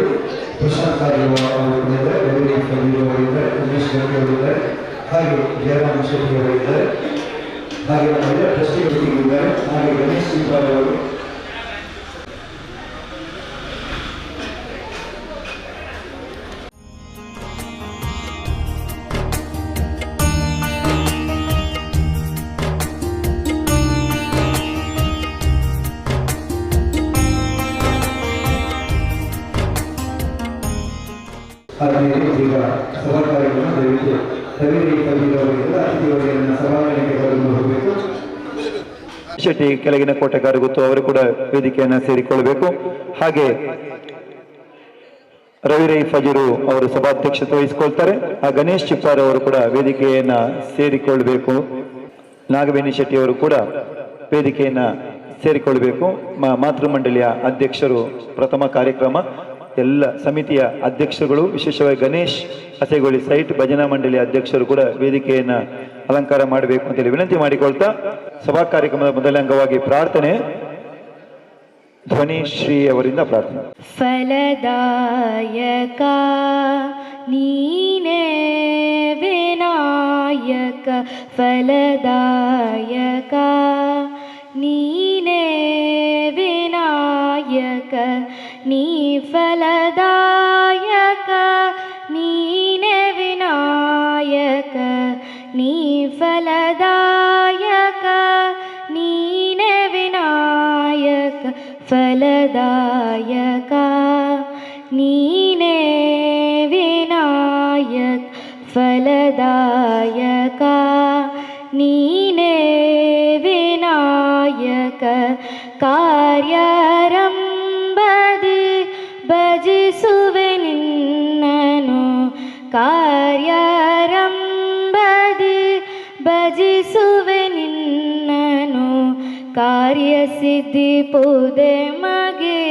ವೇದಿಕೆಯಲ್ಲಿ ಪ್ರಶಾಂತ್ ಅವರು ಇದ್ದಾರೆ, ರವಿ ಅವರು ಇದ್ದಾರೆ, ಉಮೇಶ್ ಗಂಗೆ ಅವರಿದ್ದಾರೆ, ಹಾಗೆ ಜಯರಾಮ್ ಶೆಟ್ಟಿ ಅವರು ಇದ್ದಾರೆ, ಹಾಗೆ ನಮ್ಮ ಟ್ರಸ್ಟಿ ಇದ್ದಾರೆ, ಹಾಗೆ ಗಣೇಶ್ ಸಿಂಗ್ ಅವರು. ಈಗ ಸಭಾ ಕಾರ್ಯಕ್ರಮ ದಯವಿಟ್ಟು ರವಿ ಅವರಿಗೆಲ್ಲ ಅತಿಥಿಯವರಿಗೆ ಸಭಾಂಗಣಕ್ಕೆ ಕರೆದುಕೊಂಡು ಹೋಗಬೇಕು. ಶೆಟ್ಟಿ ಕೆಳಗಿನ ಕೋಟೆಗಾರ ಗೊತ್ತು ಅವರು ಕೂಡ ವೇದಿಕೆಯನ್ನು ಸೇರಿಕೊಳ್ಳಬೇಕು. ಹಾಗೆ ರವಿ ರೈ ಫಜೀರು ಅವರು ಸಭಾಧ್ಯಕ್ಷತೆ ವಹಿಸಿಕೊಳ್ತಾರೆ. ಆ ಗಣೇಶ್ ಚಿಪ್ಪಾರ್ ಅವರು ಕೂಡ ವೇದಿಕೆಯನ್ನ ಸೇರಿಕೊಳ್ಳಬೇಕು. ನಾಗವೇಣಿ ಶೆಟ್ಟಿ ಅವರು ಕೂಡ ವೇದಿಕೆಯನ್ನ ಸೇರಿಕೊಳ್ಳಬೇಕು. ಮಾತೃಮಂಡಳಿಯ ಅಧ್ಯಕ್ಷರು ಪ್ರಥಮ ಕಾರ್ಯಕ್ರಮ, ಎಲ್ಲ ಸಮಿತಿಯ ಅಧ್ಯಕ್ಷರುಗಳು, ವಿಶೇಷವಾಗಿ ಗಣೇಶ್ ಅಸೆಗೋಳಿ ಸೈಟ್ ಭಜನಾ ಮಂಡಳಿಯ ಅಧ್ಯಕ್ಷರು ಕೂಡ ವೇದಿಕೆಯನ್ನು ಅಲಂಕಾರ ಮಾಡಬೇಕು ಅಂತೇಳಿ ವಿನಂತಿ ಮಾಡಿಕೊಳ್ತಾ ಸಭಾ ಕಾರ್ಯಕ್ರಮದ ಮೊದಲ ಅಂಗವಾಗಿ ಪ್ರಾರ್ಥನೆ ಧ್ವನಿ ಶ್ರೀ ಅವರಿಂದ ಪ್ರಾರ್ಥನೆ. ಫಲದಾಯಕ ನೀನೇ ವಿನಾಯಕ, ಫಲದಾಯಕ ನೀನೇ ವಿನಾಯಕ, ನೀ ಫಲದಾಯಕ ನೀನೇ ವಿನಾಯಕ, ನೀ ಫಲದಾಯಕ ನೀನೇ ವಿನಾಯಕ, ಫಲದಾಯಕ ನೀನೇ ವಿನಾಯಕ, ಫಲದಾಯಕ ನೀನೇ ವಿನಾಯಕ. ಕಾರ್ಯಾರಂಭದಿ ಭಜಿಸುವೆ ನಿನ್ನನು, ಕಾರ್ಯಾರಂಭದಿ ಭಜಿಸುವೆ ನಿನ್ನನು, ಕಾರ್ಯಸಿದ್ಧಿ ಪೂದೆ ಮಗೆ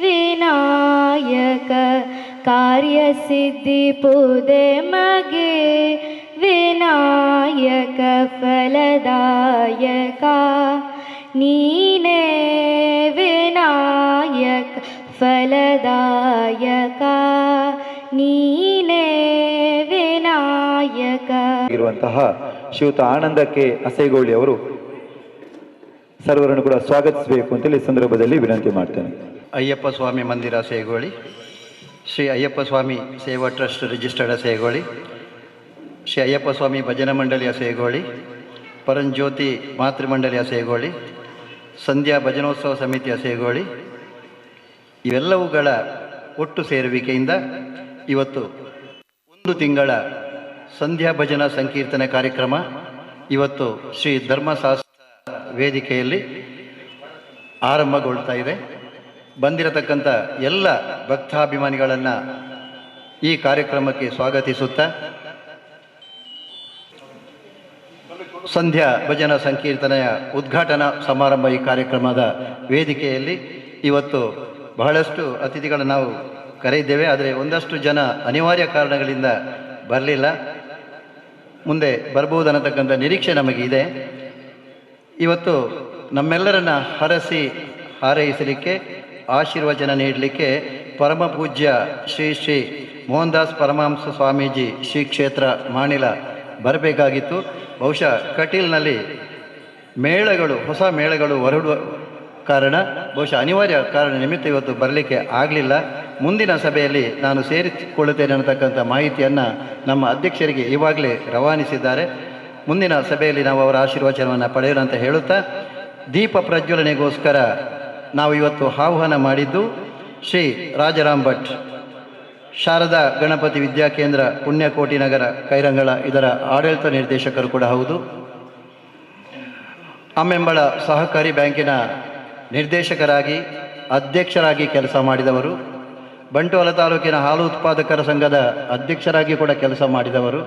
ವಿನಾಯಕ, ಕಾರ್ಯಸಿದ್ಧಿ ಪೂದೆ ಮಗೆ ವಿನಾಯಕ, ಫಲದಾಯಕ ನೀನೇ ವಿನಾಯಕ, ಫಲದಾಯಕ ನೀನೇ ವಿನಾಯಕ. ಇರುವಂತಹ ಶ್ರೀಯುತ ಆನಂದಕ್ಕೆ ಅಸೇಗೋಳಿ ಅವರು ಸರ್ವರನ್ನು ಕೂಡ ಸ್ವಾಗತಿಸಬೇಕು ಅಂತೇಳಿ ಈ ಸಂದರ್ಭದಲ್ಲಿ ವಿನಂತಿ ಮಾಡ್ತೇನೆ. ಅಯ್ಯಪ್ಪ ಸ್ವಾಮಿ ಮಂದಿರ ಸೇಗೋಳಿ, ಶ್ರೀ ಅಯ್ಯಪ್ಪ ಸ್ವಾಮಿ ಸೇವಾ ಟ್ರಸ್ಟ್ ರಿಜಿಸ್ಟರ್ಡ್ ಸೇಗೋಳಿ, ಶ್ರೀ ಅಯ್ಯಪ್ಪ ಸ್ವಾಮಿ ಭಜನಾ ಮಂಡಳಿಯ ಸೇಗೋಳಿ, ಪರಂಜ್ಯೋತಿ ಮಾತೃಮಂಡಳಿಯ ಸೇಗೋಳಿ, ಸಂಧ್ಯಾ ಭಜನೋತ್ಸವ ಸಮಿತಿಯ ಸೇಗೋಳಿ, ಇವೆಲ್ಲವುಗಳ ಒಟ್ಟು ಸೇರುವಿಕೆಯಿಂದ ಇವತ್ತು ಒಂದು ತಿಂಗಳ ಸಂಧ್ಯಾ ಭಜನಾ ಸಂಕೀರ್ತನೆ ಕಾರ್ಯಕ್ರಮ ಇವತ್ತು ಶ್ರೀ ಧರ್ಮಶಾಸ್ತ್ರ ವೇದಿಕೆಯಲ್ಲಿ ಆರಂಭಗೊಳ್ತಾ ಇದೆ. ಬಂದಿರತಕ್ಕಂಥ ಎಲ್ಲ ಭಕ್ತಾಭಿಮಾನಿಗಳನ್ನು ಈ ಕಾರ್ಯಕ್ರಮಕ್ಕೆ ಸ್ವಾಗತಿಸುತ್ತಾ ಸಂಧ್ಯಾ ಭಜನಾ ಸಂಕೀರ್ತನೆಯ ಉದ್ಘಾಟನಾ ಸಮಾರಂಭ ಈ ಕಾರ್ಯಕ್ರಮದ ವೇದಿಕೆಯಲ್ಲಿ ಇವತ್ತು ಬಹಳಷ್ಟು ಅತಿಥಿಗಳನ್ನು ನಾವು ಕರೆಯಿದ್ದೇವೆ. ಆದರೆ ಒಂದಷ್ಟು ಜನ ಅನಿವಾರ್ಯ ಕಾರಣಗಳಿಂದ ಬರಲಿಲ್ಲ, ಮುಂದೆ ಬರ್ಬೋದು ಅನ್ನತಕ್ಕಂಥ ನಿರೀಕ್ಷೆ ನಮಗಿದೆ. ಇವತ್ತು ನಮ್ಮೆಲ್ಲರನ್ನ ಹರಸಿ ಹಾರೈಸಲಿಕ್ಕೆ, ಆಶೀರ್ವಚನ ನೀಡಲಿಕ್ಕೆ ಪರಮ ಪೂಜ್ಯ ಶ್ರೀ ಶ್ರೀ ಮೋಹನ್ ದಾಸ್ ಪರಮಹಂಸ ಸ್ವಾಮೀಜಿ ಶ್ರೀ ಕ್ಷೇತ್ರ ಮಾಣಿಲ ಬರಬೇಕಾಗಿತ್ತು. ಬಹುಶಃ ಕಟೀಲ್ನಲ್ಲಿ ಮೇಳಗಳು, ಹೊಸ ಮೇಳಗಳು ಹೊರಡುವ ಕಾರಣ, ಬಹುಶಃ ಅನಿವಾರ್ಯ ಕಾರಣ ನಿಮಿತ್ತ ಇವತ್ತು ಬರಲಿಕ್ಕೆ ಆಗಲಿಲ್ಲ. ಮುಂದಿನ ಸಭೆಯಲ್ಲಿ ನಾನು ಸೇರಿಕೊಳ್ಳುತ್ತೇನೆ ಅನ್ನತಕ್ಕಂಥ ಮಾಹಿತಿಯನ್ನು ನಮ್ಮ ಅಧ್ಯಕ್ಷರಿಗೆ ಈವಾಗಲೇ ರವಾನಿಸಿದ್ದಾರೆ. ಮುಂದಿನ ಸಭೆಯಲ್ಲಿ ನಾವು ಅವರ ಆಶೀರ್ವಚನವನ್ನು ಪಡೆಯೋಣ ಅಂತ ಹೇಳುತ್ತಾ, ದೀಪ ಪ್ರಜ್ವಲನೆಗೋಸ್ಕರ ನಾವು ಇವತ್ತು ಆಹ್ವಾನ ಮಾಡಿದ್ದು ಶ್ರೀ ರಾಜಾರಾಮ್ ಭಟ್, ಶಾರದಾ ಗಣಪತಿ ವಿದ್ಯಾಕೇಂದ್ರ, ಪುಣ್ಯಕೋಟಿ ನಗರ, ಕೈರಂಗಳ ಇದರ ಆಡಳಿತ ನಿರ್ದೇಶಕರು ಕೂಡ ಹೌದು. ಅಮ್ಮೆಂಬಳ ಸಹಕಾರಿ ಬ್ಯಾಂಕಿನ ನಿರ್ದೇಶಕರಾಗಿ, ಅಧ್ಯಕ್ಷರಾಗಿ ಕೆಲಸ ಮಾಡಿದವರು, ಬಂಟ್ವಾಳ ತಾಲೂಕಿನ ಹಾಲು ಉತ್ಪಾದಕರ ಸಂಘದ ಅಧ್ಯಕ್ಷರಾಗಿ ಕೂಡ ಕೆಲಸ ಮಾಡಿದವರು,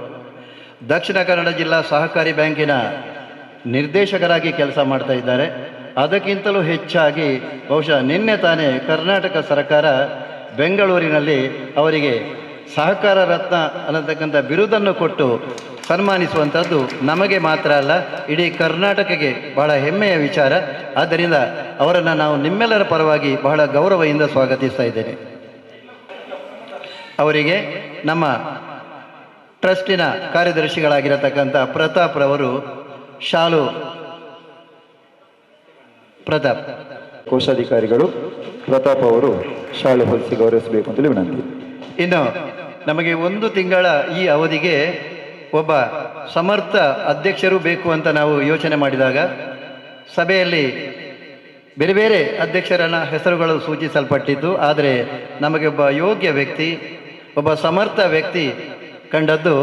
ದಕ್ಷಿಣ ಕನ್ನಡ ಜಿಲ್ಲಾ ಸಹಕಾರಿ ಬ್ಯಾಂಕಿನ ನಿರ್ದೇಶಕರಾಗಿ ಕೆಲಸ ಮಾಡ್ತಾ ಇದ್ದಾರೆ. ಅದಕ್ಕಿಂತಲೂ ಹೆಚ್ಚಾಗಿ ಬಹುಶಃ ನಿನ್ನೆ ತಾನೇ ಕರ್ನಾಟಕ ಸರ್ಕಾರ ಬೆಂಗಳೂರಿನಲ್ಲಿ ಅವರಿಗೆ ಸಹಕಾರ ರತ್ನ ಅನ್ನತಕ್ಕಂಥ ಬಿರುದನ್ನು ಕೊಟ್ಟು ಸನ್ಮಾನಿಸುವಂಥದ್ದು ನಮಗೆ ಮಾತ್ರ ಅಲ್ಲ, ಇಡೀ ಕರ್ನಾಟಕಕ್ಕೆ ಬಹಳ ಹೆಮ್ಮೆಯ ವಿಚಾರ. ಆದ್ದರಿಂದ ಅವರನ್ನು ನಾವು ನಿಮ್ಮೆಲ್ಲರ ಪರವಾಗಿ ಬಹಳ ಗೌರವದಿಂದ ಸ್ವಾಗತಿಸ್ತಾ ಇದ್ದೇನೆ. ಅವರಿಗೆ ನಮ್ಮ ಟ್ರಸ್ಟಿನ ಕಾರ್ಯದರ್ಶಿಗಳಾಗಿರತಕ್ಕಂಥ ಪ್ರತಾಪ್ ರವರು ಶಾಲು ಪ್ರತಾಪ್ ಕೋಶಾಧಿಕಾರಿಗಳು ಪ್ರತಾಪ್ ಅವರು ಶಾಲು ಹೊಲಿಸಿ ಗೌರವಿಸಬೇಕು ಅಂತೇಳಿ ವಿನಂತಿ. ಇನ್ನು ನಮಗೆ ಒಂದು ತಿಂಗಳ ಈ ಅವಧಿಗೆ ಒಬ್ಬ ಸಮರ್ಥ ಅಧ್ಯಕ್ಷರು ಬೇಕು ಅಂತ ನಾವು ಯೋಚನೆ ಮಾಡಿದಾಗ ಸಭೆಯಲ್ಲಿ ಬೇರೆ ಬೇರೆ ಅಧ್ಯಕ್ಷರನ್ನ ಹೆಸರುಗಳು ಸೂಚಿಸಲ್ಪಟ್ಟಿದ್ದು. ಆದರೆ ನಮಗೆ ಒಬ್ಬ ಯೋಗ್ಯ ವ್ಯಕ್ತಿ, ಒಬ್ಬ ಸಮರ್ಥ ವ್ಯಕ್ತಿ ಕಂಡದ್ದು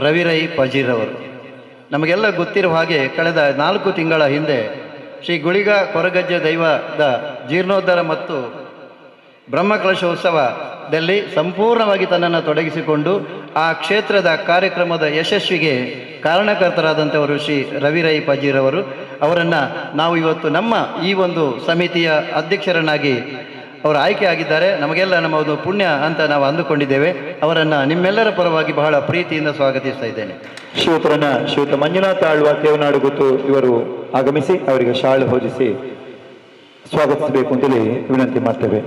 ರವಿರೈ ಪಜೀರ್ ಅವರು. ನಮಗೆಲ್ಲ ಗೊತ್ತಿರುವ ಹಾಗೆ ಕಳೆದ 4 ತಿಂಗಳ ಹಿಂದೆ ಶ್ರೀ ಗುಳಿಗ ಕೊರಗಜ್ಜೆ ದೈವದ ಜೀರ್ಣೋದ್ಧಾರ ಮತ್ತು ಬ್ರಹ್ಮಕಲಶೋತ್ಸವದಲ್ಲಿ ಸಂಪೂರ್ಣವಾಗಿ ತನ್ನನ್ನು ತೊಡಗಿಸಿಕೊಂಡು ಆ ಕ್ಷೇತ್ರದ ಕಾರ್ಯಕ್ರಮದ ಯಶಸ್ವಿಗೆ ಕಾರಣಕರ್ತರಾದಂಥವರು ಶ್ರೀ ರವಿರೈ ಪಜೀರವರು. ಅವರನ್ನು ನಾವು ಇವತ್ತು ನಮ್ಮ ಈ ಒಂದು ಸಮಿತಿಯ ಅಧ್ಯಕ್ಷರನ್ನಾಗಿ ಅವರು ಆಯ್ಕೆಯಾಗಿದ್ದಾರೆ. ನಮಗೆಲ್ಲ ನಮ್ಮ ಒಂದು ಪುಣ್ಯ ಅಂತ ನಾವು ಅಂದುಕೊಂಡಿದ್ದೇವೆ. ಅವರನ್ನು ನಿಮ್ಮೆಲ್ಲರ ಪರವಾಗಿ ಬಹಳ ಪ್ರೀತಿಯಿಂದ ಸ್ವಾಗತಿಸ್ತಾ ಇದ್ದೇನೆ. ಶ್ರೀಯುತರನ್ನ ಶ್ರೀಯುತ ಮಂಜುನಾಥ ಆಳ್ವ ತೇವನಾಡು ಗೊತ್ತು ಇವರು ಆಗಮಿಸಿ ಅವರಿಗೆ ಶಾಲು ಹೊದಿಸಿ ಸ್ವಾಗತಿಸಬೇಕು ಅಂತೇಳಿ ವಿನಂತಿ ಮಾಡ್ತೇವೆ.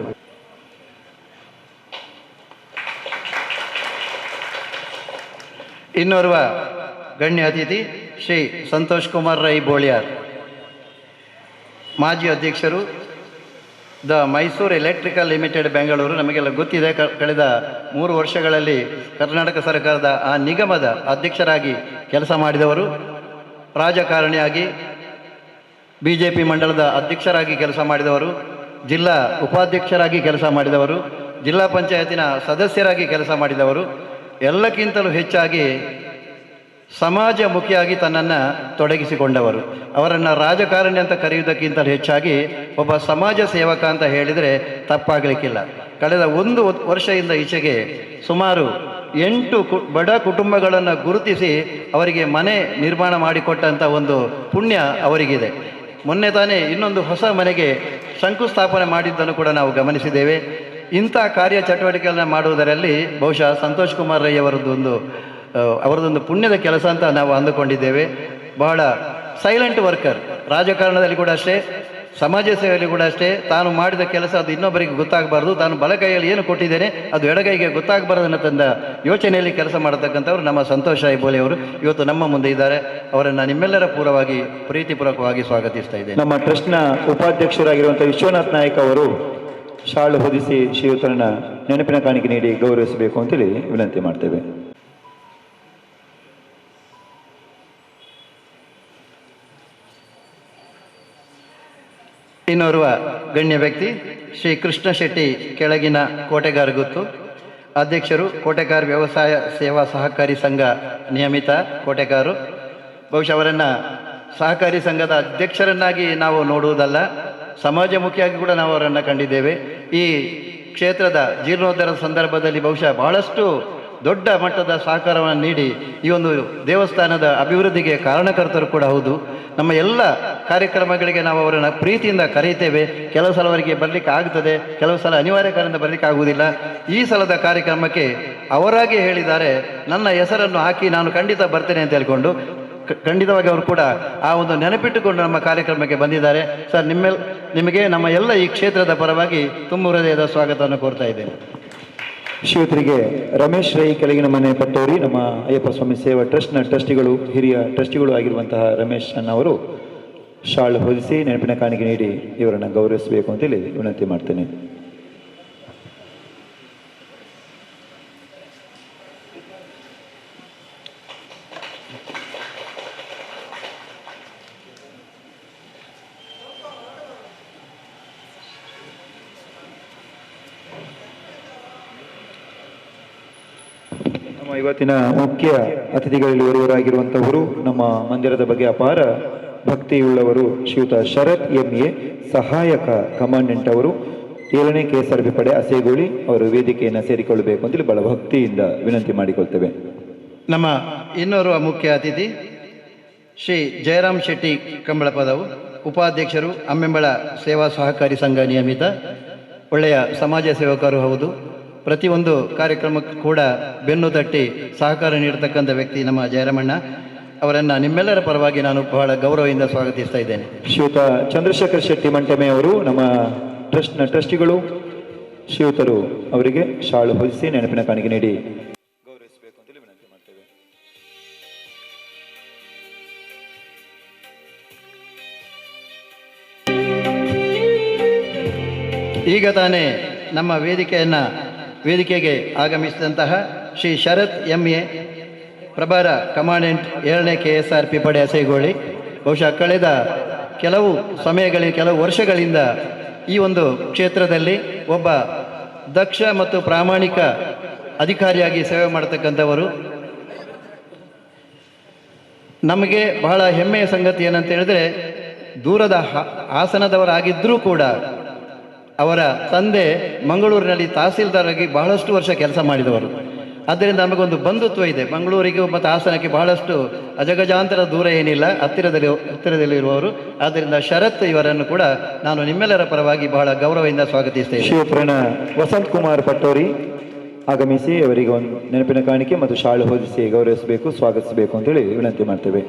ಇನ್ನೋರ್ವ ಗಣ್ಯ ಅತಿಥಿ ಶ್ರೀ ಸಂತೋಷ್ ಕುಮಾರ್ ರೈ ಬೋಳಿಯಾರ್, ಮಾಜಿ ಅಧ್ಯಕ್ಷರು the Mysore electrical limited Bengaluru. ನಮಗೆಲ್ಲ ಗೊತ್ತಿದೆ, ಕಳೆದ 3 ವರ್ಷಗಳಲ್ಲಿ ಕರ್ನಾಟಕ ಸರ್ಕಾರದ ಆ ನಿಗಮದ ಅಧ್ಯಕ್ಷರಾಗಿ ಕೆಲಸ ಮಾಡಿದವರು, ರಾಜಕಾರಣಿಯಾಗಿ BJP ಮಂಡಲದ ಅಧ್ಯಕ್ಷರಾಗಿ ಕೆಲಸ ಮಾಡಿದವರು, ಜಿಲ್ಲಾ ಉಪಾಧ್ಯಕ್ಷರಾಗಿ ಕೆಲಸ ಮಾಡಿದವರು, ಜಿಲ್ಲಾ ಪಂಚಾಯತಿನ ಸದಸ್ಯರಾಗಿ ಕೆಲಸ ಮಾಡಿದವರು, ಎಲ್ಲಕ್ಕಿಂತಲೂ ಹೆಚ್ಚಾಗಿ ಸಮಾಜಮುಖಿಯಾಗಿ ತನ್ನನ್ನು ತೊಡಗಿಸಿಕೊಂಡವರು. ಅವರನ್ನು ರಾಜಕಾರಣಿ ಅಂತ ಕರೆಯುವುದಕ್ಕಿಂತಲೂ ಹೆಚ್ಚಾಗಿ ಒಬ್ಬ ಸಮಾಜ ಸೇವಕ ಅಂತ ಹೇಳಿದರೆ ತಪ್ಪಾಗಲಿಕ್ಕಿಲ್ಲ. ಕಳೆದ 1 ವರ್ಷದಿಂದ ಈಚೆಗೆ ಸುಮಾರು 8 ಬಡ ಕುಟುಂಬಗಳನ್ನು ಗುರುತಿಸಿ ಅವರಿಗೆ ಮನೆ ನಿರ್ಮಾಣ ಮಾಡಿಕೊಟ್ಟಂಥ ಒಂದು ಪುಣ್ಯ ಅವರಿಗಿದೆ. ಮೊನ್ನೆ ತಾನೇ ಇನ್ನೊಂದು ಹೊಸ ಮನೆಗೆ ಶಂಕುಸ್ಥಾಪನೆ ಮಾಡಿದ್ದನ್ನು ಕೂಡ ನಾವು ಗಮನಿಸಿದ್ದೇವೆ. ಇಂಥ ಕಾರ್ಯ ಚಟುವಟಿಕೆಗಳನ್ನು ಮಾಡುವುದರಲ್ಲಿ ಬಹುಶಃ ಸಂತೋಷ್ ಕುಮಾರ್ ರೈ ಅವರದೊಂದು ಪುಣ್ಯದ ಕೆಲಸ ಅಂತ ನಾವು ಅಂದುಕೊಂಡಿದ್ದೇವೆ. ಬಹಳ ಸೈಲೆಂಟ್ ವರ್ಕರ್, ರಾಜಕಾರಣದಲ್ಲಿ ಕೂಡ ಅಷ್ಟೇ, ಸಮಾಜ ಸೇವೆಯಲ್ಲಿ ಕೂಡ ಅಷ್ಟೇ. ತಾನು ಮಾಡಿದ ಕೆಲಸ ಅದು ಇನ್ನೊಬ್ಬರಿಗೆ ಗೊತ್ತಾಗಬಾರ್ದು, ತಾನು ಬಲಗೈಯಲ್ಲಿ ಏನು ಕೊಟ್ಟಿದ್ದೇನೆ ಅದು ಎಡಗೈಗೆ ಗೊತ್ತಾಗಬಾರ್ದು ಅನ್ನೋ ತಂದ ಯೋಚನೆಯಲ್ಲಿ ಕೆಲಸ ಮಾಡತಕ್ಕಂಥವ್ರು ನಮ್ಮ ಸಂತೋಷ್ ರೈ ಬೋಲೆಯವರು ಇವತ್ತು ನಮ್ಮ ಮುಂದೆ ಇದ್ದಾರೆ. ಅವರನ್ನು ನಿಮ್ಮೆಲ್ಲರ ಪೂರ್ವವಾಗಿ ಪ್ರೀತಿಪೂರ್ವಕವಾಗಿ ಸ್ವಾಗತಿಸ್ತಾ ಇದ್ದೇನೆ. ನಮ್ಮ ಟ್ರಸ್ಟ್ನ ಉಪಾಧ್ಯಕ್ಷರಾಗಿರುವಂಥ ವಿಶ್ವನಾಥ್ ನಾಯಕ್ ಅವರು ಶಾಲು ಹೊದಿಸಿ ಶ್ರೀಯುತರನ್ನ ನೆನಪಿನ ಕಾಣಿಕೆ ನೀಡಿ ಗೌರವಿಸಬೇಕು ಅಂತೇಳಿ ವಿನಂತಿ ಮಾಡ್ತೇವೆ. ಇನ್ನೋರ್ವ ಗಣ್ಯ ವ್ಯಕ್ತಿ ಶ್ರೀ ಕೃಷ್ಣ ಶೆಟ್ಟಿ ಕೆಳಗಿನ ಕೋಟೆಗಾರ್ ಗುತ್ತು, ಅಧ್ಯಕ್ಷರು ಕೋಟೆಗಾರ್ ವ್ಯವಸಾಯ ಸೇವಾ ಸಹಕಾರಿ ಸಂಘ ನಿಯಮಿತ ಕೋಟೆಗಾರು. ಬಹುಶಃ ಅವರನ್ನು ಸಹಕಾರಿ ಸಂಘದ ಅಧ್ಯಕ್ಷರನ್ನಾಗಿ ನಾವು ನೋಡುವುದಲ್ಲ, ಸಮಾಜಮುಖಿಯಾಗಿ ಕೂಡ ನಾವು ಅವರನ್ನು ಕಂಡಿದ್ದೇವೆ. ಈ ಕ್ಷೇತ್ರದ ಜೀರ್ಣೋದ್ಧಾರದ ಸಂದರ್ಭದಲ್ಲಿ ಬಹುಶಃ ಬಹಳಷ್ಟು ದೊಡ್ಡ ಮಟ್ಟದ ಸಹಕಾರವನ್ನು ನೀಡಿ ಈ ಒಂದು ದೇವಸ್ಥಾನದ ಅಭಿವೃದ್ಧಿಗೆ ಕಾರಣಕರ್ತರು ಕೂಡ ಹೌದು. ನಮ್ಮ ಎಲ್ಲ ಕಾರ್ಯಕ್ರಮಗಳಿಗೆ ನಾವು ಅವರನ್ನು ಪ್ರೀತಿಯಿಂದ ಕರೆಯುತ್ತೇವೆ. ಕೆಲವು ಸಲ ಅವರಿಗೆ ಬರಲಿಕ್ಕೆ ಆಗ್ತದೆ, ಕೆಲವು ಸಲ ಅನಿವಾರ್ಯ ಕಾರಣದಿಂದ ಬರಲಿಕ್ಕೆ ಆಗುವುದಿಲ್ಲ. ಈ ಸಲದ ಕಾರ್ಯಕ್ರಮಕ್ಕೆ ಅವರಾಗಿ ಹೇಳಿದ್ದಾರೆ, ನನ್ನ ಹೆಸರನ್ನು ಹಾಕಿ ನಾನು ಖಂಡಿತ ಬರ್ತೇನೆ ಅಂತ ಹೇಳಿಕೊಂಡು ಖಂಡಿತವಾಗಿ ಅವರು ಕೂಡ ಆ ಒಂದು ನೆನಪಿಟ್ಟುಕೊಂಡು ನಮ್ಮ ಕಾರ್ಯಕ್ರಮಕ್ಕೆ ಬಂದಿದ್ದಾರೆ. ಸರ್, ನಿಮಗೆ ನಮ್ಮ ಎಲ್ಲ ಈ ಕ್ಷೇತ್ರದ ಪರವಾಗಿ ತುಂಬ ಹೃದಯದ ಸ್ವಾಗತವನ್ನು ಕೋರ್ತಾ ಇದ್ದೇನೆ. ಶ್ರೀಯುತರಿಗೆ ರಮೇಶ್ ರೈ ಕೆಳಗಿನ ಮನೆ ಪಟ್ಟೋರಿ, ನಮ್ಮ ಅಯ್ಯಪ್ಪ ಸ್ವಾಮಿ ಸೇವಾ ಟ್ರಸ್ಟ್ನ ಟ್ರಸ್ಟಿಗಳು, ಹಿರಿಯ ಟ್ರಸ್ಟಿಗಳು ಆಗಿರುವಂತಹ ರಮೇಶ್ ಅಣ್ಣವರು ಶಾಲು ಹೊದಿಸಿ ನೆನಪಿನ ಕಾಣಿಕೆ ನೀಡಿ ಇವರನ್ನು ಗೌರವಿಸಬೇಕು ಅಂತೇಳಿ ವಿನಂತಿ ಮಾಡ್ತೇನೆ. ನಮ್ಮ ಇವತ್ತಿನ ಮುಖ್ಯ ಅತಿಥಿಗಳಲ್ಲಿ ಒಬ್ಬರಾಗಿರುವಂಥವರು, ನಮ್ಮ ಮಂದಿರದ ಬಗ್ಗೆ ಅಪಾರ ಭಕ್ತಿಯುಳ್ಳವರು ಶ್ರೀಯುತ ಶರತ್ MA, ಸಹಾಯಕ ಕಮಾಂಡೆಂಟ್ ಅವರು, 7ನೇ KSRP ಪಡೆ ಅಸೇಗೋಳಿ ಅವರು ವೇದಿಕೆಯನ್ನು ಸೇರಿಕೊಳ್ಳಬೇಕು ಅಂತೇಳಿ ಬಹಳ ಭಕ್ತಿಯಿಂದ ವಿನಂತಿ ಮಾಡಿಕೊಳ್ತೇವೆ. ನಮ್ಮ ಇನ್ನೋರ್ವ ಮುಖ್ಯ ಅತಿಥಿ ಶ್ರೀ ಜಯರಾಮ್ ಶೆಟ್ಟಿ ಕಂಬಳಪದವು, ಉಪಾಧ್ಯಕ್ಷರು ಅಮ್ಮೆಂಬಳ ಸೇವಾ ಸಹಕಾರಿ ಸಂಘ ನಿಯಮಿತ, ಒಳ್ಳೆಯ ಸಮಾಜ ಸೇವಕರು ಹೌದು. ಪ್ರತಿಯೊಂದು ಕಾರ್ಯಕ್ರಮಕ್ಕೂ ಕೂಡ ಬೆನ್ನು ತಟ್ಟಿ ಸಹಕಾರ ನೀಡತಕ್ಕಂಥ ವ್ಯಕ್ತಿ ನಮ್ಮ ಜಯರಾಮಣ್ಣ ಅವರನ್ನು ನಿಮ್ಮೆಲ್ಲರ ಪರವಾಗಿ ನಾನು ಬಹಳ ಗೌರವದಿಂದ ಸ್ವಾಗತಿಸ್ತಾ ಇದ್ದೇನೆ. ಶ್ರೀಯುತ ಚಂದ್ರಶೇಖರ್ ಶೆಟ್ಟಿ ಮಂಟಮೆ ಅವರು, ನಮ್ಮ ಟ್ರಸ್ಟ್ನ ಟ್ರಸ್ಟಿಗಳು, ಶ್ರೀಯುತರು ಅವರಿಗೆ ಶಾಲು ಹೊದಿಸಿ ನೆನಪಿನ ಕಾಣಿಕೆ ನೀಡಿ ಗೌರವಿಸಬೇಕು ಅಂತೇಳಿ ವಿನಂತಿ ಮಾಡ್ತೇವೆ. ಈಗ ತಾನೇ ನಮ್ಮ ವೇದಿಕೆಗೆ ಆಗಮಿಸಿದಂತಹ ಶ್ರೀ ಶರತ್ MA, ಪ್ರಭಾರ ಕಮಾಂಡೆಂಟ್ 7ನೇ KSRP ಪಡೆ ಅಸೈಗೋಳಿ, ಬಹುಶಃ ಕಳೆದ ಕೆಲವು ಕೆಲವು ವರ್ಷಗಳಿಂದ ಈ ಒಂದು ಕ್ಷೇತ್ರದಲ್ಲಿ ಒಬ್ಬ ದಕ್ಷ ಮತ್ತು ಪ್ರಾಮಾಣಿಕ ಅಧಿಕಾರಿಯಾಗಿ ಸೇವೆ ಮಾಡತಕ್ಕಂಥವರು. ನಮಗೆ ಬಹಳ ಹೆಮ್ಮೆಯ ಸಂಗತಿ ಏನಂತ ಹೇಳಿದ್ರೆ, ದೂರದ ಹಾಸನದವರಾಗಿದ್ದರೂ ಕೂಡ ಅವರ ತಂದೆ ಮಂಗಳೂರಿನಲ್ಲಿ ತಹಸೀಲ್ದಾರಾಗಿ ಬಹಳಷ್ಟು ವರ್ಷ ಕೆಲಸ ಮಾಡಿದವರು. ಆದ್ದರಿಂದ ನಮಗೊಂದು ಬಂಧುತ್ವ ಇದೆ. ಮಂಗಳೂರಿಗೂ ಮತ್ತು ಹಾಸನಕ್ಕೆ ಬಹಳಷ್ಟು ಅಜಗಜಾಂತರ ದೂರ ಏನಿಲ್ಲ, ಹತ್ತಿರದಲ್ಲಿರುವವರು. ಆದ್ದರಿಂದ ಶರತ್ ಇವರನ್ನು ಕೂಡ ನಾನು ನಿಮ್ಮೆಲ್ಲರ ಪರವಾಗಿ ಬಹಳ ಗೌರವದಿಂದ ಸ್ವಾಗತಿಸ್ತೇನೆ. ಶ್ರೀಯುತರನ್ನ ವಸಂತ್ ಕುಮಾರ್ ಪಟ್ಟೋರಿ ಆಗಮಿಸಿ ಅವರಿಗೆ ಒಂದು ನೆನಪಿನ ಕಾಣಿಕೆ ಮತ್ತು ಶಾಲು ಹೊದಿಸಿ ಗೌರವಿಸಬೇಕು, ಸ್ವಾಗತಿಸಬೇಕು ಅಂತೇಳಿ ವಿನಂತಿ ಮಾಡ್ತೇವೆ.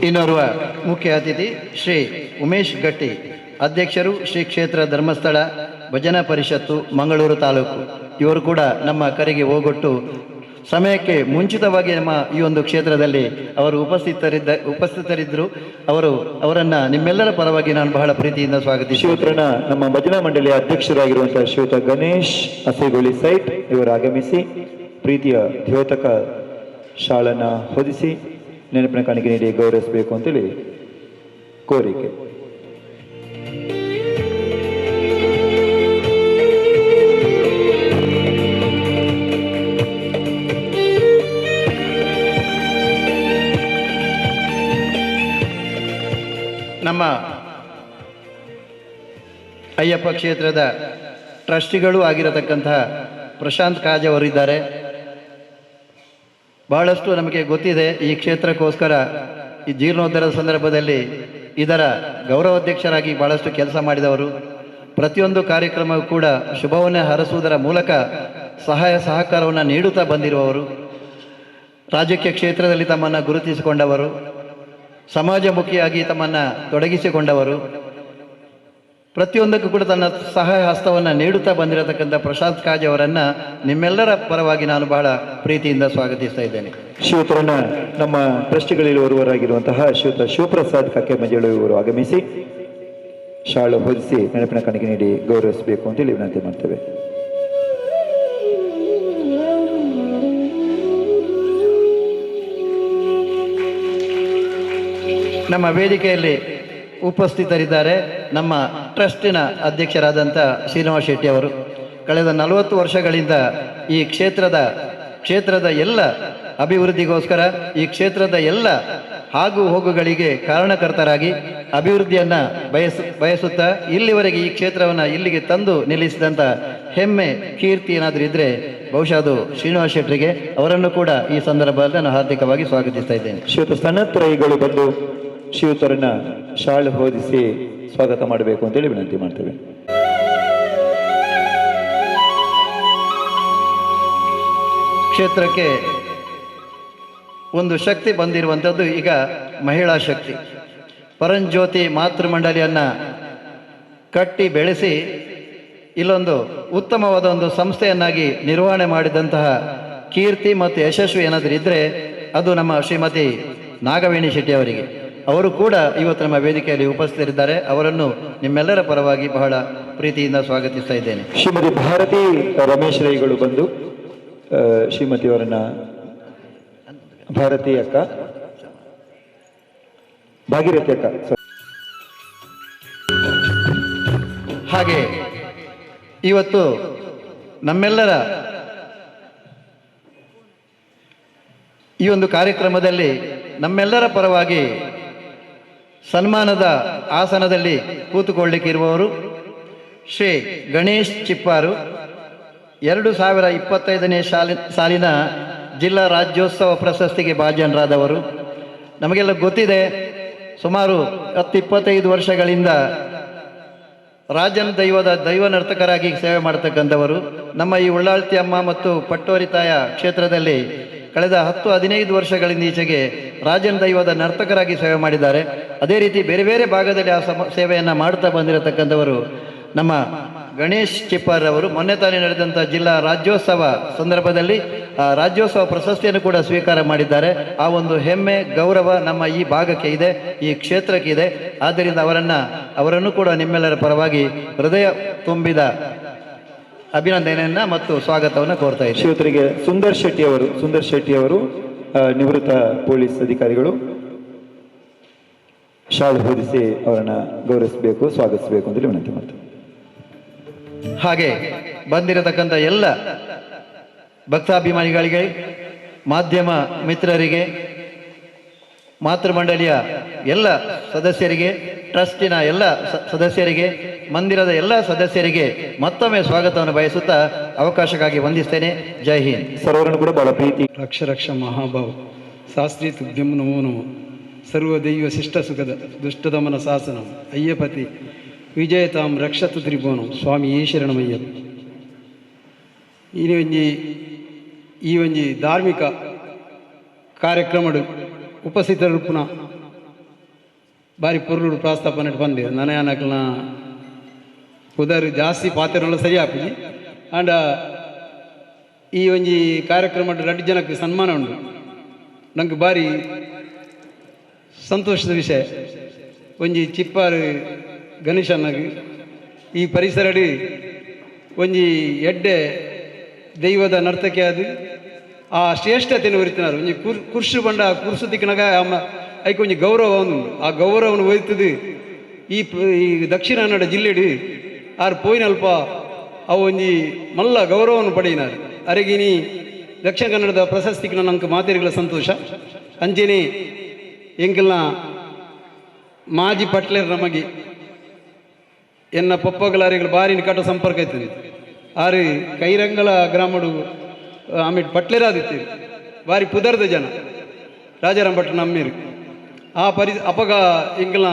ಇನ್ನೋರ್ವ ಮುಖ್ಯ ಅತಿಥಿ ಶ್ರೀ ಉಮೇಶ್ ಗಟ್ಟಿ, ಅಧ್ಯಕ್ಷರು ಶ್ರೀ ಕ್ಷೇತ್ರ ಧರ್ಮಸ್ಥಳ ಭಜನಾ ಪರಿಷತ್ತು ಮಂಗಳೂರು ತಾಲೂಕು. ಇವರು ಕೂಡ ನಮ್ಮ ಕರೆಗೆ ಹೋಗೊಟ್ಟು ಸಮಯಕ್ಕೆ ಮುಂಚಿತವಾಗಿ ನಮ್ಮ ಈ ಒಂದು ಕ್ಷೇತ್ರದಲ್ಲಿ ಅವರು ಉಪಸ್ಥಿತರಿದ್ದರು. ಅವರನ್ನು ನಿಮ್ಮೆಲ್ಲರ ಪರವಾಗಿ ನಾನು ಬಹಳ ಪ್ರೀತಿಯಿಂದ ಸ್ವಾಗತಿಸುತ್ತೇನೆ. ಶ್ರೀಯುತರನ್ನ ನಮ್ಮ ಭಜನಾ ಮಂಡಳಿಯ ಅಧ್ಯಕ್ಷರಾಗಿರುವಂತಹ ಶ್ರೀಯುತ ಗಣೇಶ್ ಅಸೇಗೋಳಿ ಸೈಟ್ ಇವರು ಆಗಮಿಸಿ ಪ್ರೀತಿಯ ದ್ಯೋತಕ ಶಾಲನ್ನ ಹೊದಿಸಿ ನೆನಪಿನ ಕಾಣಿಕೆ ನೀಡಿ ಗೌರವಿಸಬೇಕು ಅಂತೇಳಿ ಕೋರಿಕೆ. ನಮ್ಮ ಅಯ್ಯಪ್ಪ ಕ್ಷೇತ್ರದ ಟ್ರಸ್ಟಿಗಳೂ ಆಗಿರತಕ್ಕಂತಹ ಪ್ರಶಾಂತ್ ಕಾಜ್ ಅವರಿದ್ದಾರೆ. ಬಹಳಷ್ಟು ನಮಗೆ ಗೊತ್ತಿದೆ ಈ ಕ್ಷೇತ್ರಕ್ಕೋಸ್ಕರ ಈ ಜೀರ್ಣೋದ್ಧಾರದ ಸಂದರ್ಭದಲ್ಲಿ ಇದರ ಗೌರವಾಧ್ಯಕ್ಷರಾಗಿ ಬಹಳಷ್ಟು ಕೆಲಸ ಮಾಡಿದವರು. ಪ್ರತಿಯೊಂದು ಕಾರ್ಯಕ್ರಮವೂ ಕೂಡ ಶುಭವನ್ನೇ ಹರಸುವುದರ ಮೂಲಕ ಸಹಾಯ ಸಹಕಾರವನ್ನು ನೀಡುತ್ತಾ ಬಂದಿರುವವರು, ರಾಜಕೀಯ ಕ್ಷೇತ್ರದಲ್ಲಿ ತಮ್ಮನ್ನು ಗುರುತಿಸಿಕೊಂಡವರು, ಸಮಾಜಮುಖಿಯಾಗಿ ತಮ್ಮನ್ನು ತೊಡಗಿಸಿಕೊಂಡವರು, ಪ್ರತಿಯೊಂದಕ್ಕೂ ಕೂಡ ತನ್ನ ಸಹಾಯ ಹಸ್ತವನ್ನು ನೀಡುತ್ತಾ ಬಂದಿರತಕ್ಕಂಥ ಪ್ರಶಾಂತ್ ಕಾಜ್ ಅವರನ್ನು ನಿಮ್ಮೆಲ್ಲರ ಪರವಾಗಿ ನಾನು ಬಹಳ ಪ್ರೀತಿಯಿಂದ ಸ್ವಾಗತಿಸ್ತಾ ಇದ್ದೇನೆ. ಶ್ರೀಯುತರನ್ನ ನಮ್ಮ ಟ್ರಸ್ಟಿಗಳಲ್ಲಿ ಒರ್ವರಾಗಿರುವಂತಹ ಶ್ರೀಯುತ ಶಿವಪ್ರಸಾದ್ ಕಕ್ಕೆ ಮಂಜಳು ಇವರು ಆಗಮಿಸಿ ಶಾಲು ಹೊದಿಸಿ ನೆನಪಿನ ಕಾಣಿಕೆ ನೀಡಿ ಗೌರವಿಸಬೇಕು ಅಂತೇಳಿ ವಿನಂತಿ ಮಾಡ್ತೇವೆ. ನಮ್ಮ ವೇದಿಕೆಯಲ್ಲಿ ಉಪಸ್ಥಿತರಿದ್ದಾರೆ ನಮ್ಮ ಟ್ರಸ್ಟಿನ ಅಧ್ಯಕ್ಷರಾದಂಥ ಶ್ರೀನಿವಾಸ ಶೆಟ್ಟಿ ಅವರು. ಕಳೆದ 40 ವರ್ಷಗಳಿಂದ ಈ ಕ್ಷೇತ್ರದ ಎಲ್ಲ ಅಭಿವೃದ್ಧಿಗೋಸ್ಕರ, ಈ ಕ್ಷೇತ್ರದ ಎಲ್ಲ ಆಗು ಹೋಗುಗಳಿಗೆ ಕಾರಣಕರ್ತರಾಗಿ ಅಭಿವೃದ್ಧಿಯನ್ನು ಬಯಸುತ್ತಾ ಇಲ್ಲಿವರೆಗೆ ಈ ಕ್ಷೇತ್ರವನ್ನು ಇಲ್ಲಿಗೆ ತಂದು ನಿಲ್ಲಿಸಿದಂಥ ಹೆಮ್ಮೆ ಕೀರ್ತಿ ಏನಾದರೂ ಇದ್ದರೆ ಬಹುಶಃ ಅದು ಶ್ರೀನಿವಾಸ ಶೆಟ್ಟರಿಗೆ. ಅವರನ್ನು ಕೂಡ ಈ ಸಂದರ್ಭದಲ್ಲಿ ನಾನು ಹಾರ್ದಿಕವಾಗಿ ಸ್ವಾಗತಿಸ್ತಾ ಇದ್ದೇನೆ. ಶ್ರೀಯುತ ಸನತ್ರೈಗಳು ಬಂದು ಶ್ರೀಯುತರನ್ನ ಶಾಲು ಹೊದಿಸಿ ಸ್ವಾಗತ ಮಾಡಬೇಕು ಅಂತೇಳಿ ವಿನಂತಿ ಮಾಡ್ತೇವೆ. ಕ್ಷೇತ್ರಕ್ಕೆ ಒಂದು ಶಕ್ತಿ ಬಂದಿರುವಂಥದ್ದು ಈಗ ಮಹಿಳಾ ಶಕ್ತಿ. ಪರಂಜ್ಯೋತಿ ಮಾತೃಮಂಡಲಿಯನ್ನು ಕಟ್ಟಿ ಬೆಳೆಸಿ ಇಲ್ಲೊಂದು ಉತ್ತಮವಾದ ಒಂದು ಸಂಸ್ಥೆಯನ್ನಾಗಿ ನಿರ್ವಹಣೆ ಮಾಡಿದಂತಹ ಕೀರ್ತಿ ಮತ್ತು ಯಶಸ್ವಿ ಏನಾದರೂ ಇದ್ದರೆ ಅದು ನಮ್ಮ ಶ್ರೀಮತಿ ನಾಗವೇಣಿ ಶೆಟ್ಟಿ ಅವರಿಗೆ. ಅವರು ಕೂಡ ಇವತ್ತು ನಮ್ಮ ವೇದಿಕೆಯಲ್ಲಿ ಉಪಸ್ಥಿತರಿದ್ದಾರೆ. ಅವರನ್ನು ನಿಮ್ಮೆಲ್ಲರ ಪರವಾಗಿ ಬಹಳ ಪ್ರೀತಿಯಿಂದ ಸ್ವಾಗತಿಸ್ತಾ ಇದ್ದೇನೆ. ಶ್ರೀಮತಿ ಭಾರತಿ ರಮೇಶ್ ರೈಗಳು ಬಂದು ಶ್ರೀಮತಿಯವರನ್ನ, ಭಾರತಿ ಅಕ್ಕ, ಭಾಗೀರಥಿ ಅಕ್ಕ. ಹಾಗೆ ಇವತ್ತು ನಮ್ಮೆಲ್ಲರ ಈ ಒಂದು ಕಾರ್ಯಕ್ರಮದಲ್ಲಿ ನಮ್ಮೆಲ್ಲರ ಪರವಾಗಿ ಸನ್ಮಾನದ ಆಸನದಲ್ಲಿ ಕೂತುಕೊಳ್ಳಿಕ್ಕಿರುವವರು ಶ್ರೀ ಗಣೇಶ್ ಚಿಪ್ಪಾರು, 2025ನೇ ಸಾಲಿನ ಜಿಲ್ಲಾ ರಾಜ್ಯೋತ್ಸವ ಪ್ರಶಸ್ತಿಗೆ ಭಾಜನರಾದವರು. ನಮಗೆಲ್ಲ ಗೊತ್ತಿದೆ, ಸುಮಾರು 10-25 ವರ್ಷಗಳಿಂದ ರಾಜನ್ ದೈವದ ದೈವ ನರ್ತಕರಾಗಿ ಸೇವೆ ಮಾಡ್ತಕ್ಕಂಥವರು. ನಮ್ಮ ಈ ಉಳ್ಳಾಳ್ತಿ ಅಮ್ಮ ಮತ್ತು ಪಟ್ಟೋರಿತಾಯ ಕ್ಷೇತ್ರದಲ್ಲಿ ಕಳೆದ 10-15 ವರ್ಷಗಳಿಂದ ಈಚೆಗೆ ರಾಜನ್ ದೈವದ ನರ್ತಕರಾಗಿ ಸೇವೆ ಮಾಡಿದ್ದಾರೆ. ಅದೇ ರೀತಿ ಬೇರೆ ಬೇರೆ ಭಾಗದಲ್ಲಿ ಆ ಸೇವೆಯನ್ನು ಮಾಡ್ತಾ ಬಂದಿರತಕ್ಕಂಥವರು ನಮ್ಮ ಗಣೇಶ್ ಚಿಪ್ಪಾರ್ ಅವರು. ಮೊನ್ನೆ ತಾನೇ ನಡೆದಂಥ ಜಿಲ್ಲಾ ರಾಜ್ಯೋತ್ಸವ ಸಂದರ್ಭದಲ್ಲಿ ಆ ರಾಜ್ಯೋತ್ಸವ ಪ್ರಶಸ್ತಿಯನ್ನು ಕೂಡ ಸ್ವೀಕಾರ ಮಾಡಿದ್ದಾರೆ. ಆ ಒಂದು ಹೆಮ್ಮೆ ಗೌರವ ನಮ್ಮ ಈ ಭಾಗಕ್ಕೆ ಇದೆ, ಈ ಕ್ಷೇತ್ರಕ್ಕೆ ಇದೆ. ಆದ್ದರಿಂದ ಅವರನ್ನು ಕೂಡ ನಿಮ್ಮೆಲ್ಲರ ಪರವಾಗಿ ಹೃದಯ ತುಂಬಿದ ಅಭಿನಂದನೆಯನ್ನು ಮತ್ತು ಸ್ವಾಗತವನ್ನು ಕೋರ್ತಾ ಇದ್ದೇನೆ. ಶ್ರೀಯುತರಿಗೆ ಸುಂದರ್ ಶೆಟ್ಟಿ ಅವರು ನಿವೃತ್ತ ಪೊಲೀಸ್ ಅಧಿಕಾರಿಗಳು, ಶಾಲು ಹೊದಿಸಿ ಅವರನ್ನು ಗೌರವಿಸಬೇಕು, ಸ್ವಾಗತಿಸಬೇಕು ಅಂತೇಳಿ ವಿನಂತಿ ಮಾಡ್ತೇನೆ. ಹಾಗೆ ಬಂದಿರತಕ್ಕಂಥ ಎಲ್ಲ ಭಕ್ತಾಭಿಮಾನಿಗಳಿಗೆ, ಮಾಧ್ಯಮ ಮಿತ್ರರಿಗೆ, ಮಾತೃಮಂಡಳಿಯ ಎಲ್ಲ ಸದಸ್ಯರಿಗೆ, ಟ್ರಸ್ಟಿನ ಎಲ್ಲ ಸದಸ್ಯರಿಗೆ, ಮಂದಿರದ ಎಲ್ಲ ಸದಸ್ಯರಿಗೆ ಮತ್ತೊಮ್ಮೆ ಸ್ವಾಗತವನ್ನು ಬಯಸುತ್ತಾ ಅವಕಾಶಕ್ಕಾಗಿ ವಂದಿಸ್ತೇನೆ. ಜೈ ಹಿಂದ್. ಸರ್ ಅವರನ್ನು ಕೂಡ ಬಹಳ ಪ್ರೀತಿ. ರಕ್ಷ ರಕ್ಷ ಮಹಾಭಾವ ಶಾಸ್ತ್ರಿ ತುಭ್ಯಂ ನಮೋ ನಮೋ ಸರ್ವದೈವ ಶಿಷ್ಟ ಸುಖದ ದುಷ್ಟದಮನ ಶಾಸನ ಅಯ್ಯಪತಿ ವಿಜಯತಾಂ ರಕ್ಷತು ತ್ರಿಭುವನಂ ಸ್ವಾಮಿ ಶರಣಮಯ್ಯಪ್ಪ. ಈ ಒಂಜಿ ಧಾರ್ಮಿಕ ಕಾರ್ಯಕ್ರಮಡು ಉಪಸ್ಥಿತರುಪುನ ಬಾರಿ ಪೊರ್ಲುಡು ಪ್ರಾಸ್ತಾಪನೆ ಬಂದೆ ನನಯಾನಕ್ಲನ ಪುದರ್ ಜಾಸ್ತಿ ಪಾತ್ರಗಳು ಸರಿ ಆಪುಜಿ. ಆಂಡ ಈ ಒಂಜಿ ಕಾರ್ಯಕ್ರಮ ರಡ್ಡು ಜನಕ್ಕೆ ಸನ್ಮಾನ ಉಂಟು, ನಂಗೆ ಬಾರಿ ಸಂತೋಷದ ವಿಷಯ. ಒಂಜಿ ಚಿಪ್ಪಾರು ಗಣೇಶನಾಗಿ ಈ ಪರಿಸರಡಿ ಒಂಜಿ ಎಡ್ಡೆ ದೈವದ ನರ್ತಕಿ ಅದು ಆ ಶ್ರೇಷ್ಠತೆಯನ್ನು ಒರಿತಿನಾರು. ಒಂಜಿ ಕುರ್ಸು ಬಂಡ ಕುರ್ಸು ತಿಕ್ಕನಾಗ ಐಕ್ ಒಂಜಿ ಗೌರವ ಉಂಡು, ಆ ಗೌರವವನ್ನು ಒಯ್ತದೆ ಈ ಈ ದಕ್ಷಿಣ ಕನ್ನಡ ಜಿಲ್ಲೆಡು ಆರು ಪೋಯಿನಲ್ಪ ಅವು ಒಂಜಿ ಮಲ್ಲ ಗೌರವವನ್ನು ಪಡೆಯಿನಾರು. ಅರೆಗಿನಿ ದಕ್ಷಿಣ ಕನ್ನಡದ ಪ್ರಶಸ್ತಿಗೆ ನಂಗೆ ಮಾತೆರಿಗಳ ಸಂತೋಷ. ಅಂಚೆನೆ ಎಂಕಲ್ನ ಮಾಜಿ ಪಟ್ಲೇರ್ ನಮಗೆ ಎನ್ನ ಪಪ್ಪಗಲಾರಿಗಳು ಬಾರಿ ನಿಕಟ ಸಂಪರ್ಕ ಇತ್ತು. ಆರು ಕೈರಂಗಳ ಗ್ರಾಮಡು ಆಮೇಲೆ ಪಟ್ಲೇರಾದಿತ್ತೀರಿ ಬಾರಿ ಪುದರ್ದ ಜನ ರಾಜಾರಾಮ್ ಭಟ್ರು ನಮ್ಮೀರು. ಆ ಅಪಗ ಎಂಕಲ್ನ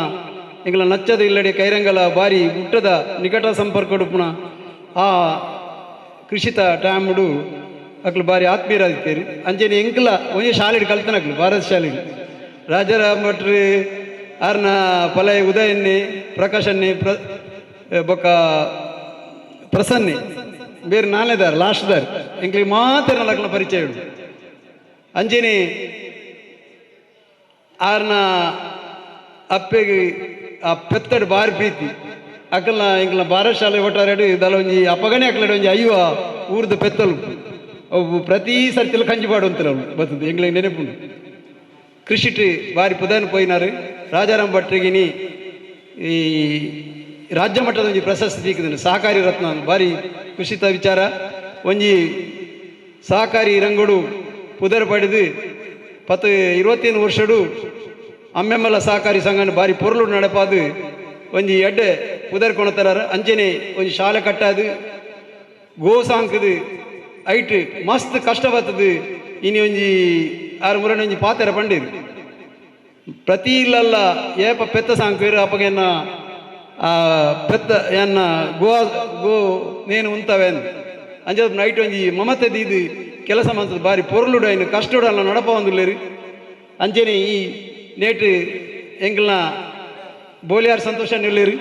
ಎಂಕಲ್ನ ನಚ್ಚದ ಇಲ್ಲಡೆ ಕೈರಂಗಲ ಬಾರಿ ಹುಟ್ಟದ ನಿಕಟ ಸಂಪರ್ಕ ಉಡುಪುನ ಆ ಕೃಷಿತ ಟ್ಯಾಮ್ಡು ಅಕ್ಲು ಬಾರಿ ಆತ್ಮೀಯರಾದಿತ್ತೀರಿ. ಅಂಚೆನೆ ಎಂಕಲ ಒಂಜಿ ಶಾಲೆಡ್ ಕಲ್ತನಕ್ಲು ಭಾರತ ಶಾಲೆಡ್ ರಾಜಾರಾಮ್ ಭಟ್ರು ಆರ್ನ ಪಲಯ ಉದಯನ್ನೇ ಪ್ರಕಾಶನ್ನೇ ಬೊಕ್ಕ ಪ್ರಸನ್ನೆ ಬೇರೆ ನಾಲ್ನೇದಾರ ಲಾಸ್ಟ್ದಾರ್ ಎಂಕ್ಲಿಗೆ ಮಾತ್ರ ನಲಕ್ಲ ಪರಿಚಯ ಉಂಟು. ಅಂಚೆನೆ ಆರ್ನ ಅಪ್ಪೆಗೆ ಆ ಪೆತ್ತಡು ಬಾರಿ ಪ್ರೀತಿ ಅಕಲ್ನ ಎಂಕ್ಲ ಭಾರತ ಶಾಲೆ ಒಟ್ಟಾರೆ ದಲ ಒಂಜಿ ಅಪ್ಪಗನೆ ಅಕ್ಲಡೆ ಒಂಜಿ ಅಯ್ಯೋ ಊರ್ದ ಪೆತ್ತಲು ಅವು ಪ್ರತಿ ಸರ್ತಿಲ ಕಂಜಿ ಪಾಡು ಅಂತಾರೆ ಅವ್ರು ಬರ್ತದೆ ಎಂಗ್ಲಿಗೆ ನೆನಪುಂಡು. ಕೃಷಿಟ್ ಬಾರಿ ಪುದನ್ ಪೋಯಿನಾರು ರಾಜಾರಾಮ್ ಭಟ್ರಿಗಿನಿ ಈ ರಾಜ್ಯ ಮಟ್ಟದ ಒಂಜಿ ಪ್ರಶಸ್ತಿ ಸಿಕ್ಕಿದ್ದಾನೆ ಸಹಕಾರಿ ರತ್ನ ಭಾರಿ ಖುಷಿತ ವಿಚಾರ. ಒಂಜಿ ಸಹಕಾರಿ ರಂಗುಡು ಪುದರ್ ಪಡೆದು 25 ವರ್ಷಡು ಅಮ್ಮೆಮ್ಮಲ ಸಹಕಾರಿ ಸಂಘ ಭಾರಿ ಪೊರ್ಲು ನಡಪಾದು ಒಂಜಿ ಎಡ್ಡೆ ಪುದರ್ ಕೊಣತಾರ. ಅಂಚೆನೆ ಒಂಜಿ ಶಾಲೆ ಕಟ್ಟಾದು ಗೋ ಸಾಂಕದು ಐಟ್ ಮಸ್ತ್ ಕಷ್ಟ ಬರ್ತದೆ. ಇನಿ ಒಂಜಿ ಆರು ಮುರಣ ಒಂಜಿ ಪಾತೆರ ಪಂಡಿರು ಪ್ರತಿ ಇಲ್ಲಲ್ಲ ಏಪ ಪೆತ್ತ ಸಾಂಕುರು ಅಪ್ಪಗೆನ್ನ ಪೆತ್ತ ಎನ್ನ ಗೋವಾ ಗೋ ನೇನು ಉಂತವೆ ಅಂಚ ನೈಟ್ ಒಂಜಿ ಮಮತೆ ದೀದು ಕೆಲಸ ಮಂತದ ಬಾರಿ ಪೊರ್ಲುಡು ಐನು ಕಷ್ಟಡು ಅಲ್ಲ ನಡಪ ಒಂದುಲ್ಲೇರು. ಅಂಚೆನೆ ಈ ನೇಟು ಎಂಕಲ್ನ ಬೋಲಿಯಾರ್ ಸಂತೋಷ ನಿಲ್ಲೇರು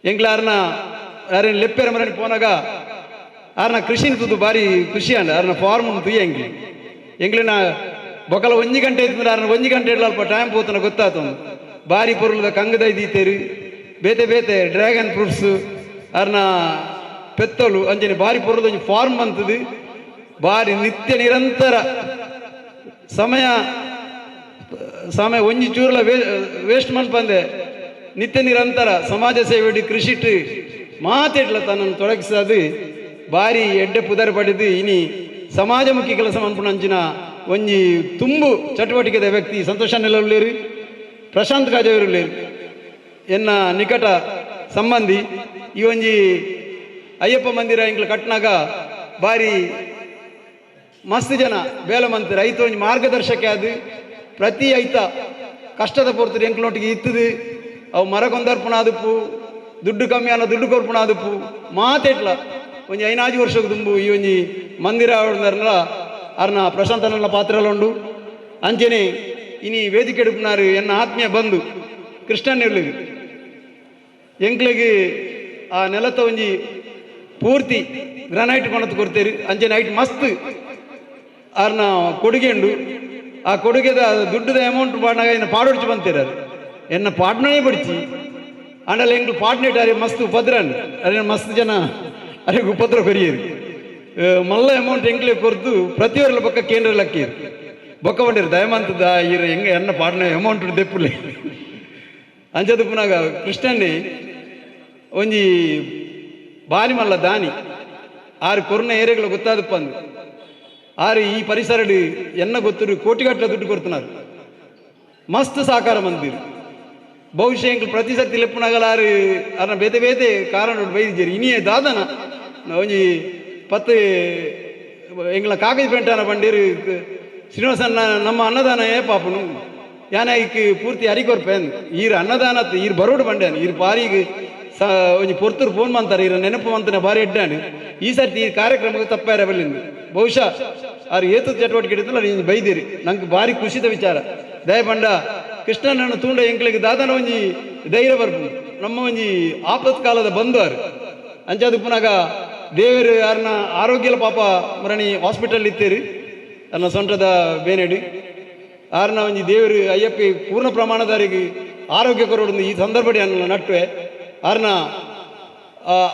ಎಂಕ್ಲಾರ್ನ ಯಾರೇನು ಲೆಪ್ಪೆರ ಮರಣಿ ಪೋನಾಗ ಆರ್ನ ಕೃಷಿನ ತುದು ಭಾರಿ ಖುಷಿ ಅಂಡ ಆರ್ನ ಫಾರ್ಮ್ ತುಯ್ಯ ಎಂಕ್ಲಿ ಎಂಕ್ಲಿನ ಬೊಕಲ ಒಂಜಿ ಗಂಟೆ ಇತ್ತು ಆರ್ನ ಒಂಜಿ ಗಂಟೆ ಅಲ್ಪ ಟೈಮ್ ಪೋತನ ಗೊತ್ತಾತು. ಬಾರಿ ಪೊರುಲದ ಕಂಗದ ದೀತೇರು ಬೇತೆ ಬೇತೆ ಡ್ರ್ಯಾಗನ್ ಫ್ರೂಟ್ಸ್ ಆರ್ನ ಪೆತ್ತಲು ಅಂಚನೆ ಬಾರಿ ಪೊರುಲದ ಒಂಜಿ ಫಾರ್ಮ್ ಅಂತದು ಬಾರಿ ನಿತ್ಯ ನಿರಂತರ ಸಮಯ ಸಮಯ ಒಂಜಿ ಚೂರ್ಲ ವೇಸ್ಟ್ ಮನ್ಪಂದೆ ನಿತ್ಯ ನಿರಂತರ ಸಮಾಜ ಸೇವೆ ಕೃಷಿಟ್ ಮಾತೆಟ್ಲ ತನ್ನನ್ನು ತೊಡಗಿಸೋದು ಬಾರಿ ಎಡ್ಡೆ ಪುದರ್ ಪಡೆದು ಇನಿ ಸಮಾಜಮುಖಿ ಕೆಲಸ ಮನ್ಪುನ ಅಂಚಿನ ಒಂಜಿ ತುಂಬು ಚಟುವಟಿಕೆದ ವ್ಯಕ್ತಿ ಸಂತೋಷ ನೆಲುಳ್ಳೇರು ಪ್ರಶಾಂತ್ ಕಾಜವರುಳ್ಳೇರು ಎನ್ನ ನಿಕಟ ಸಂಬಂಧಿ. ಈ ಒಂಜಿ ಅಯ್ಯಪ್ಪ ಮಂದಿರ ಎಂಕ್ಲ ಕಟ್ನಾಗ ಬಾರಿ ಮಸ್ತ್ ಜನ ಬೇಲ ಮಂತ್ರಿ ಐತ ಒಂಜಿ ಮಾರ್ಗದರ್ಶಕ ಅದು ಪ್ರತಿ ಐತ ಕಷ್ಟದ ಪೊರ್ತುಡು ಎಂಕ್ಲೊಟ್ಟಿಗೆ ಇತ್ತದು ಅವು ಮರ ಕೊಂದರ್ಪಣ ಅದುಪ್ಪು ದುಡ್ಡು ಕಮ್ಮಿ ಅನ್ನ ದುಡ್ಡು ಕೊರ್ಪುಣ ಅದುಪ್ಪು ಮಾತೆಟ್ಲ ಒಂಜಿ ಐನಾಜಿ ವರ್ಷಕ್ಕೆ ದುಂಬು ಈ ಒಂಜಿ ಮಂದಿರ ಆವಡ್ದಾರಲ್ಲ ಅರ್ನ ಪ್ರಶಾಂತನ ಪಾತ್ರಲುಂಡು. ಅಂಚೆನೆ ಇನಿ ವೇದಿಕೆ ಎಡುಪುನಾರು ಎನ್ನ ಆತ್ಮೀಯ ಬಂಧು ಕೃಷ್ಣನ್ ಇರ್ಲಿರು ಎಂಕ್ಲೆಗ್ ಆ ನೆಲತ ಒಂಜಿ ಪೂರ್ತಿ ಗ್ರಾನೈಟ್ ಕೊಣತ್ ಕೊಡ್ತೇರಿ. ಅಂಚೆನೆ ಐಟ್ ಮಸ್ತ್ ಆರ್ನ ಕೊಡುಗೆ ಉಂಡು. ಆ ಕೊಡುಗೆದ ದುಡ್ಡುದ ಅಮೌಂಟ್ ಪಾಡ್ನಾಗ ಎನ್ನ ಪಾಡೊಡ್ಚು ಬಂತೀರ ಎನ್ನ ಪಾಡ್ನೇ ಬಡಿಚಿ ಆಂಡಲ ಎಂಕ್ಲು ಪಾಡ್ನೇಟ್ ಅರೆ ಮಸ್ತ್ ಉಪದ್ರ ಅರೆ ಮಸ್ತ್ ಜನ ಅರೆ ಉಪದ್ರ ಕೊರಿಯರು ಮಲ್ಲ ಅಮೌಂಟ್ ಎಂಕ್ಲೆ ಕೊರ್ದು ಪ್ರತಿಯೊರ್ಲ ಪಕ್ಕ ಕೇಂದ್ರ ಲಕ್ಕೀರು ಬೊಕ್ಕ ಬಂಡಿರು ದಯಮಂತದ ಈರ ಹೆಂಗ ಎನ್ನ ಪಾಡ್ನ ಅಮೌಂಟ್ ದೆಪ್ಪುಲೆ ಅಂಚದ ಪುನಾಗ ಕೃಷ್ಣನ್ನೇ ಒಂಜಿ ಬಾರಿ ಮಲ್ಲ ದಾನಿ ಆರು ಕೊರ್ನ ಏರಿಯಾಗಳು ಗೊತ್ತಾದಪ್ಪ ಅಂದು ಆರು ಈ ಪರಿಸರಡು ಎನ್ನ ಗೊತ್ತರು ಕೋಟಿಗಟ್ಟಲೆ ದುಡ್ಡು ಕೊಡ್తున్నారు ಮಸ್ತ್ ಸಹಕಾರ ಮಂದಿರು. ಬಹುಶಃ ಎಂಕ್ಲು ಪ್ರತಿ ಸರ್ತಿ ಲೆಪ್ಪುನಾಗಲ ಆರು ಅರ್ನ ಬೇತೆ ಬೇತೆ ಕಾರಣ ಬೈದಿದ್ದೀರಿ ಇನಿಯೇ ದಾದನ ಒಂಜಿ ಪತ್ತು ಎಂಗ್ಲ ಕಾಗಜ ಪೆಂಟಾನ ಬಂಡೀರು ಶ್ರೀನಿವಾಸನ್ನ ನಮ್ಮ ಅನ್ನದಾನ ಏ ಪಾಪನು ಯಾನ ಐಕ್ ಪೂರ್ತಿ ಅರಿಕೊರ್ಪೇನ್ ಈರ್ ಅನ್ನದಾನ ಈರ್ ಬರೋಡು ಬಂಡ್ಯಾನ ಈರ್ ಬಾರಿಗೆ ಸ ಒಂಜಿ ಪೊರ್ತುರು ಫೋನ್ ಮಂತಾರೆ ಈರ ನೆನಪು ಮಂತನ ಬಾರಿ ಎಡ್ಡಾನು. ಈ ಸರ್ತಿ ಈ ಕಾರ್ಯಕ್ರಮಕ್ಕೆ ತಪ್ಪಾರ ಬಲ್ಲಿಂದು ಬಹುಶಃ ಆರು ಏತು ಚಟುವಟಿಕೆ ಇಡ್ತಲ್ಲ ನೀನು ಬೈದಿರಿ ನಂಗೆ ಭಾರಿ ಖುಷಿದ ವಿಚಾರ. ದಯಪಂಡ ಕೃಷ್ಣನನ್ನು ತೂಂಡ ಎಂಕ್ಲೆಗ್ ದಾದನ ಒಂಜಿ ಧೈರ್ಯ ಬರ್ಪು ನಮ್ಮ ಒಂಜಿ ಆಪತ್ ಕಾಲದ ಬಂಧು ಆರು ಅಂಚಾದ ಪುನಾಗ ದೇವರು ಯಾರನ್ನ ಆರೋಗ್ಯಲ ಪಾಪ ಮರಣಿ ಹಾಸ್ಪಿಟಲ್ ಇತ್ತೀರಿ ತನ್ನ ಸೊಂಟದ ಬೇನೆಡಿ ಆರ್ನ ಒಂಜಿ ದೇವರು ಅಯ್ಯಪ್ಪಿ ಪೂರ್ಣ ಪ್ರಮಾಣದಾರಿಗೆ ಆರೋಗ್ಯ ಕೊರೋಡು ಈ ಸಂದರ್ಭಡಿ ಅನ್ನ ನಟ್ಟುವೆ ಆರ್ನ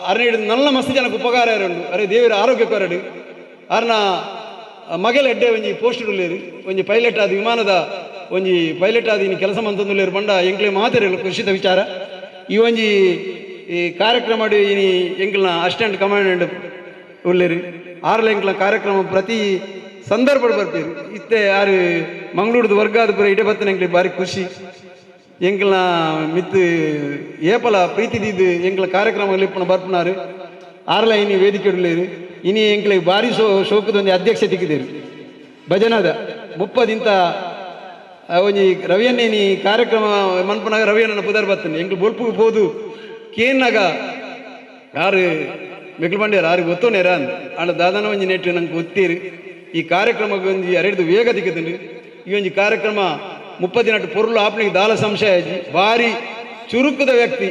ಅರ್ನ ಹಿಡಿದು ನಲ್ಲ ಮಸ್ತ್ ಜನಕ್ಕೆ ಉಪಕಾರ ಉಂಡು ಅರೆ ದೇವರ ಆರೋಗ್ಯ ಕೊರಡು ಆರ್ನ ಮಗಲ ಎಡ್ಡೆ ಒಂಜಿ ಪೋಸ್ಟ್ ಉಳ್ಳೇರು ಒಂಜಿ ಪೈಲಟ್ ಆದ ವಿಮಾನದ ಒಂಜಿ ಪೈಲಟ್ ಆದ ಇನ್ನು ಕೆಲಸ ಮಂತಂದುಳ್ಳೇರು ಬಂಡ ಎಂಕ್ಲೆ ಮಾತೆರಲು ಖುಷಿದ ವಿಚಾರ. ಈ ಒಂಜಿ ಈ ಕಾರ್ಯಕ್ರಮ ಇನಿ ಎಂಕ್ಲನ ಅಸಿಸ್ಟೆಂಟ್ ಕಮಾಂಡೆಂಟ್ ಉಳ್ಳೇರು ಆರ್ಲ ಎಂಕ್ಲ ಕಾರ್ಯಕ್ರಮ ಪ್ರತಿ ಸಂದರ್ಭ ಬರ್ತೀರಿ ಇತ್ತೆ ಆರು ಮಂಗಳೂರ್ದು ವರ್ಗ ಆದ ಪೂರ ಇಡೇ ಬತ್ತನ ಎಂಕ್ಲೆ ಭಾರಿ ಖುಷಿ. ಎಂಕ್ಲ ಮಿತ್ತು ಏಪಲ ಪ್ರೀತಿ ದೀದು ಎಂಕ್ಲ ಕಾರ್ಯಕ್ರಮ ಇಪ್ಪನ ಬರ್ಪುನಾರು ಆರ್ಲ ಇನಿ ವೇದಿಕೆ ಉಳ್ಳೇರು ಇನಿ ಎಂಕ್ಲೆ ಭಾರಿ ಶೋಕದ ಒಂಜಿ ಅಧ್ಯಕ್ಷ ತಿಕ್ಕಿದೇರು ಭಜನದ ಮುಪ್ಪದಿಂತ ಒಂಜಿ ರವಿಯನ್ನೇ ನೀ ಕಾರ್ಯಕ್ರಮ ಮನ್ಪನಾಗ ರವಿಯನ್ನ ಪುದರ್ ಬತ್ತನೆ ಎಂಕ್ಲು ಬೊಲ್ಪು ಪೋದು ಕೇನ್ನಾಗ ಆರು ಮೆಕ್ಲು ಬಂಡ್ಯಾರ ಆರು ಗೊತ್ತೋನೇರ ಅಂದ್ ಆಂಡ ದಾದನ ಒಂಜಿ ನೆಟ್ಟು ನಂಗೆ ಒತ್ತೀರಿ ಈ ಕಾರ್ಯಕ್ರಮಕ್ಕೆ ಒಂಜಿ ಅರೆಡ್ದು ವೇಗ ತಿಕ್ಕುದುಂಡು. ಈ ಒಂಜಿ ಕಾರ್ಯಕ್ರಮ ಮುಪ್ಪದಿನಟ್ಟು ಪೊರುಳು ಆಪ್ನಿಗೆ ದಾಲ ಸಂಶಯ ಆಜಿ ಭಾರಿ ಚುರುಕದ ವ್ಯಕ್ತಿ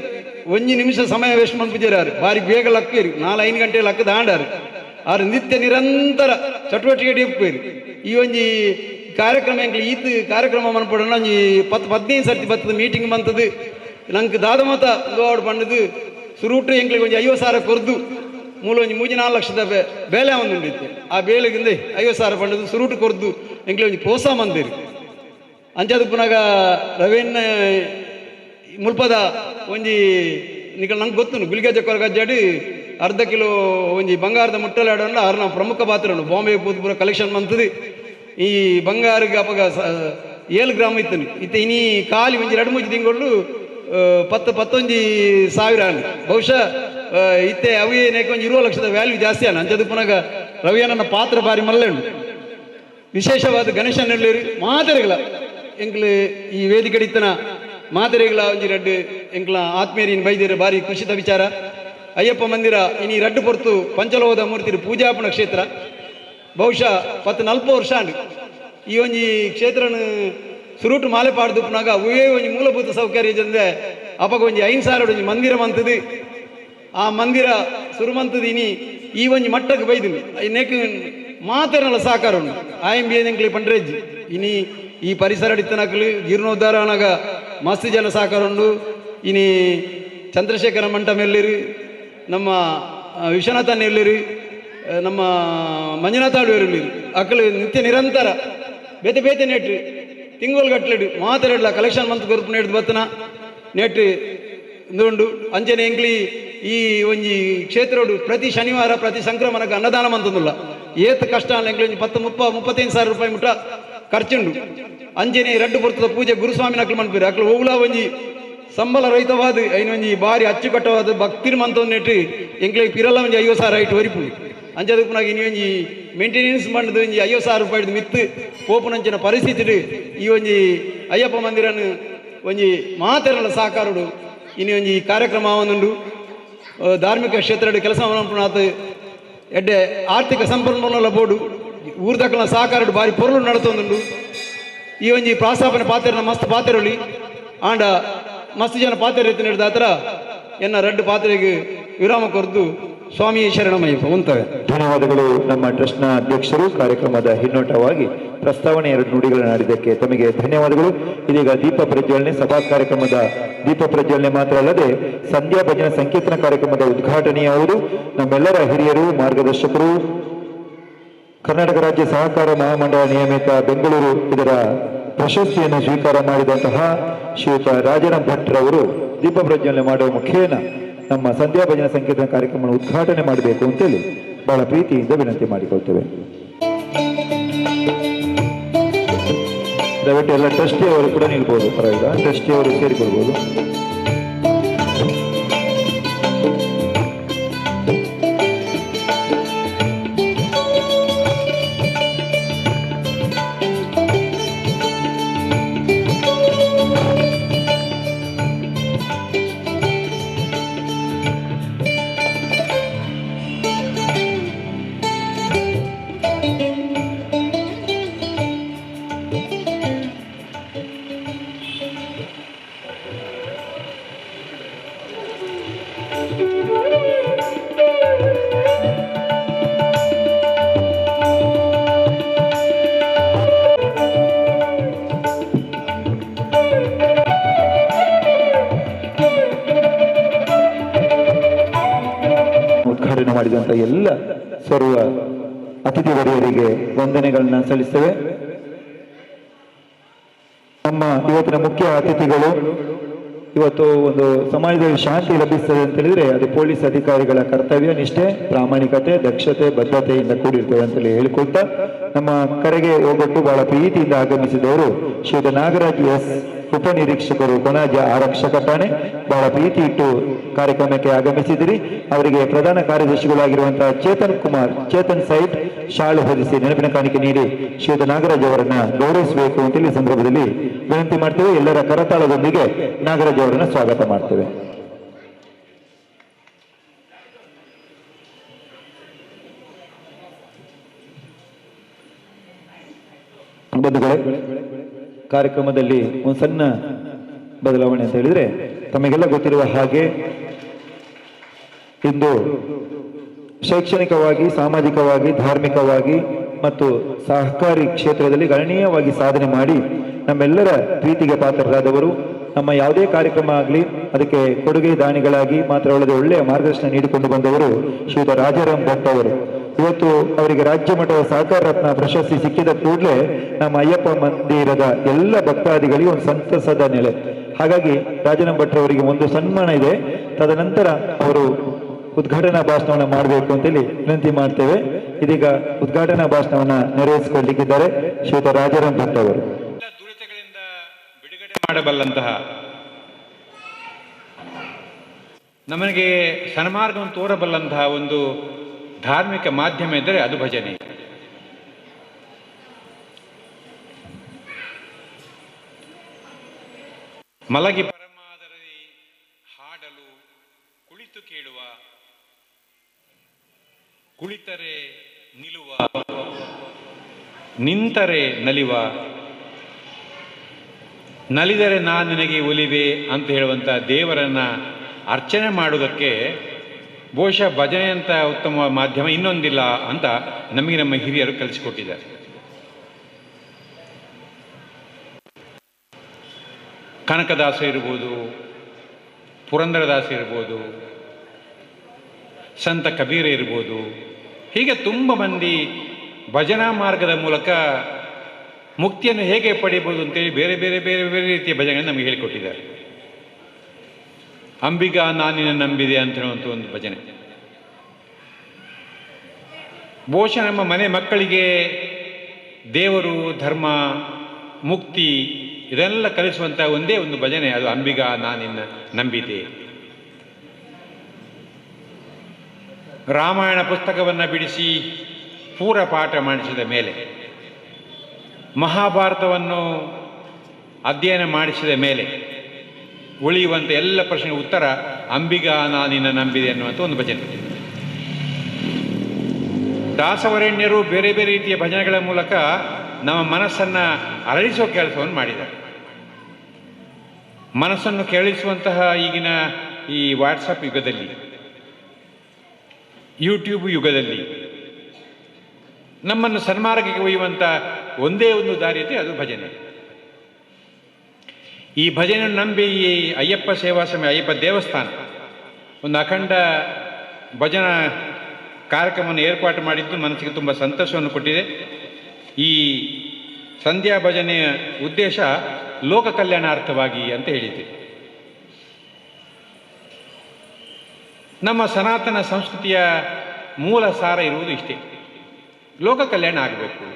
ಒಂಜಿ ನಿಮಿಷ ಸಮಯ ವೇಸ್ಟ್ ಮನ್ಪುಜೇರಾರು ಭಾರಿ ಬೇಗ ಲಕ್ಕೇರಿ 4-5 ಗಂಟೆ ಲಕ್ಕ ದಾಂಡಾರು ಆರು ನಿತ್ಯ ನಿರಂತರ ಚಟುವಟಿಕೆ ಇಪ್ಪೇರಿ. ಈ ಒಂಜಿ ಕಾರ್ಯಕ್ರಮ ಎಂಕ್ಲು ಈತ್ ಕಾರ್ಯಕ್ರಮ ಮನ್ಪಡೋಣ ಒಂಜಿ 10-15 ಸರ್ತಿ ಬತ್ತದ ಮೀಟಿಂಗ್ ಬಂತದ್ದು ನಂಗೆ ದಾದ ಮತ ದೋಡ್ ಬಂಡದು ಸುರೂಟು ಎಂಕ್ಲಿಗೆ ಒಂಜಿ 50,000 ಕೊರ್ದು ಮೂಲ ಒಂಜಿ 3-4 ಲಕ್ಷದ ಬೇಲೆ ಒಂದುಂಡಿತ್ತು ಆ ಬೇಲೆಗಿಂದ 50,000 ಬಂಡದು ಸುರೂಟು ಕೊರ್ದು ಎಂಕ್ಲಿ ಒಂಜಿ ಪ್ರೋತ್ಸಾಹ ಮಂದಿರಿ. ಅಂಚಾದ ಪುನಗ ರವೀನ್ ಮುಲ್ಪದ ಒಂಜಿ ನಿಕಲ್ ನಂಗೆ ಗೊತ್ತುಂಡು ಗುಲ್ಗೆ ಕೊರಗಜ್ಜಾಡಿ ಅರ್ಧ ಕಿಲೋ ಒಂಜಿ ಬಂಗಾರದ ಮುಟ್ಟಲಾಡೋಣ ಅರ್ನ ಪ್ರಮುಖ ಪಾತ್ರ ಉಂಡು ಬಾಂಬೆ ಪೂರ ಕಲೆಕ್ಷನ್ ಮಂತದು ಈ ಬಂಗಾರಿಗೆ ಅಪಗ 7 ಗ್ರಾಮ್ ಇತ್ತು ಇತ್ತೆ ಇನಿ ಖಾಲಿ ಒಂಜಿ 2-3 ತಿಂಗಳು 10-11 ಸಾವಿರ ಅಣ್ಣ ಬಹುಶಃ ಇತ್ತೆ ಅವೇ ಒಂಜಿ 20 ಲಕ್ಷದ ವ್ಯಾಲ್ಯೂ ಜಾಸ್ತಿ ಅಣ್ಣ. ಅಂಚದ ಪುನಗ ರವಿಯಣ್ಣನ ಪಾತ್ರ ಬಾರಿ ಮಲ್ಲೆ ಉಂಡು. ವಿಶೇಷವಾದ ಗಣೇಶನಲ್ಲಿ ಮಾತೆರೆಗಳ ಎಂಕ್ಲು ಈ ವೇದಿಕೆ ಇತ್ತನ ಮಾತೆರೆಗಳ ಒಂಜಿ ರಡ್ಡು ಎಂಕ್ಲ ಆತ್ಮೀಯರಿನ ಬೈದಿರ ಬಾರಿ ಖುಷಿದ ವಿಚಾರ. ಅಯ್ಯಪ್ಪ ಮಂದಿರ ಇನಿ ರಡ್ಡು ಪೊರ್ತು ಪಂಚಲೋದ ಮೂರ್ತಿ ಪೂಜಾಪಣ ಕ್ಷೇತ್ರ ಬಹುಶಃ 10-40 ವರ್ಷ ಅಂಡು ಈ ಒಂಜಿ ಕ್ಷೇತ್ರನ ಸುರುಟು ಮಾಲೆ ಪಾಡ್ದುಪ್ಪನಾಗ ಅವೇ ಒಂಜಿ ಮೂಲಭೂತ ಸೌಕರ್ಯ ಜಂದೆ ಅಪಗ ಒಂಜಿ 5,000 ಒಂಜಿ ಮಂದಿರ ಮಂತದು ಆ ಮಂದಿರ ಸುರುಮಂತದು ಇನಿ ಈ ಒಂಜಿ ಮಟ್ಟಕ್ಕೆ ಬೈದಿನಿ ಇನ್ನೇಕು ಮಾತೆರನಲ್ಲ ಸಹಕಾರ ಉಂಡು ಆಯಂ ಬಿ ಎಂಕ್ಲಿ ಪಂಡ್ರೆಜ್ಜಿ ಇನಿ ಈ ಪರಿಸರ ಇತ್ತನಕಲು ಜೀರ್ಣೋದ್ಧಾರ ಅನಾಗ ಮಸ್ತ್ ಜನ ಸಹಕಾರ ಉಂಡು. ಇನಿ ಚಂದ್ರಶೇಖರ ಮಂಟಮ ಎಲ್ಲಿರಿ ನಮ್ಮ ವಿಶ್ವನಾಥನ್ ಎಲ್ಲಿರಿ ನಮ್ಮ ಮಂಜುನಾಥ ಆಳ್ವೇರು ಅಕ್ಕಲು ನಿತ್ಯ ನಿರಂತರ ಬೇತೆ ಬೇತೆ ನೆಟ್ಟು ತಿಂಗಳು ಗಟ್ಲೆಡು ಮಾತೆರಡ್ಲ ಕಲೆಕ್ಷನ್ ಮಂತ್ ಕೊರ್ಪು ನೆಡ್ದು ಬತ್ತನ ನೆಟ್ಟು ಉಂಡು. ಅಂಚನೆ ಎಂಕ್ಲಿ ಈ ಒಂಜಿ ಕ್ಷೇತ್ರಡು ಪ್ರತಿ ಶನಿವಾರ ಪ್ರತಿ ಸಂಕ್ರಮಣಕ್ಕೆ ಅನ್ನದಾನ ಮಂತಂದುಲ್ಲ ಏತ್ ಕಷ್ಟ ಅಲ್ಲ ಎಂಕ್ಲಿ ಒಂಜಿ 10-30-35 ಸಾವಿರ ರೂಪಾಯಿ ಮುಟ್ಟ ಖರ್ಚುಂಡು. ಅಂಚನೆ ರಡ್ಡು ಪೊರ್ತದ ಪೂಜೆ ಗುರುಸ್ವಾಮಿ ನಕ್ಲು ಮನ್ಪೇರು ಅಕ್ಲು ಓಗುಲ ಒಂಜಿ ಸಂಬಳ ರಹಿತವಾದ ಐನ ಒಂಜಿ ಬಾರಿ ಅಚ್ಚುಕಟ್ಟವಾದ ಭಕ್ತಿರ್ ಮಂತೊಂದು ನೆಟ್ಟು ಎಂಕ್ಲೆ ಪಿರಲ್ಲ ಒಂಜಿ 50,000 ಐಟ್ ಒರಿಪು ಅಂಚದಕ್ಕನಾಗ ಇನಿ ಒಂಜಿ ಮೇಂಟೆನೆನ್ಸ್ ಮಂಡದ ಒಂಜಿ 50,000 ರೂಪಾಯಿ ಮಿತ್ತು ಪೋಪುನಂಚಿನ ಪರಿಸ್ಥಿತಿ ಈ ಒಂಜಿ ಅಯ್ಯಪ್ಪ ಮಂದಿರನು ಒಂಜಿ ಮಾತೆರಲ ಸಹಕಾರುಡು ಇನಿ ಒಂಜಿ ಈ ಕಾರ್ಯಕ್ರಮ ಒಂದುಂಡು ಧಾರ್ಮಿಕ ಕ್ಷೇತ್ರಡ್ ಕೆಲಸ ಮಲ್ಪುನಾತ್ ಎಡ್ಡೆ ಆರ್ಥಿಕ ಸಂಪನ್ಮೂಲ ಬೋಡು ಊರ್ದಕಲ್ನ ಸಹಕಾರ ಬಾರಿ ಪೊರ್ಲು ನಡತೊಂದುಂಡು. ಈ ಒಂಜಿ ಪ್ರಾಸ್ತಾಪನೆ ಪಾತೆರನ ಮಸ್ತ್ ಪಾತೆರೊಲಿ ಆಂಡ ಮಸ್ತ್ ಜನ ಪಾತೆರ ಇತ್ತಿನ ಎನ್ನ ರಡ್ಡು ಪಾತ್ರೆಗೆ ವಿರಾಮ ಕೊರ್ದು ಸ್ವಾಮಿ ಶರಣಮಯ್ಯಪ್ಪ ಉಂತವೆ. ಧನ್ಯವಾದಗಳು. ನಮ್ಮ ಟ್ರಸ್ಟ್ನ ಅಧ್ಯಕ್ಷರು ಕಾರ್ಯಕ್ರಮದ ಹಿನ್ನೋಟವಾಗಿ ಪ್ರಸ್ತಾವನೆ ಎರಡು ನುಡಿಗಳನ್ನು ಆಡಿದ್ದಕ್ಕೆ ತಮಗೆ ಧನ್ಯವಾದಗಳು. ಇದೀಗ ದೀಪ ಪ್ರಜ್ವಲನೆ, ಸಭಾ ಕಾರ್ಯಕ್ರಮದ ದೀಪ ಪ್ರಜ್ವಲನೆ ಮಾತ್ರ ಅಲ್ಲದೆ ಸಂಧ್ಯಾ ಭಜನೆ ಸಂಕೀರ್ತನ ಕಾರ್ಯಕ್ರಮದ ಉದ್ಘಾಟನೆಯಾವುದು. ನಮ್ಮೆಲ್ಲರ ಹಿರಿಯರು, ಮಾರ್ಗದರ್ಶಕರು, ಕರ್ನಾಟಕ ರಾಜ್ಯ ಸಹಕಾರ ಮಹಾಮಂಡಳ ನಿಯಮಿತ ಬೆಂಗಳೂರು ಇದರ ಪ್ರಶಸ್ತಿಯನ್ನು ಸ್ವೀಕಾರ ಮಾಡಿದಂತಹ ಶ್ರೀಯುತ ರಾಜಾರಾಮ್ ಭಟ್ರವರು ದೀಪ ಪ್ರಜ್ವಲನೆ ಮಾಡುವ ಮುಖೇನ ನಮ್ಮ ಸಂಧ್ಯಾ ಭಜನೆ ಸಂಕೀರ್ತನ ಕಾರ್ಯಕ್ರಮವನ್ನು ಉದ್ಘಾಟನೆ ಮಾಡಬೇಕು ಅಂತೇಳಿ ಬಹಳ ಪ್ರೀತಿಯಿಂದ ವಿನಂತಿ ಮಾಡಿಕೊಳ್ತೇವೆ. ದಯವಿಟ್ಟು ಎಲ್ಲ ಟ್ರಸ್ಟಿ ಅವರು ಕೂಡ ನಿಲ್ಬೋದು, ಪರವಾಗಿಲ್ಲ, ಟ್ರಸ್ಟಿ ಅವರು ಸೇರಿಕೊಳ್ಬೋದು. ಉದ್ಘಾಟನೆ ಮಾಡಿದಂಥ ಎಲ್ಲ ಸರ್ವ ಅತಿಥಿ ವರಿಯರಿಗೆ ವಂದನೆಗಳನ್ನ ಸಲ್ಲಿಸ್ತೇವೆ. ನಮ್ಮ ಇವತ್ತಿನ ಮುಖ್ಯ ಅತಿಥಿಗಳು, ಇವತ್ತು ಒಂದು ಸಮಾಜದಲ್ಲಿ ಶಾಂತಿ ಲಭಿಸ್ತದೆ ಅಂತ ಹೇಳಿದ್ರೆ ಅದು ಪೊಲೀಸ್ ಅಧಿಕಾರಿಗಳ ಕರ್ತವ್ಯ, ನಿಷ್ಠೆ, ಪ್ರಾಮಾಣಿಕತೆ, ದಕ್ಷತೆ, ಬದ್ಧತೆಯಿಂದ ಕೂಡಿರ್ತದೆ ಅಂತೇಳಿ ಹೇಳಿಕೊಳ್ತಾ ನಮ್ಮ ಕರೆಗೆ ಹೋಗಟ್ಟು ಬಹಳ ಪ್ರೀತಿಯಿಂದ ಆಗಮಿಸಿದವರು ಶ್ರೀಯುತ ನಾಗರಾಜ್ ಎಸ್, ಉಪನಿರೀಕ್ಷಕರು, ಕೊಣಾಜ ಆರಕ್ಷಕ ಠಾಣೆ, ಬಹಳ ಪ್ರೀತಿ ಇಟ್ಟು ಕಾರ್ಯಕ್ರಮಕ್ಕೆ ಆಗಮಿಸಿದಿರಿ. ಅವರಿಗೆ ಪ್ರಧಾನ ಕಾರ್ಯದರ್ಶಿಗಳಾಗಿರುವಂತಹ ಚೇತನ್ ಕುಮಾರ್, ಚೇತನ್ ಸೈಟ್ ಶಾಲು ಹೊದಿಸಿ ನೆನಪಿನ ಕಾಣಿಕೆ ನೀಡಿ ಶ್ರೀಯುತ ನಾಗರಾಜ್ ಅವರನ್ನ ಗೌರವಿಸಬೇಕು ಅಂತೇಳಿ ಈ ಸಂದರ್ಭದಲ್ಲಿ ವಿನಂತಿ ಮಾಡ್ತೇವೆ. ಎಲ್ಲರ ಕರತಾಳದೊಂದಿಗೆ ನಾಗರಾಜ್ ಅವರನ್ನ ಸ್ವಾಗತ ಮಾಡ್ತೇವೆ. ಬಂಧುಗಳೇ, ಕಾರ್ಯಕ್ರಮದಲ್ಲಿ ಒಂದು ಸಣ್ಣ ಬದಲಾವಣೆ ಅಂತ ಹೇಳಿದ್ರೆ, ತಮಗೆಲ್ಲ ಗೊತ್ತಿರುವ ಹಾಗೆ ಇಂದು ಶೈಕ್ಷಣಿಕವಾಗಿ, ಸಾಮಾಜಿಕವಾಗಿ, ಧಾರ್ಮಿಕವಾಗಿ ಮತ್ತು ಸಹಕಾರಿ ಕ್ಷೇತ್ರದಲ್ಲಿ ಗಣನೀಯವಾಗಿ ಸಾಧನೆ ಮಾಡಿ ನಮ್ಮೆಲ್ಲರ ಪ್ರೀತಿಗೆ ಪಾತ್ರರಾದವರು. ನಮ್ಮ ಯಾವುದೇ ಕಾರ್ಯಕ್ರಮ ಆಗಲಿ ಅದಕ್ಕೆ ಕೊಡುಗೆ ದಾನಿಗಳಾಗಿ ಮಾತ್ರವಲ್ಲದೆ ಒಳ್ಳೆಯ ಮಾರ್ಗದರ್ಶನ ನೀಡಿಕೊಂಡು ಬಂದವರು ಶ್ರೀಯುತ ರಾಜಾರಾಮ್ ಭಟ್ ಅವರು. ಇವತ್ತು ಅವರಿಗೆ ರಾಜ್ಯ ಮಟ್ಟದ ಸಹಕಾರ ರತ್ನ ಪ್ರಶಸ್ತಿ ಸಿಕ್ಕಿದ ಕೂಡಲೇ ನಮ್ಮ ಅಯ್ಯಪ್ಪ ಮಂದಿರದ ಎಲ್ಲ ಭಕ್ತಾದಿಗಳಿಗೆ ಒಂದು ಸಂತಸದ ನೆಲೆ. ಹಾಗಾಗಿ ರಾಜಾರಾಮ್ ಭಟ್ ಅವರಿಗೆ ಒಂದು ಸನ್ಮಾನ ಇದೆ. ತದನಂತರ ಅವರು ಉದ್ಘಾಟನಾ ಭಾಷಣವನ್ನು ಮಾಡಬೇಕು ಅಂತೇಳಿ ವಿನಂತಿ ಮಾಡ್ತೇವೆ. ಇದೀಗ ಉದ್ಘಾಟನಾ ಭಾಷಣವನ್ನು ನೆರವೇರಿಸಿಕೊಳ್ಳಲಿಕ್ಕಿದ್ದಾರೆ ಶ್ರೀಯುತ ರಾಜಾರಾಮ್ ಭಟ್ ಅವರು. ದುರಿತಗಳಿಂದ ಬಿಡುಗಡೆ ಮಾಡಬಲ್ಲಂತಹ, ನಮಗೆ ಸನ್ಮಾರ್ಗವನ್ನು ತೋರಬಲ್ಲಂತಹ ಒಂದು ಧಾರ್ಮಿಕ ಮಾಧ್ಯಮ ಇದ್ದರೆ ಅದು ಭಜನೆ. ಮಲಗಿ ಪರಮಾದರದಿ ಹಾಡಲು ಕುಳಿತು ಕೇಳುವ, ಕುಳಿತರೆ ನಿಲುವ, ನಿಂತರೆ ನಲಿವ, ನಲಿದರೆ ನಾನು ನಿನಗೆ ಒಲಿವೆ ಅಂತ ಹೇಳುವಂಥ ದೇವರನ್ನ ಅರ್ಚನೆ ಮಾಡುವುದಕ್ಕೆ ಬಹುಶಃ ಭಜನೆ ಅಂತ ಉತ್ತಮ ಮಾಧ್ಯಮ ಇನ್ನೊಂದಿಲ್ಲ ಅಂತ ನಮಗೆ ನಮ್ಮ ಹಿರಿಯರು ಕಲಿಸಿಕೊಟ್ಟಿದ್ದಾರೆ. ಕನಕದಾಸ ಇರ್ಬೋದು, ಪುರಂದರದಾಸ ಇರ್ಬೋದು, ಸಂತ ಕಬೀರ ಇರ್ಬೋದು, ಹೀಗೆ ತುಂಬ ಮಂದಿ ಭಜನಾ ಮಾರ್ಗದ ಮೂಲಕ ಮುಕ್ತಿಯನ್ನು ಹೇಗೆ ಪಡೆಯಬಹುದು ಅಂತೇಳಿ ಬೇರೆ ಬೇರೆ ಬೇರೆ ಬೇರೆ ರೀತಿಯ ಭಜನೆಗಳನ್ನು ನಮಗೆ ಹೇಳಿಕೊಟ್ಟಿದ್ದಾರೆ. ಅಂಬಿಗಾ ನಾನಿನ ನಂಬಿದೆ ಅಂತ ಹೇಳುವಂಥ ಒಂದು ಭಜನೆ ಬಹುಶಃ ನಮ್ಮ ಮನೆ ಮಕ್ಕಳಿಗೆ ದೇವರು, ಧರ್ಮ, ಮುಕ್ತಿ ಇದೆಲ್ಲ ಕಲಿಸುವಂಥ ಒಂದೇ ಒಂದು ಭಜನೆ ಅದು ಅಂಬಿಗಾ ನಾನಿನ್ನ ನಂಬಿದೆ. ರಾಮಾಯಣ ಪುಸ್ತಕವನ್ನು ಬಿಡಿಸಿ ಪೂರ ಪಾಠ ಮಾಡಿಸಿದ ಮೇಲೆ, ಮಹಾಭಾರತವನ್ನು ಅಧ್ಯಯನ ಮಾಡಿಸಿದ ಮೇಲೆ, ಉಳಿಯುವಂಥ ಎಲ್ಲ ಪ್ರಶ್ನೆಗೆ ಉತ್ತರ ಅಂಬಿಗಾ ನಾನಿನ್ನ ನಂಬಿದೆ ಅನ್ನುವಂಥ ಒಂದು ಭಜನೆ. ದಾಸವರೇಣ್ಯರು ಬೇರೆ ಬೇರೆ ರೀತಿಯ ಭಜನೆಗಳ ಮೂಲಕ ನಮ್ಮ ಮನಸ್ಸನ್ನು ಅರಳಿಸುವ ಕೆಲಸವನ್ನು ಮಾಡಿದ್ದಾರೆ. ಮನಸ್ಸನ್ನು ಕೆರಳಿಸುವಂತಹ ಈಗಿನ ಈ ವಾಟ್ಸಪ್ ಯುಗದಲ್ಲಿ, ಯೂಟ್ಯೂಬ್ ಯುಗದಲ್ಲಿ ನಮ್ಮನ್ನು ಸನ್ಮಾರ್ಗಕ್ಕೆ ಒಯ್ಯುವಂಥ ಒಂದೇ ಒಂದು ದಾರಿ ಇದೆ, ಅದು ಭಜನೆ. ಈ ಭಜನೆಯನ್ನು ನಂಬಿ ಈ ಅಯ್ಯಪ್ಪ ಸೇವಾ ಸಮಯ, ಅಯ್ಯಪ್ಪ ದೇವಸ್ಥಾನ ಒಂದು ಅಖಂಡ ಭಜನಾ ಕಾರ್ಯಕ್ರಮವನ್ನು ಏರ್ಪಾಟು ಮಾಡಿದ್ದು ಮನಸ್ಸಿಗೆ ತುಂಬ ಸಂತೋಷವನ್ನು ಕೊಟ್ಟಿದೆ. ಈ ಸಂಧ್ಯಾ ಭಜನೆಯ ಉದ್ದೇಶ ಲೋಕ ಕಲ್ಯಾಣಾರ್ಥವಾಗಿ ಅಂತ ಹೇಳಿದೆ. ನಮ್ಮ ಸನಾತನ ಸಂಸ್ಕೃತಿಯ ಮೂಲ ಸಾರ ಇರುವುದು ಇಷ್ಟೇ, ಲೋಕ ಕಲ್ಯಾಣ ಆಗಬೇಕು.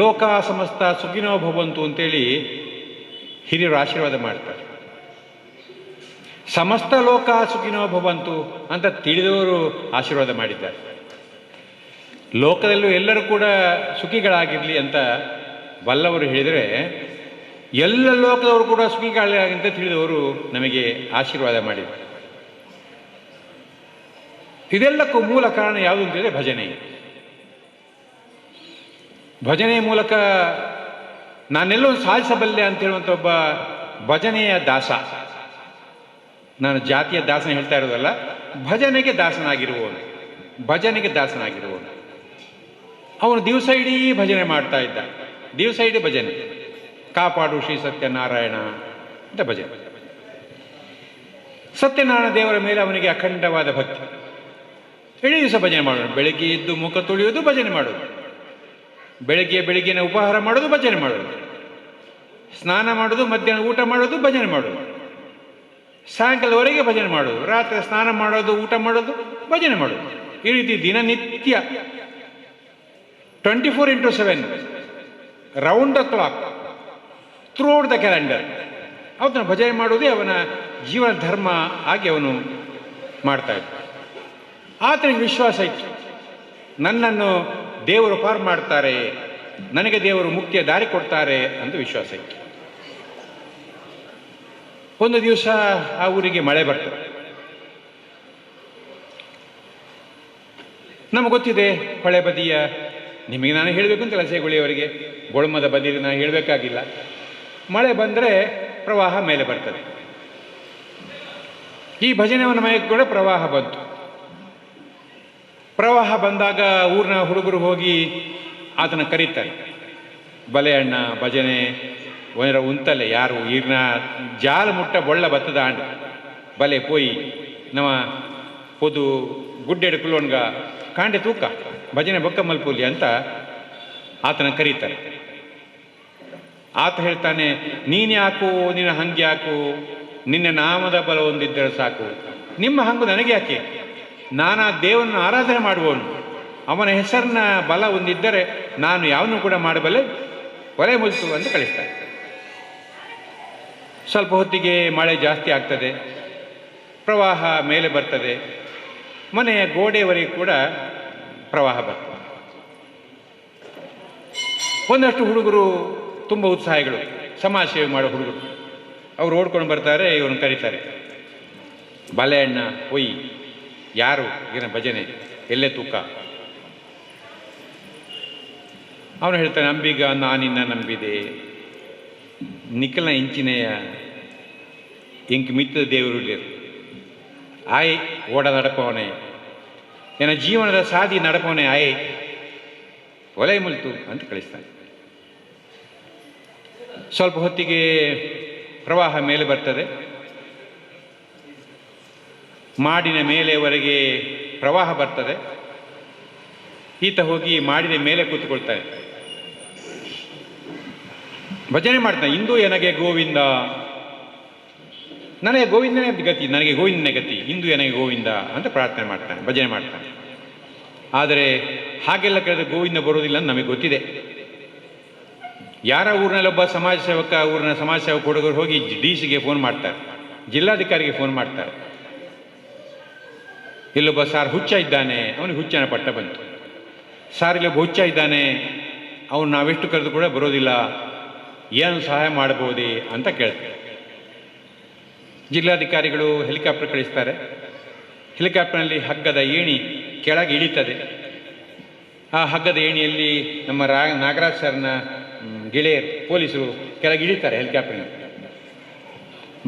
ಲೋಕ ಸಮಸ್ತ ಸುಖಿನೋ ಭವಂತು ಅಂತೇಳಿ ಹಿರಿಯರು ಆಶೀರ್ವಾದ ಮಾಡ್ತಾರೆ. ಸಮಸ್ತ ಲೋಕ ಸುಖಿನೋ ಭವಂತು ಅಂತ ತಿಳಿದವರು ಆಶೀರ್ವಾದ ಮಾಡಿದ್ದಾರೆ. ಲೋಕದಲ್ಲೂ ಎಲ್ಲರೂ ಕೂಡ ಸುಖಿಗಳಾಗಿರಲಿ ಅಂತ ಬಲ್ಲವರು ಹೇಳಿದರೆ, ಎಲ್ಲ ಲೋಕದವರು ಕೂಡ ಸುಖಿಗಳಾಗಂತ ತಿಳಿದವರು ನಮಗೆ ಆಶೀರ್ವಾದ ಮಾಡಿದರು. ಇದೆಲ್ಲಕ್ಕೂ ಮೂಲ ಕಾರಣ ಯಾವುದು ಅಂತೇಳಿದರೆ ಭಜನೆ. ಭಜನೆಯ ಮೂಲಕ ನಾನೆಲ್ಲೋ ಸಾಧಿಸಬಲ್ಲೆ ಅಂತ ಹೇಳುವಂಥ ಒಬ್ಬ ಭಜನೆಯ ದಾಸ, ನಾನು ಜಾತಿಯ ದಾಸನ ಹೇಳ್ತಾ ಇರೋದಲ್ಲ, ಭಜನೆಗೆ ದಾಸನಾಗಿರುವವನು, ಭಜನೆಗೆ ದಾಸನಾಗಿರುವವನು. ಅವನು ದಿವಸ ಇಡೀ ಭಜನೆ ಮಾಡ್ತಾ ಇದ್ದ, ದಿವಸ ಇಡೀ ಭಜನೆ. ಕಾಪಾಡು ಶ್ರೀ ಸತ್ಯನಾರಾಯಣ ಅಂತ ಭಜನೆ. ಸತ್ಯನಾರಾಯಣ ದೇವರ ಮೇಲೆ ಅವನಿಗೆ ಅಖಂಡವಾದ ಭಕ್ತಿ. ಇಡೀ ದಿವಸ ಭಜನೆ ಮಾಡೋದು, ಬೆಳಗ್ಗೆ ಎದ್ದು ಮುಖ ತೊಳೆಯೋದು ಭಜನೆ ಮಾಡೋದು, ಬೆಳಗ್ಗಿನ ಉಪಹಾರ ಮಾಡೋದು ಭಜನೆ ಮಾಡೋದು, ಸ್ನಾನ ಮಾಡೋದು, ಮಧ್ಯಾಹ್ನ ಊಟ ಮಾಡೋದು ಭಜನೆ ಮಾಡೋದು, ಸಾಯಂಕಾಲದವರೆಗೆ ಭಜನೆ ಮಾಡೋದು, ರಾತ್ರಿ ಸ್ನಾನ ಮಾಡೋದು, ಊಟ ಮಾಡೋದು, ಭಜನೆ ಮಾಡೋದು. ಈ ರೀತಿ ದಿನನಿತ್ಯ 24/7 round the clock throughout the calendar ಅವನ ಭಜನೆ ಮಾಡೋದೇ ಅವನ ಜೀವನ ಧರ್ಮ ಆಗಿ ಅವನು ಮಾಡ್ತಾಯಿದ್ದ. ಆತನಿಗೆ ವಿಶ್ವಾಸ ಇತ್ತು, ನನ್ನನ್ನು ದೇವರು ಪಾರು ಮಾಡ್ತಾರೆ, ನನಗೆ ದೇವರು ಮುಕ್ತಿಯ ದಾರಿ ಕೊಡ್ತಾರೆ ಅಂತ ವಿಶ್ವಾಸ ಇತ್ತು. ಒಂದು ದಿವಸ ಆ ಊರಿಗೆ ಮಳೆ ಬರ್ತದೆ. ನಮಗೆ ಗೊತ್ತಿದೆ ಹೊಳೆ ಬದಿಯ, ನಿಮಗೆ ನಾನು ಹೇಳಬೇಕು ಅಂತಲ್ಲ ಸೇಗುಳಿಯವರಿಗೆ, ಬೊಳ್ಮದ ಬದಿಯಲ್ಲಿ ನಾನು ಹೇಳಬೇಕಾಗಿಲ್ಲ. ಮಳೆ ಬಂದರೆ ಪ್ರವಾಹ ಮೇಲೆ ಬರ್ತದೆ. ಈ ಭಜನೆಯವನ ಮಯಕ್ಕೆ ಕೂಡ ಪ್ರವಾಹ ಬಂತು. ಪ್ರವಾಹ ಬಂದಾಗ ಊರಿನ ಹುಡುಗರು ಹೋಗಿ ಆತನ ಕರೀತಾರೆ, ಬಲೆ ಅಣ್ಣ ಭಜನೆ ಒಂದರ ಉಂತಲೆ ಯಾರು ಈರ್ನ ಜಾಲ ಮುಟ್ಟ ಬೊಳ್ಳ ಬತ್ತದ ಆಂಡ ಬಲೆ ಪೋಯಿ ನಮ್ಮ ಪೊದು ಗುಡ್ಡೆಡು ಕುಲೋಣ್ಗ ಕಾಂಡೆ ತೂಕ ಭಜನೆ ಬೊಕ್ಕ ಮಲ್ಪೂಲಿ ಅಂತ ಆತನ ಕರೀತಾರೆ. ಆತ ಹೇಳ್ತಾನೆ, ನೀನು ಯಾಕು, ನಿನ್ನ ಹಂಗೆ ಯಾಕು, ನಿನ್ನ ನಾಮದ ಬಲ ಹೊಂದಿದ್ದರೆ ಸಾಕು, ನಿಮ್ಮ ಹಂಗು ನನಗೆ ಯಾಕೆ, ನಾನಾ ದೇವನನ್ನು ಆರಾಧನೆ ಮಾಡುವವನು, ಅವನ ಹೆಸರನ್ನ ಬಲ ಹೊಂದಿದ್ದರೆ ನಾನು ಯಾವನ್ನೂ ಕೂಡ ಮಾಡಬಲ್ಲೆ, ಒಲೆ ಮುಲ್ತು ಅಂತ ಕಳಿಸ್ತಾನೆ. ಸ್ವಲ್ಪ ಹೊತ್ತಿಗೆ ಮಳೆ ಜಾಸ್ತಿ ಆಗ್ತದೆ, ಪ್ರವಾಹ ಮೇಲೆ ಬರ್ತದೆ, ಮನೆಯ ಗೋಡೆಯವರೆಗೆ ಕೂಡ ಪ್ರವಾಹ ಬರ್ತದೆ. ಒಂದಷ್ಟು ಹುಡುಗರು ತುಂಬ ಉತ್ಸಾಹಿಗಳು, ಸಮಾಜ ಸೇವೆ ಮಾಡೋ ಹುಡುಗರು, ಅವರು ಓಡ್ಕೊಂಡು ಬರ್ತಾರೆ, ಇವ್ರನ್ನ ಕರೀತಾರೆ, ಬಲೆ ಅಣ್ಣ ಒಯ್, ಯಾರು ಈಗಿನ ಭಜನೆ ಎಲ್ಲೇ ತೂಕ. ಅವನು ಹೇಳ್ತಾನೆ, ಅಂಬಿಗ ನಾನಿನ್ನ ನಂಬಿದೆ, ನಿಖಲ ಇಂಚಿನೆಯ ಇಂಕ್ ಮಿತ್ತ ದೇವರು ಆಯ್ ಓಡ ನಡಪವನೇ, ನನ್ನ ಜೀವನದ ಸಾದಿ ನಡಪವನೇ ಆಯ್, ಒಲೆ ಮುಲ್ತು ಅಂತ ಕಳಿಸ್ತಾನೆ. ಸ್ವಲ್ಪ ಹೊತ್ತಿಗೆ ಪ್ರವಾಹ ಮೇಲೆ ಬರ್ತದೆ, ಮಾಡಿನ ಮೇಲೆವರೆಗೆ ಪ್ರವಾಹ ಬರ್ತದೆ. ಈತ ಹೋಗಿ ಮಾಡಿದ ಮೇಲೆ ಕೂತ್ಕೊಳ್ತಾನೆ, ಭಜನೆ ಮಾಡ್ತಾನೆ, ಇಂದು ನನಗೆ ಗೋವಿಂದ, ನನಗೆ ಗೋವಿಂದನೇ ಗತಿ, ನನಗೆ ಗೋವಿಂದನೇ ಗತಿ, ಇಂದು ನನಗೆ ಗೋವಿಂದ ಅಂತ ಪ್ರಾರ್ಥನೆ ಮಾಡ್ತಾನೆ, ಭಜನೆ ಮಾಡ್ತಾನೆ. ಆದರೆ ಹಾಗೆಲ್ಲ ಕೇಳಿದ್ರೆ ಗೋವಿಂದ ಬರೋದಿಲ್ಲ ಅಂತ ನಮಗೆ ಗೊತ್ತಿದೆ. ಯಾರ ಊರಿನಲ್ಲೊಬ್ಬ ಸಮಾಜ ಸೇವಕ, ಊರಿನ ಸಮಾಜ ಸೇವಕ ಹುಡುಗರು ಹೋಗಿ ಡಿ ಸಿಗೆ ಫೋನ್ ಮಾಡ್ತಾರೆ, ಜಿಲ್ಲಾಧಿಕಾರಿಗೆ ಫೋನ್ ಮಾಡ್ತಾರೆ, ಇಲ್ಲೊಬ್ಬ ಸಾರ್ ಹುಚ್ಚ ಇದ್ದಾನೆ, ಅವನಿಗೆ ಹುಚ್ಚನ ಪಟ್ಟ ಬಂತು, ಸಾರ್ ಇಲ್ಲೊಬ್ಬ ಹುಚ್ಚ ಇದ್ದಾನೆ, ಅವನು ನಾವೆಷ್ಟು ಕರೆದು ಕೂಡ ಬರೋದಿಲ್ಲ, ಏನು ಸಹಾಯ ಮಾಡ್ಬೋದೇ ಅಂತ ಕೇಳ್ತಾರೆ. ಜಿಲ್ಲಾಧಿಕಾರಿಗಳು ಹೆಲಿಕಾಪ್ಟರ್ ಕಳಿಸ್ತಾರೆ. ಹೆಲಿಕಾಪ್ಟರ್ನಲ್ಲಿ ಹಗ್ಗದ ಏಣಿ ಕೆಳಗೆ ಇಳೀತದೆ. ಆ ಹಗ್ಗದ ಏಣಿಯಲ್ಲಿ ನಮ್ಮ ನಾಗರಾಜ್ ಸರ್ನ ಗೆಳೆಯರು ಪೊಲೀಸರು ಕೆಳಗೆ ಇಳಿತಾರೆ ಹೆಲಿಕಾಪ್ಟರ್ನಲ್ಲಿ.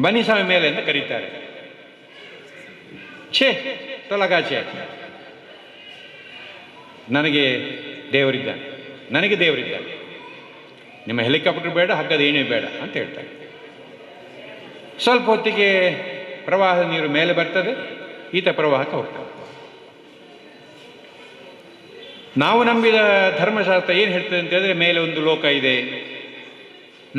ಬನ್ನಿ ಸ್ವಾಮಿ ಮೇಲೆ ಅಂತ ಕರೀತಾರೆ. ಛೇ ತೊಲಗಾಚೆ, ನನಗೆ ದೇವರಿದ್ದಾನೆ, ನನಗೆ ದೇವರಿದ್ದಾನೆ, ನಿಮ್ಮ ಹೆಲಿಕಾಪ್ಟರ್ ಬೇಡ, ಹಗ್ಗದ ಏಣಿ ಬೇಡ ಅಂತ ಹೇಳ್ತಾರೆ. ಸ್ವಲ್ಪ ಹೊತ್ತಿಗೆ ಪ್ರವಾಹದ ನೀರು ಮೇಲೆ ಬರ್ತದೆ, ಈತ ಪ್ರವಾಹಕ್ಕೆ ಹೋಗ್ತಾನೆ. ನಾವು ನಂಬಿದ ಧರ್ಮಶಾಸ್ತ್ರ ಏನು ಹೇಳ್ತದೆ ಅಂತ ಹೇಳಿದ್ರೆ, ಮೇಲೆ ಒಂದು ಲೋಕ ಇದೆ,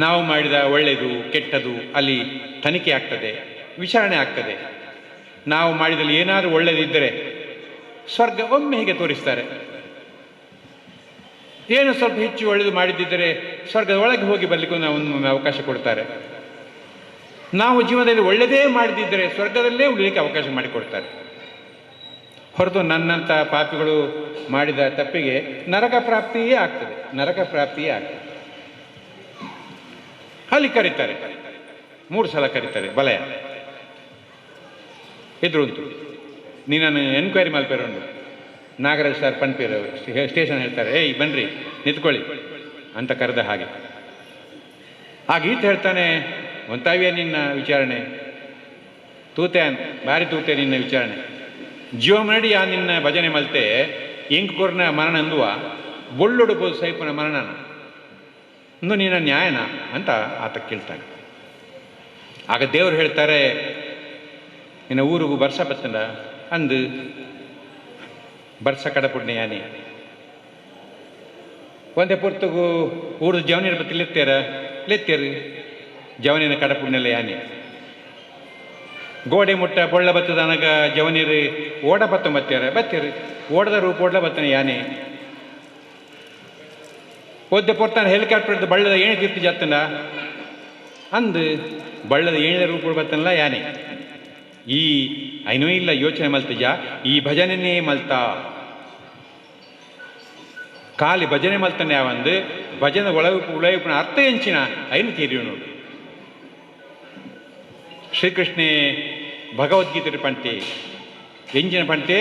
ನಾವು ಮಾಡಿದ ಒಳ್ಳೆಯದು ಕೆಟ್ಟದು ಅಲ್ಲಿ ತನಿಖೆ ಆಗ್ತದೆ, ವಿಚಾರಣೆ ಆಗ್ತದೆ. ನಾವು ಮಾಡಿದಲ್ಲಿ ಏನಾದರೂ ಒಳ್ಳೆಯದಿದ್ದರೆ ಸ್ವರ್ಗ ಒಮ್ಮೆ ಹೀಗೆ ತೋರಿಸ್ತಾರೆ. ಏನು ಸ್ವಲ್ಪ ಹೆಚ್ಚು ಒಳ್ಳೆಯದು ಮಾಡಿದ್ದಿದ್ದರೆ ಸ್ವರ್ಗದ ಒಳಗೆ ಹೋಗಿ ಬರಲಿಕ್ಕೂ ನಾವು ಒಂದು ಅವಕಾಶ ಕೊಡ್ತಾರೆ. ನಾವು ಜೀವನದಲ್ಲಿ ಒಳ್ಳೆಯದೇ ಮಾಡದಿದ್ದರೆ ಸ್ವರ್ಗದಲ್ಲೇ ಉಳಿಲಿಕ್ಕೆ ಅವಕಾಶ ಮಾಡಿಕೊಡ್ತಾರೆ. ಹೊರತು ನನ್ನಂಥ ಪಾಪಿಗಳು ಮಾಡಿದ ತಪ್ಪಿಗೆ ನರಕ ಪ್ರಾಪ್ತಿಯೇ ಆಗ್ತದೆ, ನರಕ ಪ್ರಾಪ್ತಿಯೇ ಆಗ್ತದೆ. ಅಲ್ಲಿ ಕರೀತಾರೆ, 3 ಸಲ ಕರೀತಾರೆ. ಬಲಯ ಎದುರುಂಟು, ನೀನನ್ನು ಎನ್ಕ್ವೈರಿ ಮಲ್ಪೇರುಂಡು. ನಾಗರಾಜ್ ಸರ್ ಪನ್ಪೇರು ಸ್ಟೇಷನ್ ಹೇಳ್ತಾರೆ, ಏಯ್ ಬನ್ರಿ ನಿಂತ್ಕೊಳ್ಳಿ ಅಂತ ಕರೆದ ಹಾಗೆ. ಆಗ ಈತ ಹೇಳ್ತಾನೆ, ಒಂತಾವಿಯ ನಿನ್ನ ವಿಚಾರಣೆ, ತೂತೆ ಭಾರಿ ತೂತೆ ನಿನ್ನ ವಿಚಾರಣೆ, ಜೀವಮನಡಿ ಆ ನಿನ್ನ ಭಜನೆ ಮಲ್ತೆ ಇಂಕ್ ಕೊರ್ನ ಮರಣ ಅಂದುವ ಬೊಳ್ಳೊಡು ಬೋದು ಸೈಪನ ಮರಣನ ಇಂದು ನಿನ್ನ ನ್ಯಾಯನ ಅಂತ ಆತ ಕೇಳ್ತಾನೆ. ಆಗ ದೇವರು ಹೇಳ್ತಾರೆ, ನಿನ್ನ ಊರಿಗೂ ಬರ್ಸ ಬತ್ತಂಡ ಅಂದು ಬರ್ಸ ಕಡಪುಡ್ನೆ ಯಾನೆ ಒಂದೇ ಪೊರ್ತುಗು ಊರು ಜವನಿನ ಬತ್ತಿ ಲೆತ್ತೇರ ಲೆತ್ತೇರು ಜವನಿನ ಕಡಪುಡ್ನೆಲ್ಲ ಯಾನೆ ಗೋಡೆ ಮುಟ್ಟ ಬೊಳ್ಳ ಬತ್ತದ ಅನಗ ಜವನಿರು ಓಡ ಬತ್ತ ಬತ್ತೇರ ಬತ್ತೀರು ಓಡದ ರೂಪ ಓಡ್ಲ ಬತ್ತನ ಯಾನೆ ಒದ್ದೆ ಪೊರ್ತಾನ ಹೆಲಿಕಾಪ್ಟರ್ ಬಳ್ಳದ ಏಣಿ ತಿರ್ತಿ ಜತ್ತನ ಅಂದು ಬಳ್ಳದ ಏಣಿದ ರೂಪ ಬತ್ತನಲ್ಲ ಯಾನೆ. ಈ ಐನೂ ಇಲ್ಲ ಯೋಚನೆ ಮಲ್ತಜ, ಈ ಭಜನೆನೇ ಮಲ್ತ ಖಾಲಿ ಭಜನೆ ಮಲ್ತಾನೆ ಯಾವಂದು ಭಜನೆ ಒಳ ಉಳಯುಪನ ಅರ್ಥ ಎಂಚಿನ ಐನು ತೀರಿ ನೋಡು. ಶ್ರೀಕೃಷ್ಣೇ ಭಗವದ್ಗೀತೆ ಪಂತೆ ಎಂಜಿನ ಪಂತೆ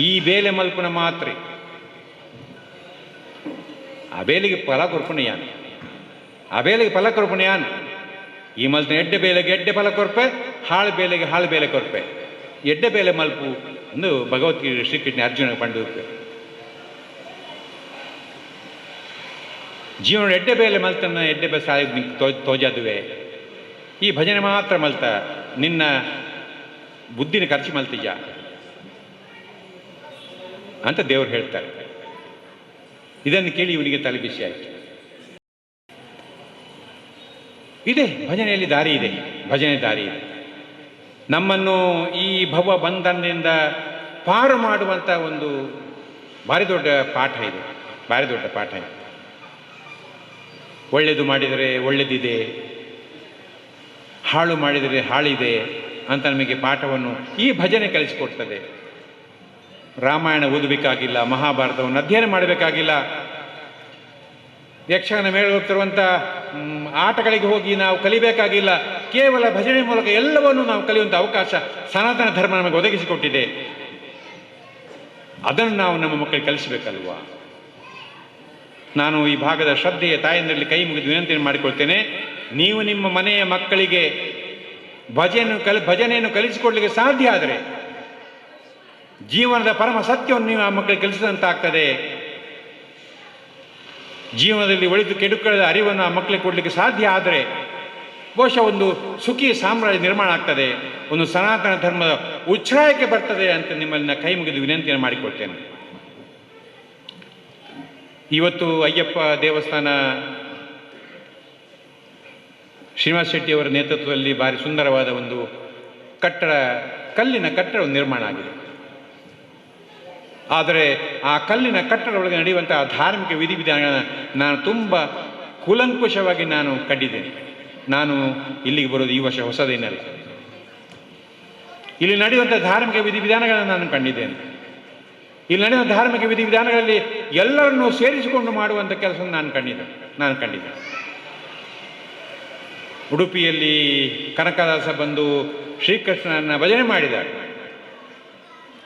ಈ ಬೇಲೆ ಮಲ್ಪುನ ಮಾತ್ರೆ ಆ ಬೇಲೆಗೆ ಫಲ ಕೊರ್ಪುಣ ಯಾನ್, ಆ ಬೇಲೆಗೆ ಫಲ ಕೊರ್ಪುಣ ಯಾನ್. ಈ ಮಲ್ತನ ಎಡ್ಡೆ ಬೇಲೆಗೆ ಎಡ್ಡೆ ಫಲ ಕೊರ್ಪೆ, ಹಾಳು ಬೇಲೆಗೆ ಹಾಳು ಬೇಲೆ ಕೊರ್ಪೆ, ಎಡ್ಡೆ ಬೇಲೆ ಮಲ್ಪು ಎಂದು ಭಗವದ್ಗೀತೆ ಶ್ರೀಕೃಷ್ಣ ಅರ್ಜುನ ಪಂಡು. ಜೀವನ ಎಡ್ಡೆ ಬೇಲೆ ಮಲ್ತನ ಎಡ್ಡೆ ಬೇ ಸಾಯ ತೋಜಾದುವೆ, ಈ ಭಜನೆ ಮಾತ್ರ ಮಲ್ತ ನಿನ್ನ ಬುದ್ಧಿನ ಖರ್ಚು ಮಲ್ತಿಜ ಅಂತ ದೇವರು ಹೇಳ್ತಾರೆ. ಇದನ್ನು ಕೇಳಿ ಇವನಿಗೆ ತಲೆ ಬಿಸಿ ಆಯಿತು. ಇದೆ ಭಜನೆಯಲ್ಲಿ ದಾರಿ ಇದೆ, ಭಜನೆ ದಾರಿ ಇದೆ. ನಮ್ಮನ್ನು ಈ ಭವ ಬಂಧನದಿಂದ ಪಾರು ಮಾಡುವಂಥ ಒಂದು ಭಾರಿ ದೊಡ್ಡ ಪಾಠ ಇದೆ, ಭಾರಿ ದೊಡ್ಡ ಪಾಠ ಇದೆ. ಒಳ್ಳೆಯದು ಮಾಡಿದರೆ ಒಳ್ಳೆಯದಿದೆ, ಹಾಳು ಮಾಡಿದರೆ ಹಾಳಿದೆ ಅಂತ ನಮಗೆ ಪಾಠವನ್ನು ಈ ಭಜನೆ ಕಲಿಸಿಕೊಡ್ತದೆ. ರಾಮಾಯಣ ಓದಬೇಕಾಗಿಲ್ಲ, ಮಹಾಭಾರತವನ್ನು ಅಧ್ಯಯನ ಮಾಡಬೇಕಾಗಿಲ್ಲ, ಯಕ್ಷಗಾನ ಮೇಲೆ ಹೋಗ್ತಿರುವಂಥ ಆಟಗಳಿಗೆ ಹೋಗಿ ನಾವು ಕಲಿಬೇಕಾಗಿಲ್ಲ. ಕೇವಲ ಭಜನೆ ಮೂಲಕ ಎಲ್ಲವನ್ನೂ ನಾವು ಕಲಿಯುವಂಥ ಅವಕಾಶ ಸನಾತನ ಧರ್ಮ ನಮಗೆ ಒದಗಿಸಿಕೊಟ್ಟಿದೆ. ಅದನ್ನು ನಾವು ನಮ್ಮ ಮಕ್ಕಳಿಗೆ ಕಲಿಸಬೇಕಲ್ವಾ? ನಾನು ಈ ಭಾಗದ ಶ್ರದ್ಧೆಯ ತಾಯಂದಿರಲ್ಲಿ ಕೈ ಮುಗಿದು ವಿನಂತಿಯನ್ನು ಮಾಡಿಕೊಳ್ತೇನೆ, ನೀವು ನಿಮ್ಮ ಮನೆಯ ಮಕ್ಕಳಿಗೆ ಭಜನೆಯನ್ನು ಕಲಿಸಿಕೊಡ್ಲಿಕ್ಕೆ ಸಾಧ್ಯ ಆದರೆ ಜೀವನದ ಪರಮ ಸತ್ಯವನ್ನು ನೀವು ಆ ಮಕ್ಕಳಿಗೆ ಕಲಿಸಿದಂತಾಗ್ತದೆ. ಜೀವನದಲ್ಲಿ ಒಳಿತು ಕೆಡುಕುಗಳ ಅರಿವನ್ನು ಆ ಮಕ್ಕಳಿಗೆ ಕೊಡಲಿಕ್ಕೆ ಸಾಧ್ಯ ಆದರೆ ಬಹುಶಃ ಒಂದು ಸುಖಿ ಸಾಮ್ರಾಜ್ಯ ನಿರ್ಮಾಣ ಆಗ್ತದೆ, ಒಂದು ಸನಾತನ ಧರ್ಮದ ಉಚ್ಛ್ರಾಯಕ್ಕೆ ಬರ್ತದೆ ಅಂತ ನಿಮ್ಮಲ್ಲಿ ಕೈ ಮುಗಿದು ವಿನಂತಿಯನ್ನು ಮಾಡಿಕೊಳ್ತೇನೆ. ಇವತ್ತು ಅಯ್ಯಪ್ಪ ದೇವಸ್ಥಾನ ಶ್ರೀನಿವಾಸ ಶೆಟ್ಟಿಯವರ ನೇತೃತ್ವದಲ್ಲಿ ಭಾರಿ ಸುಂದರವಾದ ಒಂದು ಕಟ್ಟಡ, ಕಲ್ಲಿನ ಕಟ್ಟಡ ನಿರ್ಮಾಣ ಆಗಿದೆ. ಆದರೆ ಆ ಕಲ್ಲಿನ ಕಟ್ಟಡ ಒಳಗೆ ನಡೆಯುವಂತಹ ಧಾರ್ಮಿಕ ವಿಧಿವಿಧಾನಗಳನ್ನು ನಾನು ತುಂಬ ಕೂಲಂಕುಷವಾಗಿ ನಾನು ಕಂಡಿದ್ದೇನೆ. ನಾನು ಇಲ್ಲಿಗೆ ಬರೋದು ಈ ವರ್ಷ ಹೊಸದೇನಲ್ಲ. ಇಲ್ಲಿ ನಡೆಯುವಂಥ ಧಾರ್ಮಿಕ ವಿಧಿವಿಧಾನಗಳನ್ನು ನಾನು ಕಂಡಿದ್ದೇನೆ. ಇಲ್ಲಿ ನಡೆಯುವ ಧಾರ್ಮಿಕ ವಿಧಿವಿಧಾನಗಳಲ್ಲಿ ಎಲ್ಲರನ್ನೂ ಸೇರಿಸಿಕೊಂಡು ಮಾಡುವಂಥ ಕೆಲಸವನ್ನು ನಾನು ಕಂಡಿದ್ದೇನೆ. ಉಡುಪಿಯಲ್ಲಿ ಕನಕದಾಸ ಬಂದು ಶ್ರೀಕೃಷ್ಣನನ್ನು ಭಜನೆ ಮಾಡಿದಾಗ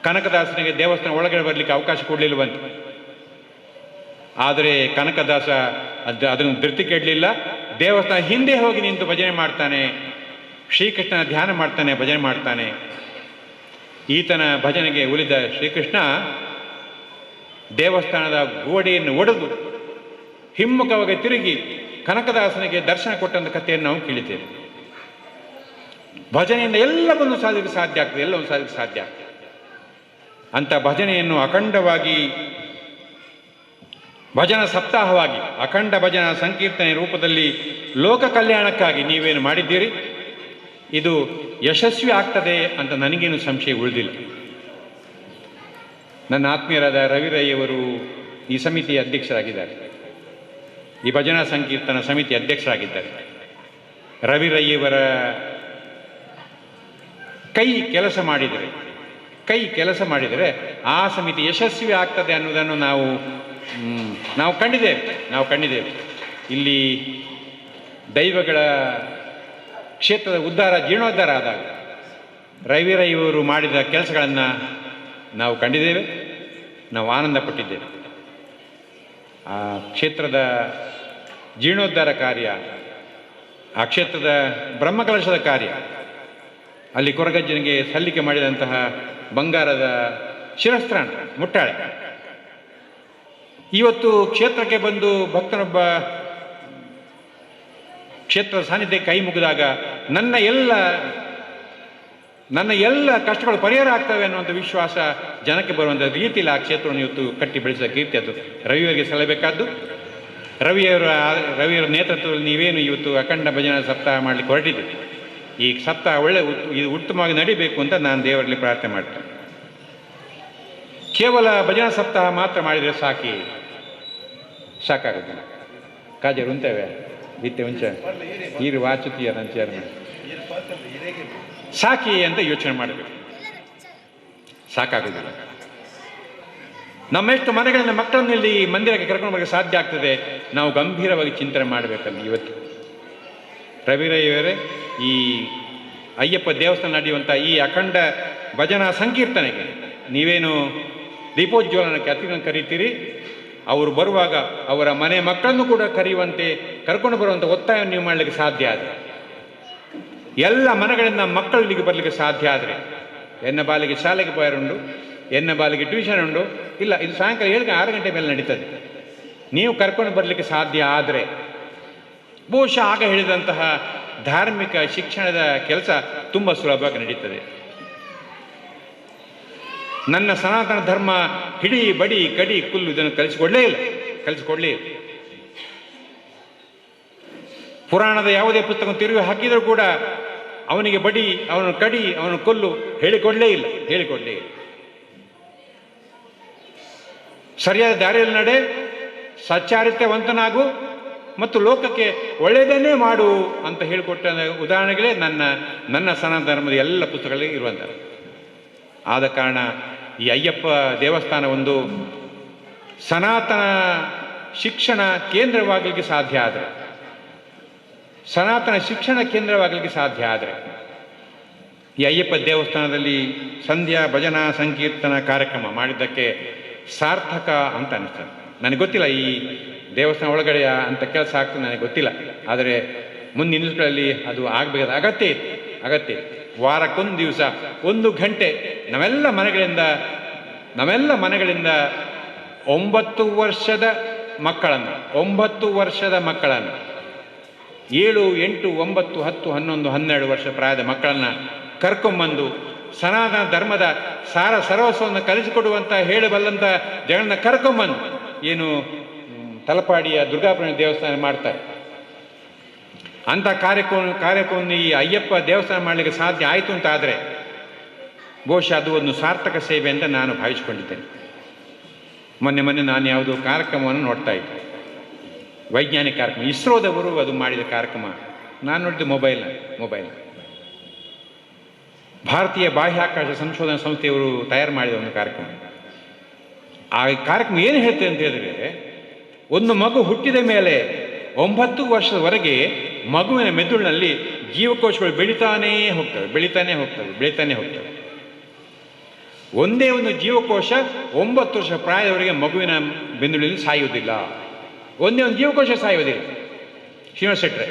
ಕನಕದಾಸನಿಗೆ ದೇವಸ್ಥಾನ ಒಳಗಡೆ ಬರಲಿಕ್ಕೆ ಅವಕಾಶ ಕೊಡಲಿಲ್ಲವಂತೆ. ಆದರೆ ಕನಕದಾಸ ಅದನ್ನು ಧೃತಿ ಕೆಡಲಿಲ್ಲ. ದೇವಸ್ಥಾನ ಹಿಂದೆ ಹೋಗಿ ನಿಂತು ಭಜನೆ ಮಾಡ್ತಾನೆ, ಶ್ರೀಕೃಷ್ಣನ ಧ್ಯಾನ ಮಾಡ್ತಾನೆ, ಭಜನೆ ಮಾಡ್ತಾನೆ. ಈತನ ಭಜನೆಗೆ ಉಳಿದ ಶ್ರೀಕೃಷ್ಣ ದೇವಸ್ಥಾನದ ಗೋಡೆಯನ್ನು ಒಡೆದು ಹಿಮ್ಮುಖವಾಗಿ ತಿರುಗಿ ಕನಕದಾಸನಿಗೆ ದರ್ಶನ ಕೊಟ್ಟಂಥ ಕಥೆಯನ್ನು ನಾವು ಕೇಳಿದ್ದೇವೆ. ಭಜನೆಯಿಂದ ಎಲ್ಲವನ್ನು ಸಾಧಕ್ಕೆ ಸಾಧ್ಯ ಆಗ್ತದೆ, ಎಲ್ಲವನ್ನು ಸಾಧಕ್ಕೆ ಸಾಧ್ಯ ಆಗ್ತದೆ. ಅಂಥ ಭಜನೆಯನ್ನು ಅಖಂಡವಾಗಿ ಭಜನಾ ಸಪ್ತಾಹವಾಗಿ ಅಖಂಡ ಭಜನಾ ಸಂಕೀರ್ತನೆ ರೂಪದಲ್ಲಿ ಲೋಕ ಕಲ್ಯಾಣಕ್ಕಾಗಿ ನೀವೇನು ಮಾಡಿದ್ದೀರಿ, ಇದು ಯಶಸ್ವಿ ಆಗ್ತದೆ ಅಂತ ನನಗೇನು ಸಂಶಯ ಉಳಿದಿಲ್ಲ. ನನ್ನ ಆತ್ಮೀಯರಾದ ರವಿ ರೈಯವರು ಈ ಸಮಿತಿಯ ಅಧ್ಯಕ್ಷರಾಗಿದ್ದಾರೆ, ಈ ಭಜನಾ ಸಂಕೀರ್ತನ ಸಮಿತಿ ಅಧ್ಯಕ್ಷರಾಗಿದ್ದಾರೆ. ರವಿ ರೈಯವರ ಕೈ ಕೆಲಸ ಮಾಡಿದರೆ ಆ ಸಮಿತಿ ಯಶಸ್ವಿ ಆಗ್ತದೆ ಅನ್ನೋದನ್ನು ನಾವು ಕಂಡಿದ್ದೇವೆ. ಇಲ್ಲಿ ದೈವಗಳ ಕ್ಷೇತ್ರದ ಉದ್ಧಾರ, ಜೀರ್ಣೋದ್ಧಾರ ಆದಾಗ ರವಿ ರೈಯವರು ಮಾಡಿದ ಕೆಲಸಗಳನ್ನು ನಾವು ಕಂಡಿದ್ದೇವೆ, ನಾವು ಆನಂದ ಪಟ್ಟಿದ್ದೇವೆ. ಆ ಕ್ಷೇತ್ರದ ಜೀರ್ಣೋದ್ಧಾರ ಕಾರ್ಯ, ಆ ಕ್ಷೇತ್ರದ ಬ್ರಹ್ಮಕಲಶದ ಕಾರ್ಯ, ಅಲ್ಲಿ ಕೊರಗಜ್ಜನಿಗೆ ಸಲ್ಲಿಕೆ ಮಾಡಿದಂತಹ ಬಂಗಾರದ ಶಿರಸ್ತ್ರಾಣ ಮುಟ್ಟಾಳೆ, ಇವತ್ತು ಕ್ಷೇತ್ರಕ್ಕೆ ಬಂದು ಭಕ್ತನೊಬ್ಬ ಕ್ಷೇತ್ರದ ಸಾನ್ನಿಧ್ಯ ಕೈ ಮುಗಿದಾಗ ನನ್ನ ಎಲ್ಲ ಕಷ್ಟಗಳು ಪರಿಹಾರ ಆಗ್ತವೆ ಅನ್ನುವಂಥ ವಿಶ್ವಾಸ ಜನಕ್ಕೆ ಬರುವಂಥ ರೀತಿಯಲ್ಲಿ ಆ ಕ್ಷೇತ್ರವನ್ನು ಇವತ್ತು ಕಟ್ಟಿ ಬೆಳೆಸಿದ ಕೀರ್ತಿ ಅದು ರವಿಯವರಿಗೆ ಸಲ್ಲಬೇಕಾದ್ದು. ರವಿಯವರ ನೇತೃತ್ವದಲ್ಲಿ ನೀವೇನು ಇವತ್ತು ಅಖಂಡ ಭಜನಾ ಸಪ್ತಾಹ ಮಾಡಲಿಕ್ಕೆ ಹೊರಟಿದ್ದೀರಿ, ಈ ಸಪ್ತಾಹ ಒಳ್ಳೆ ಇದು ಉತ್ತಮವಾಗಿ ನಡಿಬೇಕು ಅಂತ ನಾನು ದೇವರಲ್ಲಿ ಪ್ರಾರ್ಥನೆ ಮಾಡ್ತೇನೆ. ಕೇವಲ ಭಜನಾ ಸಪ್ತಾಹ ಮಾತ್ರ ಮಾಡಿದರೆ ಸಾಕಾಗೋದಿಲ್ಲ. ಕಾಜರು ಉಂಟೇವೆ ಬಿತ್ತೆ ಉಂಚ ನೀರು ವಾಚುತ್ತೀಯ ನನ್ನ ಚೇರ್ಮನ್ ಸಾಕಿ ಅಂತ ಯೋಚನೆ ಮಾಡಬೇಕು, ಸಾಕಾಗೋದಿಲ್ಲ. ನಮ್ಮೆಷ್ಟು ಮನೆಗಳಿಂದ ಮಕ್ಕಳನ್ನು ಇಲ್ಲಿ ಮಂದಿರಕ್ಕೆ ಕರ್ಕೊಂಡು ಬರೋಕ್ಕೆ ಸಾಧ್ಯ ಆಗ್ತದೆ, ನಾವು ಗಂಭೀರವಾಗಿ ಚಿಂತನೆ ಮಾಡಬೇಕಲ್ಲಿ. ಇವತ್ತು ರವಿರೈಯವರೇ, ಈ ಅಯ್ಯಪ್ಪ ದೇವಸ್ಥಾನ ನಡೆಯುವಂಥ ಈ ಅಖಂಡ ಭಜನಾ ಸಂಕೀರ್ತನೆಗೆ ನೀವೇನು ದೀಪೋಜ್ವಲನಕ್ಕೆ ಅತಿಥಿಗಳನ್ನು ಕರೀತೀರಿ, ಅವರು ಬರುವಾಗ ಅವರ ಮನೆ ಮಕ್ಕಳನ್ನು ಕೂಡ ಕರೆಯುವಂತೆ ಕರ್ಕೊಂಡು ಬರುವಂಥ ಒತ್ತಾಯವನ್ನು ನೀವು ಮಾಡಲಿಕ್ಕೆ ಸಾಧ್ಯ ಆದರೆ, ಎಲ್ಲ ಮನೆಗಳಿಂದ ಮಕ್ಕಳಿಗೆ ಬರಲಿಕ್ಕೆ ಸಾಧ್ಯ ಆದರೆ, ಎನ್ನ ಬಾಲಿಗೆ ಶಾಲೆಗೆ ಪೋಯರುಂಡು, ಎನ್ನ ಬಾಲಿಗೆ ಟ್ಯೂಷನ್ ಉಂಡು, ಇಲ್ಲ ಇದು ಸಾಯಂಕಾಲ 7 6 ಗಂಟೆ ಮೇಲೆ ನಡೀತದೆ, ನೀವು ಕರ್ಕೊಂಡು ಬರಲಿಕ್ಕೆ ಸಾಧ್ಯ ಆದರೆ ಬಹುಶಃ ಆಗ ಹೇಳಿದಂತಹ ಧಾರ್ಮಿಕ ಶಿಕ್ಷಣದ ಕೆಲಸ ತುಂಬ ಸುಲಭವಾಗಿ ನಡೀತದೆ. ನನ್ನ ಸನಾತನ ಧರ್ಮ ಹಿಡಿ ಬಡಿ ಕಡಿ ಕುಲ್ಲು ಇದನ್ನು ಕಲಿಸಿಕೊಡಲೇ ಇಲ್ಲ. ಪುರಾಣದ ಯಾವುದೇ ಪುಸ್ತಕ ತಿರುಗಿ ಹಾಕಿದರೂ ಕೂಡ ಅವನಿಗೆ ಬಡಿ, ಅವನ ಕಡಿ, ಅವನ ಕೊಲ್ಲು ಹೇಳಿಕೊಡಲೇ ಇಲ್ಲ. ಸರಿಯಾದ ದಾರಿಯಲ್ಲಿ ನಡೆ, ಸಚ್ಚಾರಿತ್ಯವಂತನಾಗು ಮತ್ತು ಲೋಕಕ್ಕೆ ಒಳ್ಳೆಯದನ್ನೇ ಮಾಡು ಅಂತ ಹೇಳಿಕೊಟ್ಟ ಉದಾಹರಣೆಗಳೇ ನನ್ನ ಸನಾತನ ಧರ್ಮದ ಎಲ್ಲ ಪುಸ್ತಕಗಳಲ್ಲಿ ಇರುವಂಥ. ಆದ ಕಾರಣ ಈ ಅಯ್ಯಪ್ಪ ದೇವಸ್ಥಾನ ಒಂದು ಸನಾತನ ಶಿಕ್ಷಣ ಕೇಂದ್ರವಾಗಲಿಕ್ಕೆ ಸಾಧ್ಯ ಆದರೆ, ಸನಾತನ ಶಿಕ್ಷಣ ಕೇಂದ್ರವಾಗಲಿಕ್ಕೆ ಸಾಧ್ಯ ಆದರೆ, ಈ ಅಯ್ಯಪ್ಪ ದೇವಸ್ಥಾನದಲ್ಲಿ ಸಂಧ್ಯಾ ಭಜನಾ ಸಂಕೀರ್ತನ ಕಾರ್ಯಕ್ರಮ ಮಾಡಿದ್ದಕ್ಕೆ ಸಾರ್ಥಕ ಅಂತ ಅನ್ನಿಸ್ತದೆ. ನನಗೆ ಗೊತ್ತಿಲ್ಲ ಈ ದೇವಸ್ಥಾನ ಒಳಗಡೆ ಅಂಥ ಕೆಲಸ ಆಗ್ತದೆ, ನನಗೆ ಗೊತ್ತಿಲ್ಲ. ಆದರೆ ಮುಂದಿನ ದಿವಸಗಳಲ್ಲಿ ಅದು ಆಗಬೇಕಾದ ಅಗತ್ಯ ಇತ್ತು. ವಾರಕ್ಕೊಂದು ದಿವಸ 1 ಗಂಟೆ ನಾವೆಲ್ಲ ಮನೆಗಳಿಂದ 9 ವರ್ಷದ ಮಕ್ಕಳನ್ನು, 9 ವರ್ಷದ ಮಕ್ಕಳನ್ನು, 7, 8, 9, 10, 11, 12 ವರ್ಷ ಪ್ರಾಯದ ಮಕ್ಕಳನ್ನು ಕರ್ಕೊಂಬಂದು ಸನಾತನ ಧರ್ಮದ ಸಾರ ಸರ್ವಸ್ವವನ್ನು ಕಲಿಸಿಕೊಡುವಂಥ ಹೇಳಬಲ್ಲಂಥ ಜನರನ್ನ ಕರ್ಕೊಂಬಂದು ಏನು ತಲಪಾಡಿಯ ದುರ್ಗಾಪುರ ದೇವಸ್ಥಾನ ಮಾಡ್ತಾರೆ ಅಂಥ ಕಾರ್ಯಕ್ರಮವನ್ನು ಈ ಅಯ್ಯಪ್ಪ ದೇವಸ್ಥಾನ ಮಾಡಲಿಕ್ಕೆ ಸಾಧ್ಯ ಆಯಿತು ಅಂತ ಆದರೆ ಬಹುಶಃ ಅದು ಒಂದು ಸಾರ್ಥಕ ಸೇವೆ ಅಂತ ನಾನು ಭಾವಿಸಿಕೊಂಡಿದ್ದೇನೆ. ಮೊನ್ನೆ ಮೊನ್ನೆ ನಾನು ಯಾವುದೋ ಕಾರ್ಯಕ್ರಮವನ್ನು ನೋಡ್ತಾ ಇದ್ದೆ, ವೈಜ್ಞಾನಿಕ ಕಾರ್ಯಕ್ರಮ, ಇಸ್ರೋದವರು ಅದು ಮಾಡಿದ ಕಾರ್ಯಕ್ರಮ. ನಾನು ನೋಡಿದ್ದು ಮೊಬೈಲ್ ಭಾರತೀಯ ಬಾಹ್ಯಾಕಾಶ ಸಂಶೋಧನಾ ಸಂಸ್ಥೆಯವರು ತಯಾರು ಮಾಡಿದ ಒಂದು ಕಾರ್ಯಕ್ರಮ. ಆ ಕಾರ್ಯಕ್ರಮ ಏನು ಹೇಳ್ತೇನೆ ಅಂತ ಹೇಳಿದರೆ, ಒಂದು ಮಗು ಹುಟ್ಟಿದ ಮೇಲೆ 9 ವರ್ಷದವರೆಗೆ ಮಗುವಿನ ಮೆದುಳಿನಲ್ಲಿ ಜೀವಕೋಶಗಳು ಬೆಳೀತಾನೇ ಹೋಗ್ತವೆ, ಬೆಳೀತಾನೆ ಹೋಗ್ತವೆ, ಬೆಳೀತಾನೆ ಹೋಗ್ತವೆ. ಒಂದೇ ಒಂದು ಜೀವಕೋಶ 9 ವರ್ಷ ಪ್ರಾಯದವರೆಗೆ ಮಗುವಿನ ಮೆದುಳಿನಲ್ಲಿ ಸಾಯುವುದಿಲ್ಲ. ಒಂದೇ ಒಂದು ಜೀವಕೋಶ ಸಾಯುವುದಿಲ್ಲ. ಶ್ರೀನಿವಾಸ ಶೆಟ್ಟರೆ,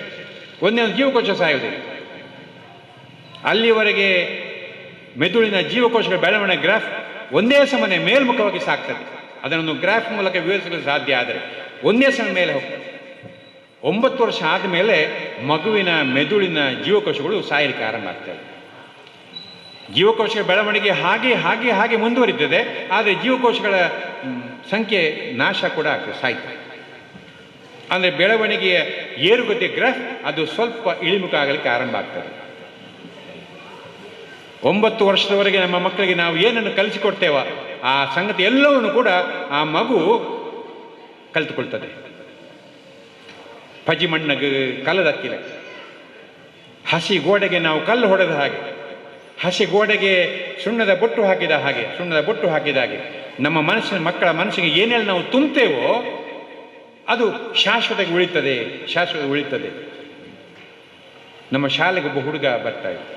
ಒಂದೇ ಒಂದು ಜೀವಕೋಶ ಸಾಯುವುದಿಲ್ಲ. ಅಲ್ಲಿವರೆಗೆ ಮೆದುಳಿನ ಜೀವಕೋಶಗಳ ಬೆಳವಣಿಗೆ ಗ್ರಾಫ್ ಒಂದೇ ಸಮನೆ ಮೇಲ್ಮುಖವಾಗಿ ಸಾಗ್ತದೆ. ಅದನ್ನು ಗ್ರಾಫ್ ಮೂಲಕ ವಿವರಿಸಲು ಸಾಧ್ಯ ಆದರೆ ಒಂದೇ ಸಮ ಮೇಲೆ ಹೋಗ್ತದೆ. 9 ವರ್ಷ ಆದಮೇಲೆ ಮಗುವಿನ ಮೆದುಳಿನ ಜೀವಕೋಶಗಳು ಸಾಯಲಿಕ್ಕೆ ಆರಂಭ ಆಗ್ತವೆ. ಜೀವಕೋಶಗಳ ಬೆಳವಣಿಗೆ ಹಾಗೆ ಹಾಗೆ ಹಾಗೆ ಮುಂದುವರಿತದೆ. ಆದರೆ ಜೀವಕೋಶಗಳ ಸಂಖ್ಯೆ ನಾಶ ಕೂಡ ಆಗ್ತದೆ, ಸಾಯ್ತದೆ. ಅಂದರೆ ಬೆಳವಣಿಗೆಯ ಏರುಗತಿಯ ಗ್ರಾಫ್ ಅದು ಸ್ವಲ್ಪ ಇಳಿಮುಖ ಆಗಲಿಕ್ಕೆ ಆರಂಭ ಆಗ್ತದೆ. 9 ವರ್ಷದವರೆಗೆ ನಮ್ಮ ಮಕ್ಕಳಿಗೆ ನಾವು ಏನನ್ನು ಕಲಿಸಿಕೊಡ್ತೇವೋ ಆ ಸಂಗತಿ ಎಲ್ಲವನ್ನು ಕೂಡ ಆ ಮಗು ಕಲಿತುಕೊಳ್ತದೆ. ಪಜಿ ಮಣ್ಣಗೆ ಕಲ್ಲದಕ್ಕಿಲ್ಲ, ಹಸಿ ಗೋಡೆಗೆ ನಾವು ಕಲ್ಲು ಹೊಡೆದ ಹಾಗೆ, ಹಸಿ ಗೋಡೆಗೆ ಸುಣ್ಣದ ಬೊಟ್ಟು ಹಾಕಿದ ಹಾಗೆ, ಸುಣ್ಣದ ಬೊಟ್ಟು ಹಾಕಿದ ಹಾಗೆ ನಮ್ಮ ಮನಸ್ಸಿನ ಮಕ್ಕಳ ಮನಸ್ಸಿಗೆ ಏನೆಲ್ಲ ನಾವು ತುಂಬ್ತೇವೋ ಅದು ಶಾಶ್ವತವಾಗಿ ಉಳಿತದೆ, ಶಾಶ್ವತ ಉಳಿತದೆ. ನಮ್ಮ ಶಾಲೆಗೆ ಒಬ್ಬ ಹುಡುಗ ಬರ್ತಾ ಇದ್ದ,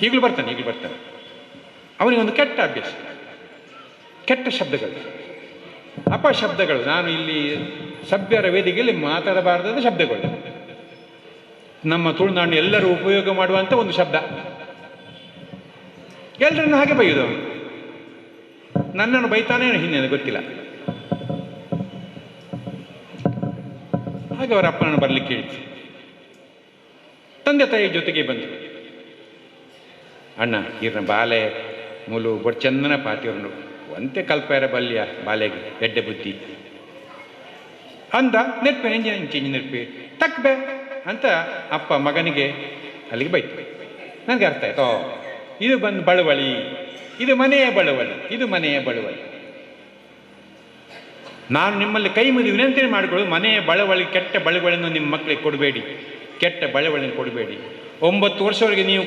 ಈಗಲೂ ಬರ್ತಾನೆ, ಈಗಲೂ ಬರ್ತಾನೆ. ಅವನಿಗೊಂದು ಕೆಟ್ಟ ಅಭ್ಯಾಸ, ಕೆಟ್ಟ ಶಬ್ದಗಳು, ಅಪಶಬ್ದಗಳು. ನಾನು ಇಲ್ಲಿ ಸಭ್ಯರ ವೇದಿಕೆಯಲ್ಲಿ ಮಾತಾಡಬಾರದಾದ ಶಬ್ದಗಳು, ನಮ್ಮ ತುಳುನಾಡಿನ ಎಲ್ಲರೂ ಉಪಯೋಗ ಮಾಡುವಂಥ ಒಂದು ಶಬ್ದ. ಎಲ್ಲರನ್ನು ಹಾಗೆ ಬೈಯೋದು ಅವನು. ನನ್ನನ್ನು ಬೈತಾನೆ ಹಿಂದೆ ಗೊತ್ತಿಲ್ಲ. ಹಾಗೆ ಅವರ ಅಪ್ಪನನ್ನು ಬರಲಿಕ್ಕೆ ಹೇಳಿತು. ತಂದೆ ತಾಯಿ ಜೊತೆಗೆ ಬಂದರು. ಅಣ್ಣ ಈರ್ನ ಬಾಲೆ ಮೂಲು ಬೊಡ್ಚಂದನ ಪಾತಿಯವ್ರನ್ನು ಒಂತೆ ಕಲ್ಪಾರ ಬಲ್ಯ ಬಾಲೆಗೆ ಎಡ್ಡೆ ಬುದ್ಧಿ ಅಂದ. ನೆರ್ಪೆ ಎಂಜಿನ ಇಂಚಿ ನೆರ್ಪೆ ತಕ್ಬೆ ಅಂತ ಅಪ್ಪ ಮಗನಿಗೆ ಅಲ್ಲಿಗೆ ಬೈತು. ನನಗೆ ಅರ್ಥ ಆಯ್ತು, ಇದು ಬಂದು ಬಳುವಳಿ, ಇದು ಮನೆಯ ಬಳುವಳಿ, ಇದು ಮನೆಯ ಬಳುವಳಿ. ನಾನು ನಿಮ್ಮಲ್ಲಿ ಕೈ ಮುಗಿ ವಿನಂತಿ ಮಾಡಿಕೊಳ್ಳೋದು, ಮನೆಯ ಬಳುವಳಿ, ಕೆಟ್ಟ ಬಳುವಳಿಯನ್ನು ನಿಮ್ಮ ಮಕ್ಕಳಿಗೆ ಕೊಡಬೇಡಿ, ಕೆಟ್ಟ ಬಳುವಳಿಯನ್ನು ಕೊಡಬೇಡಿ. 9 ವರ್ಷವರೆಗೆ ನೀವು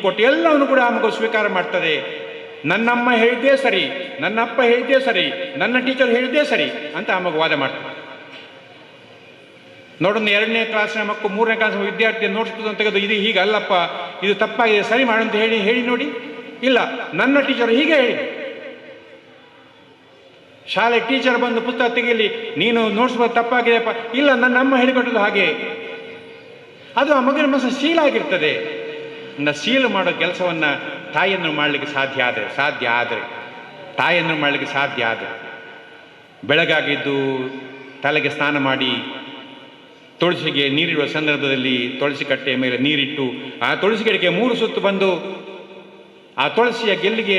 ಕೊಟ್ಟು ಎಲ್ಲವನ್ನು ಕೂಡ ಆ ಮಗು ಸ್ವೀಕಾರ ಮಾಡ್ತದೆ. ನನ್ನಮ್ಮ ಹೇಳಿದ್ದೇ ಸರಿ, ನನ್ನಪ್ಪ ಹೇಳಿದ್ದೇ ಸರಿ, ನನ್ನ ಟೀಚರ್ ಹೇಳಿದ್ದೇ ಸರಿ ಅಂತ ಆ ಮಗು ವಾದ ಮಾಡ್ತದೆ. ನೋಡೋಣ, 2ನೇ ಕ್ಲಾಸಿನ ಮಕ್ಕಳು 3ನೇ ಕ್ಲಾಸಿನ ವಿದ್ಯಾರ್ಥಿ ನೋಟ್ಸ್ ಪುಸ್ತಕ ತೆಗೆದು ಇದು ಹೀಗೆ ಅಲ್ಲಪ್ಪ, ಇದು ತಪ್ಪಾಗಿದೆ, ಸರಿ ಮಾಡು ಅಂತ ಹೇಳಿ ಹೇಳಿ ನೋಡಿ. ಇಲ್ಲ, ನನ್ನ ಟೀಚರ್ ಹೀಗೆ ಹೇಳಿ. ಶಾಲೆ ಟೀಚರ್ ಬಂದು ಪುಸ್ತಕ ತೆಗೀಲಿ, ನೀನು ನೋಟ್ಸ್ ತಪ್ಪಾಗಿದೆಯಪ್ಪ, ಇಲ್ಲ ನನ್ನ ಅಮ್ಮ ಹೇಳಿಕೊಟ್ಟದ್ದು ಹಾಗೆ. ಅದು ಆ ಮಗುವಿನ ಮನಸ್ಸು ಸೀಲಾಗಿರ್ತದೆ. ಸೀಲು ಮಾಡೋ ಕೆಲಸವನ್ನು ತಾಯಿಯನ್ನು ಮಾಡಲಿಕ್ಕೆ ಸಾಧ್ಯ ಆದರೆ, ಸಾಧ್ಯ ಆದರೆ ತಾಯಿಯನ್ನು ಮಾಡಲಿಕ್ಕೆ ಸಾಧ್ಯ ಆದರೆ, ಬೆಳಗಾಗಿದ್ದು ತಲೆಗೆ ಸ್ನಾನ ಮಾಡಿ ತುಳಸಿಗೆ ನೀರಿಡುವ ಸಂದರ್ಭದಲ್ಲಿ ತುಳಸಿ ಕಟ್ಟೆಯ ಮೇಲೆ ನೀರಿಟ್ಟು ಆ ತುಳಸಿ ಗಿಡಕ್ಕೆ 3 ಸುತ್ತು ಬಂದು ಆ ತುಳಸಿಯ ಗೆಲ್ಲಿಗೆ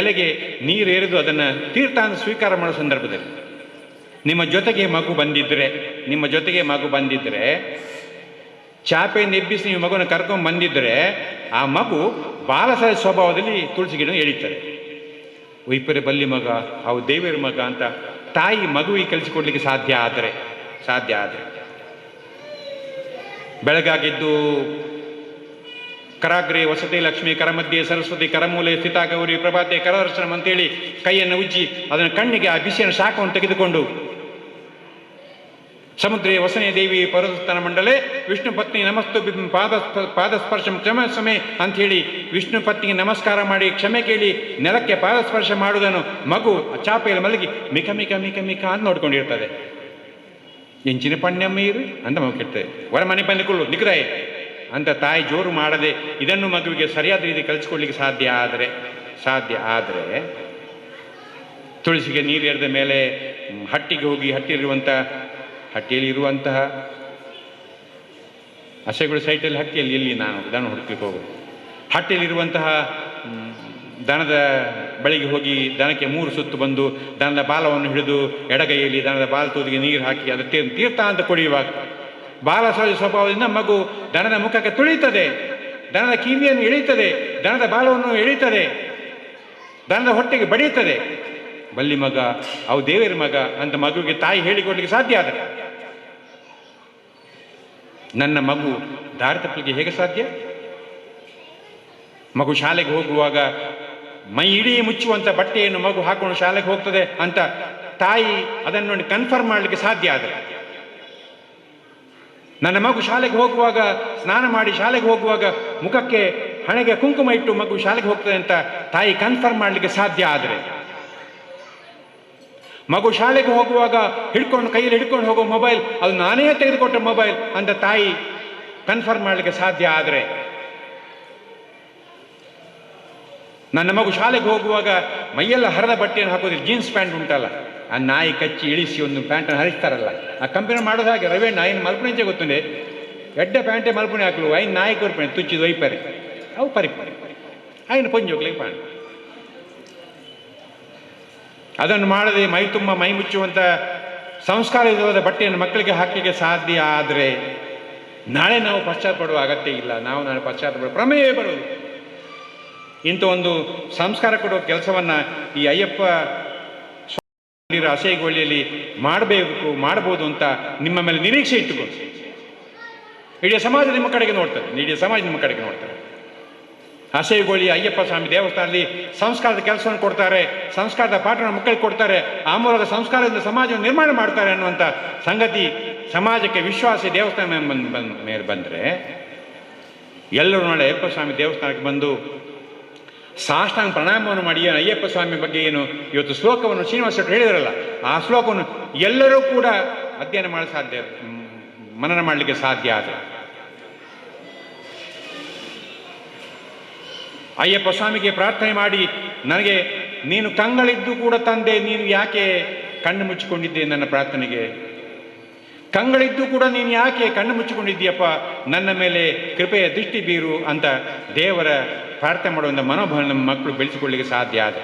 ಎಲೆಗೆ ನೀರು ಎರೆದು ಅದನ್ನು ತೀರ್ಥ ಅಂತ ಸ್ವೀಕಾರ ಮಾಡೋ ಸಂದರ್ಭದಲ್ಲಿ ನಿಮ್ಮ ಜೊತೆಗೆ ಮಗು ಬಂದಿದ್ದರೆ, ನಿಮ್ಮ ಜೊತೆಗೆ ಮಗು ಬಂದಿದ್ದರೆ, ಚಾಪೆಯನ್ನು ಎಬ್ಬಿಸಿ ನೀವು ಮಗುವನ್ನು ಕರ್ಕೊಂಡು ಬಂದಿದ್ದರೆ ಆ ಮಗು ಬಾಲಸಹಜ ಸ್ವಭಾವದಲ್ಲಿ ತುಳಸಿ ಗಿಡ ಎಳೀತದೆ. ಒಯ್ಪರೆ ಬಲ್ಲಿ ಮಗ, ಅವು ದೇವರ ಮಗ ಅಂತ ತಾಯಿ ಮಗುವಿಗೆ ಕಲಿಸಿಕೊಡ್ಲಿಕ್ಕೆ ಸಾಧ್ಯ ಆದರೆ, ಸಾಧ್ಯ ಆದರೆ. ಬೆಳಗಾಗಿದ್ದು ಕರಾಗ್ರೆ ವಸತಿ ಲಕ್ಷ್ಮಿ ಕರಮಧ್ಯೆ ಸರಸ್ವತಿ ಕರಮೂಲೆ ಸ್ಥಿತಾ ಗೌರಿ ಪ್ರಭಾತೆ ಕರದರ್ಶನಂ ಅಂತೇಳಿ ಕೈಯನ್ನು ಉಜ್ಜಿ ಅದನ್ನು ಕಣ್ಣಿಗೆ ಆ ಬಿಸಿಯನ್ನು ಶಾಖವನ್ನು ತೆಗೆದುಕೊಂಡು ಸಮುದ್ರೇ ವಸನೆ ದೇವಿ ಪರಸ್ಥಾನ ಮಂಡಲೆ ವಿಷ್ಣು ಪತ್ನಿ ನಮಸ್ತು ಪಾದಸ್ಪರ್ಶಂ ಕ್ಷಮೆ ಸಮೆ ಅಂಥೇಳಿ ವಿಷ್ಣು ಪತ್ನಿಗೆ ನಮಸ್ಕಾರ ಮಾಡಿ ಕ್ಷಮೆ ಕೇಳಿ ನೆಲಕ್ಕೆ ಪಾದಸ್ಪರ್ಶ ಮಾಡುವುದನ್ನು ಮಗು ಚಾಪೆಯಲ್ಲಿ ಮಲಗಿ ಮಿಕ ಮಿಕ ಮಿಕ ಮಿಕ ಅಂತ ನೋಡ್ಕೊಂಡಿರ್ತದೆ. ಎಂಚಿನ ಪಣ್ಯಮ್ಮ ಇರು ಅಂತ ಮಗು ಕೇಳ್ತದೆ. ಹೊರ ಮನೆ ಬಂದುಕೊಳ್ಳು ನಿಗ್ರಾಯೆ ಅಂತ ತಾಯಿ ಜೋರು ಮಾಡದೆ ಇದನ್ನು ಮಗುವಿಗೆ ಸರಿಯಾದ ರೀತಿ ಕಲಿಸ್ಕೊಡ್ಲಿಕ್ಕೆ ಸಾಧ್ಯ ಆದರೆ, ಸಾಧ್ಯ ಆದರೆ ತುಳಸಿಗೆ ನೀರು ಎರೆದ ಮೇಲೆ ಹಟ್ಟಿಗೆ ಹೋಗಿ ಹಟ್ಟಿಯಲ್ಲಿ ಇರುವಂತಹ ಹಸೆಗಳು ಸೈಟಲ್ಲಿ ಹಟ್ಟಿಯಲ್ಲಿ ಎಲ್ಲಿ ನಾನು ದನ ಹುಡುಕ್ಲಿಕ್ಕೆ ಹೋಗೋದು, ಹಟ್ಟಿಯಲ್ಲಿರುವಂತಹ ದನದ ಬಳಿಗೆ ಹೋಗಿ ದನಕ್ಕೆ 3 ಸುತ್ತು ಬಂದು ದನದ ಬಾಲವನ್ನು ಹಿಡಿದು ಎಡಗೈಯಲ್ಲಿ ದನದ ಬಾಲ ತೂದಿಗೆ ನೀರು ಹಾಕಿ ಅದಕ್ಕೆ ತೀರ್ಥ ಅಂತ ಕುಡಿಯುವಾಗ ಬಾಲ ಸಹಜ ಸ್ವಭಾವದಿಂದ ಮಗು ದನದ ಮುಖಕ್ಕೆ ತುಳಿತದೆ, ದನದ ಕಿವಿಯನ್ನು ಎಳೀತದೆ, ದನದ ಬಾಲವನ್ನು ಎಳೀತದೆ, ದನದ ಹೊಟ್ಟೆಗೆ ಬಡಿಯುತ್ತದೆ. ಬಲ್ಲಿ ಮಗ, ಅವು ದೇವರ ಮಗ ಅಂತ ಮಗುವಿಗೆ ತಾಯಿ ಹೇಳಿಕೊಡ್ಲಿಕ್ಕೆ ಸಾಧ್ಯ ಆದರೆ ನನ್ನ ಮಗು ದಾರಿ ತಪ್ಪಲಿಕ್ಕೆ ಹೇಗೆ ಸಾಧ್ಯ? ಮಗು ಶಾಲೆಗೆ ಹೋಗುವಾಗ ಮೈ ಇಡೀ ಮುಚ್ಚುವಂಥ ಬಟ್ಟೆಯನ್ನು ಮಗು ಹಾಕೊಂಡು ಶಾಲೆಗೆ ಹೋಗ್ತದೆ ಅಂತ ತಾಯಿ ಅದನ್ನು ನೋಡಿ ಕನ್ಫರ್ಮ್ ಮಾಡಲಿಕ್ಕೆ ಸಾಧ್ಯ ಆದರೆ, ನನ್ನ ಮಗು ಶಾಲೆಗೆ ಹೋಗುವಾಗ ಸ್ನಾನ ಮಾಡಿ ಶಾಲೆಗೆ ಹೋಗುವಾಗ ಮುಖಕ್ಕೆ ಹಣೆಗೆ ಕುಂಕುಮ ಇಟ್ಟು ಮಗು ಶಾಲೆಗೆ ಹೋಗ್ತದೆ ಅಂತ ತಾಯಿ ಕನ್ಫರ್ಮ್ ಮಾಡಲಿಕ್ಕೆ ಸಾಧ್ಯ ಆದರೆ, ಮಗು ಶಾಲೆಗೆ ಹೋಗುವಾಗ ಹಿಡ್ಕೊಂಡು ಕೈಯಲ್ಲಿ ಹಿಡ್ಕೊಂಡು ಹೋಗೋ ಮೊಬೈಲ್ ಅದು ನಾನೇ ತೆಗೆದುಕೊಟ್ಟ ಮೊಬೈಲ್ ಅಂತ ತಾಯಿ ಕನ್ಫರ್ಮ್ ಮಾಡಲಿಕ್ಕೆ ಸಾಧ್ಯ ಆದರೆ, ನನ್ನ ಮಗು ಶಾಲೆಗೆ ಹೋಗುವಾಗ ಮೈಯೆಲ್ಲ ಹರಿದ ಬಟ್ಟೆಯನ್ನು ಹಾಕೋದಿಲ್ಲ, ಜೀನ್ಸ್ ಪ್ಯಾಂಟ್ ಉಂಟಲ್ಲ, ಆ ನಾಯಿ ಕಚ್ಚಿ ಇಳಿಸಿ ಒಂದು ಪ್ಯಾಂಟನ್ನು ಹರಿಸ್ತಾರಲ್ಲ, ಆ ಕಂಪನಿ ಮಾಡೋದು ಹಾಗೆ. ರವೆ ನಾಯಿನ ಮಲ್ಪುಣೆ ಗೊತ್ತುಂಡೆ, ಎಡ್ಡೆ ಪ್ಯಾಂಟೆ ಮಲ್ಪುಣೆ ಹಾಕಲು ಐನು ನಾಯಿ ಕೊರ್ಪಣೆ ತುಚ್ಚಿದ ಒಯ್ಪರೆ ಅವು ಪರಿಪರೆ ಆಯ್ನ ಪೊಂಜೋಗ್ಲಿಕ್ಕೆ ಪಾಂಡ. ಅದನ್ನು ಮಾಡದೆ ಮೈ ತುಂಬ ಮೈ ಮುಚ್ಚುವಂಥ ಸಂಸ್ಕಾರಯುತವಾದ ಬಟ್ಟೆಯನ್ನು ಮಕ್ಕಳಿಗೆ ಹಾಕಲಿಕ್ಕೆ ಸಾಧ್ಯ ಆದರೆ ನಾಳೆ ನಾವು ಪಶ್ಚಾತ್ತಾಪಡುವ ಅಗತ್ಯ ಇಲ್ಲ. ನಾವು ನಾಳೆ ಪಶ್ಚಾತ್ತಾಪಡುವ ಪ್ರಮೇಯ ಬರುವುದು. ಇಂಥ ಒಂದು ಸಂಸ್ಕಾರ ಕೊಡುವ ಕೆಲಸವನ್ನು ಈ ಅಯ್ಯಪ್ಪ ಅಸೈಗೋಳಿಯಲ್ಲಿ ಮಾಡಬೇಕು, ಮಾಡ್ಬೋದು ಅಂತ ನಿಮ್ಮ ಮೇಲೆ ನಿರೀಕ್ಷೆ ಇಟ್ಟುಕೊಂಡು ಇಡೀ ಸಮಾಜ ನಿಮ್ಮ ಕಡೆಗೆ ನೋಡ್ತಾರೆ, ಇಡೀ ಸಮಾಜ ನಿಮ್ಮ ಕಡೆಗೆ ನೋಡ್ತಾರೆ. ಅಸೈಗೋಳಿ ಅಯ್ಯಪ್ಪ ಸ್ವಾಮಿ ದೇವಸ್ಥಾನದಲ್ಲಿ ಸಂಸ್ಕಾರದ ಕೆಲಸವನ್ನು ಕೊಡ್ತಾರೆ, ಸಂಸ್ಕಾರದ ಪಾಠವನ್ನು ಮಕ್ಕಳಿಗೆ ಕೊಡ್ತಾರೆ, ಆ ಮೂಲಕ ಸಂಸ್ಕಾರದಿಂದ ಸಮಾಜವನ್ನು ನಿರ್ಮಾಣ ಮಾಡ್ತಾರೆ ಅನ್ನುವಂಥ ಸಂಗತಿ ಸಮಾಜಕ್ಕೆ ವಿಶ್ವಾಸ ದೇವಸ್ಥಾನ ಮೇಲೆ ಬಂದರೆ ಎಲ್ಲರೂ ನಾಳೆ ಅಯ್ಯಪ್ಪ ಸ್ವಾಮಿ ದೇವಸ್ಥಾನಕ್ಕೆ ಬಂದು ಸಾಷ್ಟಾಂಗ ಪ್ರಣಾಮವನ್ನು ಮಾಡಿ ಏನು ಅಯ್ಯಪ್ಪ ಸ್ವಾಮಿ ಬಗ್ಗೆ ಏನು ಇವತ್ತು ಶ್ಲೋಕವನ್ನು ಶ್ರೀನಿವಾಸ ಶೆಟ್ಟರು ಹೇಳಿದ್ರಲ್ಲ, ಆ ಶ್ಲೋಕವನ್ನು ಎಲ್ಲರೂ ಕೂಡ ಅಧ್ಯಯನ ಮಾಡಲು ಸಾಧ್ಯ, ಮನನ ಮಾಡಲಿಕ್ಕೆ ಸಾಧ್ಯ ಆದರೆ ಅಯ್ಯಪ್ಪ ಸ್ವಾಮಿಗೆ ಪ್ರಾರ್ಥನೆ ಮಾಡಿ, ನನಗೆ ನೀನು ಕಂಗಳಿದ್ದು ಕೂಡ ತಂದೆ, ನೀನು ಯಾಕೆ ಕಣ್ಣು ಮುಚ್ಚಿಕೊಂಡಿದ್ದೆ ನನ್ನ ಪ್ರಾರ್ಥನೆಗೆ, ಕಂಗಳಿದ್ದು ಕೂಡ ನೀನು ಯಾಕೆ ಕಣ್ಣು ಮುಚ್ಚಿಕೊಂಡಿದ್ದೀಯಪ್ಪ, ನನ್ನ ಮೇಲೆ ಕೃಪೆಯ ದೃಷ್ಟಿ ಬೀರು ಅಂತ ದೇವರ ಪ್ರಾರ್ಥನೆ ಮಾಡುವಂಥ ಮನೋಭಾವ ನಮ್ಮ ಮಕ್ಕಳು ಬೆಳೆಸಿಕೊಳ್ಳಲಿಕ್ಕೆ ಸಾಧ್ಯ ಆದ.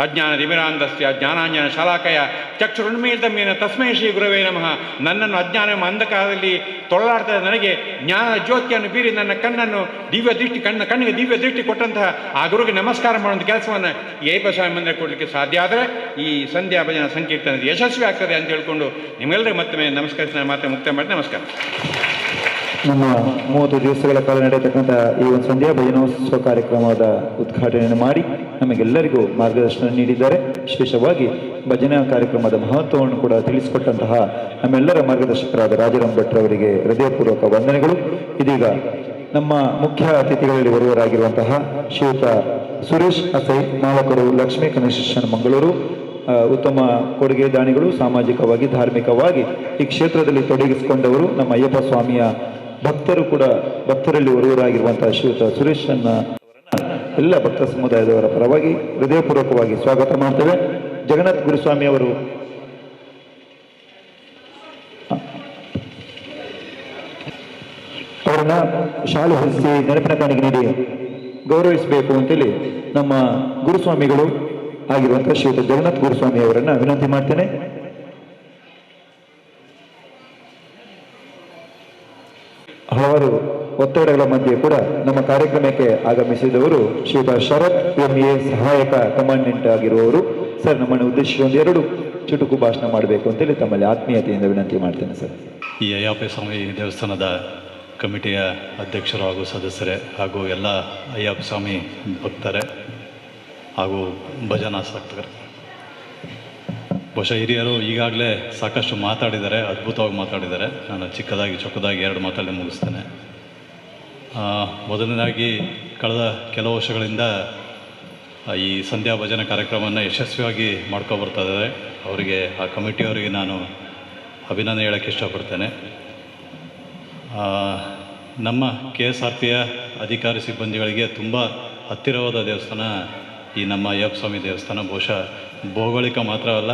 ಅಜ್ಞಾನ ದಿಮಿರಾಂಧಸ್ಯ ಜ್ಞಾನಾಂಜನ ಶಲಾಕಯ ಚಕ್ಷುರುನ್ಮೀಲಿತಮೇನ ತಸ್ಮೈ ಶ್ರೀ ಗುರವೇ ನಮಃ. ನನ್ನನ್ನು ಅಜ್ಞಾನ ಅಂಧಕಾರದಲ್ಲಿ ತೊಳ್ಳಾಡ್ತಾ ನನಗೆ ಜ್ಞಾನದ ಜ್ಯೋತಿಯನ್ನು ಬೀರಿ ನನ್ನ ಕಣ್ಣನ್ನು ದಿವ್ಯ ದೃಷ್ಟಿ ಕಣ್ಣಿಗೆ ದಿವ್ಯ ದೃಷ್ಟಿ ಕೊಟ್ಟಂತಹ ಆ ಗುರುಗೆ ನಮಸ್ಕಾರ ಮಾಡುವಂಥ ಕೆಲಸವನ್ನು ಅಯ್ಯಪ್ಪ ಸ್ವಾಮಿ ಮಂದಿರ ಕೊಡಲಿಕ್ಕೆ ಸಾಧ್ಯ ಆದರೆ ಈ ಸಂಧ್ಯಾ ಭಜನ ಸಂಕೀರ್ತನೆ ಯಶಸ್ವಿ ಆಗ್ತದೆ ಅಂತ ಹೇಳ್ಕೊಂಡು ನಿಮ್ಮೆಲ್ಲರಿಗೂ ಮತ್ತೊಮ್ಮೆ ನಮಸ್ಕರಿಸಿ ನಾನು ಮಾತ್ರ ಮುಕ್ತಾಯ ಮಾಡಿ ನಮಸ್ಕಾರ. ನಮ್ಮ 30 ದಿವಸಗಳ ಕಾಲ ನಡೆಯತಕ್ಕಂಥ ಈ ಒಂದು ಸಂಧ್ಯಾ ಭಜನೋತ್ಸವ ಕಾರ್ಯಕ್ರಮದ ಉದ್ಘಾಟನೆಯನ್ನು ಮಾಡಿ ನಮಗೆಲ್ಲರಿಗೂ ಮಾರ್ಗದರ್ಶನ ನೀಡಿದ್ದಾರೆ. ವಿಶೇಷವಾಗಿ ಭಜನಾ ಕಾರ್ಯಕ್ರಮದ ಮಹತ್ವವನ್ನು ಕೂಡ ತಿಳಿಸಿಕೊಟ್ಟಂತಹ ನಮ್ಮೆಲ್ಲರ ಮಾರ್ಗದರ್ಶಕರಾದ ರಾಜಾರಾಮ್ ಭಟ್ರವರಿಗೆ ಹೃದಯಪೂರ್ವಕ ವಂದನೆಗಳು. ಇದೀಗ ನಮ್ಮ ಮುಖ್ಯ ಅತಿಥಿಗಳಲ್ಲಿ ಒರ್ವರಾಗಿರುವಂತಹ ಶ್ರೀಯುತ ಸುರೇಶ್ ಅಸೈ, ಮಾಲಕರು ಲಕ್ಷ್ಮೀ ಕನ್ಸ್ಟ್ರಕ್ಷನ್ ಮಂಗಳೂರು, ಉತ್ತಮ ಕೊಡುಗೆ ದಾನಿಗಳು, ಸಾಮಾಜಿಕವಾಗಿ ಧಾರ್ಮಿಕವಾಗಿ ಈ ಕ್ಷೇತ್ರದಲ್ಲಿ ತೊಡಗಿಸಿಕೊಂಡವರು, ನಮ್ಮ ಅಯ್ಯಪ್ಪ ಸ್ವಾಮಿಯ ಭಕ್ತರು ಕೂಡ ಭಕ್ತರಲ್ಲಿ ಒರ್ವರಾಗಿರುವಂತಹ ಶ್ರೀಯುತ ಸುರೇಶ್ ಅನ್ನ ಎಲ್ಲ ಭಕ್ತ ಸಮುದಾಯದವರ ಪರವಾಗಿ ಹೃದಯಪೂರ್ವಕವಾಗಿ ಸ್ವಾಗತ ಮಾಡ್ತೇವೆ. ಜಗನ್ನಾಥ್ ಗುರುಸ್ವಾಮಿ ಅವರು ಅವರನ್ನ ಶಾಲು ಹೊರಿಸಿ ನೆನಪಿನ ಕಾಣಿಕೆ ನೀಡಿ ಗೌರವಿಸಬೇಕು ಅಂತೇಳಿ ನಮ್ಮ ಗುರುಸ್ವಾಮಿಗಳು ಆಗಿರುವಂತಹ ಶ್ರೀಯುತ ಜಗನ್ನಾಥ್ ಗುರುಸ್ವಾಮಿ ಅವರನ್ನ ವಿನಂತಿ ಮಾಡ್ತೇನೆ. ಹಲವಾರು ಒತ್ತಡಗಳ ಮಧ್ಯೆ ಕೂಡ ನಮ್ಮ ಕಾರ್ಯಕ್ರಮಕ್ಕೆ ಆಗಮಿಸಿದವರು ಶ್ರೀಯುತ ಶರತ್ MA ಸಹಾಯಕ ಕಮಾಂಡೆಂಟ್ ಆಗಿರುವವರು. ಸರ್, ನಮ್ಮನ್ನು ಉದ್ದೇಶಿಸಿ ಒಂದು 2 ಚುಟುಕು ಭಾಷಣ ಮಾಡಬೇಕು ಅಂತೇಳಿ ತಮ್ಮಲ್ಲಿ ಆತ್ಮೀಯತೆಯಿಂದ ವಿನಂತಿ ಮಾಡ್ತೇನೆ ಸರ್. ಈ ಅಯ್ಯಪ್ಪ ಸ್ವಾಮಿ ದೇವಸ್ಥಾನದ ಕಮಿಟಿಯ ಅಧ್ಯಕ್ಷರು ಹಾಗೂ ಸದಸ್ಯರೇ ಹಾಗೂ ಎಲ್ಲ ಅಯ್ಯಪ್ಪ ಸ್ವಾಮಿ ಭಕ್ತರೇ ಹಾಗೂ ಭಜನಾಸಕ್ತರೇ, ಬಹುಶಃ ಹಿರಿಯರು ಈಗಾಗಲೇ ಸಾಕಷ್ಟು ಮಾತಾಡಿದ್ದಾರೆ, ಅದ್ಭುತವಾಗಿ ಮಾತಾಡಿದ್ದಾರೆ. ನಾನು ಚಿಕ್ಕದಾಗಿ ಚೊಕ್ಕದಾಗಿ 2 ಮಾತಲ್ಲಿ ಮುಗಿಸ್ತೇನೆ. ಮೊದಲನೇದಾಗಿ, ಕಳೆದ ಕೆಲವು ವರ್ಷಗಳಿಂದ ಈ ಸಂಧ್ಯಾ ಭಜನೆ ಕಾರ್ಯಕ್ರಮವನ್ನು ಯಶಸ್ವಿಯಾಗಿ ಮಾಡ್ಕೊಬರ್ತಾ ಇದ್ದಾರೆ. ಅವರಿಗೆ, ಆ ಕಮಿಟಿಯವರಿಗೆ ನಾನು ಅಭಿನಂದನೆ ಹೇಳೋಕ್ಕೆ ಇಷ್ಟಪಡ್ತೇನೆ. ನಮ್ಮ KSRPಯ ಅಧಿಕಾರಿ ಸಿಬ್ಬಂದಿಗಳಿಗೆ ತುಂಬ ಹತ್ತಿರವಾದ ದೇವಸ್ಥಾನ ಈ ನಮ್ಮ ಅಯ್ಯಪ್ಪ ಸ್ವಾಮಿ ದೇವಸ್ಥಾನ. ಬಹುಶಃ ಭೌಗೋಳಿಕ ಮಾತ್ರವಲ್ಲ,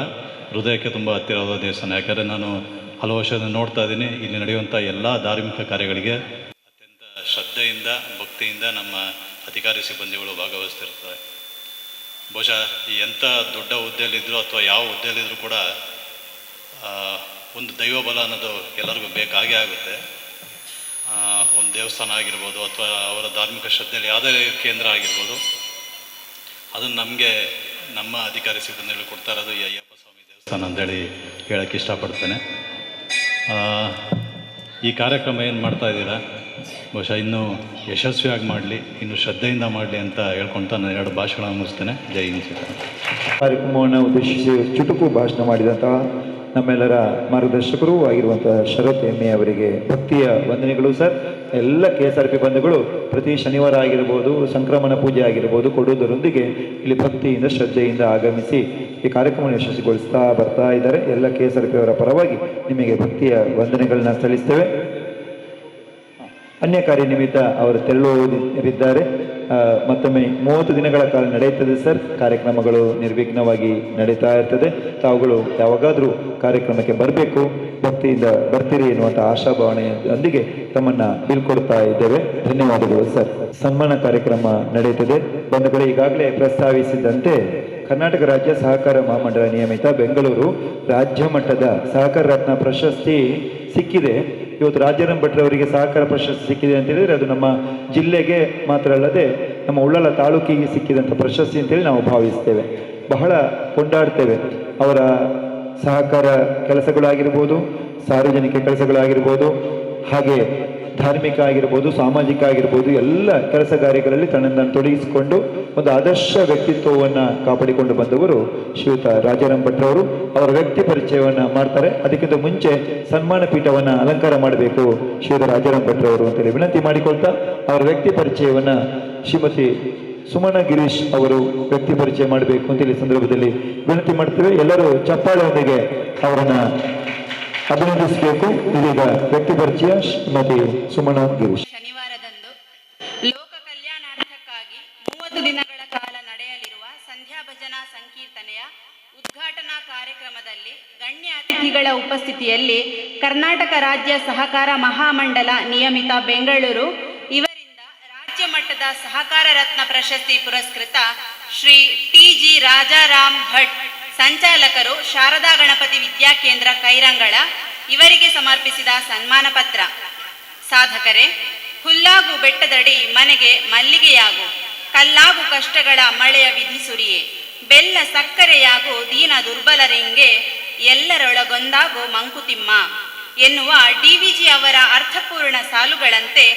ಹೃದಯಕ್ಕೆ ತುಂಬ ಹತ್ತಿರವಾದ ದೇವಸ್ಥಾನ. ಯಾಕಂದರೆ ನಾನು ಹಲವು ವರ್ಷದಿಂದ ನೋಡ್ತಾ ಇದ್ದೀನಿ, ಇಲ್ಲಿ ನಡೆಯುವಂಥ ಎಲ್ಲ ಧಾರ್ಮಿಕ ಕಾರ್ಯಗಳಿಗೆ ಅತ್ಯಂತ ಶ್ರದ್ಧೆಯಿಂದ ಭಕ್ತಿಯಿಂದ ನಮ್ಮ ಅಧಿಕಾರಿ ಸಿಬ್ಬಂದಿಗಳು ಭಾಗವಹಿಸ್ತಿರ್ತಾರೆ. ಬಹುಶಃ ಈ ಎಂಥ ದೊಡ್ಡ ಹುದ್ದೆಯಲ್ಲಿದ್ದರೂ ಅಥವಾ ಯಾವ ಹುದ್ದೆಯಲ್ಲಿದ್ದರೂ ಕೂಡ ಒಂದು ದೈವಬಲ ಅನ್ನೋದು ಎಲ್ಲರಿಗೂ ಬೇಕಾಗೇ ಆಗುತ್ತೆ. ಒಂದು ದೇವಸ್ಥಾನ ಆಗಿರ್ಬೋದು ಅಥವಾ ಅವರ ಧಾರ್ಮಿಕ ಶ್ರದ್ಧೆಯಲ್ಲಿ ಯಾವುದೇ ಕೇಂದ್ರ ಆಗಿರ್ಬೋದು, ಅದನ್ನು ನಮಗೆ ನಮ್ಮ ಅಧಿಕಾರಿ ಸಿಬ್ಬಂದಿಗಳು ಕೊಡ್ತಾ ಇರೋದು ಈ ಅಯ್ಯಪ್ಪ ಸ್ವಾಮಿ ದೇವಸ್ಥಾನ ಅಂತೇಳಿ ಹೇಳೋಕ್ಕೆ ಇಷ್ಟಪಡ್ತೇನೆ. ಈ ಕಾರ್ಯಕ್ರಮ ಏನು ಮಾಡ್ತಾ ಇದ್ದೀರಾ, ಬಹುಶಃ ಇನ್ನೂ ಯಶಸ್ವಿಯಾಗಿ ಮಾಡಲಿ, ಇನ್ನೂ ಶ್ರದ್ಧೆಯಿಂದ ಮಾಡಲಿ ಅಂತ ಹೇಳ್ಕೊಳ್ತಾ ನಾನು 2 ಭಾಷೆಗಳನ್ನು ಮುಗಿಸ್ತೇನೆ. ಜೈ ಹಿಂದ್. ಕಾರ್ಯಕ್ರಮವನ್ನು ಉದ್ದೇಶಿಸಿ ಚುಟುಕು ಭಾಷಣ ಮಾಡಿದಂತಹ ನಮ್ಮೆಲ್ಲರ ಮಾರ್ಗದರ್ಶಕರೂ ಆಗಿರುವಂತಹ ಶರತ್ ಎಮ್ಮೆ ಅವರಿಗೆ ಭಕ್ತಿಯ ವಂದನೆಗಳು ಸರ್. ಎಲ್ಲ KSRP ಬಂಧುಗಳು ಪ್ರತಿ ಶನಿವಾರ ಆಗಿರ್ಬೋದು, ಸಂಕ್ರಮಣ ಪೂಜೆ ಆಗಿರ್ಬೋದು ಕೊಡುವುದರೊಂದಿಗೆ ಇಲ್ಲಿ ಭಕ್ತಿಯಿಂದ ಶ್ರದ್ಧೆಯಿಂದ ಆಗಮಿಸಿ ಈ ಕಾರ್ಯಕ್ರಮವನ್ನು ಯಶಸ್ವಿಗೊಳಿಸ್ತಾ ಬರ್ತಾ ಇದ್ದಾರೆ. ಎಲ್ಲ KSRP ಅವರ ಪರವಾಗಿ ನಿಮಗೆ ಭಕ್ತಿಯ ವಂದನೆಗಳನ್ನ ಸಲ್ಲಿಸ್ತೇವೆ. ಅನ್ಯ ಕಾರ್ಯ ನಿಮಿತ್ತ ಅವರು ತೆರಳುವರಿದ್ದಾರೆ. ಮತ್ತೊಮ್ಮೆ 30 ದಿನಗಳ ಕಾಲ ನಡೆಯುತ್ತದೆ ಸರ್. ಕಾರ್ಯಕ್ರಮಗಳು ನಿರ್ವಿಘ್ನವಾಗಿ ನಡೀತಾ ಇರ್ತದೆ. ತಾವುಗಳು ಯಾವಾಗಾದರೂ ಕಾರ್ಯಕ್ರಮಕ್ಕೆ ಬರಬೇಕು, ಭಕ್ತಿಯಿಂದ ಬರ್ತೀರಿ ಎನ್ನುವಂಥ ಆಶಾಭಾವನೆಯೊಂದಿಗೆ ತಮ್ಮನ್ನು ಬೀಳ್ಕೊಡ್ತಾ ಇದ್ದೇವೆ. ಧನ್ಯವಾದಗಳು ಸರ್. ಸನ್ಮಾನ ಕಾರ್ಯಕ್ರಮ ನಡೆಯುತ್ತದೆ. ಬಂಧುಗಳು, ಈಗಾಗಲೇ ಪ್ರಸ್ತಾವಿಸಿದಂತೆ ಕರ್ನಾಟಕ ರಾಜ್ಯ ಸಹಕಾರ ಮಹಾಮಂಡಳ ನಿಯಮಿತ ಬೆಂಗಳೂರು ರಾಜ್ಯ ಮಟ್ಟದ ಸಹಕಾರ ರತ್ನ ಪ್ರಶಸ್ತಿ ಸಿಕ್ಕಿದೆ. ಇವತ್ತು ರಾಜಾರಾಮ್ ಭಟ್ರವರಿಗೆ ಸಹಕಾರ ಪ್ರಶಸ್ತಿ ಸಿಕ್ಕಿದೆ ಅಂತ ಹೇಳಿದರೆ ಅದು ನಮ್ಮ ಜಿಲ್ಲೆಗೆ ಮಾತ್ರ ಅಲ್ಲದೆ ನಮ್ಮ ಉಳ್ಳಾಲ ತಾಲೂಕಿಗೆ ಸಿಕ್ಕಿದಂಥ ಪ್ರಶಸ್ತಿ ಅಂತೇಳಿ ನಾವು ಭಾವಿಸ್ತೇವೆ, ಬಹಳ ಕೊಂಡಾಡ್ತೇವೆ. ಅವರ ಸಹಕಾರ ಕೆಲಸಗಳಾಗಿರ್ಬೋದು, ಸಾರ್ವಜನಿಕ ಕೆಲಸಗಳಾಗಿರ್ಬೋದು, ಹಾಗೆ ಧಾರ್ಮಿಕ ಆಗಿರ್ಬೋದು, ಸಾಮಾಜಿಕ ಆಗಿರ್ಬೋದು, ಎಲ್ಲ ಕೆಲಸ ಕಾರ್ಯಗಳಲ್ಲಿ ತನ್ನನ್ನು ತೊಡಗಿಸಿಕೊಂಡು ಒಂದು ಆದರ್ಶ ವ್ಯಕ್ತಿತ್ವವನ್ನು ಕಾಪಾಡಿಕೊಂಡು ಬಂದವರು ಶ್ರೀಯುತ ರಾಜಾರಾಮ್ ಭಟ್ರವರು. ಅವರ ವ್ಯಕ್ತಿ ಪರಿಚಯವನ್ನು ಮಾಡ್ತಾರೆ. ಅದಕ್ಕಿಂತ ಮುಂಚೆ ಸನ್ಮಾನ ಪೀಠವನ್ನು ಅಲಂಕಾರ ಮಾಡಬೇಕು ಶ್ರೀಯುತ ರಾಜಾರಾಮ್ ಭಟ್ರವರು ಅಂತೇಳಿ ವಿನಂತಿ ಮಾಡಿಕೊಳ್ತಾ ಅವರ ವ್ಯಕ್ತಿ ಪರಿಚಯವನ್ನು ಶ್ರೀಮತಿ ಸುಮನ ಗಿರೀಶ್ ಅವರು ವ್ಯಕ್ತಿ ಪರಿಚಯ ಮಾಡಬೇಕು ಅಂತೇಳಿ ಸಂದರ್ಭದಲ್ಲಿ ವಿನಂತಿ ಮಾಡ್ತೇವೆ. ಎಲ್ಲರೂ ಚಪ್ಪಾಳೆಯೊಂದಿಗೆ ಅವರನ್ನು ಅಭಿನಂದಿಸಬೇಕು. ಇದೀಗ ವ್ಯಕ್ತಿ ಪರಿಚಯ ಶ್ರೀಮತಿ ಸುಮನ ಗಿರೀಶ್. ಶನಿವಾರದಂದು ಲೋಕ ಕಲ್ಯಾಣಾರ್ಥಕ್ಕಾಗಿ 30 ದಿನಗಳ ಕಾಲ ನಡೆಯಲಿರುವ ಸಂಧ್ಯಾ ಭಜನಾ ಸಂಕೀರ್ತನೆಯ ಉದ್ಘಾಟನಾ ಕಾರ್ಯಕ್ರಮದಲ್ಲಿ ಗಣ್ಯ ಅತಿಥಿಗಳ ಉಪಸ್ಥಿತಿಯಲ್ಲಿ ಕರ್ನಾಟಕ ರಾಜ್ಯ ಸಹಕಾರ ಮಹಾಮಂಡಲ ನಿಯಮಿತ ಬೆಂಗಳೂರು ಇವರಿಂದ ರಾಜ್ಯ ಮಟ್ಟದ ಸಹಕಾರ ರತ್ನ ಪ್ರಶಸ್ತಿ ಪುರಸ್ಕೃತ ಶ್ರೀ ಟಿ.ಜಿ. ರಾಜಾರಾಮ್ ಭಟ್, ಸಂಚಾಲಕರು ಶಾರದಾ ಗಣಪತಿ ವಿದ್ಯಾಕೇಂದ್ರ ಕೈರಂಗಳ ಇವರಿಗೆ ಸಮರ್ಪಿಸಿದ ಸನ್ಮಾನ ಪತ್ರ. ಸಾಧಕರೇ, ಹುಲ್ಲಾಗು ಬೆಟ್ಟದಡಿ ಮನೆಗೆ ಮಲ್ಲಿಗೆಯಾಗು, ಕಲ್ಲಾಗು ಕಷ್ಟಗಳ ಮಳೆಯ ವಿಧಿ ಸುರಿಯೇ, ಬೆಲ್ಲ ಸಕ್ಕರೆಯಾಗು ದೀನ ದುರ್ಬಲರಿಂಗೆ, ಎಲ್ಲರೊಳಗೊಂದಾಗು ಮಂಕುತಿಮ್ಮ ಎನ್ನುವ ಡಿವಿಜಿ ಅವರ ಅರ್ಥಪೂರ್ಣ ಸಾಲುಗಳಂತೆ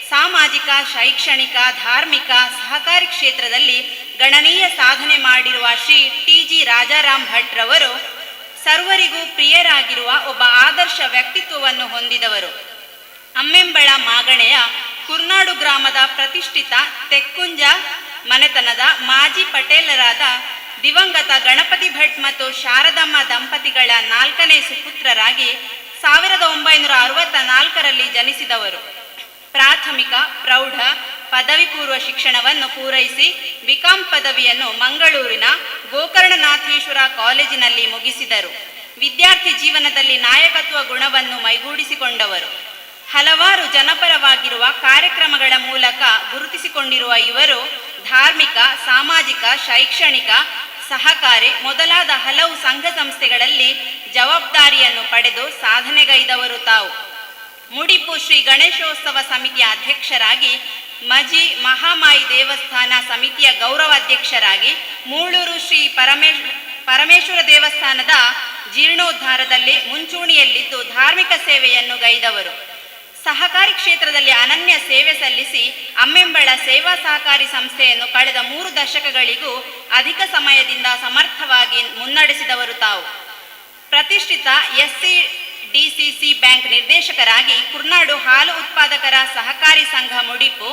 ಸಾಮಾಜಿಕ, ಶೈಕ್ಷಣಿಕ, ಧಾರ್ಮಿಕ, ಸಹಕಾರಿ ಕ್ಷೇತ್ರದಲ್ಲಿ ಗಣನೀಯ ಸಾಧನೆ ಮಾಡಿರುವ ಶ್ರೀ ಟಿ.ಜಿ. ರಾಜಾರಾಮ್ ಭಟ್ರವರು ಸರ್ವರಿಗೂ ಪ್ರಿಯರಾಗಿರುವ ಒಬ್ಬ ಆದರ್ಶ ವ್ಯಕ್ತಿತ್ವವನ್ನು ಹೊಂದಿದವರು. ಅಮ್ಮೆಂಬಳ ಮಾಗಣೆಯ ಕುರ್ನಾಡು ಗ್ರಾಮದ ಪ್ರತಿಷ್ಠಿತ ತೆಕ್ಕುಂಜ ಮನೆತನದ ಮಾಜಿ ಪಟೇಲರಾದ ದಿವಂಗತ ಗಣಪತಿ ಭಟ್ ಮತ್ತು ಶಾರದಮ್ಮ ದಂಪತಿಗಳ 4ನೇ ಸುಪುತ್ರರಾಗಿ 1964ರಲ್ಲಿ ಜನಿಸಿದವರು. ಪ್ರಾಥಮಿಕ, ಪ್ರೌಢ, ಪದವಿ ಪೂರ್ವ ಶಿಕ್ಷಣವನ್ನು ಪೂರೈಸಿ ಬಿಕಾಂ ಪದವಿಯನ್ನು ಮಂಗಳೂರಿನ ಗೋಕರ್ಣನಾಥೇಶ್ವರ ಕಾಲೇಜಿನಲ್ಲಿ ಮುಗಿಸಿದರು. ವಿದ್ಯಾರ್ಥಿ ಜೀವನದಲ್ಲಿ ನಾಯಕತ್ವ ಗುಣವನ್ನು ಮೈಗೂಡಿಸಿಕೊಂಡವರು. ಹಲವಾರು ಜನಪರವಾಗಿರುವ ಕಾರ್ಯಕ್ರಮಗಳ ಮೂಲಕ ಗುರುತಿಸಿಕೊಂಡಿರುವ ಇವರು ಧಾರ್ಮಿಕ, ಸಾಮಾಜಿಕ, ಶೈಕ್ಷಣಿಕ, ಸಹಕಾರಿ ಮೊದಲಾದ ಹಲವು ಸಂಘ ಸಂಸ್ಥೆಗಳಲ್ಲಿ ಜವಾಬ್ದಾರಿಯನ್ನು ಪಡೆದು ಸಾಧನೆಗೈದವರು ತಾವು. ಮುಡಿಪು ಶ್ರೀ ಗಣೇಶೋತ್ಸವ ಸಮಿತಿಯ ಅಧ್ಯಕ್ಷರಾಗಿ, ಮಜಿ ಮಹಾಮಾಯಿ ದೇವಸ್ಥಾನ ಸಮಿತಿಯ ಗೌರವಾಧ್ಯಕ್ಷರಾಗಿ, ಮೂಳೂರು ಶ್ರೀ ಪರಮೇಶ್ವರ ದೇವಸ್ಥಾನದ ಜೀರ್ಣೋದ್ಧಾರದಲ್ಲಿ ಮುಂಚೂಣಿಯಲ್ಲಿದ್ದು ಧಾರ್ಮಿಕ ಸೇವೆಯನ್ನು ಗೈದವರು. ಸಹಕಾರಿ ಕ್ಷೇತ್ರದಲ್ಲಿ ಅನನ್ಯ ಸೇವೆ ಸಲ್ಲಿಸಿ ಅಮ್ಮೆಂಬಳ ಸೇವಾ ಸಹಕಾರಿ ಸಂಸ್ಥೆಯನ್ನು ಕಳೆದ 3 ದಶಕಗಳಿಗೂ ಅಧಿಕ ಸಮಯದಿಂದ ಸಮರ್ಥವಾಗಿ ಮುನ್ನಡೆಸಿದವರು ತಾವು. ಪ್ರತಿಷ್ಠಿತ SCDCC bank ನಿರ್ದೇಶಕರಾಗಿ ಕುರ್ನಾಡು ಹಾಲು ಉತ್ಪಾದಕರ ಸಹಕಾರಿ ಸಂಘ Mudipu,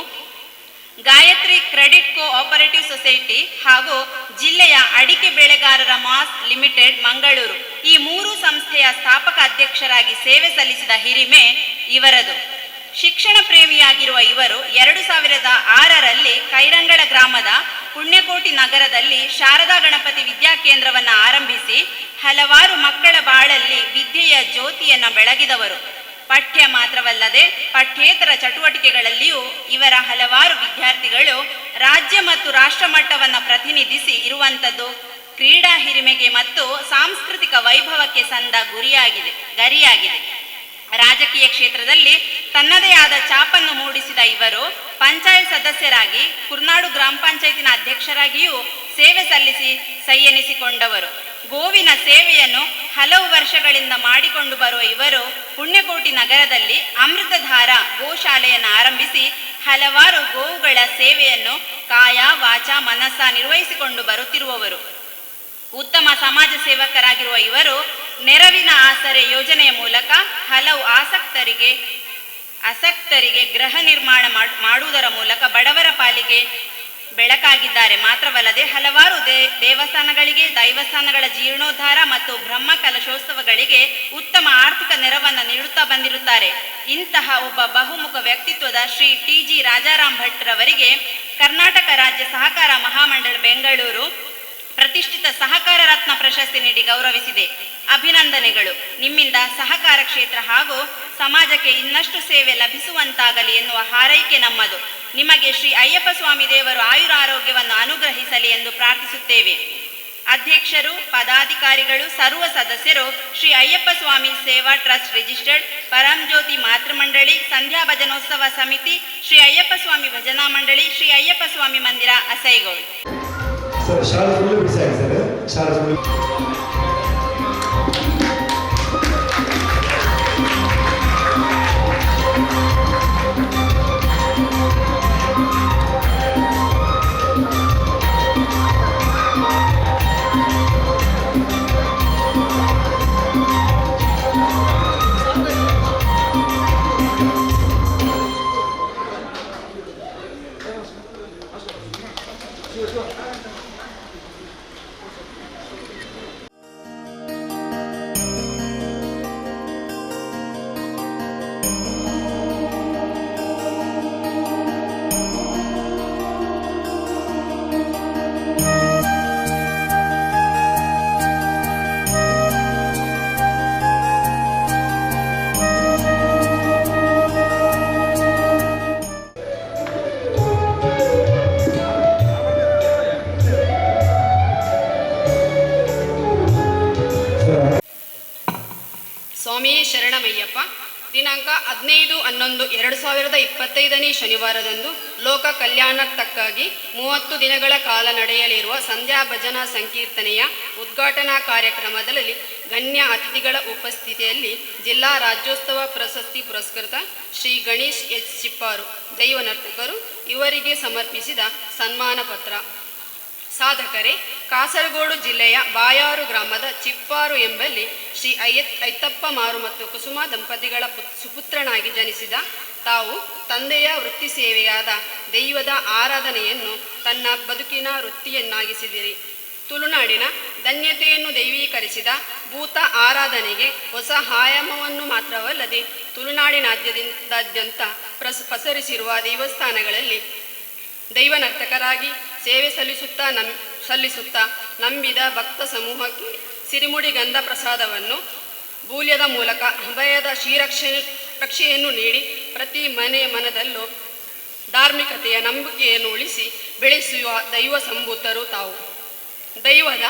Gayatri credit cooperative society ಹಾಗೂ ಜಿಲ್ಲೆಯ ಅಡಿಕೆ ಬೆಳೆಗಾರರ ಮಾಸ್ ಲಿಮಿಟೆಡ್ ಮಂಗಳೂರು ಈ 3 ಸಂಸ್ಥೆಯ ಸ್ಥಾಪಕ ಅಧ್ಯಕ್ಷರಾಗಿ ಸೇವೆ ಸಲ್ಲಿಸಿದ ಹಿರಿಮೆ ಇವರದು. ಶಿಕ್ಷಣ ಪ್ರೇಮಿಯಾಗಿರುವ ಇವರು 2006ರಲ್ಲಿ ಕೈರಂಗಳ ಗ್ರಾಮದ ಪುಣ್ಯಕೋಟಿ ನಗರದಲ್ಲಿ ಶಾರದಾ ಗಣಪತಿ ವಿದ್ಯಾಕೇಂದ್ರವನ್ನು ಆರಂಭಿಸಿ ಹಲವಾರು ಮಕ್ಕಳ ಬಾಳಲ್ಲಿ ವಿದ್ಯೆಯ ಜ್ಯೋತಿಯನ್ನು ಬೆಳಗಿದವರು. ಪಠ್ಯ ಮಾತ್ರವಲ್ಲದೆ ಪಠ್ಯೇತರ ಚಟುವಟಿಕೆಗಳಲ್ಲಿಯೂ ಇವರ ಹಲವಾರು ವಿದ್ಯಾರ್ಥಿಗಳು ರಾಜ್ಯ ಮತ್ತು ರಾಷ್ಟ್ರ ಮಟ್ಟವನ್ನು ಪ್ರತಿನಿಧಿಸಿ ಇರುವಂಥದ್ದು ಕ್ರೀಡಾ ಹಿರಿಮೆಗೆ ಮತ್ತು ಸಾಂಸ್ಕೃತಿಕ ವೈಭವಕ್ಕೆ ಸಂದ ಗರಿಯಾಗಿದೆ. ರಾಜಕೀಯ ಕ್ಷೇತ್ರದಲ್ಲಿ ತನ್ನದೇ ಆದ ಛಾಪನ್ನು ಮೂಡಿಸಿದ ಇವರು ಪಂಚಾಯತ್ ಸದಸ್ಯರಾಗಿ, ಕುರ್ನಾಡು ಗ್ರಾಮ ಪಂಚಾಯತಿನ ಅಧ್ಯಕ್ಷರಾಗಿಯೂ ಸೇವೆ ಸಲ್ಲಿಸಿ ಸೈಯೆನಿಸಿಕೊಂಡವರು. ಗೋವಿನ ಸೇವೆಯನ್ನು ಹಲವು ವರ್ಷಗಳಿಂದ ಮಾಡಿಕೊಂಡು ಬರುವ ಇವರು ಪುಣ್ಯಕೋಟಿ ನಗರದಲ್ಲಿ ಅಮೃತಧಾರ ಗೋಶಾಲೆಯನ್ನು ಆರಂಭಿಸಿ ಹಲವಾರು ಗೋವುಗಳ ಸೇವೆಯನ್ನು ಕಾಯ ವಾಚ ಮನಸ್ಸ ನಿರ್ವಹಿಸಿಕೊಂಡು ಬರುತ್ತಿರುವವರು. ಉತ್ತಮ ಸಮಾಜ ಸೇವಕರಾಗಿರುವ ಇವರು ನೆರವಿನ ಆಸರೆ ಯೋಜನೆಯ ಮೂಲಕ ಹಲವು ಅಸಕ್ತರಿಗೆ ಗೃಹ ನಿರ್ಮಾಣ ಮಾಡುವುದರ ಮೂಲಕ ಬಡವರ ಪಾಲಿಗೆ ಬೆಳಕಾಗಿದ್ದಾರೆ. ಮಾತ್ರವಲ್ಲದೆ ಹಲವಾರು ದೇವಸ್ಥಾನಗಳಿಗೆ, ದೈವಸ್ಥಾನಗಳ ಜೀರ್ಣೋದ್ಧಾರ ಮತ್ತು ಬ್ರಹ್ಮ ಕಲಶೋತ್ಸವಗಳಿಗೆ ಉತ್ತಮ ಆರ್ಥಿಕ ನೆರವನ್ನು ನೀಡುತ್ತಾ ಬಂದಿರುತ್ತಾರೆ. ಇಂತಹ ಒಬ್ಬ ಬಹುಮುಖ ವ್ಯಕ್ತಿತ್ವದ ಶ್ರೀ ಟಿ.ಜಿ. ರಾಜಾರಾಮ್ ಭಟ್ರವರಿಗೆ ಕರ್ನಾಟಕ ರಾಜ್ಯ ಸಹಕಾರ ಮಹಾಮಂಡಳ ಬೆಂಗಳೂರು ಪ್ರತಿಷ್ಠಿತ ಸಹಕಾರ ರತ್ನ ಪ್ರಶಸ್ತಿ ನೀಡಿ ಗೌರವಿಸಿದೆ. ಅಭಿನಂದನೆಗಳು. ನಿಮ್ಮಿಂದ ಸಹಕಾರ ಕ್ಷೇತ್ರ ಹಾಗೂ ಸಮಾಜಕ್ಕೆ ಇನ್ನಷ್ಟು ಸೇವೆ ಲಭಿಸುವಂತಾಗಲಿ ಎನ್ನುವ ಹಾರೈಕೆ ನಮ್ಮದು. ನಿಮಗೆ ಶ್ರೀ ಅಯ್ಯಪ್ಪ ಸ್ವಾಮಿ ದೇವರು ಆಯುರಾರೋಗ್ಯವನ್ನು ಅನುಗ್ರಹಿಸಲಿ ಎಂದು ಪ್ರಾರ್ಥಿಸುತ್ತೇವೆ. ಅಧ್ಯಕ್ಷರು, ಪದಾಧಿಕಾರಿಗಳು, ಸರ್ವ ಸದಸ್ಯರು, ಶ್ರೀ ಅಯ್ಯಪ್ಪ ಸ್ವಾಮಿ ಸೇವಾ ಟ್ರಸ್ಟ್ ರಿಜಿಸ್ಟರ್ಡ್, ಪರಂಜ್ಯೋತಿ ಮಾತೃಮಂಡಳಿ, ಸಂಧ್ಯಾ ಭಜನೋತ್ಸವ ಸಮಿತಿ, ಶ್ರೀ ಅಯ್ಯಪ್ಪ ಸ್ವಾಮಿ ಭಜನಾ ಮಂಡಳಿ, ಶ್ರೀ ಅಯ್ಯಪ್ಪ ಸ್ವಾಮಿ ಮಂದಿರ, ಅಸೈಗೋಳ್. ಸರ್, ಶಾಲೆ ಫುಲ್ ಬಿಸಿ ಆಗಿ ಸರ್, ಶಾಲೆ ಫುಲ್. ಸ್ವಾಮಿಯೇ ಶರಣಮಯ್ಯಪ್ಪ. ದಿನಾಂಕ 15-11-2025ನೇ ಶನಿವಾರದಂದು ಲೋಕ ಕಲ್ಯಾಣಕ್ಕಾಗಿ 30 ದಿನಗಳ ಕಾಲ ನಡೆಯಲಿರುವ ಸಂಧ್ಯಾ ಭಜನಾ ಸಂಕೀರ್ತನೆಯ ಉದ್ಘಾಟನಾ ಕಾರ್ಯಕ್ರಮದಲ್ಲಿ ಗಣ್ಯ ಅತಿಥಿಗಳ ಉಪಸ್ಥಿತಿಯಲ್ಲಿ ಜಿಲ್ಲಾ ರಾಜ್ಯೋತ್ಸವ ಪ್ರಶಸ್ತಿ ಪುರಸ್ಕೃತ ಶ್ರೀ ಗಣೇಶ್ ಎಚ್ ಚಿಪ್ಪಾರು ದೈವ ನರ್ತಕರು ಇವರಿಗೆ ಸಮರ್ಪಿಸಿದ ಸನ್ಮಾನ ಪತ್ರ. ಸಾಧಕರೇ, ಕಾಸರಗೋಡು ಜಿಲ್ಲೆಯ ಬಾಯಾರು ಗ್ರಾಮದ ಚಿಪ್ಪಾರು ಎಂಬಲ್ಲಿ ಶ್ರೀ ಐತಪ್ಪ ಮಾರು ಮತ್ತು ಕುಸುಮ ದಂಪತಿಗಳ ಸುಪುತ್ರನಾಗಿ ಜನಿಸಿದ ತಾವು ತಂದೆಯ ವೃತ್ತಿ ಸೇವೆಯಾದ ದೈವದ ಆರಾಧನೆಯನ್ನು ತನ್ನ ಬದುಕಿನ ವೃತ್ತಿಯನ್ನಾಗಿಸಿದಿರಿ. ತುಳುನಾಡಿನ ಧನ್ಯತೆಯನ್ನು ದೈವೀಕರಿಸಿದ ಭೂತ ಆರಾಧನೆಗೆ ಹೊಸ ಆಯಾಮವನ್ನು ಮಾತ್ರವಲ್ಲದೆ ತುಳುನಾಡಿನಾದ್ಯಂತ ಪಸರಿಸಿರುವ ದೇವಸ್ಥಾನಗಳಲ್ಲಿ ದೈವನರ್ತಕರಾಗಿ ಸೇವೆ ಸಲ್ಲಿಸುತ್ತಾ ನಂಬಿದ ಭಕ್ತ ಸಮೂಹಕ್ಕೆ ಸಿರಿಮುಡಿ ಗಂಧ ಪ್ರಸಾದವನ್ನು ಬೂಲ್ಯದ ಮೂಲಕ ಅಭಯದ ಶ್ರೀರಕ್ಷೆಯನ್ನು ನೀಡಿ ಪ್ರತಿ ಮನೆ ಮನದಲ್ಲೂ ಧಾರ್ಮಿಕತೆಯ ನಂಬಿಕೆಯನ್ನು ಉಳಿಸಿ ಬೆಳೆಸುವ ದೈವ ಸಂಭೂತರು ತಾವು. ದೈವದ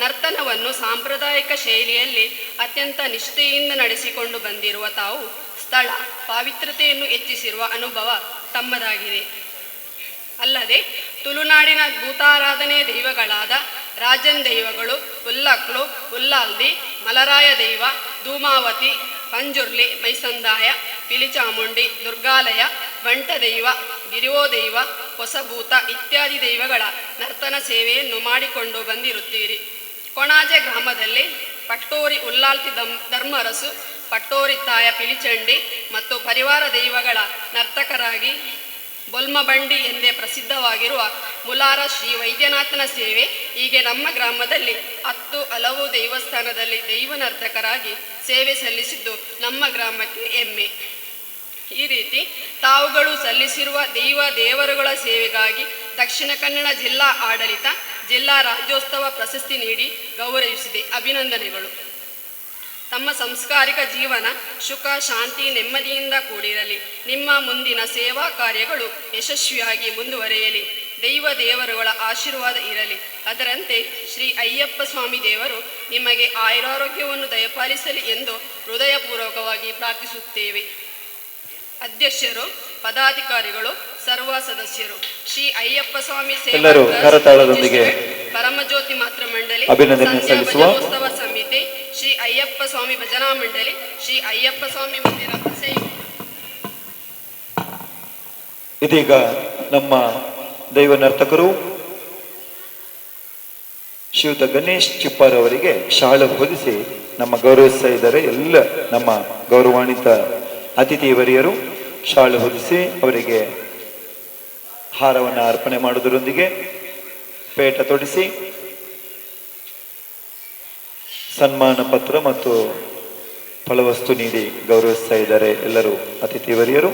ನರ್ತನವನ್ನು ಸಾಂಪ್ರದಾಯಿಕ ಶೈಲಿಯಲ್ಲಿ ಅತ್ಯಂತ ನಿಷ್ಠೆಯಿಂದ ನಡೆಸಿಕೊಂಡು ಬಂದಿರುವ ತಾವು ಸ್ಥಳ ಪಾವಿತ್ರತೆಯನ್ನು ಹೆಚ್ಚಿಸಿರುವ ಅನುಭವ ತಮ್ಮದಾಗಿದೆ. ಅಲ್ಲದೆ ತುಳುನಾಡಿನ ಭೂತಾರಾಧನೆ ದೈವಗಳಾದ ರಾಜನ್ ದೈವಗಳು, ಉಲ್ಲಕ್ಲು, ಉಲ್ಲಾಲ್ದಿ, ಮಲರಾಯ ದೈವ, ಧೂಮಾವತಿ, ಪಂಜುರ್ಲಿ, ಮೈಸಂದಾಯ, ಪಿಲಿಚಾಮುಂಡಿ, ದುರ್ಗಾಲಯ, ಬಂಟ ದೈವ, ಗಿರಿವೋ ದೈವ, ಹೊಸಭೂತ ಇತ್ಯಾದಿ ದೈವಗಳ ನರ್ತನ ಸೇವೆಯನ್ನು ಮಾಡಿಕೊಂಡು ಬಂದಿರುತ್ತೀರಿ. ಕೊಣಾಜೆ ಗ್ರಾಮದಲ್ಲಿ ಪಟ್ಟೋರಿ ಉಲ್ಲಾಲ್ತಿ ಧರ್ಮರಸು, ಪಟ್ಟೋರಿ ತಾಯ ಪಿಲಿಚಂಡಿ ಮತ್ತು ಪರಿವಾರ ದೈವಗಳ ನರ್ತಕರಾಗಿ ಬೊಲ್ಮಬಂಡಿ ಎಂದೇ ಪ್ರಸಿದ್ಧವಾಗಿರುವ ಮುಲಾರ ಶ್ರೀ ವೈದ್ಯನಾಥನ ಸೇವೆ, ಹೀಗೆ ನಮ್ಮ ಗ್ರಾಮದಲ್ಲಿ 10 ಹಲವು ದೇವಸ್ಥಾನದಲ್ಲಿ ದೈವ ನರ್ತಕರಾಗಿ ಸೇವೆ ಸಲ್ಲಿಸಿದ್ದು ನಮ್ಮ ಗ್ರಾಮಕ್ಕೆ ಹೆಮ್ಮೆ. ಈ ರೀತಿ ತಾವುಗಳು ಸಲ್ಲಿಸಿರುವ ದೈವ ದೇವರುಗಳ ಸೇವೆಗಾಗಿ ದಕ್ಷಿಣ ಕನ್ನಡ ಜಿಲ್ಲಾ ಆಡಳಿತ ಜಿಲ್ಲಾ ರಾಜ್ಯೋತ್ಸವ ಪ್ರಶಸ್ತಿ ನೀಡಿ ಗೌರವಿಸಿದೆ. ಅಭಿನಂದನೆಗಳು. ತಮ್ಮ ಸಂಸ್ಕಾರಿಕ ಜೀವನ ಸುಖ ಶಾಂತಿ ನೆಮ್ಮದಿಯಿಂದ ಕೂಡಿರಲಿ. ನಿಮ್ಮ ಮುಂದಿನ ಸೇವಾ ಕಾರ್ಯಗಳು ಯಶಸ್ವಿಯಾಗಿ ಮುಂದುವರೆಯಲಿ. ದೈವ ದೇವರುಗಳ ಆಶೀರ್ವಾದ ಇರಲಿ. ಅದರಂತೆ ಶ್ರೀ ಅಯ್ಯಪ್ಪ ಸ್ವಾಮಿ ದೇವರು ನಿಮಗೆ ಆಯುರಾರೋಗ್ಯವನ್ನು ದಯಪಾಲಿಸಲಿ ಎಂದು ಹೃದಯಪೂರ್ವಕವಾಗಿ ಪ್ರಾರ್ಥಿಸುತ್ತೇವೆ. ಅಧ್ಯಕ್ಷರು, ಪದಾಧಿಕಾರಿಗಳು, ಸರ್ವ ಸದಸ್ಯರು, ಶ್ರೀ ಅಯ್ಯಪ್ಪ ಸ್ವಾಮಿ ಸೇವಾ ಎಲ್ಲರೂ ಟ್ರಸ್ಟ್, ಕರತಾಳದೊಂದಿಗೆ ಪರಮಜ್ಯೋತಿ ಮಾತೃ ಮಂಡಳಿ, ಅಭಿನಂದನೆ ಸಂಧ್ಯಾ ಸಲ್ಲಿಸುವ ಭಜನೋತ್ಸವ ಸಮಿತಿ, ಶ್ರೀ ಅಯ್ಯಪ್ಪ ಸ್ವಾಮಿ ಭಜನಾ ಮಂಡಳಿ, ಶ್ರೀ ಅಯ್ಯಪ್ಪ ಸ್ವಾಮಿ ಮಂದಿರ ಅಸೈ. ಇದೀಗ ನಮ್ಮ ದೈವ ನರ್ತಕರು ಶ್ರೀಯುತ ಗಣೇಶ್ ಚಿಪ್ಪಾರ್ ಅವರಿಗೆ ಶಾಲು ಹೊದಿಸಿ ನಮ್ಮ ಗೌರವಿಸ್ತಾ ಇದ್ದಾರೆ. ಎಲ್ಲ ನಮ್ಮ ಗೌರವಾನ್ವಿತ ಅತಿಥಿವರಿಯರು ಶಾಲು ಹೊದಿಸಿ ಅವರಿಗೆ ಹಾರವನ್ನು ಅರ್ಪಣೆ ಮಾಡುವುದರೊಂದಿಗೆ ಪೇಟ ತೊಡಿಸಿ ಸನ್ಮಾನ ಪತ್ರ ಮತ್ತು ಫಲವಸ್ತು ನೀಡಿ ಗೌರವಿಸ್ತಾ ಇದ್ದಾರೆ ಎಲ್ಲರೂ ಅತಿಥಿವರಿಯರು.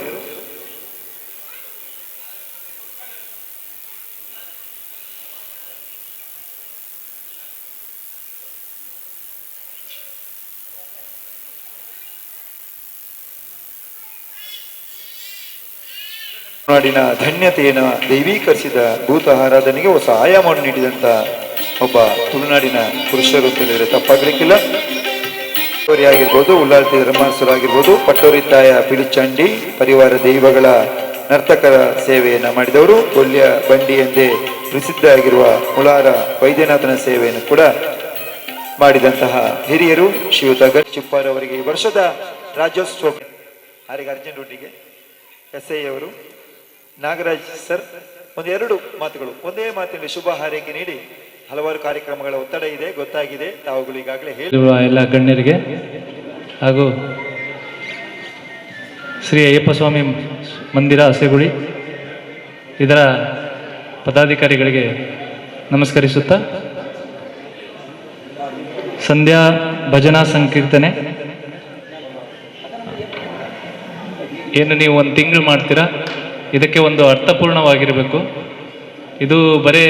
ನಾಡಿನ ಧನ್ಯತೆಯನ್ನು ದೈವೀಕರಿಸಿದ ಭೂತ ಆರಾಧನೆಗೆ ಹೊಸ ಆಯಾಮವನ್ನು ನೀಡಿದಂತ ಒಬ್ಬ ತುಳುನಾಡಿನ ಪುರುಷರು ಅಂತ ಹೇಳಿದ್ರೆ ತಪ್ಪಾಗ್ಲಿಕ್ಕಿಲ್ಲ. ಆಗಿರ್ಬೋದು, ಉಳ್ಳಾಲ್ತಿ ಧರ್ಮಾಸುರಾಗಿರ್ಬೋದು, ಪಟ್ಟೋರಿ ತಾಯ ಪಿಲಿಚಂಡಿ ಪರಿವಾರ ದೈವಗಳ ನರ್ತಕರ ಸೇವೆಯನ್ನು ಮಾಡಿದವರು, ಕೊಲ್ಯ ಬಂಡಿ ಎಂದೇ ಪ್ರಸಿದ್ಧ ಆಗಿರುವ ಮುಳಾರ ವೈದ್ಯನಾಥನ ಸೇವೆಯನ್ನು ಕೂಡ ಮಾಡಿದಂತಹ ಹಿರಿಯರು ಶ್ರೀಯುತ ಚಿಪ್ಪಾರ್ ಅವರಿಗೆ ಈ ವರ್ಷದ ರಾಜ್ಯೋತ್ಸವ ಹಾರಿಗೆ ಅರ್ಜೆಂಟ್ ಡ್ಯೂಟಿಗೆ ಎಸ್ I ಅವರು ನಾಗರಾಜ್ ಸರ್ ಒಂದೆರಡು ಮಾತುಗಳು ಒಂದೇ ಮಾತಿನಲ್ಲಿ ಶುಭ ಹಾರೈಕೆ ನೀಡಿ. ಹಲವಾರು ಕಾರ್ಯಕ್ರಮಗಳ ಒತ್ತಡ ಇದೆ, ಗೊತ್ತಾಗಿದೆ, ತಾವುಗಳು ಈಗಾಗಲೇ ಹೇಳಿ ಎಲ್ಲ ಗಣ್ಯರಿಗೆ ಹಾಗೂ ಶ್ರೀ ಅಯ್ಯಪ್ಪ ಸ್ವಾಮಿ ಮಂದಿರ ಹಸೆಗುಳಿ ಇದರ ಪದಾಧಿಕಾರಿಗಳಿಗೆ ನಮಸ್ಕರಿಸುತ್ತಾ, ಸಂಧ್ಯಾ ಭಜನಾ ಸಂಕೀರ್ತನೆ ಏನು ನೀವು ಒಂದು ತಿಂಗಳು ಮಾಡ್ತೀರಾ, ಇದಕ್ಕೆ ಒಂದು ಅರ್ಥಪೂರ್ಣವಾಗಿರಬೇಕು. ಇದು ಬರೇ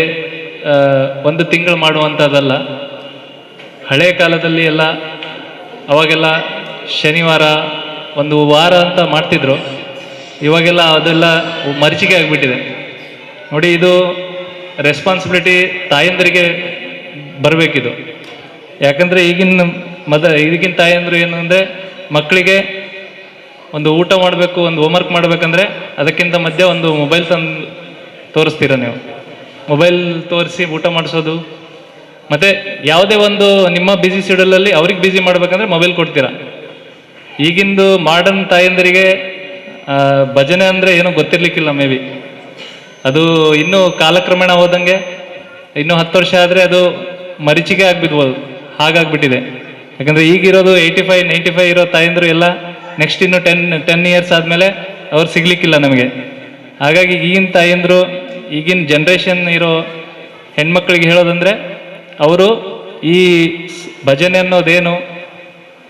ಒಂದು ತಿಂಗಳು ಮಾಡುವಂಥದ್ದಲ್ಲ. ಹಳೆಯ ಕಾಲದಲ್ಲಿ ಎಲ್ಲ ಅವಾಗೆಲ್ಲ ಶನಿವಾರ ಒಂದು ವಾರ ಅಂತ ಮಾಡ್ತಿದ್ರು, ಇವಾಗೆಲ್ಲ ಅದೆಲ್ಲ ಮರೀಚಿಕೆ ಆಗಿಬಿಟ್ಟಿದೆ ನೋಡಿ. ಇದು ರೆಸ್ಪಾನ್ಸಿಬಿಲಿಟಿ ತಾಯಂದರಿಗೆ ಬರಬೇಕಿದು. ಯಾಕಂದರೆ ಈಗಿನ ತಾಯಂದರು ಏನು ಅಂದರೆ, ಮಕ್ಕಳಿಗೆ ಒಂದು ಊಟ ಮಾಡಬೇಕು, ಒಂದು ಹೋಮ್ವರ್ಕ್ ಮಾಡಬೇಕಂದ್ರೆ ಅದಕ್ಕಿಂತ ಮಧ್ಯೆ ಒಂದು ಮೊಬೈಲ್ ತಂದು ತೋರಿಸ್ತೀರ ನೀವು. ಮೊಬೈಲ್ ತೋರಿಸಿ ಊಟ ಮಾಡಿಸೋದು, ಮತ್ತು ಯಾವುದೇ ಒಂದು ನಿಮ್ಮ ಬ್ಯುಸಿ ಶೆಡ್ಯೂಲಲ್ಲಿ ಅವ್ರಿಗೆ ಬ್ಯುಸಿ ಮಾಡಬೇಕಂದ್ರೆ ಮೊಬೈಲ್ ಕೊಡ್ತೀರ. ಈಗಿಂದು ಮಾಡರ್ನ್ ತಾಯಂದರಿಗೆ ಭಜನೆ ಅಂದರೆ ಏನೂ ಗೊತ್ತಿರಲಿಕ್ಕಿಲ್ಲ ಮೇ ಬಿ. ಅದು ಇನ್ನೂ ಕಾಲಕ್ರಮೇಣ ಹೋದಂಗೆ ಇನ್ನೂ 10 ವರ್ಷ ಆದರೆ ಅದು ಮರೀಚಿಕೆ ಆಗಿಬಿಡ್ಬೋದು, ಹಾಗಾಗ್ಬಿಟ್ಟಿದೆ. ಯಾಕಂದರೆ ಈಗಿರೋದು 85 95 ಇರೋ ತಾಯಂದರು ಎಲ್ಲ ನೆಕ್ಸ್ಟ್ ಇನ್ನು 10 ಇಯರ್ಸ್ ಆದಮೇಲೆ ಅವ್ರು ಸಿಗಲಿಕ್ಕಿಲ್ಲ ನಮಗೆ. ಹಾಗಾಗಿ ಈಗಿನ ತಾಯಂದರು, ಈಗಿನ ಜನ್ರೇಷನ್ ಇರೋ ಹೆಣ್ಮಕ್ಳಿಗೆ ಹೇಳೋದಂದರೆ, ಅವರು ಈ ಭಜನೆ ಅನ್ನೋದೇನು,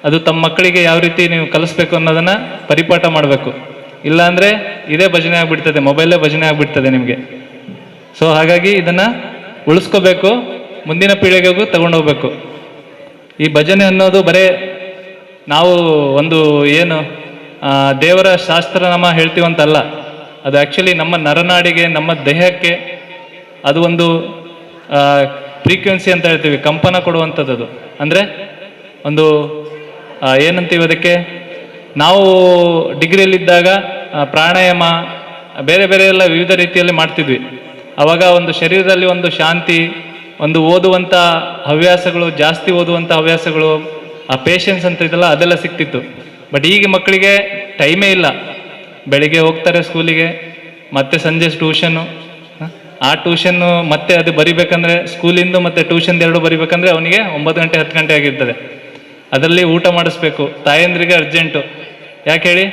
ಅದು ತಮ್ಮ ಮಕ್ಕಳಿಗೆ ಯಾವ ರೀತಿ ನೀವು ಕಲಿಸ್ಬೇಕು ಅನ್ನೋದನ್ನು ಪರಿಪಾಠ ಮಾಡಬೇಕು. ಇಲ್ಲಾಂದರೆ ಇದೇ ಭಜನೆ ಆಗಿಬಿಡ್ತದೆ, ಮೊಬೈಲೇ ಭಜನೆ ಆಗಿಬಿಡ್ತದೆ ನಿಮಗೆ. ಸೊ ಹಾಗಾಗಿ ಇದನ್ನು ಉಳಿಸ್ಕೋಬೇಕು, ಮುಂದಿನ ಪೀಳಿಗೆಗೂ ತಗೊಂಡೋಗ್ಬೇಕು. ಈ ಭಜನೆ ಅನ್ನೋದು ಬರೇ ನಾವು ಒಂದು ಏನು ದೇವರ ಶಾಸ್ತ್ರನಾಮ ಹೇಳ್ತೀವಂತಲ್ಲ, ಅದು ಆ್ಯಕ್ಚುಲಿ ನಮ್ಮ ನರನಾಡಿಗೆ, ನಮ್ಮ ದೇಹಕ್ಕೆ ಅದು ಒಂದು ಫ್ರೀಕ್ವೆನ್ಸಿ ಅಂತ ಹೇಳ್ತೀವಿ, ಕಂಪನ ಕೊಡುವಂಥದ್ದು ಅದು. ಅಂದರೆ ಒಂದು ಏನಂತೀವಿ ಅದಕ್ಕೆ, ನಾವು ಡಿಗ್ರಿಯಲ್ಲಿದ್ದಾಗ ಪ್ರಾಣಾಯಾಮ ಬೇರೆ ಬೇರೆ ಎಲ್ಲ ವಿವಿಧ ರೀತಿಯಲ್ಲಿ ಮಾಡ್ತಿದ್ವಿ. ಆವಾಗ ಒಂದು ಶರೀರದಲ್ಲಿ ಒಂದು ಶಾಂತಿ, ಒಂದು ಓದುವಂಥ ಹವ್ಯಾಸಗಳು, ಜಾಸ್ತಿ ಓದುವಂಥ ಹವ್ಯಾಸಗಳು, ಆ ಪೇಷನ್ಸ್ ಅಂತ ಇದೆಲ್ಲ ಅದೆಲ್ಲ ಸಿಕ್ತಿತ್ತು. ಬಟ್ ಈಗ ಮಕ್ಕಳಿಗೆ ಟೈಮೇ ಇಲ್ಲ. ಬೆಳಿಗ್ಗೆ ಹೋಗ್ತಾರೆ ಸ್ಕೂಲಿಗೆ, ಮತ್ತೆ ಸಂಜೆ ಟ್ಯೂಷನ್ನು, ಆ ಟ್ಯೂಷನ್ನು ಮತ್ತೆ ಅದು ಬರಿಬೇಕಂದ್ರೆ ಸ್ಕೂಲಿಂದು ಮತ್ತು ಟ್ಯೂಷನ್ದು ಎರಡು ಬರಿಬೇಕಂದ್ರೆ ಅವನಿಗೆ 9 ಗಂಟೆ 10 ಗಂಟೆ ಆಗಿರ್ತದೆ. ಅದರಲ್ಲಿ ಊಟ ಮಾಡಿಸ್ಬೇಕು ತಾಯಂದ್ರಿಗೆ ಅರ್ಜೆಂಟು. ಯಾಕೆ ಹೇಳಿ?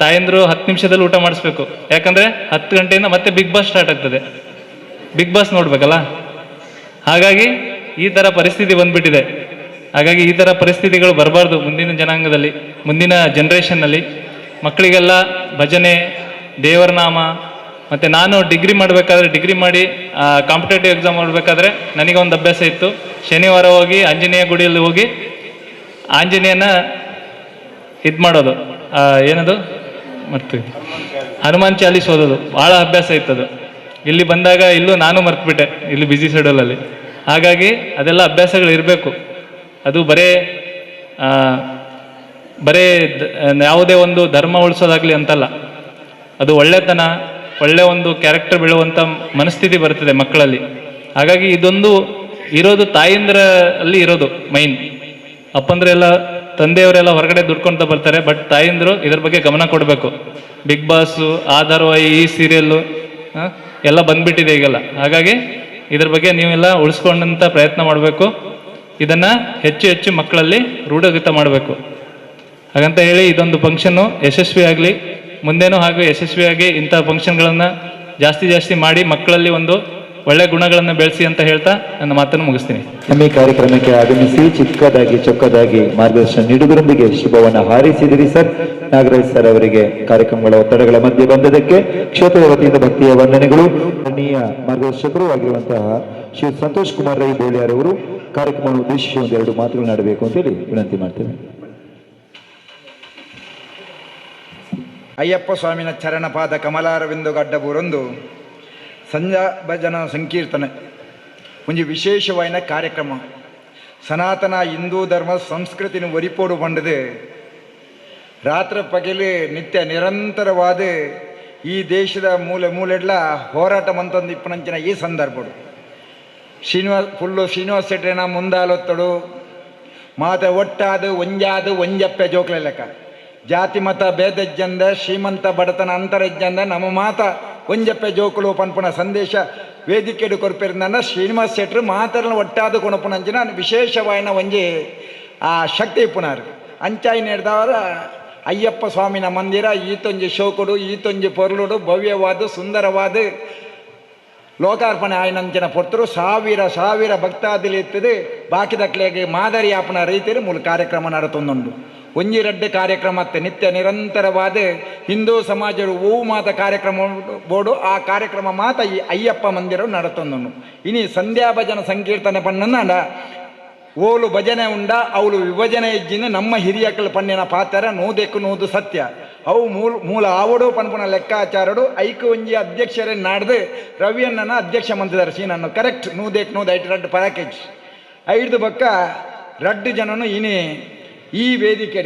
ತಾಯಂದರು 10 ನಿಮಿಷದಲ್ಲಿ ಊಟ ಮಾಡಿಸ್ಬೇಕು. ಯಾಕಂದರೆ 10 ಗಂಟೆಯಿಂದ ಮತ್ತೆ big boss start ಆಗ್ತದೆ, ಬಿಗ್ ಬಾಸ್ ನೋಡಬೇಕಲ್ಲ. ಹಾಗಾಗಿ ಈ ಥರ ಪರಿಸ್ಥಿತಿ ಬಂದ್ಬಿಟ್ಟಿದೆ. ಹಾಗಾಗಿ ಈ ಥರ ಪರಿಸ್ಥಿತಿಗಳು ಬರಬಾರ್ದು ಮುಂದಿನ ಜನಾಂಗದಲ್ಲಿ, ಮುಂದಿನ ಜನ್ರೇಷನ್ನಲ್ಲಿ. ಮಕ್ಕಳಿಗೆಲ್ಲ ಭಜನೆ, ದೇವರ ನಾಮ. ಮತ್ತು ನಾನು ಡಿಗ್ರಿ ಮಾಡಬೇಕಾದ್ರೆ, ಡಿಗ್ರಿ ಮಾಡಿ ಕಾಂಪಿಟೇಟಿವ್ ಎಕ್ಸಾಮ್ ಮಾಡಬೇಕಾದ್ರೆ ನನಗೆ ಒಂದು ಅಭ್ಯಾಸ ಇತ್ತು. ಶನಿವಾರ ಹೋಗಿ ಆಂಜನೇಯ ಗುಡಿಯಲ್ಲಿ ಹೋಗಿ ಆಂಜನೇಯನ ಇದು ಮಾಡೋದು, ಏನದು ಮರ್ತೀವಿ, ಹನುಮಾನ್ ಚಾಲೀಸ್ ಓದೋದು ಭಾಳ ಅಭ್ಯಾಸ ಇತ್ತದು. ಇಲ್ಲಿ ಬಂದಾಗ ಇಲ್ಲೂ ನಾನು ಮರ್ತುಬಿಟ್ಟೆ, ಇಲ್ಲಿ ಬ್ಯುಸಿ ಶೆಡ್ಯೂಲಲ್ಲಿ. ಹಾಗಾಗಿ ಅದೆಲ್ಲ ಅಭ್ಯಾಸಗಳು ಇರಬೇಕು. ಅದು ಬರೇ ಬರೇ ಯಾವುದೇ ಒಂದು ಧರ್ಮ ಉಳಿಸೋದಾಗಲಿ ಅಂತಲ್ಲ, ಅದು ಒಳ್ಳೆತನ, ಒಳ್ಳೆ ಒಂದು ಕ್ಯಾರೆಕ್ಟರ್ ಬೆಳೆಯುವಂಥ ಮನಸ್ಥಿತಿ ಬರ್ತದೆ ಮಕ್ಕಳಲ್ಲಿ. ಹಾಗಾಗಿ ಇದೊಂದು ಇರೋದು ತಾಯಂದ್ರಲ್ಲಿ ಇರೋದು ಮೈನ್. ಅಪ್ಪಂದ್ರೆಲ್ಲ ತಂದೆಯವರೆಲ್ಲ ಹೊರಗಡೆ ದುಡ್ಕೊಳ್ತಾ ಬರ್ತಾರೆ, ಬಟ್ ತಾಯಂದರು ಇದ್ರ ಬಗ್ಗೆ ಗಮನ ಕೊಡಬೇಕು. ಬಿಗ್ ಬಾಸು, ಆ ಧಾರಾವಾಹಿ, ಈ ಸೀರಿಯಲ್ಲು ಎಲ್ಲ ಬಂದ್ಬಿಟ್ಟಿದೆ ಈಗೆಲ್ಲ. ಹಾಗಾಗಿ ಇದ್ರ ಬಗ್ಗೆ ನೀವೆಲ್ಲ ಉಳಿಸ್ಕೊಂಡಂಥ ಪ್ರಯತ್ನ ಮಾಡಬೇಕು. ಇದನ್ನು ಹೆಚ್ಚು ಹೆಚ್ಚು ಮಕ್ಕಳಲ್ಲಿ ರೂಢಗತ ಮಾಡಬೇಕು. ಹಾಗಂತ ಹೇಳಿ ಇದೊಂದು ಫಂಕ್ಷನ್ನು ಯಶಸ್ವಿಯಾಗಲಿ, ಮುಂದೇನೂ ಹಾಗೂ ಯಶಸ್ವಿಯಾಗಿ ಇಂಥ ಫಂಕ್ಷನ್ಗಳನ್ನು ಜಾಸ್ತಿ ಜಾಸ್ತಿ ಮಾಡಿ ಮಕ್ಕಳಲ್ಲಿ ಒಂದು ಒಳ್ಳೆ ಗುಣಗಳನ್ನು ಬೆಳೆಸಿ ಅಂತ ಹೇಳ್ತಾ ನನ್ನ ಮಾತನ್ನು ಮುಗಿಸ್ತೀನಿ. ನಮ್ಮ ಈ ಕಾರ್ಯಕ್ರಮಕ್ಕೆ ಆಗಮಿಸಿ ಚಿಕ್ಕದಾಗಿ ಚೊಕ್ಕದಾಗಿ ಮಾರ್ಗದರ್ಶನ ನೀಡುವುದರೊಂದಿಗೆ ಶುಭವನ್ನು ಹಾರೈಸಿದಿರಿ ಸರ್. ನಾಗರಾಜ್ ಸರ್ ಅವರಿಗೆ ಕಾರ್ಯಕ್ರಮಗಳ ಒತ್ತಡಗಳ ಮಧ್ಯೆ ಬಂದದಕ್ಕೆ ಕ್ಷೇತ್ರದ ವತಿಯಿಂದ ಭಕ್ತಿಯ ವಂದನೆಗಳು. ಮಾನನೀಯ ಮಾರ್ಗದರ್ಶಕರು ಆಗಿರುವಂತಹ ಶ್ರೀ ಸಂತೋಷ್ ಕುಮಾರ್ ರೈ ಬೋಳಿಯಾರ್ ಅವರು ಕಾರ್ಯಕ್ರಮವನ್ನು ಉದ್ದೇಶಿಸಿ ಒಂದೆರಡು ಮಾತುಗಳನ್ನಾಡಬೇಕು ಅಂತೇಳಿ ವಿನಂತಿ ಮಾಡ್ತೇವೆ. ಅಯ್ಯಪ್ಪ ಸ್ವಾಮಿನ ಚರಣಪಾದ ಕಮಲಾರವಿಂದು ಗಡ್ಡಬೂರೊಂದು ಸಂಧ್ಯಾ ಭಜನಾ ಸಂಕೀರ್ತನೆ ಒಂಜಿ ವಿಶೇಷವಾಯಿನ ಕಾರ್ಯಕ್ರಮ. ಸನಾತನ ಹಿಂದೂ ಧರ್ಮ ಸಂಸ್ಕೃತಿನ ಒರಿಪೋಡು ಬಂಡದು ರಾತ್ರಿ ಪಗಲಿ ನಿತ್ಯ ನಿರಂತರವಾದ ಈ ದೇಶದ ಮೂಲೆ ಮೂಲೆಡ್ಲ ಹೋರಾಟ ಮಂತೊಂದು ಇಪ್ಪನಂಚಿನ ಈ ಸಂದರ್ಭಡು ಶ್ರೀನಿವಾಸ ಫುಲ್ಲು ಶ್ರೀನಿವಾಸ ಶೆಟ್ಟಿನ ಮುಂದಾಲೊತ್ತಡು ಮಾತೆ ಒಟ್ಟಾದ ಒಂಜಾದ ಒಂಜಪ್ಪೆ ಜೋಕ್ಲೆ ಲೆಕ್ಕ ಜಾತಿ ಮತ ಭೇದಜ್ಜಂದ ಶ್ರೀಮಂತ ಬಡತನ ಅಂತರಜ್ಜಂದ ನಮ್ಮ ಮಾತ ಒಂಜಪ್ಪೆ ಜೋಕುಲು ಪನ್ಪುನ ಸಂದೇಶ ವೇದಿಕೆಡು ಕೊರ್ಪೆರ್ನ ಶ್ರೀನಿವಾಸ ಶೆಟ್ಟರು ಮಾತರನ ಒಟ್ಟಾದ ಕೊಣಪುನಂಚಿನ ವಿಶೇಷವಾಯಿನ ಒಂಜಿ ಆ ಶಕ್ತಿ ಇಪ್ಪುನಾರು. ಅಂಚಾಯಿ ನೇಡ್ದವರ ಅಯ್ಯಪ್ಪ ಸ್ವಾಮಿನ ಮಂದಿರ ಈತೊಂಜಿ ಶೋಕುಡು ಈತೊಂಜಿ ಪೊರ್ಲುಡು ಭವ್ಯವಾದ ಸುಂದರವಾದ ಲೋಕಾರ್ಪಣೆ ಆಯ್ನಂಚಿನ ಪೊರ್ತರು ಸಾವಿರ ಸಾವಿರ ಭಕ್ತಾದಿಲಿ ಇತ್ತದೆ ಬಾಕಿದಕ್ಲೆಗೆ ಮಾದರಿ ಆಪನ ರೀತಿಯಲ್ಲಿ ಮೂಲ ಕಾರ್ಯಕ್ರಮ ನಡತೊಂದುಂಡು. ಒಂಜಿ ರಡ್ಡು ಕಾರ್ಯಕ್ರಮ ನಿತ್ಯ ನಿರಂತರವಾದ ಹಿಂದೂ ಸಮಾಜರು ಹೂವು ಮಾತ ಕಾರ್ಯಕ್ರಮ ಬೋಡು ಆ ಕಾರ್ಯಕ್ರಮ ಮಾತ ಈ ಅಯ್ಯಪ್ಪ ಮಂದಿರ ನಡತೊಂದುಂಡು. ಇನಿ ಸಂಧ್ಯಾ ಭಜನ ಸಂಕೀರ್ತನೆ ಪಣ್ಣಂದ ಓಲು ಭಜನೆ ಉಂಡ ಅವಳು ವಿಭಜನೆ ಇಜ್ಜಿನ ನಮ್ಮ ಹಿರಿಯಕಲ್ ಪಣ್ಣಿನ ಪಾತ್ರ ನೂದೆಕ್ಕು ನೂದು ಸತ್ಯ ಅವು ಮೂಲ ಮೂಲ ಆವಡು ಪನ್ಪುನ ಲೆಕ್ಕಾಚಾರಡು ಐಕು ಒಂಜಿ ಅಧ್ಯಕ್ಷರೇ ನಾಡ್ದು ರವಿಯಣ್ಣನ ಅಧ್ಯಕ್ಷ ಮಂತಿದ್ದಾರೆ ಸೀನನ್ನು ಕರೆಕ್ಟ್ ನೂದೆಕ್ ನೂದು ಐಟು ರಡ್ಡು ಪ್ಯಾಕೇಜ್ ಐದು ಬಕ್ಕ ರಡ್ಡು ಜನನು ಇನಿ ಈ ವೇದಿಕೆ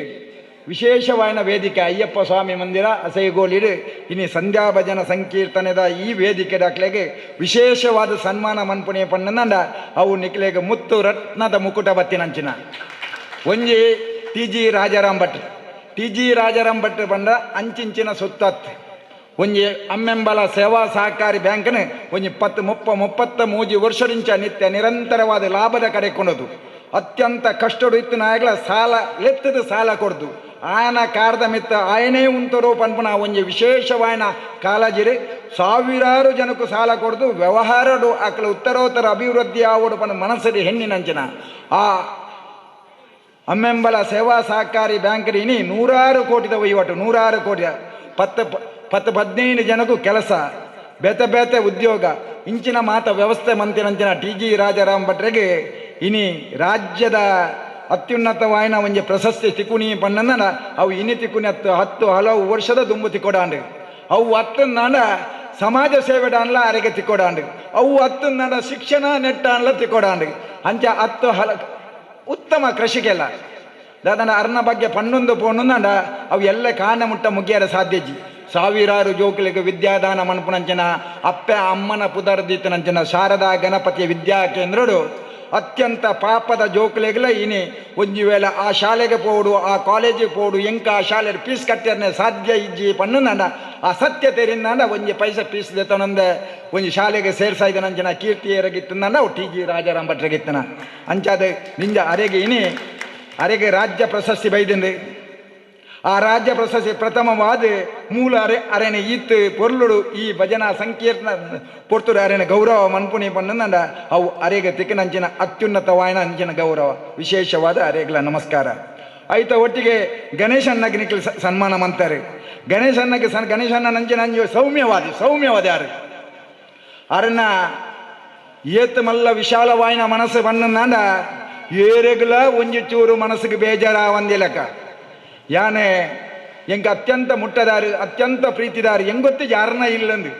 ವಿಶೇಷವಾಯಿನ ವೇದಿಕೆ ಅಯ್ಯಪ್ಪ ಸ್ವಾಮಿ ಮಂದಿರ ಅಸೈಗೋಲಿಡು ಇನಿ ಸಂಧ್ಯಾ ಭಜನ ಸಂಕೀರ್ತನೆದ ಈ ವೇದಿಕೆ ದಾಖಲೆಗೆ ವಿಶೇಷವಾದ ಸನ್ಮಾನ ಮನ್ಪುಣೆ ಪಣ್ಣಂದ ಅವು ನಿಕ್ಲೆಗೆ ಮುತ್ತು ರತ್ನದ ಮುಕುಟ ಬತ್ತಿನಂಚಿನ ಒಂಜಿ T G Rajaram Bhat T G Rajaram Bhat ಬಂದ ಅಂಚಿಂಚಿನ ಸುತ್ತತ್ ಒಂಜಿ ಅಮ್ಮೆಂಬಲ ಸೇವಾ ಸಹಕಾರಿ ಬ್ಯಾಂಕ್ನ ಒಂಜಿ 30 ವರ್ಷದಿಂಚ ನಿತ್ಯ ನಿರಂತರವಾದ ಲಾಭದ ಕಡೆ ಕೊಂಡದು ಅತ್ಯಂತ ಕಷ್ಟಡು ಇತ್ತು ನಾಯಕಲ ಸಾಲ ಲೆತ್ತದ ಸಾಲ ಕೊಡ್ದು ಆಯನ ಕಾರದ ಮಿತ್ತ ಆಯನೇ ಉಂತರು ಪನ್ಪುನ ಒಂಜಿ ವಿಶೇಷವಾಯನ ಕಾಳಜಿರಿ ಸಾವಿರಾರು ಜನಕ್ಕೂ ಸಾಲ ಕೊಡ್ದು ವ್ಯವಹಾರಡು ಆಕಲ ಉತ್ತರೋತ್ತರ ಅಭಿವೃದ್ಧಿ ಆವಡು ಪನ ಮನಸ್ಸಡಿ ಹೆಣ್ಣಿನಂಚಿನ ಆ ಅಮ್ಮೆಂಬಲ ಸೇವಾ ಸಹಕಾರಿ ಬ್ಯಾಂಕ್ ಇನಿ 100 ಕೋಟಿದ ವಹಿವಾಟು 100 ಕೋಟಿ 10 15 ಜನಕ್ಕೂ ಕೆಲಸ ಬೇತೆ ಬೇತೆ ಉದ್ಯೋಗ ಇಂಚಿನ ಮಾತ ವ್ಯವಸ್ಥೆ ಮಂತಿನಂಚಿನ ಟಿ ಜಿ ರಾಜಾರಾಮ್ ಭಟ್ರಿಗೆ ಇನಿ ರಾಜ್ಯದ ಅತ್ಯುನ್ನತವಾಯಿನ ಒಂಜಿ ಪ್ರಶಸ್ತಿ ತಿಕುಣಿ ಪಣ್ಣನ ಅವು ಇನಿ ತಿಕುಣಿ 10 ಹಲವು ವರ್ಷದ ದುಂಬು ತಿಕ್ಕೊಡಾಂಡು ಅವು 10 ನಾಡ ಸಮಾಜ ಸೇವೆ ಡಾನ್ಲ ಅರೆಗೆ ತಿಕ್ಕೊಡಾಂಡು ಅವು 10 ನಾಡ ಶಿಕ್ಷಣ ನೆಟ್ಟಾನ್ಲ ತಿಕ್ಕೊಡಾಂಡು ಅಂಚ 10 ಹಲ ಉತ್ತಮ ಕೃಷಿಗೆಲ್ಲ ದಾದನ ಅರ್ನ ಬಗ್ಗೆ ಪಣ್ಣೊಂದು ಪೋಣಂದ ಅವು ಎಲ್ಲ ಕಾಣ ಮುಟ್ಟ ಮುಗಿಯರ ಸಾಧ್ಯಜಿ ಸಾವಿರಾರು ಜೋಕುಲಿಗೆ ವಿದ್ಯಾದಾನ ಮನ್ಪುನಂಚಿನ ಅಪ್ಪೆ ಅಮ್ಮನ ಪುದರ್ದಿತ್ತನಂಚಿನ ಶಾರದಾ ಗಣಪತಿಯ ವಿದ್ಯಾ ಕೇಂದ್ರಡು ಅತ್ಯಂತ ಪಾಪದ ಜೋಕುಲೆಗ್ಲ ಇನಿ ಒಂಜಿ ವೇಳೆ ಆ ಶಾಲೆಗೆ ಪೋಡು ಆ ಕಾಲೇಜಿಗೆ ಪೋಡು ಎಂಕ ಆ ಶಾಲೆ ಫೀಸ್ ಕಟ್ಟಿರ್ನೆ ಸಾಧ್ಯ ಇಜ್ಜಿ ಪಣ್ಣುನಂದ ಆ ಸತ್ಯ ತೆರಿಂದ ಒಂಜಿ ಪೈಸೆ ಫೀಸ್ ದೆತ್ತನಂದೆ ಒಂಜಿ ಶಾಲೆಗೆ ಸೇರ್ಸಾಯ್ದನಂಚಿನ ಕೀರ್ತಿ ಎರಗಿತ್ತಂದ ಟಿ ಜಿ ರಾಜಾರಾಮ್ ಭಟ್ರಗಿತ್ತನ ಅಂಚಾದ ನಿಂಜ ಅರೆಗೆ ಇನಿ ಅರೆಗೆ ರಾಜ್ಯ ಪ್ರಶಸ್ತಿ ಬೈದಿಂದೆ ಆ ರಾಜ್ಯ ಪ್ರಶಸ್ತಿ ಪ್ರಥಮವಾದ ಮೂಲ ಅರೆ ಅರೆನೆ ಈತ್ ಪೊರ್ಲುಡು ಈ ಭಜನಾ ಸಂಕೀರ್ತನ ಪೊರ್ತುಡು ಅರೆನ ಗೌರವ ಮನ್ಪುಣಿ ಪಣ್ಣಂದ ಅವು ಅರೆಗೆ ತಿಕ್ಕನಂಚಿನ ಅತ್ಯುನ್ನತವಾಯನ ಅಂಚಿನ ಗೌರವ ವಿಶೇಷವಾದ ಅರೆಗಳ ನಮಸ್ಕಾರ. ಆಯ್ತ ಒಟ್ಟಿಗೆ ಗಣೇಶಣ್ಣಗೆ ನಿಖಿಲ್ ಸನ್ಮಾನ ಮಂತಾರೆ ಗಣೇಶಣ್ಣಗೆ ಗಣೇಶಣ್ಣ ನಂಚಿನ ಅಂಜು ಸೌಮ್ಯವಾದಿ ಸೌಮ್ಯವಾದಿ ಅರೆ ಅರನ್ನ ಏತ್ ಮಲ್ಲ ವಿಶಾಲವಾಯಿನ ಮನಸ್ಸು ಬಣ್ಣಂದ ಏರೆಗ್ಲ ಒಂಜಿ ಚೂರು ಮನಸ್ಸಿಗೆ ಬೇಜಾರ ಒಂದಿಲಕ ಯಾನೆ ಎಂಗೆ ಅತ್ಯಂತ ಮುಟ್ಟದಾರು ಅತ್ಯಂತ ಪ್ರೀತಿದಾರು ಎಂಗೊತ್ತು ಯಾರನ್ನ ಇಲ್ಲಂದು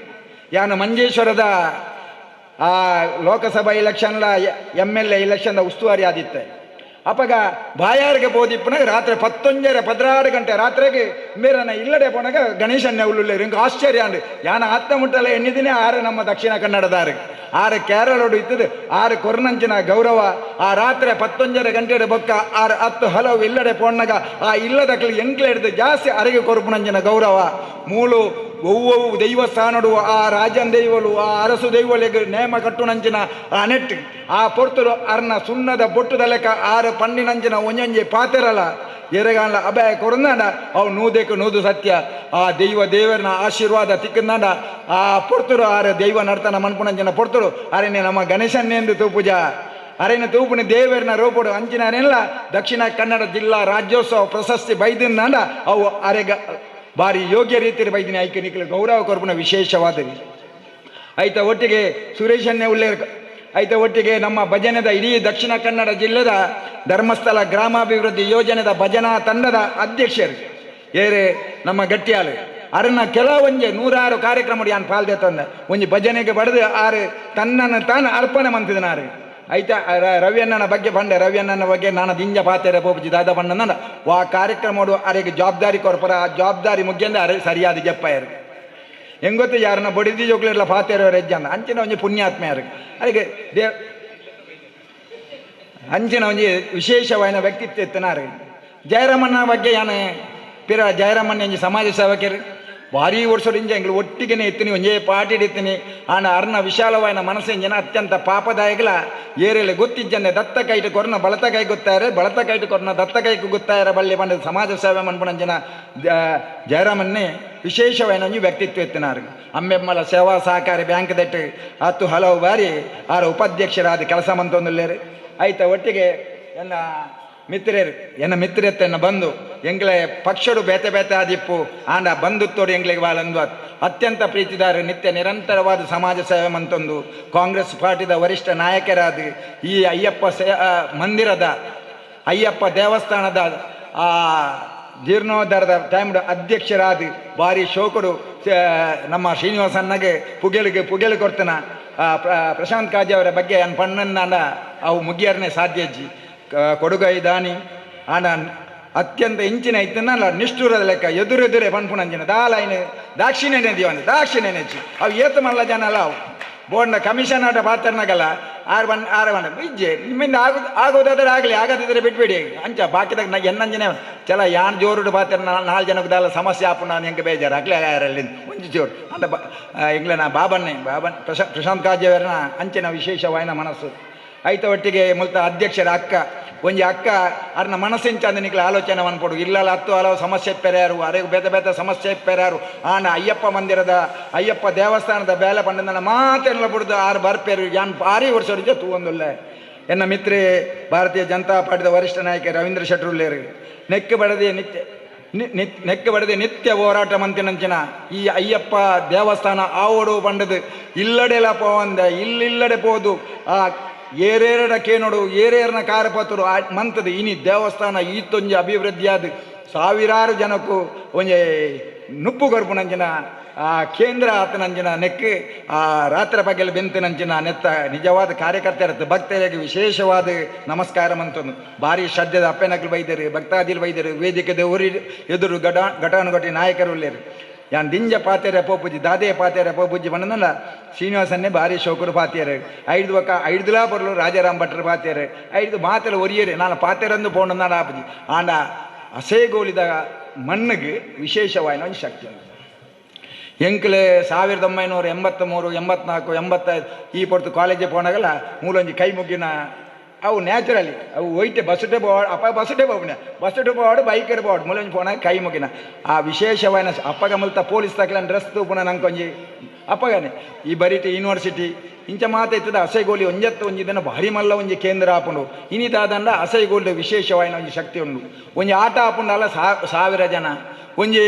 ಯಾನ ಮಂಜೇಶ್ವರದ ಆ ಲೋಕಸಭಾ ಎಲೆಕ್ಷನ್ಲ ಎಮ್ ಎಲ್ ಎ ಎಲೆಕ್ಷನ್ದ ಉಸ್ತುವಾರಿ ಆದಿತ್ತೆ ಅಪ್ಪಗ ಬಾಯಾರಿಗೆ ಪೋದಿಪ್ಪನಾಗ ರಾತ್ರಿ 11:30 12 ಗಂಟೆ ರಾತ್ರಿಗೆ ಮೇರನ ಇಲ್ಲಡೆ ಪೋನಾಗ ಗಣೇಶನ್ನೇ ಉಳ್ಳುಳ್ಳೆ ಎಂಗೆ ಆಶ್ಚರ್ಯ ಅಂಡು ಯಾನ ಆತ್ಮ ಮುಟ್ಟಲ್ಲ ಎಣ್ಣಿದಿನೇ ಆರು ನಮ್ಮ ದಕ್ಷಿಣ ಕನ್ನಡದಾರು ಆರು ಕೇರಳೋಡು ಇತ್ತದು ಆರು ಕೊರ್ನಂಚಿನ ಗೌರವ ಆ ರಾತ್ರಿ 11:30 ಗಂಟೆ ಬೊಕ್ಕ 6 10 ಹಲವು ಇಲ್ಲಡೆ ಪೋಣ್ಣಗ ಆ ಇಲ್ಲದಕ್ಲಿ ಎಂಕ್ಲೆ ಹಿಡಿದು ಜಾಸ್ತಿ ಅರಿಗೆ ಕೊರ್ಪುನಂಚಿನ ಗೌರವ ಮೂಲು ಒವ್ವವು ದೈವಸ್ಥಾನಡು ಆ ರಾಜನ್ ದೈವಲು ಆ ಅರಸು ದೈವಲೆಗ್ ನೇಮ ಕಟ್ಟುನಂಚಿನ ಆ ನೆಟ್ ಆ ಪೊರ್ತುಡು ಅರ್ನ ಸುಣ್ಣದ ಬೊಟ್ಟುದ ಲೆಕ್ಕ ಆರು ಪಣ್ಣಿನಂಚಿನ ಒಂಜೊಂಜಿ ಪಾತೆರಲ ಎರೆಗಾಂಡ ಅಭಯ ಕೊರಂದಾಂಡ ಅವು ನೂದೆಕ್ ನೂದು ಸತ್ಯ ಆ ದೈವ ದೇವರನ ಆಶೀರ್ವಾದ ತಿಕ್ಕಂದಾಂಡ ಆ ಪೊರ್ತುಡು ಆರು ದೈವ ನರ್ತನ ಮನ್ಪುನಂಚಿನ ಪೊರ್ತುಡು ಅರೆನೆ ನಮ್ಮ ಗಣೇಶನ್ನೆಂದು ತೂಪುಜ ಅರೆನ ತೂಪುನಿ ದೇವರನ ರೂಪುಡು ಅಂಚಿನ ದಕ್ಷಿಣ ಕನ್ನಡ ಜಿಲ್ಲಾ ರಾಜ್ಯೋತ್ಸವ ಪ್ರಶಸ್ತಿ ಬೈದಿನಾಂಡ ಅವು ಅರೆಗ ಭಾರಿ ಯೋಗ್ಯ ರೀತಿಯಲ್ಲಿ ಬೈದಿನ ಐಕೆ ನಿಖಿಲ ಗೌರವ ಕೊರ್ಪುನ ವಿಶೇಷವಾದರಿ. ಐತ ಒಟ್ಟಿಗೆ ಸುರೇಶನ್ನೇ ಉಲ್ಲೇಖ ಐತ ಒಟ್ಟಿಗೆ ನಮ್ಮ ಭಜನೆದ ಇಡೀ ದಕ್ಷಿಣ ಕನ್ನಡ ಜಿಲ್ಲೆದ ಧರ್ಮಸ್ಥಳ ಗ್ರಾಮಾಭಿವೃದ್ಧಿ ಯೋಜನೆದ ಭಜನಾ ತಂಡದ ಅಧ್ಯಕ್ಷರು ಏರೆ ನಮ್ಮ ಗಟ್ಟಿಯಾಲು ಅರನ್ನ ಕೆಲವೊಂಜೆ ನೂರಾರು ಕಾರ್ಯಕ್ರಮ ಯಾನ್ ಪಾಲ್ದೆ ತಂದ ಒಂಜಿ ಭಜನೆಗೆ ಬಡದು ಆರು ತನ್ನನ್ನು ತಾನು ಅರ್ಪಣೆ ಮಂತಿದನಾರು. ಐತ ರವಿಯಣ್ಣನ ಬಗ್ಗೆ ಬಂಡೆ ರವಿಯಣ್ಣನ ಬಗ್ಗೆ ನಾನು ದಿಂಜ ಪಾತೆರೆ ಪೋಪುಜಿ ದಾದ ಬಣ್ಣ ವಾ ಕಾರ್ಯಕ್ರಮ ಅರೆಗೆ ಜವಾಬ್ದಾರಿ ಕೊರ್ಪರ ಆ ಜವಾಬ್ದಾರಿ ಮುಗ್ಯಂದ ಅರೆ ಸರಿಯಾದ ಜಪ್ಪಾಯರು ಹೆಂಗೊತ್ತು ಯಾರನ್ನ ಬಡಿದಿ ಜೋಕ್ಲಿರ್ಲ ಪಾತೆರೋ ಹೆಜ್ಜಂದ ಅಂಚಿನ ಒಂಜಿ ಪುಣ್ಯಾತ್ಮ ಯಾರು ಅದಕ್ಕೆ ದೇವ್ ಅಂಚಿನ ಒಂಜಿ ವಿಶೇಷವಾದ ವ್ಯಕ್ತಿತ್ವ ಇತ್ತನಾರು. ಜಯರಾಮಣ್ಣ ಬಗ್ಗೆ ಯಾನು ಪಿರ ಜಯರಾಮಣ್ಣ ಒಂಜಿ ಸಮಾಜ ಸೇವಕರು ಭಾರಿ ವರ್ಷದಿಂದ ಎಂಗ್ಳು ಒಟ್ಟಿಗೆನೇ ಇತ್ತೀನಿ ಒಂಜೇ ಪಾಟಿ ಇತ್ತೀನಿ ಆಂಡ ಅರ್ನ ವಿಶಾಲವಾದ ಮನಸ್ಸಿನ ಅತ್ಯಂತ ಪಾಪದಾಯಕಲ ಏರೆಲೆ ಗೊತ್ತಿಜ್ಜಂದೆ ದತ್ತ ಕೈಟ್ ಕೊರ್ನ ಬಳತ ಕೈ ಗೊತ್ತಾರೆ ಬಳತ ಕೈಟ್ ಕೊರ್ನ ದತ್ತ ಕೈಗೆ ಗೊತ್ತಾರ ಬಳ್ಳಿ ಬಂದ ಸಮಾಜ ಸೇವೆ ಮನ್ಪುನಂಚಿನ ಜಯರಾಮನ್ನೇ ವಿಶೇಷವಾದ ಒಂಜಿ ವ್ಯಕ್ತಿತ್ವ ಇತ್ತಿನಾರು. ಅಮ್ಮೆಮ್ಮಲ ಸೇವಾ ಸಹಕಾರಿ ಬ್ಯಾಂಕ್ ದಟ್ಟು ಹತ್ತು ಹಲವು ಬಾರಿ ಆರ ಉಪಾಧ್ಯಕ್ಷರಾದ ಕೆಲಸ ಮಂತೊಂದುಲ್ಲೇರು. ಆಯ್ತ ಒಟ್ಟಿಗೆ ಎನ್ನ ಮಿತ್ರರು ಎನ್ನ ಮಿತ್ರತೆಯನ್ನು ಬಂದು ಎಂಗ್ಲೆ ಪಕ್ಷಡು ಬೇತೆ ಬೇತೆ ಆದಿಪ್ಪು ಆಂಡ ಬಂಧುತ್ತೋಡು ಎಂಗ್ಲಿಗೆ ಬಾಲಂದು ಅತ್ಯಂತ ಪ್ರೀತಿದಾರ ನಿತ್ಯ ನಿರಂತರವಾದ ಸಮಾಜ ಸೇವೆ ಮಂತೊಂದು ಕಾಂಗ್ರೆಸ್ ಪಾರ್ಟಿದ ವರಿಷ್ಠ ನಾಯಕರಾದ ಈ ಅಯ್ಯಪ್ಪ ಮಂದಿರದ ಅಯ್ಯಪ್ಪ ದೇವಸ್ಥಾನದ ಆ ಜೀರ್ಣೋದ್ಧಾರದ ಟೈಮ್ ಅಧ್ಯಕ್ಷರಾದ ಭಾರಿ ಶೋಕಡು ನಮ್ಮ ಶ್ರೀನಿವಾಸಣ್ಣಗೆ ಪುಗೆಲಿಗೆ ಪುಗೆಲು ಕೊಡ್ತಾನ ಪ್ರಶಾಂತ್ ಕಾಜಿ ಅವರ ಬಗ್ಗೆ ಅನ್ ಪಣ್ಣನ್ನ ಅವು ಮುಗಿಯರನೇ ಸಾಧ್ಯ ಅಜ್ಜಿ ಕೊಡುಗೈ ದಾನಿ ಆಂಡ ಅತ್ಯಂತ ಇಂಚಿನ ಇತ್ತನಲ್ಲ ನಿಷ್ಠುರದ ಲೆಕ್ಕ ಎದುರೆದುರೆ ಪನ್ಪುನಂಚಿನ ದಾಲೈನ್ ದಾಕ್ಷಿಣ್ಯನೇ ದಿವಂದ ದಾಕ್ಷಿಣ್ಯನೇ ಅವು ಏತ ಮಲ್ಲ ಜನ ಅಲ್ಲ ಅವು ಬೋರ್ಡ್ನ ಕಮಿಷನ್ ಆಟ ಪಾತ್ರನಾಗಲ್ಲ ಆರು ಬನ್ ಆರು ಬಣ್ಣ ಇಜ್ಜೆ ನಿಮ್ಮಿಂದ ಆಗೋದಾದ್ರೆ ಆಗಲಿ ಆಗದಿದ್ರೆ ಬಿಟ್ಬಿಡಿ ಅಂಚ ಬಾಕಿದಾಗ ಎನ್ನಂಜನೆ ಚಲ ಯಾನ್ ಜೋರುಡು ಪಾತ್ರ ನಾಲ್ಕು ಜನಕ್ಕೆ ದಾಲ ಸಮಸ್ಯೆ ಆಪು ನಾನು ಹೆಂಗೆ ಬೇಜಾರು ಆಗ್ಲಿ ಯಾರಲ್ಲಿ ಒಂಜಿ ಜೋರು ಅಂಡ ಎಂಗ್ಲೆ ನಾ ಬಾಬನ್ನೇ ಬಾಬನ್ ಪ್ರಶಾಂತ್ ಕಾಜಿಯವರನ್ನ ಅಂಚಿನ ವಿಶೇಷವಾಯಿನ ಮನಸ್ಸು. ಐತ ಒಟ್ಟಿಗೆ ಮುಲ್ತ ಅಧ್ಯಕ್ಷರ ಅಕ್ಕ ಒಂಜಿ ಅಕ್ಕ ಅರ್ನ ಮನಸ್ಸಿಂಚ ನಿಕ್ಲ ಆಲೋಚನೆ ಅನ್ಪಡು ಇಲ್ಲಲ್ಲ ಹತ್ತು ಹಲವು ಸಮಸ್ಯೆ ಪೆರ್ಯಾರು ಅರೆ ಬೇತೆ ಬೇತೆ ಸಮಸ್ಯೆ ಪೆರ್ಯಾರು ಆನ ಅಯ್ಯಪ್ಪ ಮಂದಿರದ ಅಯ್ಯಪ್ಪ ದೇವಸ್ಥಾನದ ಬೇಲೆ ಪಂಡ ಮಾತೆಲ್ಲ ಬಿಡ್ದು ಆರು ಬರ್ಪೇರು ಯಾನ್ ಭಾರಿ ವರ್ಷ ತೂವೊಂದುಲ್ಲ. ಎನ್ನ ಮಿತ್ರೆ ಭಾರತೀಯ ಜನತಾ ಪಾರ್ಟಿದ ವರಿಷ್ಠ ನಾಯಕ ರವೀಂದ್ರ ಶೆಟ್ಟರುಲ್ಲೇರು ನೆಕ್ಕು ಬಡದೆ ನಿತ್ಯ ನೆಕ್ಕು ಬಡದೆ ನಿತ್ಯ ಹೋರಾಟ ಮಂತಿನಂಚಿನ ಈ ಅಯ್ಯಪ್ಪ ದೇವಸ್ಥಾನ ಆವಡು ಪಂಡದು ಇಲ್ಲಡೆಲ ಪೋವಂದ ಇಲ್ಲಿಲ್ಲಡೆ ಪೋದು ಆ ಏರೇರಡ ಕೇನೋಡು ಏರೇರನ ಕಾರಪತರು ಮಂತದ ಇನಿ ದೇವಸ್ಥಾನ ಈತೊಂಜಿ ಅಭಿವೃದ್ಧಿಯಾದ ಸಾವಿರಾರು ಜನಕ್ಕೂ ಒಂಜಿ ನುಪ್ಪು ಗರ್ಪುನಂಚಿನ ಆ ಕೇಂದ್ರ ಆತನಂಚಿನ ನೆಕ್ಕು ಆ ರಾತ್ರಿ ಪಗೆಲ್ ಬೆಂತಿನಂಚಿನ ನೆತ್ತ ನಿಜವಾದ ಕಾರ್ಯಕರ್ತರ ಭಕ್ತರಿಗೆ ವಿಶೇಷವಾದ ನಮಸ್ಕಾರ ಮಂತೊಂದು ಭಾರಿ ಶ್ರದ್ಧೆದ ಅಪ್ಪೆನಕ್ಲು ಬೈದರು ಭಕ್ತಾದಿಲು ಬೈದರು ವೇದಿಕೆದ ಊರಿ ಎದುರು ಘಟಾನುಘಟಿ ನಾಯಕರು ಉಳ್ಳೇರು. ಯಾನ್ ದಿಂಜ ಪಾತೆರೆ ಪೋಪುಜಿ ದಾದೆ ಪಾತೆರೆ ಪೋಪುಜಿ ಪಂಡನಲ್ಲ ಶ್ರೀನಿವಾಸನ್ನೇ ಭಾರಿ ಶೋಕರು ಪಾತಿಯರು ಐದು ಒಕ್ಕ ಐದುಲಾ ಬರಲು ರಾಜಾರಾಮ್ ಭಟ್ರು ಪಾತಿಯರು ಐದು ಮಾತೆಲ್ಲ ಒರಿಯರು ನಾನು ಪಾತೆರಂದು ಪೋಂಡ ಆಪುಜಿ ಆಂಡ ಅಸೇಗೋಲಿದ ಮಣ್ಣಿಗೆ ವಿಶೇಷವಾಯಿನ ಒಂದು ಶಕ್ತಿ ಉಂಟು. ಎಂಕ್ಲೆ 1983 84 85 ಈ ಪೊರ್ತು ಕಾಲೇಜ್ ಪೋನಾಗಲ್ಲ ಮೂಲೊಂಜಿ ಕೈ ಮುಗ್ಗಿನ ಅವು ನ್ಯಾಚುರಲಿ ಅವು ಒಯ್ಟೆ ಬಸ್ಸುಟೆ ಪೋ ಅಪ್ಪ ಬಸ್ಸುಟೆ ಪೋಪುನ ಬಸ್ಸುಟೆ ಪೋವಾಡು ಬೈಕರ್ ಪೋವಾಡು ಮೂಲೊಂಜಿ ಪೋನಾಗ ಕೈ ಮುಗಿನ ಆ ವಿಶೇಷವಾಯಿನ ಅಪ್ಪಗ ಮುಲ್ತ ಪೊಲೀಸ್ ತಕ್ಲನ್ ಡ್ರೆಸ್ ತೂಪುನ ನಂಕೊಂಜಿ ಅಪ್ಪಗನೆ ಈ ಬರಿಟಿ ಯೂನಿವರ್ಸಿಟಿ ಇಂಚ ಮಾತೈತದ ಅಸೈಗೋಲಿ ಒಂಜತ್ತು ಒಂಜಿ ದಿನ ಭಾರಿ ಮಲ್ಲ ಒಂಜಿ ಕೇಂದ್ರ ಆಪುಂಡು ಇನಿತಾದಂಡ ಅಸೈಗೋಲಿ ವಿಶೇಷವಾಯಿನ ಒಂಜಿ ಶಕ್ತಿ ಉಂಡು. ಒಂಜಿ ಆಟ ಆಪುಂಡಲ್ಲ 1000 ಜನ ಒಂಜಿ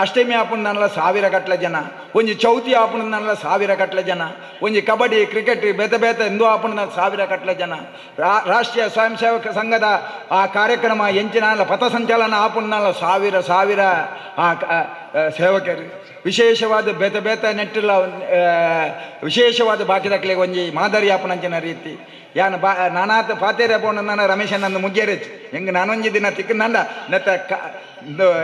ಅಷ್ಟಮಿ ಆಪುಂಡನಲ್ಲ 1000 ಗಟ್ಟಲೆ ಜನ ಒಂಜಿ ಚೌತಿ ಆಪುಂಡನಲ್ಲ 1000 ಗಟ್ಟಲೆ ಜನ ಒಂಜಿ ಕಬಡ್ಡಿ ಕ್ರಿಕೆಟ್ ಬೇತೆ ಬೇತೆ ಎಂದೂ ಆಪುಂಡ 1000 ಗಟ್ಟಲೆ ಜನ ರಾಷ್ಟ್ರೀಯ ಸ್ವಯಂ ಸೇವಕ ಸಂಘದ ಆ ಕಾರ್ಯಕ್ರಮ ಎಂಚಿನ ಪಥಸಂಚಲನ ಆಪುಂಡನಲ್ಲ 1000 1000 ಆ ಸೇವಕರು ವಿಶೇಷವಾದ ಬೇತೆ ಬೇತೆ ನೆಟ್ಟಿಲ್ಲ ವಿಶೇಷವಾದ ಬಾಕಿದಕ್ಲಿಗೆ ಒಂಜಿ ಮಾದರಿ ಆಪುನಂಚಿನ ರೀತಿ ಯಾನ್ ಬಾ ನಾನಾತ ಪಾತೇರೆ ಪೋಂಡ ನಾನು ರಮೇಶನಂದು ಮುಗಿಯರೇಚ್ ಹೆಂಗೆ ನಾನೊಂಜಿ ದಿನ ತಿಕ್ಕಂದ ನೆತ್ತ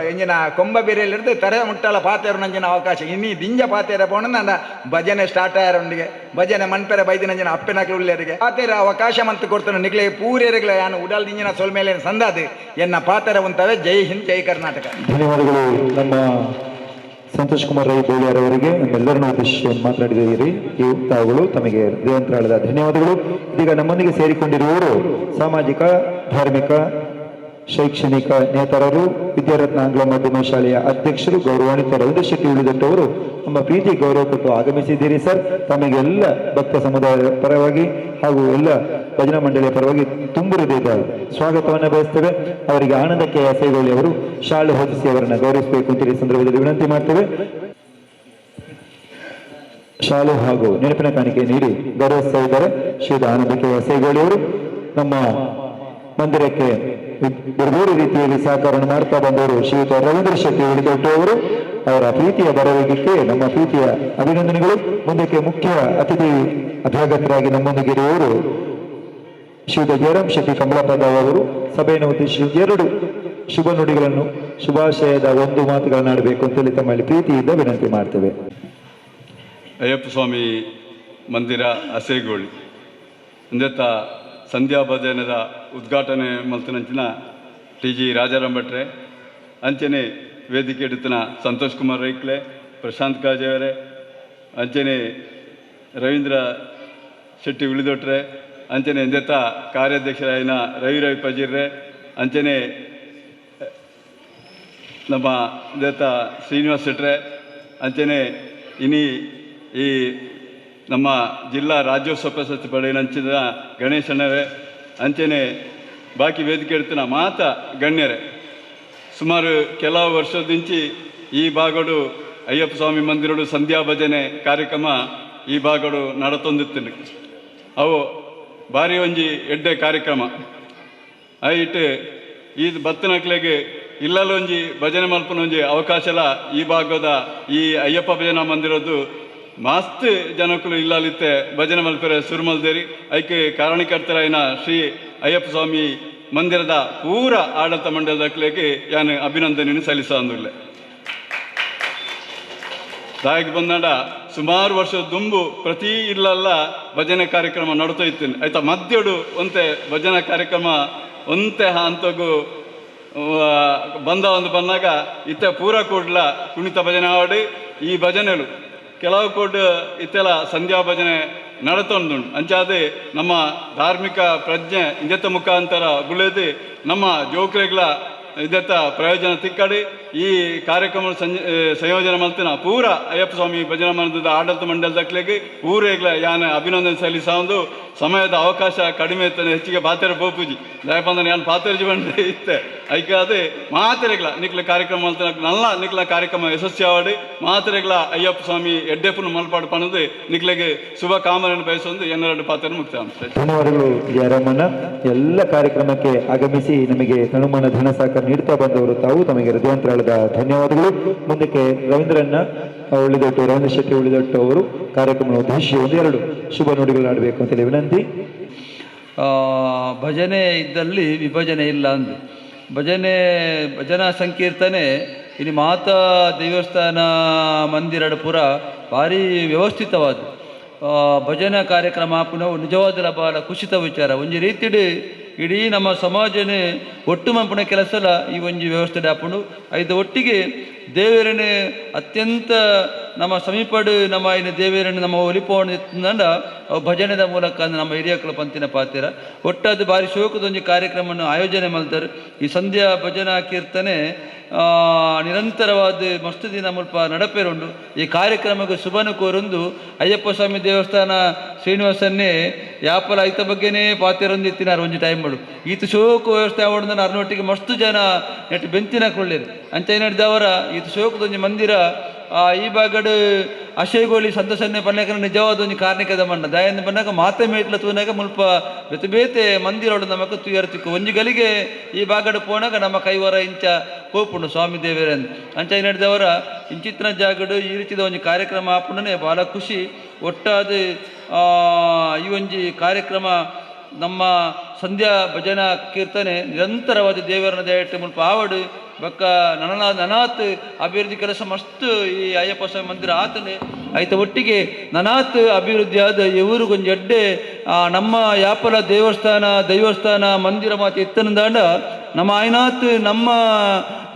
ಎಂಜಿನ ಕೊಂಬ ಬೇರೆಯಲ್ಲಿರ್ದು ತರೆ ಮುಟ್ಟಲ ಪಾತೇರು ನಂಜಿನ ಅವಕಾಶ ಇನ್ನೀ ದಿಂಜ ಪಾತೇರೆ ಪೋಂಡ ನನ್ನ ಭಜನೆ ಸ್ಟಾರ್ಟ್ ಆಯರೊಂದಿಗೆ ಭಜನೆ ಮನ್ಪೆರೆ ಬೈದಿನಂಜಿನ ಅಪ್ಪೆನಕ್ಲು ಉಳ್ಳೇರಿಗೆ ಪಾತೇರ ಅವಕಾಶ ಮಂತು ಕೊಡ್ತಾನೆ ನಿಗ್ಲೆ ಪೂರೇರಿಗಳ ಯಾನು ಉಡಲ್ ದಿಂಜಿನ ಸೊಲ್ಮೇಲೆ ಸಂದಾದು ಎನ್ನ ಪಾತೇರ ಉಂತವೆ. ಜೈ ಹಿಂದ್, ಜೈ ಕರ್ನಾಟಕ. ಧನ್ಯವಾದಗಳು ನಮ್ಮ ಸಂತೋಷ್ ಕುಮಾರ್ ರೈ ಬೋಳಿಯಾರ್ ಅವರಿಗೆ ನಮ್ಮೆಲ್ಲರನ್ನು ಉದ್ದೇಶಿಸಿ ಮಾತನಾಡಿದ್ದೀರಿ. ಇವು ತಾವುಗಳು ತಮಗೆ ದೇವಂತರಾಳದ ಧನ್ಯವಾದಗಳು. ಇದೀಗ ನಮ್ಮೊಂದಿಗೆ ಸೇರಿಕೊಂಡಿರುವವರು ಸಾಮಾಜಿಕ, ಧಾರ್ಮಿಕ, ಶೈಕ್ಷಣಿಕ ನೇತಾರರು, ವಿದ್ಯಾರತ್ನ ಆಂಗ್ಲ ಮಾಧ್ಯಮ ಶಾಲೆಯ ಅಧ್ಯಕ್ಷರು ಗೌರವಾನ್ವಿತ ರವೀಂದ್ರ ಶೆಟ್ಟಿ ಉಳಿದಟ್ಟವರು ನಮ್ಮ ಪ್ರೀತಿ ಗೌರವ ಕೊಟ್ಟು ಆಗಮಿಸಿದ್ದೀರಿ ಸರ್. ತಮಗೆಲ್ಲ ಭಕ್ತ ಸಮುದಾಯದ ಪರವಾಗಿ ಹಾಗೂ ಎಲ್ಲ ಭಜನಾ ಮಂಡಳಿಯ ಪರವಾಗಿ ತುಂಬು ಹೃದಯದ ಸ್ವಾಗತವನ್ನು ಬಯಸ್ತೇವೆ. ಅವರಿಗೆ ಆನಂದಕ್ಕೆ ಅಸೈಗೋಳಿ ಅವರು ಶಾಲೆ ಹೊದಿಸಿ ಅವರನ್ನು ಗೌರವಿಸಬೇಕು ಅಂತ ಈ ಸಂದರ್ಭದಲ್ಲಿ ವಿನಂತಿ ಮಾಡ್ತೇವೆ. ಶಾಲೆ ಹಾಗೂ ನೆನಪಿನ ಕಾಣಿಕೆ ನೀಡಿ ಗೌರವಿಸ್ತಾ ಇದ್ದಾರೆ ಶ್ರೀ ಆನಂದಕ್ಕೆ ಅಸೈಗೋಳಿ ಅವರು. ನಮ್ಮ ಮಂದಿರಕ್ಕೆ ಬೇರೆ ಬೇರೆ ರೀತಿಯಲ್ಲಿ ಸಹಕಾರವನ್ನು ಮಾಡ್ತಾ ಬಂದವರು ಶ್ರೀಯುತ ರವೀಂದ್ರ ಶೆಟ್ಟಿ ಉಳಿದೊಟ್ಟು ಅವರು. ಅವರ ಪ್ರೀತಿಯ ಬರವಣಿಗೆಗೆ ನಮ್ಮ ಪ್ರೀತಿಯ ಅಭಿನಂದನೆಗಳು. ಮುಂದಕ್ಕೆ ಮುಖ್ಯ ಅತಿಥಿ ಅಭ್ಯಾಗತರಾಗಿ ನಮ್ಮೊಂದಿಗೆ ಇರುವವರು ಶ್ರೀಯುತ ಜಯರಾಮ್ ಶೆಟ್ಟಿ ಕಮಲಾಪದ ಅವರು. ಸಭೆಯನ್ನು ಉದ್ದೇಶಿಸಿ ಎರಡು ಶುಭ ನುಡಿಗಳನ್ನು, ಶುಭಾಶಯದ ಒಂದು ಮಾತುಗಳನ್ನು ಆಡಬೇಕು ಅಂತೇಳಿ ತಮ್ಮಲ್ಲಿ ಪ್ರೀತಿಯಿಂದ ವಿನಂತಿ ಮಾಡ್ತೇವೆ. ಅಯ್ಯಪ್ಪ ಸ್ವಾಮಿ ಮಂದಿರ ಅಸೇಗೋಳಿ ಅಂದೆತ್ತ ಸಂಧ್ಯಾ ಭಜನದ ಉದ್ಘಾಟನೆ ಮಲ್ತನಂಚಿನ ಟಿ ಜಿ ರಾಜಾರಾಮ್ ಭಟ್ರೆ, ಅಂಚನೆ ವೇದಿಕೆ ಹಿಡಿತನ ಸಂತೋಷ್ ಕುಮಾರ್ ರೈಕ್ಲೆ, ಪ್ರಶಾಂತ್ ಕಾಜೆಯವರೇ, ಅಂಚನೆ ರವೀಂದ್ರ ಶೆಟ್ಟಿ ಉಳಿದೊಟ್ರೆ, ಅಂಚನೆ ಎಂದೆತ್ತ ಕಾರ್ಯಾಧ್ಯಕ್ಷರಾಯಿನ ರವಿ ರವಿ ಪಜೀರ್ರೆ, ಅಂಚನೆ ನಮ್ಮ ಎಂದೆತ್ತ ಶ್ರೀನಿವಾಸ್ ಶೆಟ್ರೆ, ಅಂಚನೆ ಇನಿ ಈ ನಮ್ಮ ಜಿಲ್ಲಾ ರಾಜ್ಯೋತ್ಸವ ಪ್ರಶಸ್ತಿ ಪಡೆಯನಂಚಿನ ಗಣೇಶನರೇ, ಅಂಚನೆ ಬಾಕಿ ವೇದಿಕೆ ಇಡ್ತಿನ ಮಾತ ಗಣ್ಯರೇ, ಸುಮಾರು ಕೆಲವು ವರ್ಷದಿಂಚಿ ಈ ಭಾಗಡು ಅಯ್ಯಪ್ಪ ಸ್ವಾಮಿ ಮಂದಿರಡು ಸಂಧ್ಯಾ ಭಜನೆ ಕಾರ್ಯಕ್ರಮ ಈ ಭಾಗಡು ನಡತೊಂದಿತ್ತು. ಅವು ಭಾರಿ ಒಂಜಿ ಎಡ್ಡೆ ಕಾರ್ಯಕ್ರಮ. ಐಟ್ ಈ ಬತ್ತನಕ್ಲೆಗೆ ಇಲ್ಲಲೊಂಜಿ ಭಜನೆ ಮಲ್ಪನ ಒಂಜಿ ಅವಕಾಶಲ ಈ ಭಾಗದ ಈ ಅಯ್ಯಪ್ಪ ಭಜನಾ ಮಂದಿರದ್ದು ಮಸ್ತ್ ಜನಕ್ಕೂ ಇಲ್ಲಲಿತ್ತೆ ಭಜನೆ ಮಲ್ಪೆರೆ ಸುರುಮಲ್ದೇರಿ. ಐಕೆ ಕಾರಣಕರ್ತರಾಯಿನ ಶ್ರೀ ಅಯ್ಯಪ್ಪ ಸ್ವಾಮಿ ಮಂದಿರದ ಪೂರ ಆಡಳಿತ ಮಂಡಲದ ಕ್ಲೇಗೆ ಯಾನು ಅಭಿನಂದನೆಯನ್ನು ಸಲ್ಲಿಸ ಅಂದುಲ್ಲೆ. ದಾಯಿಗೆ ಬಂದಾಡ ಸುಮಾರು ವರ್ಷದ ದುಂಬು ಪ್ರತಿ ಇಲ್ಲಲ್ಲ ಭಜನೆ ಕಾರ್ಯಕ್ರಮ ನಡ್ತಾ ಇತ್ತು. ಆಯ್ತಾ ಮಧ್ಯಡು ಒಂತೆ ಭಜನಾ ಕಾರ್ಯಕ್ರಮ ಒಂತೆ ಅಂತಗೂ ಬಂದ ಒಂದು ಬಂದಾಗ ಇತ್ತ ಪೂರ ಕೂಡ್ಲ ಕುಣಿತ ಭಜನೆ ಆಡಿ ಈ ಭಜನೆಲು ಕೆಲವು ಕೋಡ್ ಇತ್ತೆಲ್ಲ ಸಂಧ್ಯಾ ಭಜನೆ ನಡತೊಂದುಂಡು. ಅಂಚಾದೆ ನಮ್ಮ ಧಾರ್ಮಿಕ ಪ್ರಜ್ಞೆ ಇದೆತ್ತ ಮುಖಾಂತರ ಬುಳೆದು ನಮ್ಮ ಜೋಕ್ರೆಗಳ ಇದೆತ್ತ ಪ್ರಯೋಜನ ತಿಕ್ಕಡಿ ಈ ಕಾರ್ಯಕ್ರಮ ಸಂಯೋಜನೆ ಮಲ್ತಿನ ಪೂರ ಅಯ್ಯಪ್ಪ ಸ್ವಾಮಿ ಭಜನಾ ಮಂದಿರದ ಆಡಳಿತ ಮಂಡಲದಕ್ಲೆಗೆ ಪೂರೆಗಳ ಯಾನ ಅಭಿನಂದನೆ ಸಲ್ಲಿಸ. ಸಮಯದ ಅವಕಾಶ ಕಡಿಮೆ ಇತ್ತಾನೆ, ಹೆಚ್ಚಿಗೆ ಪಾತೆರ ಪೋಪುಜಿ ದಯಪಂದನೆ ಯಾನ್ ಪಾತೆರ್ಜಿ ಬಂಡೆ ಇತ್ತೆ. ಐಕಾದೆ ಮಾತೆರೆಗಳ ನಿಕ್ಲ ಕಾರ್ಯಕ್ರಮ ಮಲ್ತಿನ ನಲ್ಲ ನಿಕ್ಲ ಕಾರ್ಯಕ್ರಮ ಯಶಸ್ವಿ ಮಾತೆರೆಗಳ ಅಯ್ಯಪ್ಪ ಸ್ವಾಮಿ ಎಡ್ಡೆಪ್ಪನ ಮಲ್ಪಾಡು ಪಣದು ನಿಕ್ಲೆಗೆ ಶುಭ ಕಾಮನೆಯನ್ನು ಬಯಸೊಂದು ಎನ್ನೆರಡು ಪಾತ್ರ ಮುಕ್ತ. ಧನ್ಯವಾದಗಳು ಜಯರಾಮಣ್ಣ. ಎಲ್ಲ ಕಾರ್ಯಕ್ರಮಕ್ಕೆ ಆಗಮಿಸಿ ನಮಗೆ ತನುಮನ ಧನ ಸಹಕಾರ ನೀಡ್ತಾ ಬಂದವರು ತಾವು, ತಮಗೆ ಹೃದಯಾಂತರಾಳದ ಧನ್ಯವಾದಗಳು. ಮುಂದಕ್ಕೆ ರವೀಂದ್ರಣ್ಣ ಉಳಿದೊಟ್ಟು, ರವೀಂದ್ರ ಶೆಟ್ಟಿ ಉಳಿದೊಟ್ಟು ಅವರು ಕಾರ್ಯಕ್ರಮದ ಉದ್ದೇಶ ಒಂದೆರಡು ಶುಭ ನುಡಿಗಳಾಡಬೇಕು ಅಂತೇಳಿ ವಿನಂತಿ. ಭಜನೆ ಇದ್ದಲ್ಲಿ ವಿಭಜನೆ ಇಲ್ಲ ಅಂದು ಭಜನೆ ಭಜನಾ ಸಂಕೀರ್ತನೆ ಇಲ್ಲಿ ಮಾತಾ ದೇವಸ್ಥಾನ ಮಂದಿರಡ ಪೂರ ಭಾರಿ ವ್ಯವಸ್ಥಿತವಾದ ಭಜನಾ ಕಾರ್ಯಕ್ರಮ ಪುನಃ ನಿಜವಾದ ಬಹಳ ಖುಷಿತ ವಿಚಾರ. ಒಂಜಿ ರೀತಿಡ್ ಇಡೀ ನಮ್ಮ ಸಮಾಜನೇ ಒಟ್ಟು ಮಂಪುಣ ಕೆಲಸಲ ಈ ಒಂಜಿ ವ್ಯವಸ್ಥೆ ಆಪುಂಡು. ಐದು ಒಟ್ಟಿಗೆ ದೇವರನೇ ಅತ್ಯಂತ ನಮ್ಮ ಸಮೀಪಡು ನಮ್ಮ ಇನ್ನು ದೇವರನ್ನು ನಮ್ಮ ಒಲಿಪೋಣ ಅವು ಭಜನೆದ ಮೂಲಕ ನಮ್ಮ ಹಿರಿಯಕ್ಕಳ ಪಂತಿನ ಪಾತಿರ ಒಟ್ಟಾದ ಭಾರಿ ಶೋಕದೊಂಜಿ ಕಾರ್ಯಕ್ರಮವನ್ನು ಆಯೋಜನೆ ಮಾಡ್ತಾರೆ. ಈ ಸಂಧ್ಯಾ ಭಜನಾ ಕೀರ್ತನೆ ನಿರಂತರವಾದ ಮಸ್ತ್ ದಿನ ಮುಲ್ಪ ನಡಪೇರುಂಡು. ಈ ಕಾರ್ಯಕ್ರಮಕ್ಕೆ ಶುಭನು ಕೋರೊಂದು ಅಯ್ಯಪ್ಪ ಸ್ವಾಮಿ ದೇವಸ್ಥಾನ ಶ್ರೀನಿವಾಸನ್ನೇ ಯಾಪಲ ಐತ ಬಗ್ಗೆನೇ ಪಾತಿರೊಂದು ಇತ್ತಿನಾರು ಒಂಜಿ ಟೈಮ್ ಮಾಡು ಈತ ಶೋಕ ವ್ಯವಸ್ಥೆ ಆವಡ್ದ ಅರ್ನೊಟ್ಟಿಗೆ ಮಸ್ತ್ ಜನ ನೆಟ್ ಬೆಂತಿನ ಕೊಳ್ಳೇರು ಅಂಚ ನಡೆದವರ ಈತ ಶೋಕದೊಂಜಿ ಮಂದಿರ ಈ ಭಾಗಡು ಅಶಯಗೋಳಿ ಸಂತೋಷನ್ನೇ ಪನ್ನೇಕನ ನಿಜವಾದ ಒಂಜಿ ಕಾರ್ಣಿಕದ ಮಣ್ಣ ದಯಂದ ಬನ್ನಾಗ ಮಾತೆ ಮೇಟ್ಲ ತೂನಾಗ ಮುಲ್ಪ ಬೇತೆ ಬೇತೆ ಮಂದಿರೋಡು ನಮಕ ತುಯರ್ ತಿಕ್ಕು ಒಂಜಿ ಗಲಿಗೆ ಈ ಭಾಗಡು ಪೋನಾಗ ನಮ್ಮ ಕೈವರ ಇಂಚ ಪೋಪುಂಡು ಸ್ವಾಮಿ ದೇವರನ್ ಅಂಚ ನಡೆದವರ ಇಂಚಿತ್ರ ಜಾಗಡು ಈ ರೀತಿದ ಒಂಜಿ ಕಾರ್ಯಕ್ರಮ ಆಪುಂಡನೆ ಬಹಳ ಖುಷಿ. ಒಟ್ಟಾದ ಈ ಒಂಜಿ ಕಾರ್ಯಕ್ರಮ ನಮ್ಮ ಸಂಧ್ಯಾ ಭಜನಾ ಕೀರ್ತನೆ ನಿರಂತರವಾದ ದೇವರನ ದಯಟ್ಟು ಮುಲ್ಪ ಆವಡು ಬಕ್ಕ ನನಾತ್ ಅಭಿವೃದ್ಧಿ ಕೆಲಸ ಮಸ್ತ್ ಈ ಅಯ್ಯಪ್ಪ ಸ್ವಾಮಿ ಮಂದಿರ ಆತನೆ ಆಯ್ತ ಒಟ್ಟಿಗೆ ನನಾತ್ ಅಭಿವೃದ್ಧಿ ಆದ ಊರಿಗೊಂಜಿ ಎಡ್ಡೆ ನಮ್ಮ ಯಾಪಲ ದೇವಸ್ಥಾನ ದೈವಸ್ಥಾನ ಮಂದಿರ ಮಾತು ಇತ್ತನದಾಂಡ ನಮ್ಮ ಆಯ್ನಾತ್ ನಮ್ಮ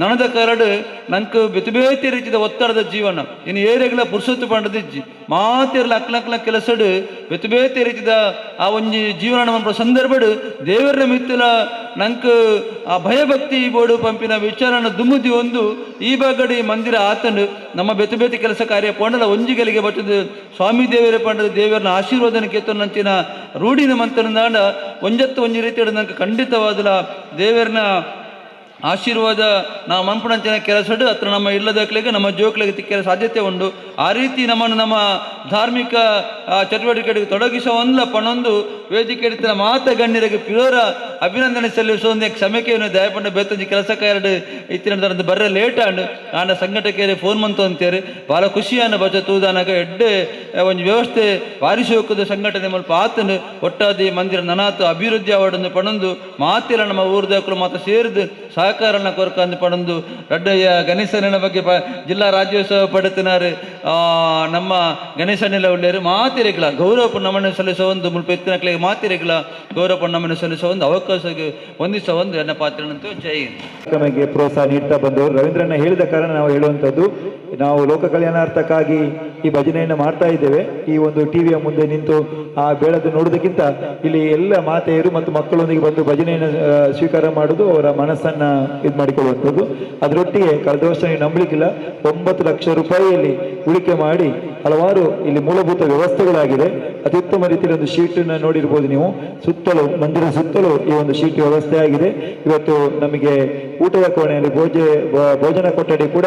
ನನದ ಕಾಲಡ್ ನಂಕ್ ಬೇತೆ ಬೇತೆ ರೀತಿದ ಒತ್ತಡದ ಜೀವನ ಇನ್ನು ಏರೆಗ್ಲ ಪುರ್ಸೊತ್ತು ಪಂಡದಿಜ್ಜಿ ಮಾತೆರ್ಲ ಅಕ್ಲಕ್ಲ ಕೆಲಸಡ್ ಬೇತೆ ಬೇತೆ ರೀತಿದ ಆ ಒಂಜಿ ಜೀವನ ಮನ್ಪುನ ಸಂದರ್ಭಡ್ ದೇವರ ಮಿತ್ತಲ ನಂಕ್ ಆ ಭಯಭಕ್ತಿ ಬೋಡು ಪಂಪಿನ ವಿಚಾರನ ದುಮುದಿ ಒಂದು ಈ ಭಾಗಡ್ ಈ ಮಂದಿರ ಆತಂಡು ನಮ್ಮ ಬೇತೆ ಬೇತೆ ಕೆಲಸ ಕಾರ್ಯ ಪೋಂಡಲ ಒಂಜಿ ಗಲಿಗೆ ಬಟ್ಟದು ಸ್ವಾಮಿ ದೇವರ ಪಂಡದ ದೇವರನ ಆಶೀರ್ವಾದನ ಕೇತನಂಚಿನ ರೂಢಿನ ಮಂತನದಾಂಡ ಒಂಜತ್ತು ಒಂಜಿ ರೀತಿಯಲ್ಲಿ ನಂಗೆ ಖಂಡಿತವಾದಲ ದೇವರನ ಆಶೀರ್ವಾದ ನಾವು ಮನ್ಪುಣಂಚಿನ ಕೆಲಸಡು ಹತ್ರ ನಮ್ಮ ಇಲ್ಲದಕ್ಲಿಗೆ ನಮ್ಮ ಜೋಕ್ಲಿಗೆ ತಿಕ್ಕಿರ ಸಾಧ್ಯತೆ ಉಂಟು. ಆ ರೀತಿ ನಮ್ಮನ್ನು ನಮ್ಮ ಧಾರ್ಮಿಕ ಚಟುವಟಿಕೆಗಳಿಗೆ ತೊಡಗಿಸುವ ಒಂದ್ಲ ಪಣೊಂದು ವೇದಿಕೆ ಹಿಡಿತನ ಮಾತ ಗಣ್ಯರಿಗೆ ಪ್ಯೂರ ಅಭಿನಂದನೆ ಸಲ್ಲಿಸುವ ಒಂದು ಕ್ಷಮೆಕೆಯನ್ನು ದಯಪಂಡ ಬೇತಂಜಿ ಕೆಲಸ ಕಾರ್ಯಡು ಇತ್ತಿನ ಬರ್ರೆ ಲೇಟ್ ಆಂಡ್ ಆಂಡ ಸಂಘಟಕರು ಫೋನ್ ಮಂತು ಅಂತೇರಿ ಭಾಳ ಖುಷಿಯನ್ನು ಬಚ ತೂದಾನಾಗ ಎಡ್ಡೆ ಒಂದು ವ್ಯವಸ್ಥೆ ಬಾರಿಸೋಕದ ಸಂಘಟನೆ ಮಲ್ಪ ಆತನು ಒಟ್ಟಾದಿ ಮಂದಿರ ನನಾತು ಅಭಿವೃದ್ಧಿ ಅವಡನ್ನು ಪಣೊಂದು ಮಾತಿಲ್ಲ ನಮ್ಮ ಊರ್ದಕ್ಕಳು ಮಾತ ಸೇರಿದು ಸಹಕಾರನ ಕೊರಕಂದು ಪಣೊಂದು ರಡ್ಡಯ್ಯ ಗಣೇಶನ ಬಗ್ಗೆ ಜಿಲ್ಲಾ ರಾಜ್ಯೋತ್ಸವ ಪಡೆತಿನಾರು ನಮ್ಮ ಗಣೇಶನೆಲ್ಲ ಉಳ್ಳೇರು ಮಾತಿರೆಗ್ಲ ಗೌರವ ನಮನ ಸಲ್ಲಿಸುವ ಒಂದು ಮುಲ್ಪ ಎತ್ತಿನಕ್ಲಿಗೆ ಮಾತಿರೆಗ್ಲ ಗೌರವ ನಮನ ಸಲ್ಲಿಸುವ ಒಂದು ಅವಕಾಶಕ್ಕೆ ಹೊಂದಿಸುವ ಒಂದು ಎನ್ನ ಪಾತ್ರನಂತೂ ಜೈ ಹಿಂದ್. ಕಾರ್ಯಕ್ರಮಕ್ಕೆ ಪ್ರೋತ್ಸಾಹ ನೀಡ್ತಾ ಬಂದವರು ರವೀಂದ್ರನ ಹೇಳಿದ ಕಾರಣ ನಾವು ಹೇಳುವಂಥದ್ದು, ನಾವು ಲೋಕ ಕಲ್ಯಾಣಾರ್ಥಕ್ಕಾಗಿ ಈ ಭಜನೆಯನ್ನು ಮಾಡ್ತಾ ಇದ್ದೇವೆ. ಈ ಒಂದು ಟಿವಿಯ ಮುಂದೆ ನಿಂತು ಆ ಬೇಳದ್ದು ನೋಡೋದಕ್ಕಿಂತ ಇಲ್ಲಿ ಎಲ್ಲ ಮಾತೆಯರು ಮತ್ತು ಮಕ್ಕಳೊಂದಿಗೆ ಬಂದು ಭಜನೆಯನ್ನು ಸ್ವೀಕಾರ ಮಾಡುವುದು ಅವರ ಮನಸ್ಸನ್ನ ಇದು ಮಾಡಿಕೊಳ್ಳುವಂಥದ್ದು. ಅದರೊಟ್ಟಿಗೆ ಕಳೆದ ವರ್ಷ ನೀವು ನಂಬಲಿಕ್ಕಿಲ್ಲ, 9 ಲಕ್ಷ ರೂಪಾಯಿಯಲ್ಲಿ ಉಳಿಕೆ ಮಾಡಿ ಹಲವಾರು ಇಲ್ಲಿ ಮೂಲಭೂತ ವ್ಯವಸ್ಥೆಗಳಾಗಿದೆ. ಅತ್ಯುತ್ತಮ ರೀತಿಯಲ್ಲಿ ಒಂದು ಶೀಟನ್ನು ನೋಡಿರ್ಬೋದು ನೀವು, ಸುತ್ತಲೂ ಮಂದಿರ ಸುತ್ತಲೂ ಈ ಒಂದು ಶೀಟ್ ವ್ಯವಸ್ಥೆ ಆಗಿದೆ. ಇವತ್ತು ನಮಗೆ ಊಟದ ಕೋಣೆಯಲ್ಲಿ ಭೋಜನ ಕೊಠಡಿ ಕೂಡ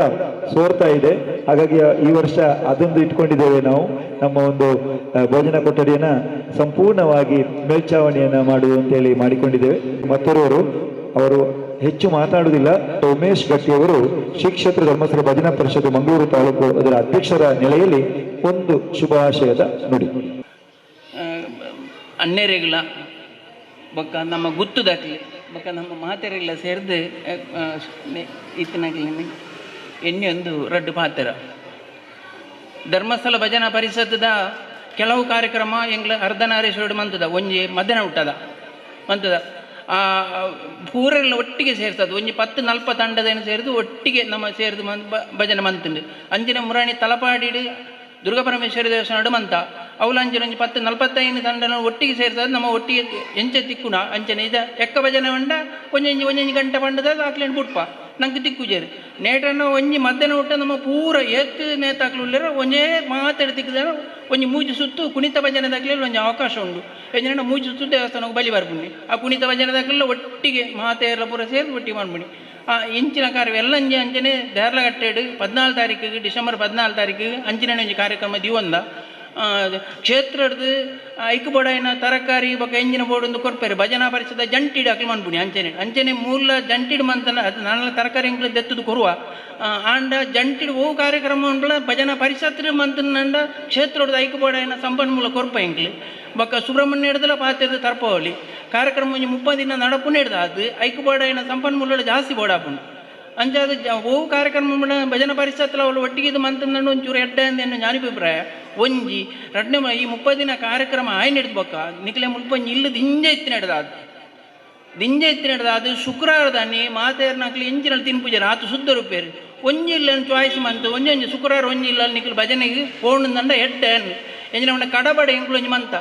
ಸೋರ್ತಾ ಇದೆ. ಹಾಗಾಗಿ ಈ ವರ್ಷ ಅದೊಂದು ಇಟ್ಕೊಂಡಿದ್ದೇವೆ ನಾವು, ನಮ್ಮ ಒಂದು ಭೋಜನ ಕೊಠಡಿಯನ್ನ ಸಂಪೂರ್ಣವಾಗಿ ಮೇಲ್ಛಾವಣಿಯನ್ನ ಮಾಡುವುದು ಅಂತೇಳಿ ಮಾಡಿಕೊಂಡಿದ್ದೇವೆ. ಮತ್ತೊರವರು ಅವರು ಹೆಚ್ಚು ಮಾತಾಡುವುದಿಲ್ಲ. ಉಮೇಶ್ ಗಟ್ಟಿಯವರು ಶ್ರೀ ಕ್ಷೇತ್ರ ಧರ್ಮಸ್ಥಳ ಭಜನಾ ಪರಿಷತ್ ಮಂಗಳೂರು ತಾಲೂಕು ಅದರ ಅಧ್ಯಕ್ಷರ ನೆಲೆಯಲ್ಲಿ ಒಂದು ಶುಭಾಶಯದ ನುಡಿ. ಅಣ್ಣೆರೆಗ್ಲ ಬೊಕ್ಕ ನಮ್ಮ ಗುತ್ತುದಾಕ್ಲಿ ಬೊಕ್ಕ ನಮ್ಮ ಮಾತೆರೆಗ್ಲ ಸೇರ್ದು ಇತ್ತನಾಗ್ಲಿ ಎಣ್ಣೆ ಒಂದು ರಡ್ಡು ಪಾತ್ರ ಧರ್ಮಸ್ಥಳ ಭಜನಾ ಪರಿಷತ್ದ ಕೆಲವು ಕಾರ್ಯಕ್ರಮ ಎಂಗ್ಲ ಅರ್ಧನಾರೇಶ್ವರ ಮಂತದ ಒಂಜಿ ಮಧ್ಯಾಹ್ನ ಹುಟ್ಟದ ಮಂತದ ಆ ಪೂರೆಲ್ಲ ಒಟ್ಟಿಗೆ ಸೇರ್ತದೆ ಒಂಜಿ 10 40 ತಂಡದೇನು ಸೇರಿದು ಒಟ್ಟಿಗೆ ನಮ್ಮ ಸೇರಿದು ಭಜನೆ ಮಂತುಂಡು. ಅಂಚಿನ ಮುರಾಣಿ ತಲಪಾಡಿಡು ದುರ್ಗಾಪರಮೇಶ್ವರಿ ದೇವಸ್ಥಾನ ಮಂತ ಅವಲ ಅಂಚಿನ ಒಂಜಿ 10 45 ತಂಡನ ಒಟ್ಟಿಗೆ ಸೇರ್ತದೆ ನಮ್ಮ ಒಟ್ಟಿಗೆ ಎಂಚ ತಿಕ್ಕುಣ ಅಂಚನೆ ಇದ ಎಕ್ಕ ಭಜನೆ ಉಂಡ ಒಂಜೊಂಜಿ ಒಂಜೊಂಜಿ ಗಂಟೆ ಪಂಡದ ಆಕ್ಲೇನು ಬುಡ್ಪ ನಂಗೆ ತಿಕ್ಕುಜೇರು ನೇಟನ್ನು ಒಂಜಿ ಮಧ್ಯಾಹ್ನ ಊಟ ನಮ್ಮ ಪೂರ ಏತ್ ನೇತಾಕ್ಲು ಉಳ್ಳೇರು ಒಂಜೇ ಮಾತಾಡಿ ತಿಕ್ಕಿದ ಒಂಜಿ ಮೂಜಿ ಸುತ್ತು ಕುಣಿತ ಭಜನೆ ದಾಖಲೆ ಒಂಜಿ ಅವಕಾಶ ಉಂಡು. ಎಂಜಿನ ಮೂಜಿ ಸುತ್ತು ದೇವಸ್ಥಾನಕ್ಕೆ ಬಲಿ ಬರ್ಪುಂಡಿ ಆ ಕುಣಿತ ಭಜನೆ ದಾಖಲೆ ಒಟ್ಟಿಗೆ ಮಾತೆಲ್ಲ ಪೂರ ಸೇರಿ ಒಟ್ಟಿಗೆ ಮಾಡ್ಬಿಡಿ. ಆ ಇಂಚಿನ ಕಾರ್ಯ ಎಲ್ಲ ಅಂಜೆ ಅಂಚನೆ ದೇರ್ಲಗಟ್ಟೆಡು 14 ತಾರೀಕಿಗೆ ಡಿಸೆಂಬರ್ 14 ತಾರೀಕಿಗೆ ಅಂಚಿನ ಒಂಜಿ ಕಾರ್ಯಕ್ರಮ ದಿವಂದ ಕ್ಷೇತ್ರದ ಐಕ್ ಬೋಡಾಯಿನ ತರಕಾರಿ ಬೊಕ್ಕ ಎಂಜಿನ ಬೋರ್ಡ್ ಒಂದು ಕೊರ್ಪೇರು ಭಜನಾ ಪರಿಷದ ಜಂಟಿಡ್ ಅಕ್ಲು ಮನ್ಪುಣಿ ಅಂಚನೆ ಅಂಚನೆ ಮೂಲ ಜಂಟಿಡ್ ಮಂತನ ಅದು ನಾನೆಲ್ಲ ತರಕಾರಿ ಎಂಕ್ಲು ದೆತ್ತದು ಕೊರುವ ಆಂಡ ಜಂಟಿಡ್ ಓ ಕಾರ್ಯಕ್ರಮ ಉಂಟಲ ಭಜನಾ ಪರಿಷತ್ ಮಂತನಂಡ ಕ್ಷೇತ್ರದ ಐಕ್ ಬೋಡಾಯಿನ ಸಂಪನ್ಮೂಲ ಕೊರ್ಪ ಎಂಕ್ಲು ಬೊಕ್ಕ ಸುಬ್ರಹ್ಮಣ್ಯ ಹಿಡ್ದಲ ಪಾತ್ರದ ತರ್ಪವಳಿ ಕಾರ್ಯಕ್ರಮ ಒಂಜಿ 30 ದಿನ ನಡಪುನ ಹಿಡ್ದು ಅದು ಐಕ್ ಬೋಡಾಯಿನ ಸಂಪನ್ಮೂಲ ಜಾಸ್ತಿ ಬೋಡಾಪುಂಡು ಅಂಚಾದ ಓ ಕಾರ್ಯಕ್ರಮ ಭಜನಾ ಪರಿಷತ್ಲ ಅವಳು ಒಟ್ಟಿಗೆ ಇದು ಮಂತಂದು ಒಂಚೂರು ಎಡ್ಡೆ ಅಂದ ಜ್ಞಾನಾಭಿಪ್ರಾಯ ಒಂಜಿ ರಡ್ನೆ ಈ 30 ದಿನ ಕಾರ್ಯಕ್ರಮ ಆಯ್ನ ಹಿಡ್ದು ಬೊಕ್ಕ ನಿಕ್ಲೆ ಮುಲ್ಪ ಇಲ್ಲು ದಿಂಜ ಇತ್ತಿನ ಹಿಡ್ದು ಅದು ದಿಂಜ ಇತ್ತಿನ ಹಿಡ್ದು ಅದು ಶುಕ್ರವಾರದಾನಿ ಮಾತೇರ್ನಾಕ್ಲಿ ಎಂಚಿನಲ್ಲಿ ತಿನ್ಪುಜಾರ ಆತು ಶುದ್ಧ ರೂಪೇರು ಒಂಜಿ ಇಲ್ಲ ಚಾಯ್ಸ್ ಮಂತು ಒಂಜೊಂಜಿ ಶುಕ್ರವಾರ ಒಂಜಿ ಇಲ್ಲ ನಿಕ್ಲು ಭಜನೆಗೆ ಪೋಣಂದಂಡ ಎಡ್ಡೆ ಎಂಜಿನ ಕಡಬಡೆ ಎಂಕ್ಲು ಒಂಜಿ ಮಂತ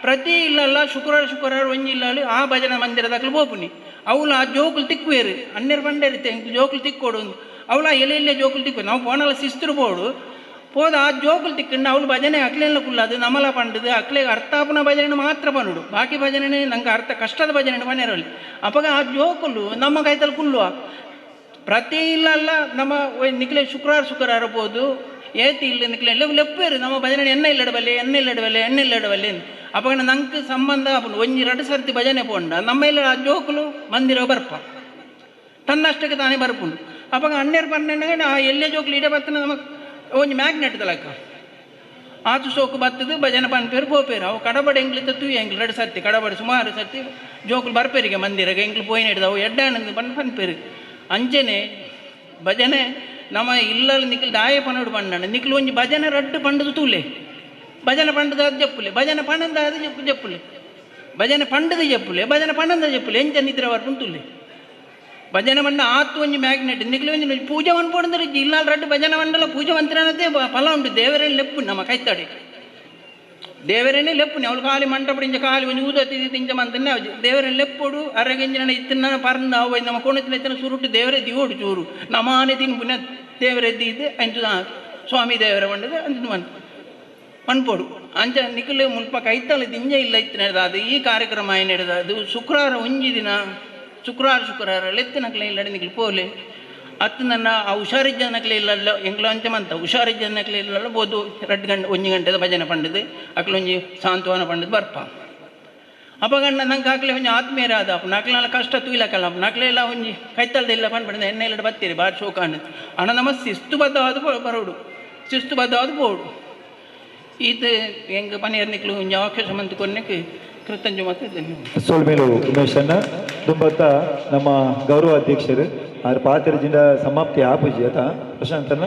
ಪ್ರತಿ ಇಲ್ಲಲ್ಲ ಶುಕ್ರವಾರ ಶುಕ್ರವಾರ ಒಂಜಿ ಇಲ್ಲ ಆ ಭಜನೆ ಮಂದಿರದಾಕ್ಲು ಬೋಪುನಿ ಅವಳು ಆ ಜೋಕುಲು ತಿಕ್ಕುವೇರು ಹನ್ನೆರಡು ಪಂಡೇರು ಜೋಕುಲು ತಿಕ್ಕೋಡು ಅವಳ ಎಲೆ ಎಲ್ಲೇ ಜೋಕುಲು ತಿಕ್ಕು ನಾವು ಫೋನಲ್ಲ ಶಿಸ್ತು ಬೋಡು ಪೋದ ಆ ಜೋಕುಲು ತಿಕ್ಕಂಡು ಅವಳು ಭಜನೆ ಅಕ್ಲೆಲ್ಲ ಕುಲ್ಲದು ನಮಲ ಪಂಡದು ಅಕ್ಲೆಗೆ ಅರ್ಥಾಪನ ಭಜನೆ ಮಾತ್ರ ಪನ್ನುಡು ಬಾಕಿ ಭಜನೆ ನಂಗೆ ಅರ್ಥ ಕಷ್ಟದ ಭಜನೆ ಪನ್ನೇರಲ್ಲಿ ಅಪ್ಪಗ ಆ ಜೋಕುಲು ನಮ್ಮ ಕೈತಲ್ಲಿ ಕುಲ್ಲುವ ಪ್ರತಿ ಇಲ್ಲಲ್ಲ ನಮ್ಮ ನಿಕ್ಲೆ ಶುಕ್ರವಾರ ಶುಕ್ರವಾರ ಪೋದು ಏತಿ ಇಲ್ಲ ನಿಕ್ಲೆ ಲೆಪ್ಪೇರು ನಮ್ಮ ಭಜನೆ ಎಣ್ಣೆ ಇಲ್ಲಡಬಲ್ಲೆ ಎಣ್ಣೆ ಇಲ್ಲಡಬಲ್ಲೆ ಎಣ್ಣೆ ಇಲ್ಲಡಬಲ್ಲೆ ಅಪ್ಪಗ ನಂಗೆ ಸಂಬಂಧ ಒಂಜಿ 2 ಸರ್ತಿ ಭಜನೆ ಪೋಂಡ ನಮ್ಮ ಇಲ್ಲ ಆ ಜೋಕುಲು ಮಂದಿರ ಬರ್ಪ ತನ್ನಷ್ಟಕ್ಕೆ ತಾನೇ ಬರ್ಪುಂಡು ಅಪ್ಪಗ 12 12 ಆ ಎಲ್ಲೇ ಜೋಕುಲು ಇಡ ಬರ್ತನ ನಮಗೆ ಒಂಜಿ ಮ್ಯಾಗ್ನೆಟ್ ತಲಕ ಆಚು ಸೋಕು ಬತ್ತದು ಭಜನೆ ಪನ್ಪೇರು ಪೋಪೇರು ಅವು ಕಡಬಡೆ ಎಂಗ್ಲಿತ್ತ ತೂಯಿ ಎಂಗ್ಲು 2 ಸರ್ತಿ ಕಡಬಡೆ ಸುಮಾರು ಸರ್ತಿ ಜೋಕುಲು ಬರ್ಪೇರಿಗೆ ಮಂದಿರಗೆ ಎಂಗ್ಲು ಪೋಯಿನ ಹಿಡ್ದು ಅವು ಎಡ್ಡಾಣಂದು ಪನ್ ಪನ್ಪೇರು ಅಂಚನೆ ಭಜನೆ ನಮ್ಮ ಇಲ್ಲಲ್ಲಿ ನಿಕ್ಲು ದಾಯ ಪನೋಡು ಪಂಡಣ ನಿಕ್ಲು ಒಂಜಿ ಭಜನೆ ರಡ್ಡು ಪಂಡದು ತೂಲೆ ಭಜನೆ ಪಂಡದ ಅದು ಜಪ್ಪುಲೆ ಭಜನೆ ಪಣಂದ ಅದು ಜಪ್ಪು ಜಪ್ಪುಲೆ ಭಜನೆ ಪಂಡದ ಜಪ್ಪುಲೆ ಭಜನೆ ಪಣಂದ ಜಪ್ಪುಲೆ ಎಂಚ ನಿದ್ರೆ ಬರ್ಪುಂಡು ತೂಲೆ. ಭಜನೆ ಮಂಡ ಆತು ಒಂಜಿ ಮ್ಯಾಗ್ನೆಟ್ ನಿಕ್ಲೆ ಒಂಜಿ ಪೂಜೆ ಮನ್ಪೊಡಂದ್ರೆ ಇಲ್ಲಾಲ್ ರಡ್ಡು ಭಜನೆ ಮಂಡಲ ಪೂಜೆ ಮಂತ್ರನದೇ ಫಲ ಉಂಟು. ದೇವರೇ ಲೆಪ್ಪು ನಮ್ಮ ಕೈತಾಡಿ ದೇವರನ್ನೇ ಲೆಪ್ಪುನಿ ಅವಳು ಖಾಲಿ ಮಂಟಪಡಿ ಇಂಚ ಖಾಲಿ ಒಂಜಿ ಊದತ್ತಿ ಇಂಚ ಮಂತನ್ನೇ ದೇವರೇ ಲೆಪ್ಪೊಡು ಅರಗೆಂಜಿನ ಇತ್ತಿನ ಪರಂದ ಅವು ನಮ್ಮ ಕೋಣತಿನ ಇತ್ತಿನ ಸುರುಟು ದೇವರೇ ದಿವೋಡು ಚೂರು ನಮಾನೆ ತಿನ್ಪುನ ದೇವರೇ ದೀದು ಅಂಚು ಸ್ವಾಮಿ ದೇವರ ಬಂಡದು ಅಂಚು ಮನ್ ಮನ್ಪೊಡು ಅಂಚ ನಿಕುಲು ಮುಲ್ಪ ಕೈತಲ ದಿಂಜ ಇಲ್ಲ ಇತ್ತಿನ ಅದು ಈ ಕಾರ್ಯಕ್ರಮ ಏನಿಡ್ದ ಅದು ಶುಕ್ರವಾರ ಒಂಜಿ ದಿನ ಶುಕ್ರವಾರ ಶುಕ್ರವಾರ ಲೆತ್ತಿನಕ್ಲೆ ಇಲ್ಲ ನಿಕಲು ಪೋಲೆ ಅತ್ತು ನನ್ನ ಆ ಹುಷಾರಿಜ್ಜನಕ್ಲೆ ಇಲ್ಲ ಎಂಗ್ಲ ಅಂಚ ಮಂತ ಹುಷಾರಿಜ್ಜನಕ್ಲೆ ಇಲ್ಲ ಬೋದು 2 ಗಂಟೆ 1 ಗಂಟೆದ ಭಜನೆ ಪಂಡದು ಅಕ್ಲೊಂಜಿ ಸಾಂತ್ವನ ಪಂಡದು ಬರ್ಪ. ಅಪಗಂಡ ನಂಗೆ ಹಾಕ್ಲೆ ಒಂಜಿ ಆತ್ಮೀಯರಾದ ಅಪ್ಪ ನಕ್ಲೆಲ್ಲ ಕಷ್ಟ ತೂಯ್ಲಕ್ಕಲ್ಲ ಅಪ್ಪ ನಕ್ಲೆ ಎಲ್ಲ ಒಂಜಿ ಕೈತಲ್ದ ಇಲ್ಲ ಪಂಡ್ ಎಣ್ಣೆ ಇಲ್ಲ ಬತ್ತೀರಿ ಬಾರಿ ಶೋಕಾಂಡ್ ಅಣ್ಣ ನಮ್ಮ ಶಿಸ್ತುಬದ್ಧವಾದ ಬರೋಡು ಶಿಸ್ತುಬದ್ಧವಾದ ಬೋಡು ಈತ ಹೆಂಗೆ ಪನಿಯರ್ ನಿಕ್ಲು ಒಂಜಿ ಅವಕಾಶ ಮಂತು ಕೊನ್ನೆಕ್ಕೆ ಕೃತಜ್ಞ ಮತ್ತು ಸೋಲ್ಮೇಲು ಉಮೇಶನ್ನ ದುಂಬತ್ತ ನಮ್ಮ ಗೌರವ ಅಧ್ಯಕ್ಷರು ಆರ್ ಪಾತ್ರ ಸಮಾಪ್ತಿ ಆಪುಜಿ ಆತ ಪ್ರಶಾಂತನ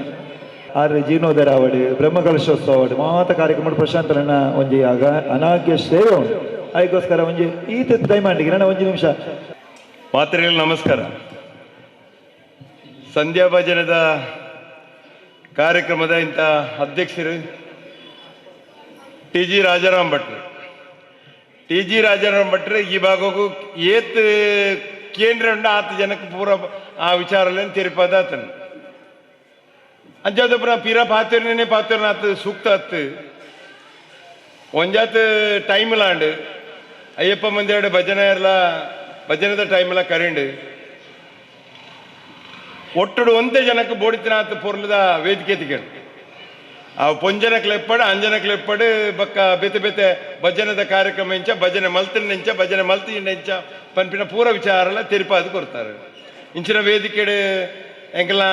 ಆರ್ ಜೀರ್ಣೋದ್ಧಾರ ಆವಡು ಬ್ರಹ್ಮಕಲಶೋತ್ಸವ ಆವಡು ಮಾತ ಕಾರ್ಯಕ್ರಮ ಪ್ರಶಾಂತನ ಒಂಜಿ ಆಗ ಅನಾಗ್ಯ ಸೇವೆ ಉಂಟು. ಅದಕ್ಕೋಸ್ಕರ ಒಂಜಿ ಈತ ದಯಮಾಡಿ ನನ್ನ ಒಂಜಿ ನಿಮಿಷ. ಪಾತ್ರೆಗಳು ನಮಸ್ಕಾರ. ಸಂಧ್ಯಾ ಭಜನದ ಕಾರ್ಯಕ್ರಮದ ಇಂಥ ಅಧ್ಯಕ್ಷರು ಟಿ ಜಿ ರಾಜಾರಾಮ್ ಭಟ್ರು. ಟಿ ಜಿ ರಾಜಾರಾಮ್ ಭಟ್ರು ಈ ಭಾಗಕ್ಕೂ ಏತ್ ಕೇಂದ್ರ ಉಂಡು ಆತ ಜನಕ್ಕೆ ಪೂರ ಆ ವಿಚಾರಲೇನು ತೆರಿಪಾದ ಆತನು ಅಂಚಾದ ಪುರ ಪೀರ ಪಾತಿರ್ನೇ ಪಾತಿರ್ನ ಆತ ಸೂಕ್ತ ಆತು ಒಂಜಾತ ಟೈಮ್ ಲಾಂಡು ಅಯ್ಯಪ್ಪ ಮಂದಿರ ಭಜನೆ ಎಲ್ಲ ಭಜನೆದ ಟೈಮ್ ಎಲ್ಲ ಕರಿಂಡು ಒಟ್ಟುಡು ಒಂದೇ ಜನಕ್ಕೆ ಬೋಡಿತಿನಾಥ ಪೊರ್ಲದ ವೇದಿಕೆ ತಿಕ್ಕಡು ಆ ಪೊಂಜನಕ್ಲೆ ಎಪ್ಪಡು ಅಂಜನಕ್ಲೆ ಎಪ್ಪಡು ಬಕ್ಕ ಬೇತೆ ಬೇತೆ ಭಜನದ ಕಾರ್ಯಕ್ರಮ ಇಂಚ ಭಜನೆ ಮಲ್ತಿನ ಭಜನೆ ಮಲ್ತಿನ ಇಂಚ ಪನ್ಪಿನ ಪೂರ ವಿಚಾರ ಎಲ್ಲ ತೆರಿಪಾದು ಕೊಡ್ತಾರೆ. ಇಂಚಿನ ವೇದಿಕೆಡು ಎಂಕಲ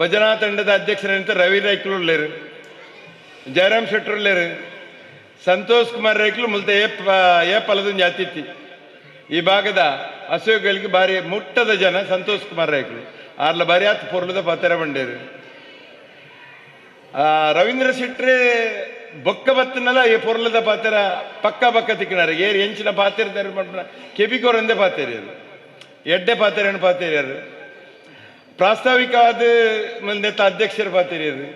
ಭಜನಾ ತಂಡದ ಅಧ್ಯಕ್ಷರಂತ ರವಿ ರೈಕ್ಲು ಉಳ್ಳೇರು, ಜಯರಾಮ್ ಶೆಟ್ಟರು ಉಳ್ಳೇರು, ಸಂತೋಷ್ ಕುಮಾರ್ ರೈಕ್ಲು ಮುಲ್ತ ಏ ಪಲದೊಂಜಿ ಅತಿಥಿ. ಈ ಭಾಗದ ಹಸುಗಳಿಗೆ ಭಾರಿ ಮುಟ್ಟದ ಜನ ಸಂತೋಷ್ ಕುಮಾರ್ ರೈಕ್ಲು ಆರ್ಲ ಬಾರಿ ಆತ್ ಪೊರ್ಲದ ಪಾತ್ರ ಬಂಡೇರು. ರವೀಂದ್ರ ಶೆಟ್ರೆ ಬೊಕ್ಕ ಬತ್ತನಲ್ಲ ಈ ಪೊರ್ಲದ ಪಾತ್ರ ಪಕ್ಕ ಬಕ್ಕ ತಿಕ್ಕನಾರ ಏರ್ ಎಂಚಿನ ಪಾತ್ರ ಕೆಬಿಕೋರಂದೇ ಪಾತೇರಿಯರು ಎಡ್ಡೆ ಪಾತ್ರೆಯನ್ನು ಪಾತೇರಿಯರು ಪ್ರಾಸ್ತಾವಿಕವಾದ ಮುಂದೆ ಅಧ್ಯಕ್ಷರು ಪಾತೇರಿಯರು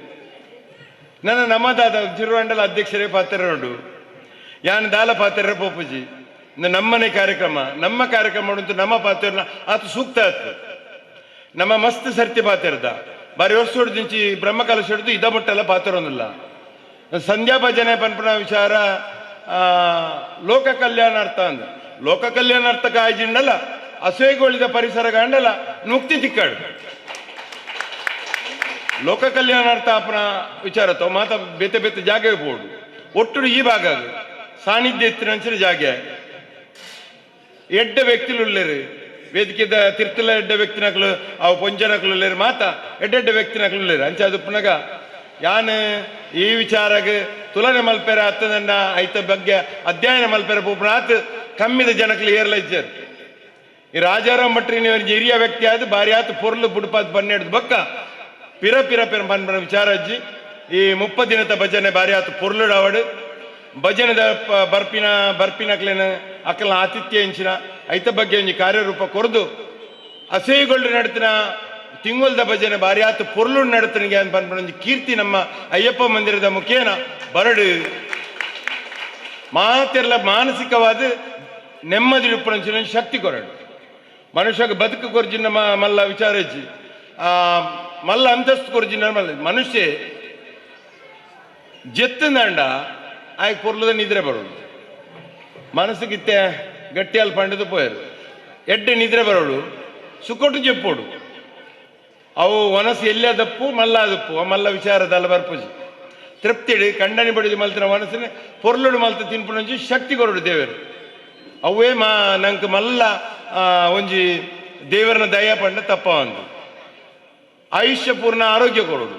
ನನ್ನ ನಮ್ಮದಾದ ತಿರುವಂಡಲ ಅಧ್ಯಕ್ಷರೇ ಪಾತ್ರ ಉಂಡು ಯಾನ್ ದಾಲ ಪಾತ್ರ ಪೋಪುಜಿ ನಮ್ಮನೆ ಕಾರ್ಯಕ್ರಮ ನಮ್ಮ ಕಾರ್ಯಕ್ರಮ ಉಂಟು ನಮ್ಮ ಪಾತ್ರನ ಆತು ಸೂಕ್ತ ಆತು ನಮ್ಮ ಮಸ್ತ್ ಸರ್ತಿ ಪಾತಿರ್ದ ಬಾರಿ ವರ್ಷ ಹೊಡ್ದಿಂಚಿ ಬ್ರಹ್ಮಕಲಶ ಹಿಡಿದು ಇದ ಮುಟ್ಟಲ್ಲ ಪಾತಿರೋದಿಲ್ಲ. ಸಂಧ್ಯಾ ಭಜನೆ ಪನ್ಪನ ವಿಚಾರ ಲೋಕ ಕಲ್ಯಾಣಾರ್ಥ ಅಂದ ಲೋಕ ಕಲ್ಯಾಣಾರ್ಥ ಕಾಯ್ಜಿಂಡಲ್ಲ ಅಸೂಯೆಗೊಳಿದ ಪರಿಸರ ಗಂಡಲ್ಲ ಮುಕ್ತಿ ತಿಕ್ಕಾಡು ಲೋಕ ಕಲ್ಯಾಣಾರ್ಥ ಅಪನ ವಿಚಾರ ತೋ ಮಾತ ಬೇತೆ ಬೇತೆ ಜಾಗೆ ಬೋಡು ಒಟ್ಟು ಈ ಭಾಗ ಸಾನ್ನಿಧ್ಯ ಇತ್ತಿನ ಜಾಗೆ ಎಡ್ಡೆ ವ್ಯಕ್ತಿಲು ವೇದಿಕೆದ ತಿರ್ತಲ ಎಡ್ಡೆ ವ್ಯಕ್ತಿನಕ್ಲು ಅವು ಪೊಂಜನಕ್ಲು ಉಳ್ಳೇರು ಮಾತ ಎಡ್ಡೆಡ್ಡೆ ವ್ಯಕ್ತಿನಕ್ಲು ಉಳ್ಳೇರು ಅಂಚೆ ಅದು ಪುನಗ ಯಾನ್ ಈ ವಿಚಾರಗೆ ತುಲನೆ ಮಲ್ಪೆರ ಅತ್ತದನ್ನ ಐತ ಬಗ್ಗೆ ಅಧ್ಯಯನ ಮಲ್ಪೆರ ಪೂಪನ ಆತ್ ಕಮ್ಮಿದ ಜನಕ್ಲು ಏರ್ಲ ಇಜ್ಜರು. ಈ ರಾಜಾರಾಮ್ ಭಟ್ರಿನ ಹಿರಿಯ ವ್ಯಕ್ತಿ ಆದ ಬಾರಿ ಆತು ಪೊರ್ಲು ಬುಡ್ಪಾದ್ ಬನ್ನೆಡ್ದು ಬಕ್ಕ ಪಿರ ಪಿರ ಪಿರ ಪನ್ಪನ ವಿಚಾರ ಅಜ್ಜಿ ಈ 30 ದಿನದ ಭಜನೆ ಬಾರಿ ಆತು ಪೊರ್ಲುಡಾವಡು ಭಜನೆದ ಬರ್ಪಿನ ಬರ್ಪಿನಕ್ಲೇನ ಅಕ್ಕಲ ಆತಿಥ್ಯ ಇಂಚಿನ ಐತ ಬಗ್ಗೆ ಒಂಜಿ ಕಾರ್ಯರೂಪ ಕೊರ್ದು ಅಸಹ್ಯಗೊಳ್ಳು ನಡತಿನ ತಿಂಗೊಲ್ದ ಭಜನೆ ಬಾರಿ ಆತು ಪೊರ್ಲು ನಡತನಿಗೆ ಅಂತ ಪನ್ಪನ ಒಂಜಿ ಕೀರ್ತಿ ನಮ್ಮ ಅಯ್ಯಪ್ಪ ಮಂದಿರದ ಮುಖೇನ ಬರಡು ಮಾತೆಲ್ಲ ಮಾನಸಿಕವಾದ ನೆಮ್ಮದಿ ಉಪ್ಪುನಂಚಿನ ಶಕ್ತಿ ಕೊರಡು ಮನುಷ್ಯಗೆ ಬದುಕು ಕೊರ್ಜಿನ ಮಲ್ಲ ವಿಚಾರ ಇಜ್ಜಿ ಮಲ್ಲ ಅಂತಸ್ತು ಕೊರ್ಜಿನ ಮಲ್ಲ ಮನುಷ್ಯ ಜೆತ್ತಂಡ ಆಯ್ಕೆ ಪೊರ್ಲದ ನಿದ್ರೆ ಬರೋದು ಮನಸ್ಸಿಗಿತ್ತೆ ಗಟ್ಟಿಯಲ್ಲಿ ಪಂಡದು ಪೋಯರು ಎಡ್ಡೆ ನಿದ್ರೆ ಬರೋಡು ಸುಕೊಟ್ಟು ಜೆಪ್ಪೋಡು ಅವು ಮನಸ್ಸು ಎಲ್ಲದಪ್ಪು ಮಲ್ಲ ಅದಪ್ಪು ಮಲ್ಲ ವಿಚಾರದಲ್ಲ ಬರ್ಪುಜಿ ತೃಪ್ತಿಡು ಕಂಡನಿ ಬಡಿದು ಮಲ್ತಿನ ಮನಸ್ಸಿನ ಪೊರ್ಲುಡು ಮಲ್ತ ತಿನ್ಪುನಂಚಿ ಶಕ್ತಿ ಕೊರಡು ದೇವರು ಅವೇ ಮಾ ನಂಗೆ ಮಲ್ಲ ಒಂಜಿ ದೇವರನ ದಯ ಪಂಡ ತಪ್ಪ ಒಂದು ಆಯುಷ್ಯ ಪೂರ್ಣ ಆರೋಗ್ಯ ಕೊರಡು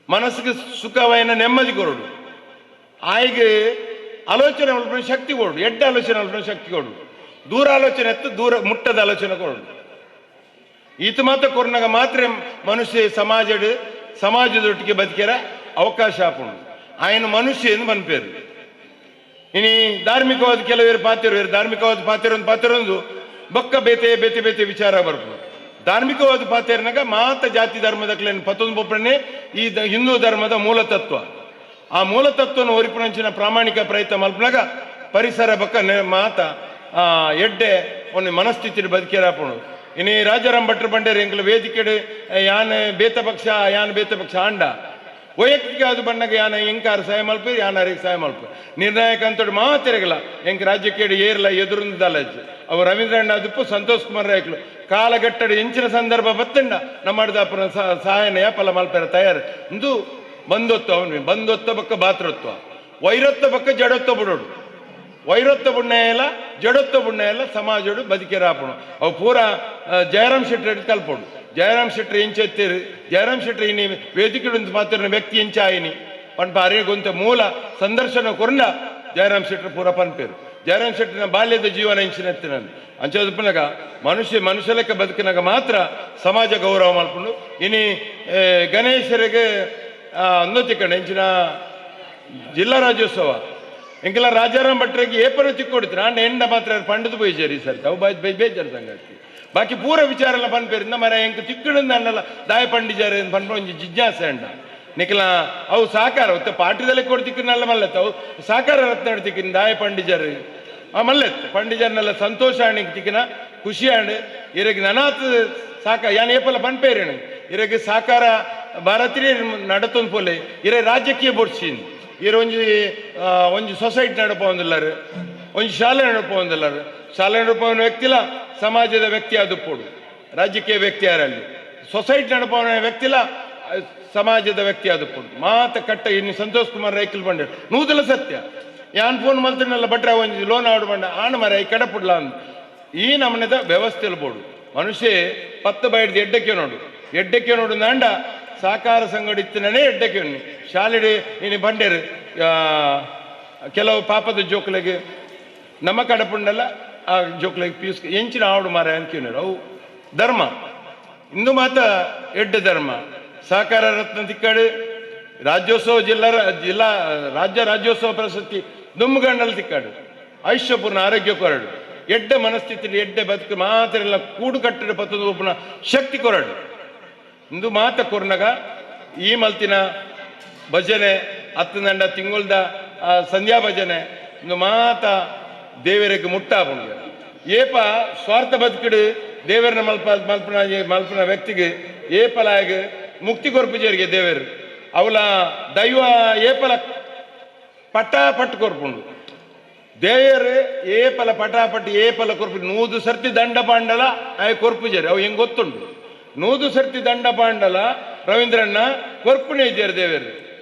ಮನಸ್ಸಿಗೆ ಸುಖವೈನ ನೆಮ್ಮದಿ ಕೊರಡು ಆಯ್ಗೆ ಆಲೋಚನೆ ಮಲ್ಪುನ ಶಕ್ತಿ ಕೊಡು ಎಡ್ಡೆ ಆಲೋಚನೆ ಮಲ್ಪುನ ಶಕ್ತಿ ಕೊಡು ದೂರ ಆಲೋಚನೆ ಎತ್ತು ದೂರ ಮುಟ್ಟದ ಆಲೋಚನೆ ಕೊಡು ಈತ ಮಾತ್ರ ಕೊರ್ನಾಗ ಮಾತ್ರ ಮನುಷ್ಯ ಸಮಾಜಡ್ ಸಮಾಜದೊಟ್ಟಿಗೆ ಬದುಕಿರ ಅವಕಾಶ ಆಪುಂಡು ಆಯನ ಮನುಷ್ಯ ಎಂದು ಮನ್ಪೇರು. ಇನಿ ಧಾರ್ಮಿಕವಾದ ಕೆಲವರು ಪಾತಿರು ಧಾರ್ಮಿಕವಾದ ಪಾತಿರೊಂದು ಪಾತಿರೊಂದು ಬೊಕ್ಕ ಬೇತೆ ಬೇತೆ ಬೇತೆ ವಿಚಾರ ಬರ್ಪು. ಧಾರ್ಮಿಕವಾದ ಪಾತೆರ್ನಾಗ ಮಾತ ಜಾತಿ ಧರ್ಮದಕ್ಲೇನು ಪತ್ತೊಂದು ಪೊಪ್ಪನೆ ಈ ಹಿಂದೂ ಧರ್ಮದ ಮೂಲತತ್ವ. ಆ ಮೂಲತತ್ವನ ಒರಿಪುನಂಚಿನ ಪ್ರಾಮಾಣಿಕ ಪ್ರಯತ್ನ ಮಲ್ಪನಾಗ ಪರಿಸರ ಬಕ್ಕ ಮಾತ ಎಡ್ಡೆ ಒಂದು ಮನಸ್ಥಿತಿ ಬದುಕಿರಾಪುಣು. ಇನಿ ರಾಜಾರಾಮ್ ಭಟ್ರು ಬಂಡೇರು ಎಂಕಲ ವೇದಿಕೆಡು ಯಾನ್ ಬೇತ ಪಕ್ಷ ಯಾನ್ ಬೇತ ಪಕ್ಷ ಆಂಡ ವೈಯಕ್ತಿಕ ಅದು ಬಣ್ಣಗ ಯಾನ ಎಂಕಾರ ಸಹಾಯ ಮಲ್ಪ ಯಾನ ಅರಿಗೆ ಸಹಾಯ ಮಲ್ಪ ನಿರ್ಣಾಯಕ ಅಂತೋಡು ಮಾತಿರಗಲ್ಲ ಎಂಕ ರಾಜ್ಯಕ್ಕೆ ಏರ್ಲ ಎದುರುಂದಲಜ್ಜು ಅವು ರವೀಂದ್ರಣ್ಣ ಅದುಪ್ಪು ಸಂತೋಷ್ ಕುಮಾರ್ ರಾಯ್ಕಲು ಕಾಲಘಟ್ಟಡು ಎಂಚಿನ ಸಂದರ್ಭ ಬತ್ತಂಡ ನಮ್ಮ ಸಹಾಯನ ಯಾಪಲ ಮಲ್ಪೆರ ತಯಾರು. ಇಂದು ಬಂದೊತ್ತು ಅವನು ಬಂದೊತ್ತ ಬಕ್ಕ ಬಾತ್ರತ್ವ ವೈರತ್ವ ಬಕ್ಕ ಜಡತ್ವ ಬಿಡೋಡು ವೈರತ್ವ ಬುಣ್ಣ ಎಲ್ಲ ಜಡತ್ವ ಬುಣ್ಣ ಎಲ್ಲ ಸಮಾಜಡು ಬದುಕಿರಾಪಣು. ಅವು ಪೂರ ಜಯರಾಮ್ ಶೆಟ್ಟಿ ಕಲ್ಪೋಡು. ಜಯರಾಮ್ ಶೆಟ್ಟಿ ಎಂಚೆತ್ತಿರು ಜಯರಾಮ್ ಶೆಟ್ಟಿ ಇನಿ ವೇದಿಕೆ ಮಾತ್ರ ವ್ಯಕ್ತಿ ಎಂಚಾಯಿನಿ ಪನ್ಪ ಅರೇಗೊಂತ ಮೂಲ ಸಂದರ್ಶನ ಕೊರ್ನ ಜಯರಾಮ್ ಶೆಟ್ಟಿ ಪೂರ ಪನ್ಪೇರು. ಜಯರಾಮ್ ಶೆಟ್ಟಿನ ಬಾಲ್ಯದ ಜೀವನ ಎಂಚಿನ ಅಂಚದಪ್ಪನಾಗ ಮನುಷ್ಯ ಮನುಷ್ಯ ಲೆಕ್ಕ ಬದುಕಿನಾಗ ಮಾತ್ರ ಸಮಾಜ ಗೌರವ ಮಾಡ್ಕೊಂಡು ಇನಿ ಗಣೇಶರಿಗೆ ಅನ್ನೋತಿಕಂಡು ಎಂಚಿನ ಜಿಲ್ಲಾ ರಾಜ್ಯೋತ್ಸವ ಎಂಕೆಲ್ಲ ರಾಜಾರಾಮ್ ಭಟ್ರಿಗೆ ಏಪನ ಚಿಕ್ಕೊಡ್ತೀರ ಅಂಡ ಎಂಡ ಮಾತ್ರ ಪಂಡದು ಪೋಯಿಜಾರಿ ಸರ್ ಅವು ಬಾಯ್ ಬೇಜಾರು ಸಂಗತಿ. ಬಾಕಿ ಪೂರ ವಿಚಾರ ಎಲ್ಲ ಪನ್ಪೇರಿಂದ ಮರ ಎಂಕ ಚಿಕ್ಕಡಿಂದ ಅನ್ನಲ್ಲ ದಾಯ ಪಂಡಿಜಾರೆ ಪನ್ಪ ಒಂಜಿ ಜಿಜ್ಞಾಸೆ ಅಂಡ ನಿಖಲ ಅವು ಸಾಕಾರ ಒತ್ತೆ ಪಾಠದಲ್ಲೇ ಕೊಡ್ತಿಕ್ಕನಲ್ಲ ಮಲ್ಲತ್ತ ಅವು ಸಾಕಾರ ರತ್ನ ಹಿಡ್ತಿಕ್ಕಿನ ದಾಯ ಪಂಡಿಜಾರು ಆ ಮಲ್ಲೆತ್ತು ಪಂಡಿಜಾರ್ನೆಲ್ಲ ಸಂತೋಷ ಆಣಿಗೆ ತಿಕ್ಕಿನ ಖುಷಿ ಆಂಡ್ ಇರಗೆ ನನಾತ್ ಸಾಕ ಯಾನ್ ಏಪಲ್ಲ ಪನ್ಪೇರೇನು ಇರಗೆ ಸಾಕಾರ ಭಾರತೀಯ ನಡತೊಂದು ಪೋಲೆ ಇರೆ ರಾಜಕೀಯ ಬೋಡ್ಸಿನ್ ಇರ ಒಂಜಿ ಒಂಜಿ ಸೊಸೈಟಿ ನಡಪೊಂದಿಲ್ಲಾರು ಒಂಜಿ ಶಾಲೆ ನಡಪೊಂದಿಲ್ಲಾರು ಶಾಲೆ ನಡಪವನ ವ್ಯಕ್ತಿಲ ಸಮಾಜದ ವ್ಯಕ್ತಿ ಅದು ಪೋಡು ರಾಜಕೀಯ ವ್ಯಕ್ತಿ ಯಾರಲ್ಲಿ ಸೊಸೈಟಿ ನಡಪವನ ವ್ಯಕ್ತಿಲ ಸಮಾಜದ ವ್ಯಕ್ತಿ ಅದು ಪೋಡು ಮಾತ ಕಟ್ಟ ಇನ್ನು ಸಂತೋಷ್ ಕುಮಾರ್ ರೈಕಲ್ ಬಂಡೆ ನೂದಲ ಸತ್ಯ ಯಾನ್ ಫೋನ್ ಮಲ್ತಿನಲ್ಲ ಭಟ್ರ ಒಂಜಿ ಲೋನ್ ಆಡು ಬಂಡ ಆಣ ಮರ ಈ ಕಡಪುಡ್ಲ ಅಂದ್ ಈ ನಮನೆದ ವ್ಯವಸ್ಥೆಯಲ್ಲಿ ಬೋಡು ಮನುಷ್ಯ ಪತ್ತು ಬೈಡ್ದು ಎಡ್ಡಕ್ಕೆ ನೋಡು ಎಡ್ಡಕ್ಕೆ ನೋಡು ನಾಂಡ ಸಹಕಾರ ಸಂಘಟಿತ್ತನೇ ಎಡ್ಡಕ್ಕೆ ಶಾಲೆಡೆ ಇನ್ನು ಬಂಡೇರು ಕೆಲವು ಪಾಪದ ಜೋಕ್ಲೆಗೆ ನಮ್ಮ ಕಡಪುಂಡಲ್ಲ ಆ ಜೋಕ್ಲೆಗೆ ಪೀಸ್ ಎಂಚಿನ ಆವಡು ಮಾರ ಅಂತೀವಿ ಅವು ಧರ್ಮ ಇಂದು ಮಾತ ಎಡ್ಡೆ ಧರ್ಮ ಸಹಕಾರ ರತ್ನ ತಿಕ್ಕಾಡು ರಾಜ್ಯೋತ್ಸವ ಜಿಲ್ಲಾ ಜಿಲ್ಲಾ ರಾಜ್ಯ ರಾಜ್ಯೋತ್ಸವ ಪ್ರಶಸ್ತಿ ದುಮ್ಮಗಂಡಲ್ಲಿ ತಿಕ್ಕಾಡು ಆಯುಷ್ಯಪೂರ್ಣ ಆರೋಗ್ಯ ಕೊರಡು ಎಡ್ಡೆ ಮನಸ್ಥಿತಿ ಎಡ್ಡೆ ಬದುಕು ಮಾತ್ರ ಎಲ್ಲ ಕೂಡು ಕಟ್ಟಡ ಪತ್ತದ ಒಬ್ಬನ ಶಕ್ತಿ ಕೊರಡು ಇಂದು ಮಾತ ಕೊರ್ನಗ ಈ ಮಲ್ತಿನ ಭಜನೆ ಹತ್ತು ದಂಡ ತಿಂಗುಳ್ದ ಸಂಧ್ಯಾ ಭಜನೆ ಇಂದು ಮಾತ ದೇವರಿಗೆ ಮುಟ್ಟಾಪುಂಡು. ಏಪ ಸ್ವಾರ್ಥ ಬದುಕಿಡು ದೇವರನ್ನ ಮಲ್ಪ ಮಲ್ಪನ ಮಲ್ಪನ ವ್ಯಕ್ತಿಗೆ ಏಪಲಾಗ ಮುಕ್ತಿ ಕೊರ್ಪುಜರಿಗೆ ದೇವರು ಅವಲ ದೈವ ಏಪಲ ಪಟ ಪಟ್ಟು ಕೊರ್ಪುಂಡು ದೇವರು ಏಪಲ ಪಟಾಪಟ್ಟಿ ಏಪಲ ಕೊರ್ಪು ನೂದು ಸರ್ತಿ ದಂಡ ಪಾಂಡಲ ಆಯ್ ಕೊರ್ಪುಜಾರಿ ಅವು ಹೆಂಗೆ ಗೊತ್ತುಂಡು ನೂದು ಸರ್ತಿ ದಂಡ ಪಾಂಡಲ ರವೀಂದ್ರಣ್ಣ ಕೊರ್ಪುನೇ ಇದ್ದಾರೆ ದೇವರು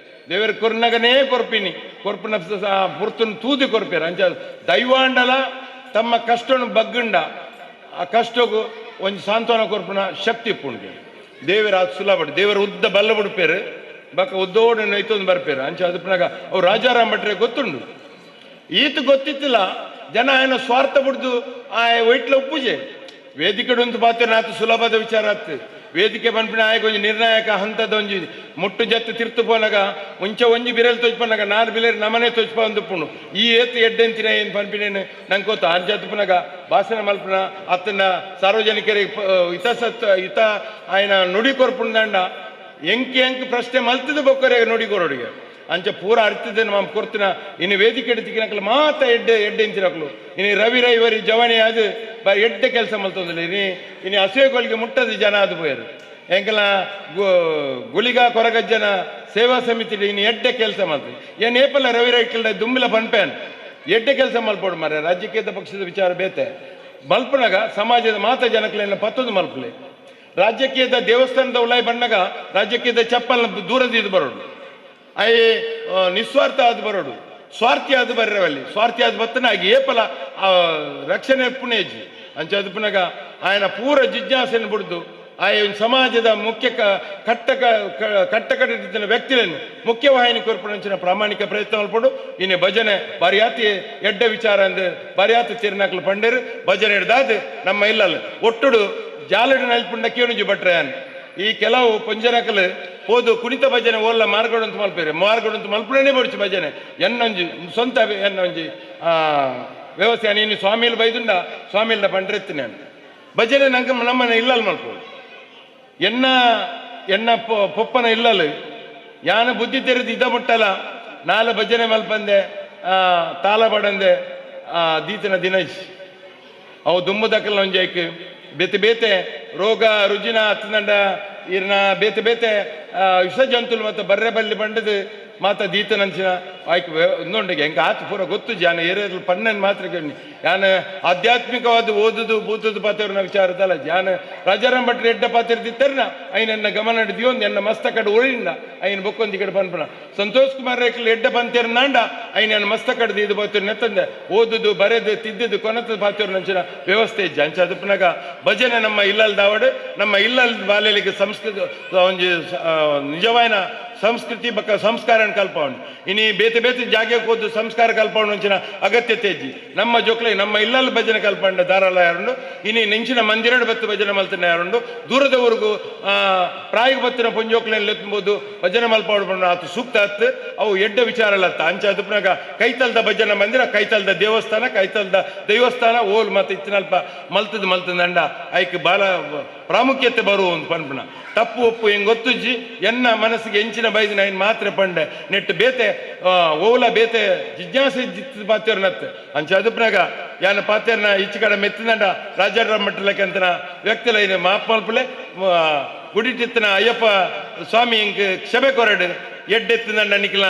ದೇವರು ಕೊರ್ನಗನೇ ಕೊರ್ಪಿನಿ ಕೊರ್ಪುನ ಪುರ್ತುನ ತೂದಿ ಕೊರ್ಪೇರು ಅಂಚ ದೈವಾಂಡಲ ತಮ್ಮ ಕಷ್ಟನು ಬಗ್ಗುಂಡ ಆ ಕಷ್ಟಗೂ ಒಂಜಿ ಸಾಂತ್ವನ ಕೊರ್ಪುನ ಶಕ್ತಿ ಇಪ್ಪುಂಡು ದೇವರ ಅದು ಸುಲಭ ದೇವರ ಉದ್ದ ಬಲ್ಲ ಬಿಡ್ಪೇರು ಬಕ್ಕ ಉದ್ದೋಡು ನೈತೊಂದು ಬರ್ಪೇರು ಅಂಚ ಅದಪ್ಪನಾಗ ಅವು ರಾಜಾರಾಮ್ ಭಟ್ರೆ ಗೊತ್ತುಂಡು ಈತ ಗೊತ್ತಿತ್ತಿಲ್ಲ ಜನ ಏನೋ ಸ್ವಾರ್ಥ ಬಿಡ್ದು ಆ ವೈಟ್ಲ ಉಪ್ಪುಜೆ ವೇದಿಕೆ ಒಂದು ಪಾತ್ರ ನಾತು ಸುಲಭದ ವಿಚಾರ ಆತು ವೇದಿಕೆ ಬಂದ್ಪಿನ ಆಯ್ಕೆ ಒಂಜಿ ನಿರ್ಣಾಯಕ ಹಂತದ ಒಂಜಿ ಮುಟ್ಟು ಜತ್ತು ತಿರ್ತು ಪೋನಾಗ ಮುಂಚೆ ಒಂಜಿ ಬಿರಲ್ ತೊಜ್ಪನಾಗ ನಾರು ಬಿಲೇರು ನಮನೆ ತೊಜ್ಪ ಒಂದು ಪುಣು ಈ ಏತು ಎಡ್ಡೆಂತಿನ ಏನು ಪನ್ಪಿನೇನು ನಂಗೆ ಗೊತ್ತು ಆಂಜತ್ತು ಪುನಗ ಭಾಷಣ ಮಲ್ಪನ ಅತ್ತನ ಸಾರ್ವಜನಿಕರಿಗೆ ಹಿತಸತ್ ಹಿತ ಆಯ್ನ ನುಡಿ ಕೊರ್ಪುಂದಂಡ ಎಂಕಿ ಎಂಕ್ ಪ್ರಶ್ನೆ ಮಲ್ತದ ಬೊಕ್ಕರೆ ನುಡಿ ಕೊರೋಡಿಗೆ ಅಂಚ ಪೂರ ಅರ್ಥದ ನಮ್ಮ ಕೊರ್ತಿನ ಇನ್ನು ವೇದಿಕೆ ಎಡ್ತಿನಕಲು ಮಾತ ಎಡ್ಡೆ ಎಡ್ಡೆ ಇಂತಿನಕಲು ಇನ್ನು ರವಿ ರೈವರಿ ಜವನಿ ಅದು ಬಾರಿ ಎಡ್ಡೆ ಕೆಲಸ ಮಲ್ತೊಂದಿಲ್ಲ ಇನ್ನು ಇನ್ನು ಹಸುವೆಗಳಿಗೆ ಮುಟ್ಟದ ಜನ ಅದು ಪೋಯರು ಎಂಕಲ ಗುಳಿಗ ಕೊರಗಜ್ಜನ ಸೇವಾ ಸಮಿತಿ ಇನ್ನು ಎಡ್ಡೆ ಕೆಲಸ ಮಾಡ್ತೀವಿ ಏನು ಏಪಲ್ಲ ರವಿ ರೈಕಲ್ಡ ದುಂಬಿಲ ಪನ್ಪೇನ್ ಎಡ್ಡೆ ಕೆಲಸ ಮಲ್ಪೋಡು ಮಾರ್ರೆ ರಾಜಕೀಯದ ಪಕ್ಷದ ವಿಚಾರ ಬೇತೆ ಮಲ್ಪನಾಗ ಸಮಾಜದ ಮಾತ ಜನಕ್ಲೆಲ್ಲ ಪತ್ತೊಂದು ಮಲ್ಪಲೆ ರಾಜಕೀಯದ ದೇವಸ್ಥಾನದ ಉಲಾಯಿ ಬಣ್ಣಗ ರಾಜಕೀಯದ ಚಪ್ಪಲ್ನ ದೂರದ ಇದು ಬರೋಡು ಅಯ್ಯ ನಿಸ್ವಾರ್ಥ ಆದ ಬರೋಡು ಸ್ವಾರ್ಥಿ ಆದ ಬರ್ರವಲ್ಲಿ ಸ್ವಾರ್ಥಿ ಆದ ಬತ್ತನ ಆಗಿ ಏಪಲ ರಕ್ಷಣೆ ಪುಣೇಜಿ ಅಂಚ ಪುನಗ ಆಯನ ಪೂರ ಜಿಜ್ಞಾಸೆಯನ್ನು ಬಿಡ್ದು ಆಯ ಸಮಾಜದ ಮುಖ್ಯ ಕಟ್ಟ ಕಟ್ಟ ಕಟ್ಟಿದ್ದ ವ್ಯಕ್ತಿಗಳನ್ನು ಮುಖ್ಯವಾಹಿನಿ ಕೊರ್ಪಣಂಚಿನ ಪ್ರಾಮಾಣಿಕ ಪ್ರಯತ್ನ ಮಲ್ಪಡು ಇನ್ನೆ ಭಜನೆ ಬಾರಿಯಾತಿ ಎಡ್ಡೆ ವಿಚಾರ ಅಂದ್ ಬಾರಿಯಾತಿ ತಿರುನಾಕ್ಲು ಪಂಡೇರು ಭಜನೆ ಹಿಡ್ದಾದ ನಮ್ಮ ಇಲ್ಲಲ್ಲ ಒಟ್ಟುಡು ಜಾಲಡು ನಲ್ಪುಂಡ ಕೇಣುಜಿ ಭಟ್ರೆ ಈ ಕೆಲವು ಪಂಜನಕಲು ಪೋದು ಕುಣಿತ ಭಜನೆ ಓಲ್ಲ ಮಾರ್ಗಡಂತ ಮಲ್ಪೇರೆ ಮಾರ್ಗಡಂತ ಮಲ್ಪುಣನೇ ಬಡಿಚು ಭಜನೆ ಎನ್ನೊಂಜಿ ಸ್ವಂತ ಎನ್ನೊಂಜಿ ವ್ಯವಸ್ಥೆ ನೀನು ಸ್ವಾಮಿಲು ಬೈದುಂಡ ಸ್ವಾಮಿಲ್ನ ಪಂಡ್ರೆತ್ತಿ ನಾನು ಭಜನೆ ನಂಗೆ ನಮ್ಮನೆ ಇಲ್ಲಲ್ ಮಲ್ಪೋಡು ಎನ್ನ ಎನ್ನ ಪೊಪ್ಪನ ಇಲ್ಲಲು ಯಾನ ಬುದ್ಧಿ ತೆರೆದು ಇದ ಮುಟ್ಟಲ್ಲ ನಾಲ ಭಜನೆ ಮಲ್ಪಂದೆ ತಾಲ ಬಡಂದೆ ದೀತನ ದಿನೇಶ್ ಅವು ದುಮ್ಮದಕ್ಕಲ್ಲ ಒಂಜೈಕ್ ಬೇತೆ ಬೇತೆ ರೋಗ ರುಜಿನ ಅತ್ತಂಡ ಇರ್ನ ಬೇತೆ ಬೇತೆ ವಿಷ ಜಂತುಲು ಮತ್ತು ಬರ್ರೆ ಬಲ್ಲಿ ಬಂಡದು ಮಾತ ದೀತನಂಚಿನ ಆಯ್ಕೆ ಒಂದೊಂಡಿಗೆ ಹೆಂಗೆ ಆತ ಪೂರ ಗೊತ್ತು ಜಾನ ಏರಿಯಲ್ಲಿ ಪಣ್ಣನ್ ಮಾತ್ರ ಕೇಳಿ ಯಾನ ಆಧ್ಯಾತ್ಮಿಕವಾದ ಓದುದು ಬೂತದು ಪಾತ್ರನ ವಿಚಾರದಲ್ಲ ಜಾನ ರಾಜಾರಾಮ್ ಭಟ್ರು ಎಡ್ಡ ಪಾತ್ರದಿತ್ತರ್ನ ಐನ ಗಮನ ಹಿಡಿದಿಯೊಂದು ಎನ್ನ ಮಸ್ತ ಕಡೆ ಉಳಿಂಡ ಐನ ಬೊಕ್ಕೊಂದಿ ಕಡೆ ಪನ್ಪಣ ಸಂತೋಷ್ ಕುಮಾರ್ ರೇಖಲ್ ಎಡ್ಡ ಪಂತೇರ್ನಾಂಡ ಐನ ಮಸ್ತ ಕಡೆ ಇದು ಪಾತ್ರ ನೆತ್ತಂದೆ ಓದುದು ಬರೆದು ತಿದ್ದುದು ಕೊನತದ ಪಾತ್ರನಂಚಿನ ವ್ಯವಸ್ಥೆ ಇಜ್ಜ ಅಂಚ ಅದಪ್ಪನಾಗ ಭಜನೆ ನಮ್ಮ ಇಲ್ಲಲ್ದಾವಡು ನಮ್ಮ ಇಲ್ಲಲ್ ಬಾಲ್ಯಲಿಗೆ ಸಂಸ್ಕೃತ ಒಂಜಿ ನಿಜವಾಯಿನ ಸಂಸ್ಕೃತಿ ಬಕ್ಕ ಸಂಸ್ಕಾರ ಕಲ್ಪವಣೆ ಇನಿ ಬೇತೆ ಬೇತೆ ಜಾಗಕ್ಕೆ ಹೋದು ಸಂಸ್ಕಾರ ಕಲ್ಪವಣ ಒಂಚಿನ ಅಗತ್ಯತೆ ಇಜ್ಜಿ ನಮ್ಮ ಜೋಕ್ಲೆ ನಮ್ಮ ಇಲ್ಲಲ್ಲಿ ಭಜನೆ ಕಲ್ಪಂಡ ಧಾರಾಳ ಯಾರುಂಡು ಇನಿ ನೆಂಚಿನ ಮಂದಿರಡು ಬತ್ತು ಭಜನೆ ಮಲ್ತನ ಯಾರುಂಡು ದೂರದವರೆಗೂ ಪ್ರಾಯಿಗೆ ಬತ್ತಿನ ಪೊಂಜೋಕ್ಲೆನ್ ಎತ್ತುಬೋದು ಭಜನೆ ಮಲ್ಪಾಡು ಆತು ಸೂಕ್ತ ಅತ್ತು ಅವು ಎಡ್ಡ ವಿಚಾರ ಅಲ್ಲತ್ತ ಅಂಚ ಅದಪ್ಪನಾಗ ಕೈತಲ್ದ ಭಜನೆ ಮಂದಿರ ಕೈತಲ್ದ ದೇವಸ್ಥಾನ ಕೈತಲ್ದ ದೇವಸ್ಥಾನ ಓಲ್ ಮತ್ತು ಇತ್ತಿನಲ್ಪ ಮಲ್ತದ ಮಲ್ತದಂಡ ಐಕ್ ಬಾಲ ಪ್ರಾಮುಖ್ಯತೆ ಬರುವ ಒಂದು ಪನ್ಪಣ ತಪ್ಪು ಒಪ್ಪು ಹೆಂಗೆ ಗೊತ್ತುಜ್ಜಿ ಎನ್ನ ಮನಸ್ಸಿಗೆ ಎಂಚಿನ ಬೈದಿನ ಐನ್ ಮಾತ್ರ ಪಂಡೆ ನೆಟ್ಟು ಬೇತೆ ಓಲ ಬೇತೆ ಜಿಜ್ಞಾಸೆ ಜಿತ್ತ ಪಾತ್ಯರ್ನತ್ತು ಅಂಚ ಅದಪ್ಪನಾಗ ಯಾನ ಪಾತ್ಯರ್ನ ಈಚೆ ಕಡೆ ಮೆತ್ತಿನಂಡ ರಾಜಾರಾಮ್ ಮಟ್ಟಲಕ್ಕಂತನ ವ್ಯಕ್ತಿಲ ಐನು ಮಾಪ್ ಮಲ್ಪಲೆ ಗುಡಿಟಿತ್ತನ ಅಯ್ಯಪ್ಪ ಸ್ವಾಮಿ ಇಂಕ್ ಕ್ಷಮೆ ಕೊರಡು ಎಡ್ಡೆತ್ತಿದಂಡ ನಿಖಿಲ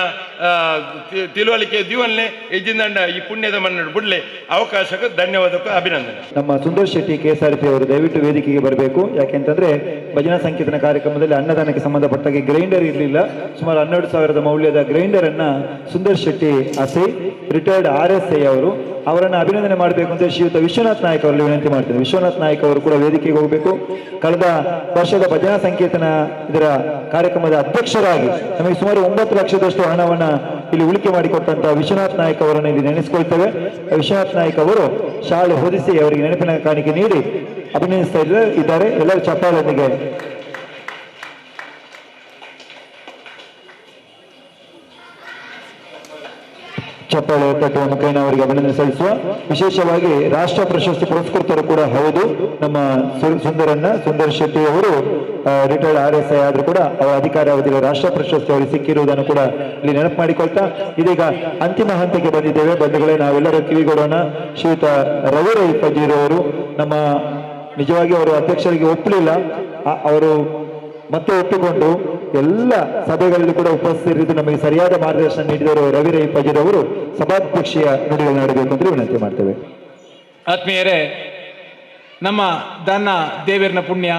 ತಿಳುವಳಿಕೆ ದೀವನ್ಲೆ ಎಜ್ಜಿಂದಂಡ ಈ ಪುಣ್ಯದ ಮನ್ನಡು ಬಿಡ್ಲೆ ಅವಕಾಶಕ್ಕೆ ಧನ್ಯವಾದಕ್ಕೂ ಅಭಿನಂದನೆ. ನಮ್ಮ ಸುಂದರ್ ಶೆಟ್ಟಿ ಕೆಎಸ್ಆರ್ಪಿ ಅವರು ದಯವಿಟ್ಟು ವೇದಿಕೆಗೆ ಬರಬೇಕು. ಯಾಕೆಂತಂದ್ರೆ ಭಜನಾ ಸಂಕೀರ್ತನ ಕಾರ್ಯಕ್ರಮದಲ್ಲಿ ಅನ್ನದಾನಕ್ಕೆ ಸಂಬಂಧಪಟ್ಟಾಗೆ ಗ್ರೈಂಡರ್ ಇರಲಿಲ್ಲ. ಸುಮಾರು 12,000 ಮೌಲ್ಯದ ಗ್ರೈಂಡರ್ ಅನ್ನ ಸುಂದರ್ ಶೆಟ್ಟಿ ಅಸೈ ರಿಟೈರ್ಡ್ RSI ಅವರು ಅವರನ್ನು ಅಭಿನಂದನೆ ಮಾಡಬೇಕು ಅಂತ ಶ್ರೀಯುತ ವಿಶ್ವನಾಥ್ ನಾಯಕ್ ಅವರಲ್ಲಿ ವಿನಂತಿ ಮಾಡ್ತೇನೆ. ವಿಶ್ವನಾಥ್ ನಾಯಕ್ ಅವರು ಕೂಡ ವೇದಿಕೆಗೆ ಹೋಗಬೇಕು. ಕಳೆದ ವರ್ಷದ ಭಜನಾ ಸಂಕೀರ್ತನ ಇದರ ಕಾರ್ಯಕ್ರಮದ ಅಧ್ಯಕ್ಷರಾಗಿ ನಮಗೆ ಸುಮಾರು 9 ಲಕ್ಷದಷ್ಟು ಹಣವನ್ನು ಇಲ್ಲಿ ಉಳಿಕೆ ಮಾಡಿಕೊಟ್ಟಂತಹ ವಿಶ್ವನಾಥ್ ನಾಯಕ್ ಅವರನ್ನು ಇಲ್ಲಿ ನೆನೆಸಿಕೊಳ್ತೇವೆ. ವಿಶ್ವನಾಥ್ ನಾಯಕ್ ಅವರು ಶಾಲೆ ಹೊದಿಸಿ ಅವರಿಗೆ ನೆನಪಿನ ಕಾಣಿಕೆ ನೀಡಿ ಅಭಿನಂದಿಸ್ತಾ ಇದ್ದಾರೆ. ಎಲ್ಲರೂ ಚಪ್ಪಾಳೆಯೊಂದಿಗೆ ಚಪ್ಪಾಳೆ ತಟ್ಟುವ ಮುಖೇನ ಅವರಿಗೆ ಅಭಿನಂದನೆ ಸಲ್ಲಿಸುವ. ವಿಶೇಷವಾಗಿ ರಾಷ್ಟ್ರ ಪ್ರಶಸ್ತಿ ಪುರಸ್ಕೃತರು ಕೂಡ ಹೌದು. ನಮ್ಮ ಸುಂದರ್ ಶೆಟ್ಟಿ ಅವರು ರಿಟೈರ್ಡ್ RSI ಆದ್ರೂ ಕೂಡ ಅವರ ಅಧಿಕಾರ ಅವಧಿಗೆ ರಾಷ್ಟ್ರ ಪ್ರಶಸ್ತಿ ಅವರಿಗೆ ಸಿಕ್ಕಿರುವುದನ್ನು ಕೂಡ ಇಲ್ಲಿ ನೆನಪು ಮಾಡಿಕೊಳ್ತಾ ಇದೀಗ ಅಂತಿಮ ಹಂತಕ್ಕೆ ಬಂದಿದ್ದೇವೆ. ಬಂಧುಗಳೇ, ನಾವೆಲ್ಲರೂ ಕಿವಿಗೊಡೋಣ. ಶ್ರೀಯುತ ರವಿ ರೈ ಫಜೀರ್ ಅವರು ನಮ್ಮ ನಿಜವಾಗಿ ಅವರು ಅಧ್ಯಕ್ಷರಿಗೆ ಒಪ್ಪಲಿಲ್ಲ, ಅವರು ಮತ್ತೆ ಒಪ್ಪಿಕೊಂಡು ಎಲ್ಲ ಸಭೆಗಳಲ್ಲಿ ಕೂಡ ಉಪಸ್ಥಿತರಿದ್ದು ನಮಗೆ ಸರಿಯಾದ ಮಾರ್ಗದರ್ಶನ ನೀಡಿದವರು ರವಿ ರೈ ಫಜೀರ್ ಅವರು ಸಭಾಧ್ಯಕ್ಷೆಯ ನುಡಿಗಳನ್ನು ಆಡಬೇಕು ಅಂತ ವಿನಂತಿ ಮಾಡ್ತೇವೆ. ಆತ್ಮೀಯರೇ, ನಮ್ಮ ದಾನ ದೇವೇರ್ನ ಪುಣ್ಯ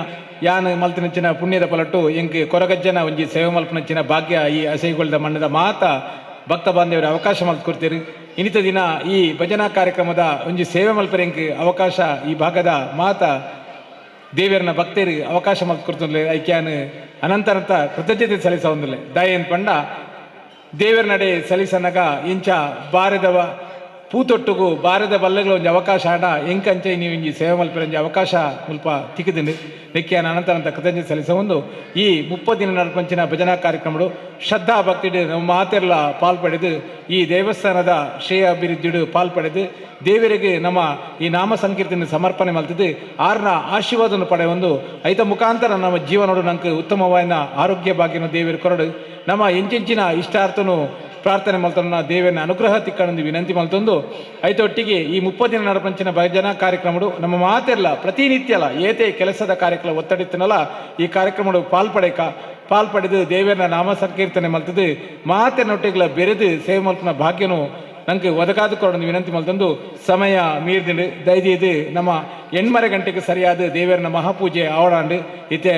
ಯಾನ್ ಮಲ್ತಿನಂಚಿನ ಪುಣ್ಯದ ಪಲಟು ಎಂಕ್ ಕೊರಗಜ್ಜನ ಒಂಜಿ ಸೇವೆ ಮಲ್ಪನಂಚಿನ ಭಾಗ್ಯ ಈ ಅಸೈಗೊಳ್ದ ಮಣ್ಣದ ಮಾತ ಭಕ್ತ ಬಾಂಧವರ ಅವಕಾಶ ಮಲ್ತ್ಕೊಡ್ತೀರಿ. ಇನ್ನಿತ ದಿನ ಈ ಭಜನಾ ಕಾರ್ಯಕ್ರಮದ ಒಂಜಿ ಸೇವೆ ಮಲ್ಪರೆ ಎಂಕ್ ಅವಕಾಶ ಈ ಭಾಗದ ಮಾತ ದೇವೇರ್ನ ಭಕ್ತರು ಅವಕಾಶ ಮಲ್ತ್ಕೊಡ್ತಂದ್ರೆ ಐಕ್ಯಾನ್ ಅನಂತರಂತ ಕೃತಜ್ಞತೆ ಸಲ್ಲಿಸ ಒಂದಿಲ್ಲ. ದಯನ್ ಪಂಡ ದೇವರ ನಡೆ ಸಲ್ಲಿಸನಗ ಇಂಚ ಬಾರದವ ಪೂತೊಟ್ಟುಗು ಬಾರದ ಬಲ್ಲಗಳ ಒಂಜಿ ಅವಕಾಶ ಆಡ ಎಂಕಂಚೆ ನೀವು ಇಂಜಿ ಸೇವೆ ಮಲ್ಪರೆ ಒಂಜಿ ಅವಕಾಶ ಮುಲ್ಪ ತಿಕ್ಕಿದ್ದೀನಿ. ನೆಕ್ಕಿಯಾನ ಅನಂತರಂತ ಕೃತಜ್ಞತೆ ಸಲ್ಲಿಸ ಒಂದು ಈ 30 ದಿನ ನಡಪಂಚಿನ ಭಜನಾ ಕಾರ್ಯಕ್ರಮಗಳು ಶ್ರದ್ಧಾ ಭಕ್ತಿಡು ನಮ್ಮ ಮಾತೆಲ್ಲ ಪಾಲ್ಪಡೆದು ಈ ದೇವಸ್ಥಾನದ ಶ್ರೇಯ ಅಭಿವೃದ್ಧಿಡು ಪಾಲ್ಪಡೆದು ದೇವರಿಗೆ ನಮ್ಮ ಈ ನಾಮ ಸಂಕೀರ್ತನೆ ಸಮರ್ಪಣೆ ಮಲ್ತಿದ್ದು ಆರ್ನ ಆಶೀರ್ವಾದವನ್ನು ಪಡೆಯೊಂದು ಐತ ಮುಖಾಂತರ ನಮ್ಮ ಜೀವನೋಡು ನಂಗೆ ಉತ್ತಮವಾದ ಆರೋಗ್ಯ ಭಾಗ್ಯನ ದೇವರು ಕೊರಡು ನಮ್ಮ ಎಂಚೆಂಚಿನ ಇಷ್ಟಾರ್ಥನು ಪ್ರಾರ್ಥನೆ ಮಲ್ತನ್ನ ದೇವರನ್ನ ಅನುಗ್ರಹ ತಿಕ್ಕಣಂದು ವಿನಂತಿ ಮಲ್ತೊಂದು ಐತೊಟ್ಟಿಗೆ ಈ 30 ದಿನ ನಡಪಂಚಿನ ಭಜನಾ ಕಾರ್ಯಕ್ರಮಡು ನಮ್ಮ ಮಾತೆಲ್ಲ ಪ್ರತಿನಿತ್ಯಲ ಏತೆ ಕೆಲಸದ ಕಾರ್ಯಕ್ರಮ ಒತ್ತಡಿತ್ತನಲ್ಲ ಈ ಕಾರ್ಯಕ್ರಮಡು ಪಾಲ್ಪಡೆಕ ಪಾಲ್ಪಡೆದು ದೇವರನ್ನ ನಾಮ ಸಂಕೀರ್ತನೆ ಮಲ್ತದ್ದು ಮಾತೆನೊಟ್ಟಿಗೆಲ್ಲ ಬೆರೆದು ಸೇವೆ ಮಲ್ಪನ ಭಾಗ್ಯನು ನಂಗೆ ಒದಗಾದುಕೊಂಡು ವಿನಂತಿ ಮಲ್ತಂದು ಸಮಯ ಮೀರ್ದಿಂಡು ದಯದೀದು ನಮ್ಮ 8:30 ಗಂಟೆಗೆ ಸರಿಯಾದ ದೇವರನ್ನ ಮಹಾಪೂಜೆ ಆವಡಾಂಡು ಇತ್ತೆ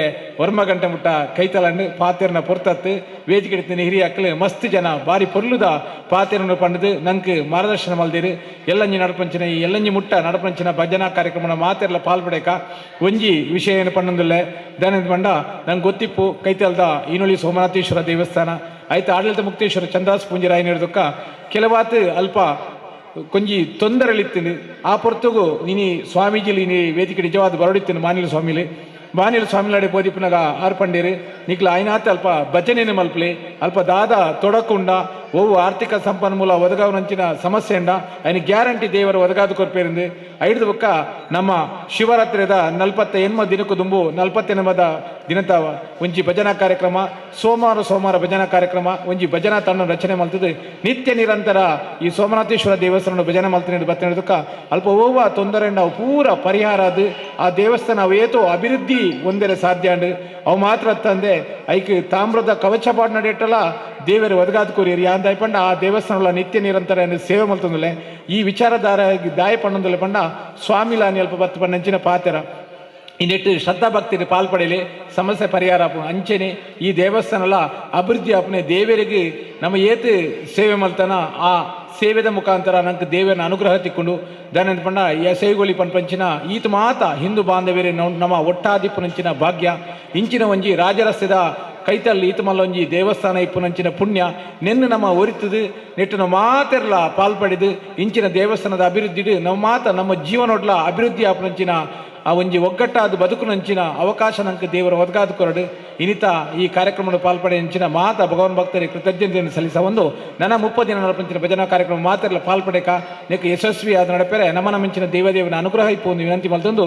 1 ಗಂಟೆ ಮುಟ್ಟ ಕೈತಲಂಡು ಪಾತೆರ್ನ ಪೊರ್ತತ್ತು ವೇದಿಕೆ ಹಿರಿಯ ಮಸ್ತ್ ಜನ ಬಾರಿ ಪೊರ್ಲುದ ಪಾತೆರನ್ನು ಪಂಡದು ನಂಗೆ ಮಾರ್ಗದರ್ಶನ ಮಲ್ದಿರು ಎಲ್ಲಂಜಿ ನಡಪಂಚಿನ ಈ ಎಲ್ಲಂಜಿ ಮುಟ್ಟ ನಡಪಂಚಿನ ಭಜನಾ ಕಾರ್ಯಕ್ರಮನ ಮಾತೆರ್ಲ ಪಾಲ್ಪಡೇಕ ಒಂಜಿ ವಿಷಯ ಏನು ಪಣ್ಣಂದುಲ್ಲೆ ದನದ ಪಂಡ ನಂಗೆ ಗೊತ್ತಿಪ್ಪು ಕೈತಲ್ದ ಈನುಳಿ ಸೋಮನಾಥೇಶ್ವರ ದೇವಸ್ಥಾನ ಆಯ್ತು ಆಡಳಿತ ಮುಕ್ತೇಶ್ವರ ಚಂದ್ರಾಸ್ ಪೂಂಜರಾಯನಿರೋದಕ್ಕ ಕೆಲವಾತು ಅಲ್ಪ ಕೊಂಜಿ ತೊಂದರೆಲಿತ್ತೀನಿ ಆ ಪೊರ್ತುಗು ನೀನಿ ಸ್ವಾಮೀಜಿಲಿ ನೀ ವೇದಿಕೆ ನಿಜವಾದ ಬರಡಿತ್ತೀನಿ ಮಾನಿಲ ಸ್ವಾಮಿಲಿ ಮಾನಿಲ ಸ್ವಾಮಿಲಾಡೆ ಬೋದಿಪ್ಪನಾಗ ಆರ್ ಪಂಡೇರು ನಿಕ್ಲ ಆಯ್ನಾತ ಅಲ್ಪ ಭಜನೆನ ಮಲ್ಪಲೆ ಅಲ್ಪ ದಾದ ತೊಡಕುಂಡ ಓವು ಆರ್ಥಿಕ ಸಂಪನ್ಮೂಲ ಒದಗಾವನಂಚಿನ ಸಮಸ್ಯೆ ಉಂಡ ಅಯ್ನ ಗ್ಯಾರಂಟಿ ದೇವರು ಒದಗಾದು ಕೊರ್ಪೇರಿಂದು. ಐದು ಬೊಕ್ಕ ನಮ್ಮ ಶಿವರಾತ್ರಿದ 48 ದಿನಕ್ಕೂ ದುಂಬು 48 ದಿನದ ಒಂಜಿ ಭಜನಾ ಕಾರ್ಯಕ್ರಮ, ಸೋಮವಾರ ಸೋಮವಾರ ಭಜನಾ ಕಾರ್ಯಕ್ರಮ, ಒಂಜಿ ಭಜನಾ ತಂಡ ರಚನೆ ಮಲ್ತದೆ. ನಿತ್ಯ ನಿರಂತರ ಈ ಸೋಮನಾಥೇಶ್ವರ ದೇವಸ್ಥಾನ ಭಜನೆ ಮಲ್ತನೆ ಬತ್ತನೆದಕ್ಕ ಅಲ್ಪ ಓವ ತೊಂದರೆ ನಾವು ಪೂರ ಪರಿಹಾರ ಅದು ಆ ದೇವಸ್ಥಾನ ಏತೋ ಅಭಿವೃದ್ಧಿ ಒಂದರೆ ಸಾಧ್ಯ ಅಂಡು. ಅವು ಮಾತ್ರ ತಂದೆ ಐಕ್ ತಾಮ್ರದ ಕವಚ ಪಾಡ್ ನಡೆಯಟ್ಟಲ್ಲ ದೇವರು ಒದಗಾದ ಕೋರಿಯರು ಯಾಂದಾಯ ಪಂಡ ಆ ದೇವಸ್ಥಾನ ನಿತ್ಯ ನಿರಂತರ ಸೇವೆ ಮಲ್ತಂದುಲೆ. ಈ ವಿಚಾರಧಾರ ದಾಯ ಪಣ್ಣೊಂದುಲೆ ಪಂಡ ಸ್ವಾಮಿಲಾನಿ ಅಲ್ಪ ಬತ್ತು ಪಣ್ಣಂಚಿನ ಪಾತೆರ ಈ ನೆಟ್ಟು ಶ್ರದ್ಧಾ ಭಕ್ತಿ ಪಾಲ್ಪಡೆಯಲಿ ಸಮಸ್ಯೆ ಪರಿಹಾರ ಅಂಚೆನೆ ಈ ದೇವಸ್ಥಾನಲ ಅಭಿವೃದ್ಧಿ ಆಪನೆ ದೇವರಿಗೆ ನಮ್ಮ ಏತು ಸೇವೆ ಮಲ್ತನ ಆ ಸೇವೆದ ಮುಖಾಂತರ ನಂಗೆ ದೇವರನ್ನ ಅನುಗ್ರಹ ತಿಕ್ಕೊಂಡು ದಾನಂದ ಪಂಡ ಈ ಸೇವೆಗೊಳಿ ಪಂಚಿನ ಈತ ಮಾತ ಹಿಂದೂ ಬಾಂಧವ್ಯರೇ ನಮ್ಮ ಒಟ್ಟಾದಿಪ್ಪುನಂಚಿನ ಭಾಗ್ಯ ಇಂಚಿನ ಒಂಜಿ ರಾಜರಸ್ಯದ ಕೈತಲ್ಲಿ ಈತ ಮಲ್ಲೊಂಜಿ ದೇವಸ್ಥಾನ ಇಪ್ಪುನಂಚಿನ ಪುಣ್ಯ ನೆನ್ನು ನಮ್ಮ ಒರಿತದು ನೆಟ್ಟು ನಮ್ಮ ಮಾತೆರ್ಲ ಪಾಲ್ಪಡೆದು ಇಂಚಿನ ದೇವಸ್ಥಾನದ ಅಭಿವೃದ್ಧಿ ನಮ್ಮ ಮಾತ ನಮ್ಮ ಜೀವನೊಡ್ಲ ಅಭಿವೃದ್ಧಿ ಆಪನಂಚಿನ ಆ ಒಂಜಿ ಒಗ್ಗಟ್ಟಾದ ಬದುಕುನಂಚಿನ ಅವಕಾಶ ನಂಗೆ ದೇವರ ಒದಗಾದ ಕೊರಡು. ಇನಿತ ಈ ಕಾರ್ಯಕ್ರಮದ ಪಾಲ್ಪಡೆ ಅಂಚಿನ ಮಾತ ಭಗವಾನ್ ಭಕ್ತರಿಗೆ ಕೃತಜ್ಞತೆಯನ್ನು ಸಲ್ಲಿಸ ಒಂದು ನನ್ನ 30 ದಿನ ನಡಪಂಚಿನ ಭಜನಾ ಕಾರ್ಯಕ್ರಮ ಮಾತೆಲ್ಲ ಪಾಲ್ಪಡೆಕ ನೆಕ್ ಯಶಸ್ವಿ ಆದ ನಡಪೆರೆ ನಮ್ಮ ನಮ್ಮಂಚಿನ ದೇವದೇವನ ಅನುಗ್ರಹ ಇಪ್ಪು ಒಂದು ವಿನಂತಿ ಮಲ್ತಂದು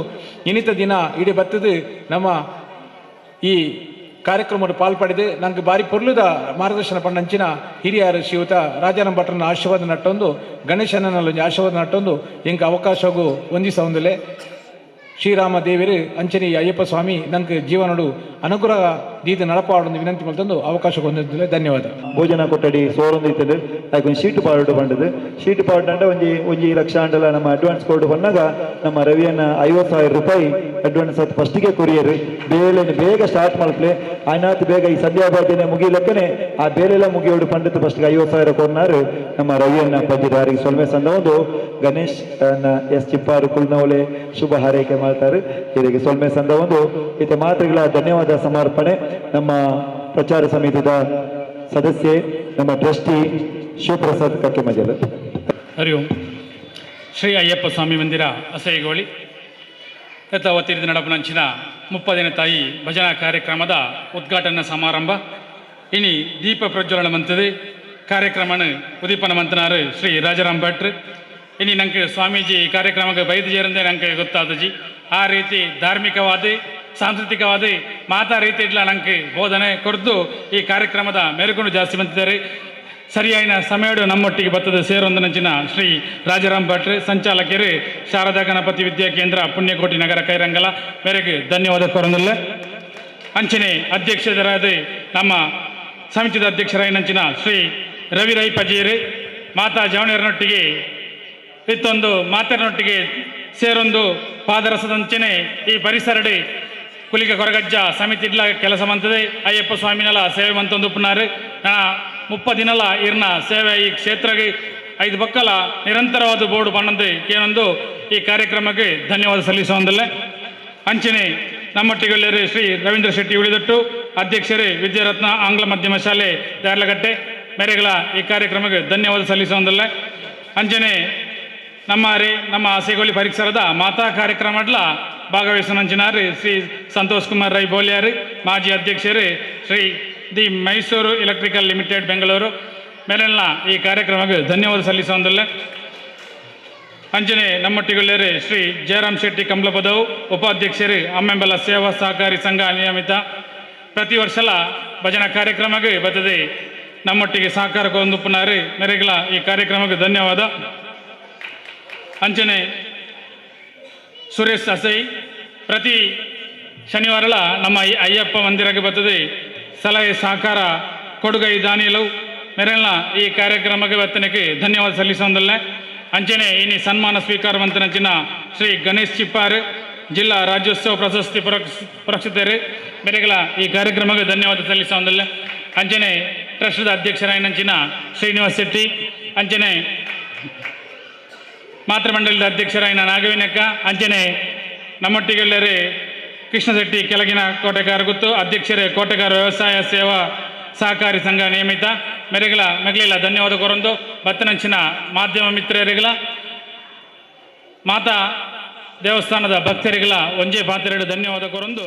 ಇನಿತ ದಿನ ಇಡೀ ಬತ್ತದು ನಮ್ಮ ಈ ಕಾರ್ಯಕ್ರಮದ ಪಾಲ್ಪಡೆದು ನಂಗೆ ಬಾರಿ ಪೊರ್ಲುದ ಮಾರ್ಗದರ್ಶನ ಪಂಡಂಚಿನ ಹಿರಿಯರು ಶ್ರೀಯುತ ರಾಜಾರಾಮ್ ಭಟ್ರನ ಆಶೀರ್ವಾದ ನಟ್ಟೊಂದು ಗಣೇಶನಲ್ಲೊಂದು ಆಶೀರ್ವಾದ ನಟ್ಟೊಂದು ಎಂಕ್ ಅವಕಾಶಗೂ ವಂದಿಸ ಒಂದುಲೆ ಶ್ರೀರಾಮ ದೇವರು ಅಂಚನೆ ಅಯ್ಯಪ್ಪ ಸ್ವಾಮಿ ನಂಗೆ ಜೀವನಡು ಅನುಗ್ರಹ ದೀದ ನಡಪಾಡೊಂದು ವಿನಂತಿ ಮಲ್ತಂದು ಅವಕಾಶ ಹೊಂದಿದ್ದೆ. ಧನ್ಯವಾದ. ಭೋಜನ ಕೊಠಡಿ ಸೋರೊಂದು ಇತ್ತದು ಅದಕ್ಕೆ ಒಂದು ಶೀಟ್ ಪಾಡು ಬಂದದ್ದು. ಶೀಟ್ ಪಾಡು ಅಂದ್ರೆ ಒಂಜಿ ಒಂಜಿ ಲಕ್ಷ ಅಂಡಲ ನಮ್ಮ ಅಡ್ವಾನ್ಸ್ ಕೊಡು ಬಂದಾಗ ನಮ್ಮ ರವಿಯನ್ನ 50,000 ರೂಪಾಯಿ ಅಡ್ವಾನ್ಸ್ ಅದು ಫಸ್ಟಿಗೆ ಕೊರಿಯರ್ ಬೇಲೆಯನ್ನು ಬೇಗ ಸ್ಟಾರ್ಟ್ ಮಾಡ್ಪ್ಲೆ ಆಯ್ನಾತ್ ಬೇಗ ಈ ಸಂಧ್ಯಾ ಭಜನೆ ಮುಗಿಲಕ್ಕನೆ ಆ ಬೇಲೆಲ್ಲ ಮುಗಿಯೋಡು ಪಂಡಿತ ಫಸ್ಟ್ಗೆ 50,000 ಕೊರ್ನಾರು ನಮ್ಮ ರವಿಯನ್ನ ಪಂಜಿದಾರಿಗೆ ಸೊಲ್ಮೆ ಸಂದ ಒಂದು ಗಣೇಶ್ ಎಸ್ ಚಿಪ್ಪಾರು ಕುಲ್ನವಲೆ ಶುಭ ಹಾರೈಕೆ ಮಾಡ್ತಾರೆ. ಇದಕ್ಕೆ ಸೊಲ್ಮೆ ಸಂದ ಒಂದು ಇತ ಮಾತ್ರೆಗಳ ಧನ್ಯವಾದ ಸಮರ್ಪಣೆ ನಮ್ಮ ಪ್ರಚಾರ ಸಮಿತಿಯ ಸದಸ್ಯೆ ನಮ್ಮ ಟ್ರಸ್ಟಿ ಶಿವಪ್ರಸಾದ್ ಕಕ್ಕೆಮಜಲ್. ಹರಿ ಓಂ. ಶ್ರೀ ಅಯ್ಯಪ್ಪ ಸ್ವಾಮಿ ಮಂದಿರ ಅಸೈಗೋಳಿ ಯಥಾವತಿರಿದ ನಡಪನಂಚಿನ 30ನೇ ತಾಯಿ ಭಜನಾ ಕಾರ್ಯಕ್ರಮದ ಉದ್ಘಾಟನಾ ಸಮಾರಂಭ ಇನಿ ದೀಪ ಪ್ರಜ್ವಲನ ಮಂತದೆ. ಕಾರ್ಯಕ್ರಮನ ಉದೀಪನ ಮಂತನಾರು ಶ್ರೀ ರಾಜಾರಾಮ್ ಭಟ್ರು. ಇನಿ ನಂಗೆ ಸ್ವಾಮೀಜಿ ಕಾರ್ಯಕ್ರಮಕ್ಕೆ ಬೈದು ನಂಗೆ ಗೊತ್ತಾದಜಿ. ಆ ರೀತಿ ಧಾರ್ಮಿಕವಾದ ಸಾಂಸ್ಕೃತಿಕವಾದ ಮಾತಾ ರೀತಿ ಇಡ್ಲ ನಂಗೆ ಬೋಧನೆ ಕೊಡ್ದು ಈ ಕಾರ್ಯಕ್ರಮದ ಮೇರುಕೊಂಡು ಜಾಸ್ತಿ ಬಂತಿದ್ದಾರೆ. ಸರಿಯಾದ ಸಮಯಡು ನಮ್ಮೊಟ್ಟಿಗೆ ಬರ್ತದೆ ಸೇರೊಂದನಂಚಿನ ಶ್ರೀ ರಾಜಾರಾಮ್ ಭಟ್ರು ಸಂಚಾಲಕರು ಶಾರದಾ ಗಣಪತಿ ವಿದ್ಯಾ ಕೇಂದ್ರ ಪುಣ್ಯಕೋಟಿ ನಗರ ಕೈರಂಗಲ ಮೇರೆಗೆ ಧನ್ಯವಾದ ಕೋರೊಂದಿಲ್ಲ. ಅಂಚನೆ ಅಧ್ಯಕ್ಷರಾದ ನಮ್ಮ ಸಮಿತಿದ ಅಧ್ಯಕ್ಷರಾಯಿನಂಚಿನ ಶ್ರೀ ರವಿ ರೈ ಪಜೀರು ಮಾತಾ ಜವಣಿಯರನೊಟ್ಟಿಗೆ ಇತ್ತೊಂದು ಮಾತರನೊಟ್ಟಿಗೆ ಸೇರೊಂದು ಪಾದರಸದಂಚನೆ ಈ ಪರಿಸರಡಿ ಕುಲಿಕ ಕೊರಗಜ್ಜ ಸಮಿತಿ ಇಡ್ಲ ಕೆಲಸ ಮಂತದೆ. ಅಯ್ಯಪ್ಪ ಸ್ವಾಮಿನೆಲ್ಲ ಸೇವೆ ಮಂತೊಂದು ಉಪ್ಪುನಾರು ನಾ 30 ದಿನಲ ಇರ್ನ ಸೇವೆ ಈ ಕ್ಷೇತ್ರಕ್ಕೆ 5 ಪಕ್ಕಲ ನಿರಂತರವಾದ ಬೋರ್ಡು ಪಣ್ಣಂದು ಏನೊಂದು ಈ ಕಾರ್ಯಕ್ರಮಕ್ಕೆ ಧನ್ಯವಾದ ಸಲ್ಲಿಸುವಂದಲ್ಲೇ. ಅಂಚನೆ ನಮ್ಮೊಟ್ಟಿಗೆಲ್ಲರೂ ಶ್ರೀ ರವೀಂದ್ರ ಶೆಟ್ಟಿ ಉಳಿದಟ್ಟು ಅಧ್ಯಕ್ಷರೇ ವಿದ್ಯಾರತ್ನ ಆಂಗ್ಲ ಮಾಧ್ಯಮ ಶಾಲೆ ದಾರ್ಲಗಟ್ಟೆ ಮೇರೆಗಳ ಈ ಕಾರ್ಯಕ್ರಮಕ್ಕೆ ಧನ್ಯವಾದ ಸಲ್ಲಿಸುವಂದಲ್ಲೇ. ಅಂಚನೆ ನಮ್ಮ ನಮ್ಮ ಆಸೆಗೋಳಿ ಪರಿಸರದ ಮಾತಾ ಕಾರ್ಯಕ್ರಮಡ್ಲ ಭಾಗವಹಿಸುವಂಚಿನಾರು ಶ್ರೀ ಸಂತೋಷ್ ಕುಮಾರ್ ರೈ ಬೋಲ್ಯಾರು ಮಾಜಿ ಅಧ್ಯಕ್ಷರು Shri the Mysuru electrical limited Bengaluru ಮೇಲೆಲ್ಲ ಈ ಕಾರ್ಯಕ್ರಮಕ್ಕೆ ಧನ್ಯವಾದ ಸಲ್ಲಿಸುವಂದಲ್ಲೇ. ಅಂಚನೆ ನಮ್ಮೊಟ್ಟಿಗೆಲ್ಲರೂ ಶ್ರೀ ಜಯರಾಮ್ ಶೆಟ್ಟಿ ಕಮಲಪದವು ಉಪಾಧ್ಯಕ್ಷರು ಅಮ್ಮೆಂಬಲ ಸೇವಾ ಸಹಕಾರಿ ಸಂಘ ನಿಯಮಿತ ಪ್ರತಿ ವರ್ಷಲ ಭಜನಾ ಕಾರ್ಯಕ್ರಮಕ್ಕೆ ಬರ್ತದೆ ನಮ್ಮೊಟ್ಟಿಗೆ ಸಹಕಾರ ಕೊಂದುಪ್ಪುನಾರು ಮೇರೆಗಳ ಈ ಕಾರ್ಯಕ್ರಮಕ್ಕೆ ಧನ್ಯವಾದ. ಅಂಚನೆ ಸುರೇಶ್ ಅಸೈ ಪ್ರತಿ ಶನಿವಾರಲ ನಮ್ಮ ಅಯ್ಯಪ್ಪ ಮಂದಿರಕ್ಕೆ ಬರ್ತದೆ ಸಲಹೆ ಸಹಕಾರ ಕೊಡುಗೈ ದಾನಿಯಲು ಮೇರೆಲ್ಲ ಈ ಕಾರ್ಯಕ್ರಮಕ್ಕೆ ಬರ್ತನಕ್ಕೆ ಧನ್ಯವಾದ ಸಲ್ಲಿಸುವಂದಲ್ಲೇ. ಅಂಚನೆ ಇನಿ ಸನ್ಮಾನ ಸ್ವೀಕಾರವಂತನಂಚಿನ ಶ್ರೀ ಗಣೇಶ್ ಚಿಪ್ಪಾರ್ ಜಿಲ್ಲಾ ರಾಜ್ಯೋತ್ಸವ ಪ್ರಶಸ್ತಿ ಪುರಸ್ಕೃತರು ಮೇರೆಗಳ ಈ ಕಾರ್ಯಕ್ರಮಕ್ಕೆ ಧನ್ಯವಾದ ಸಲ್ಲಿಸುವಂದಲ್ಲೇ. ಅಂಚನೆ ಟ್ರಸ್ಟ್ದ ಅಧ್ಯಕ್ಷರಾಯಿನಂಚಿನ ಶ್ರೀನಿವಾಸ್ ಶೆಟ್ಟಿ ಅಂಚನೆ ಮಾತೃಮಂಡಲದ ಅಧ್ಯಕ್ಷರಾಯಿನ ನಾಗವಿನಕ್ಕ ಅಂಚನೆ ನಮ್ಮೊಟ್ಟಿಗೆಲ್ಲರೇ ಕೃಷ್ಣ ಶೆಟ್ಟಿ ಕೆಳಗಿನ ಕೋಟೆಗಾರ ಗುತ್ತು ಅಧ್ಯಕ್ಷರೇ ಕೋಟೆಗಾರ ವ್ಯವಸಾಯ ಸೇವಾ ಸಹಕಾರಿ ಸಂಘ ನಿಯಮಿತ ಮೇರೆಗಳ ಮೆಗಲಿಲ್ಲ ಧನ್ಯವಾದ ಕೋರೊಂದು ಬತ್ತನಂಚಿನ ಮಾಧ್ಯಮ ಮಿತ್ರರಿಗಳ ಮಾತಾ ದೇವಸ್ಥಾನದ ಭಕ್ತರಿಗಳ ಒಂಜೇ ಪಾತ್ರೆಡು ಧನ್ಯವಾದ ಕೋರೊಂದು.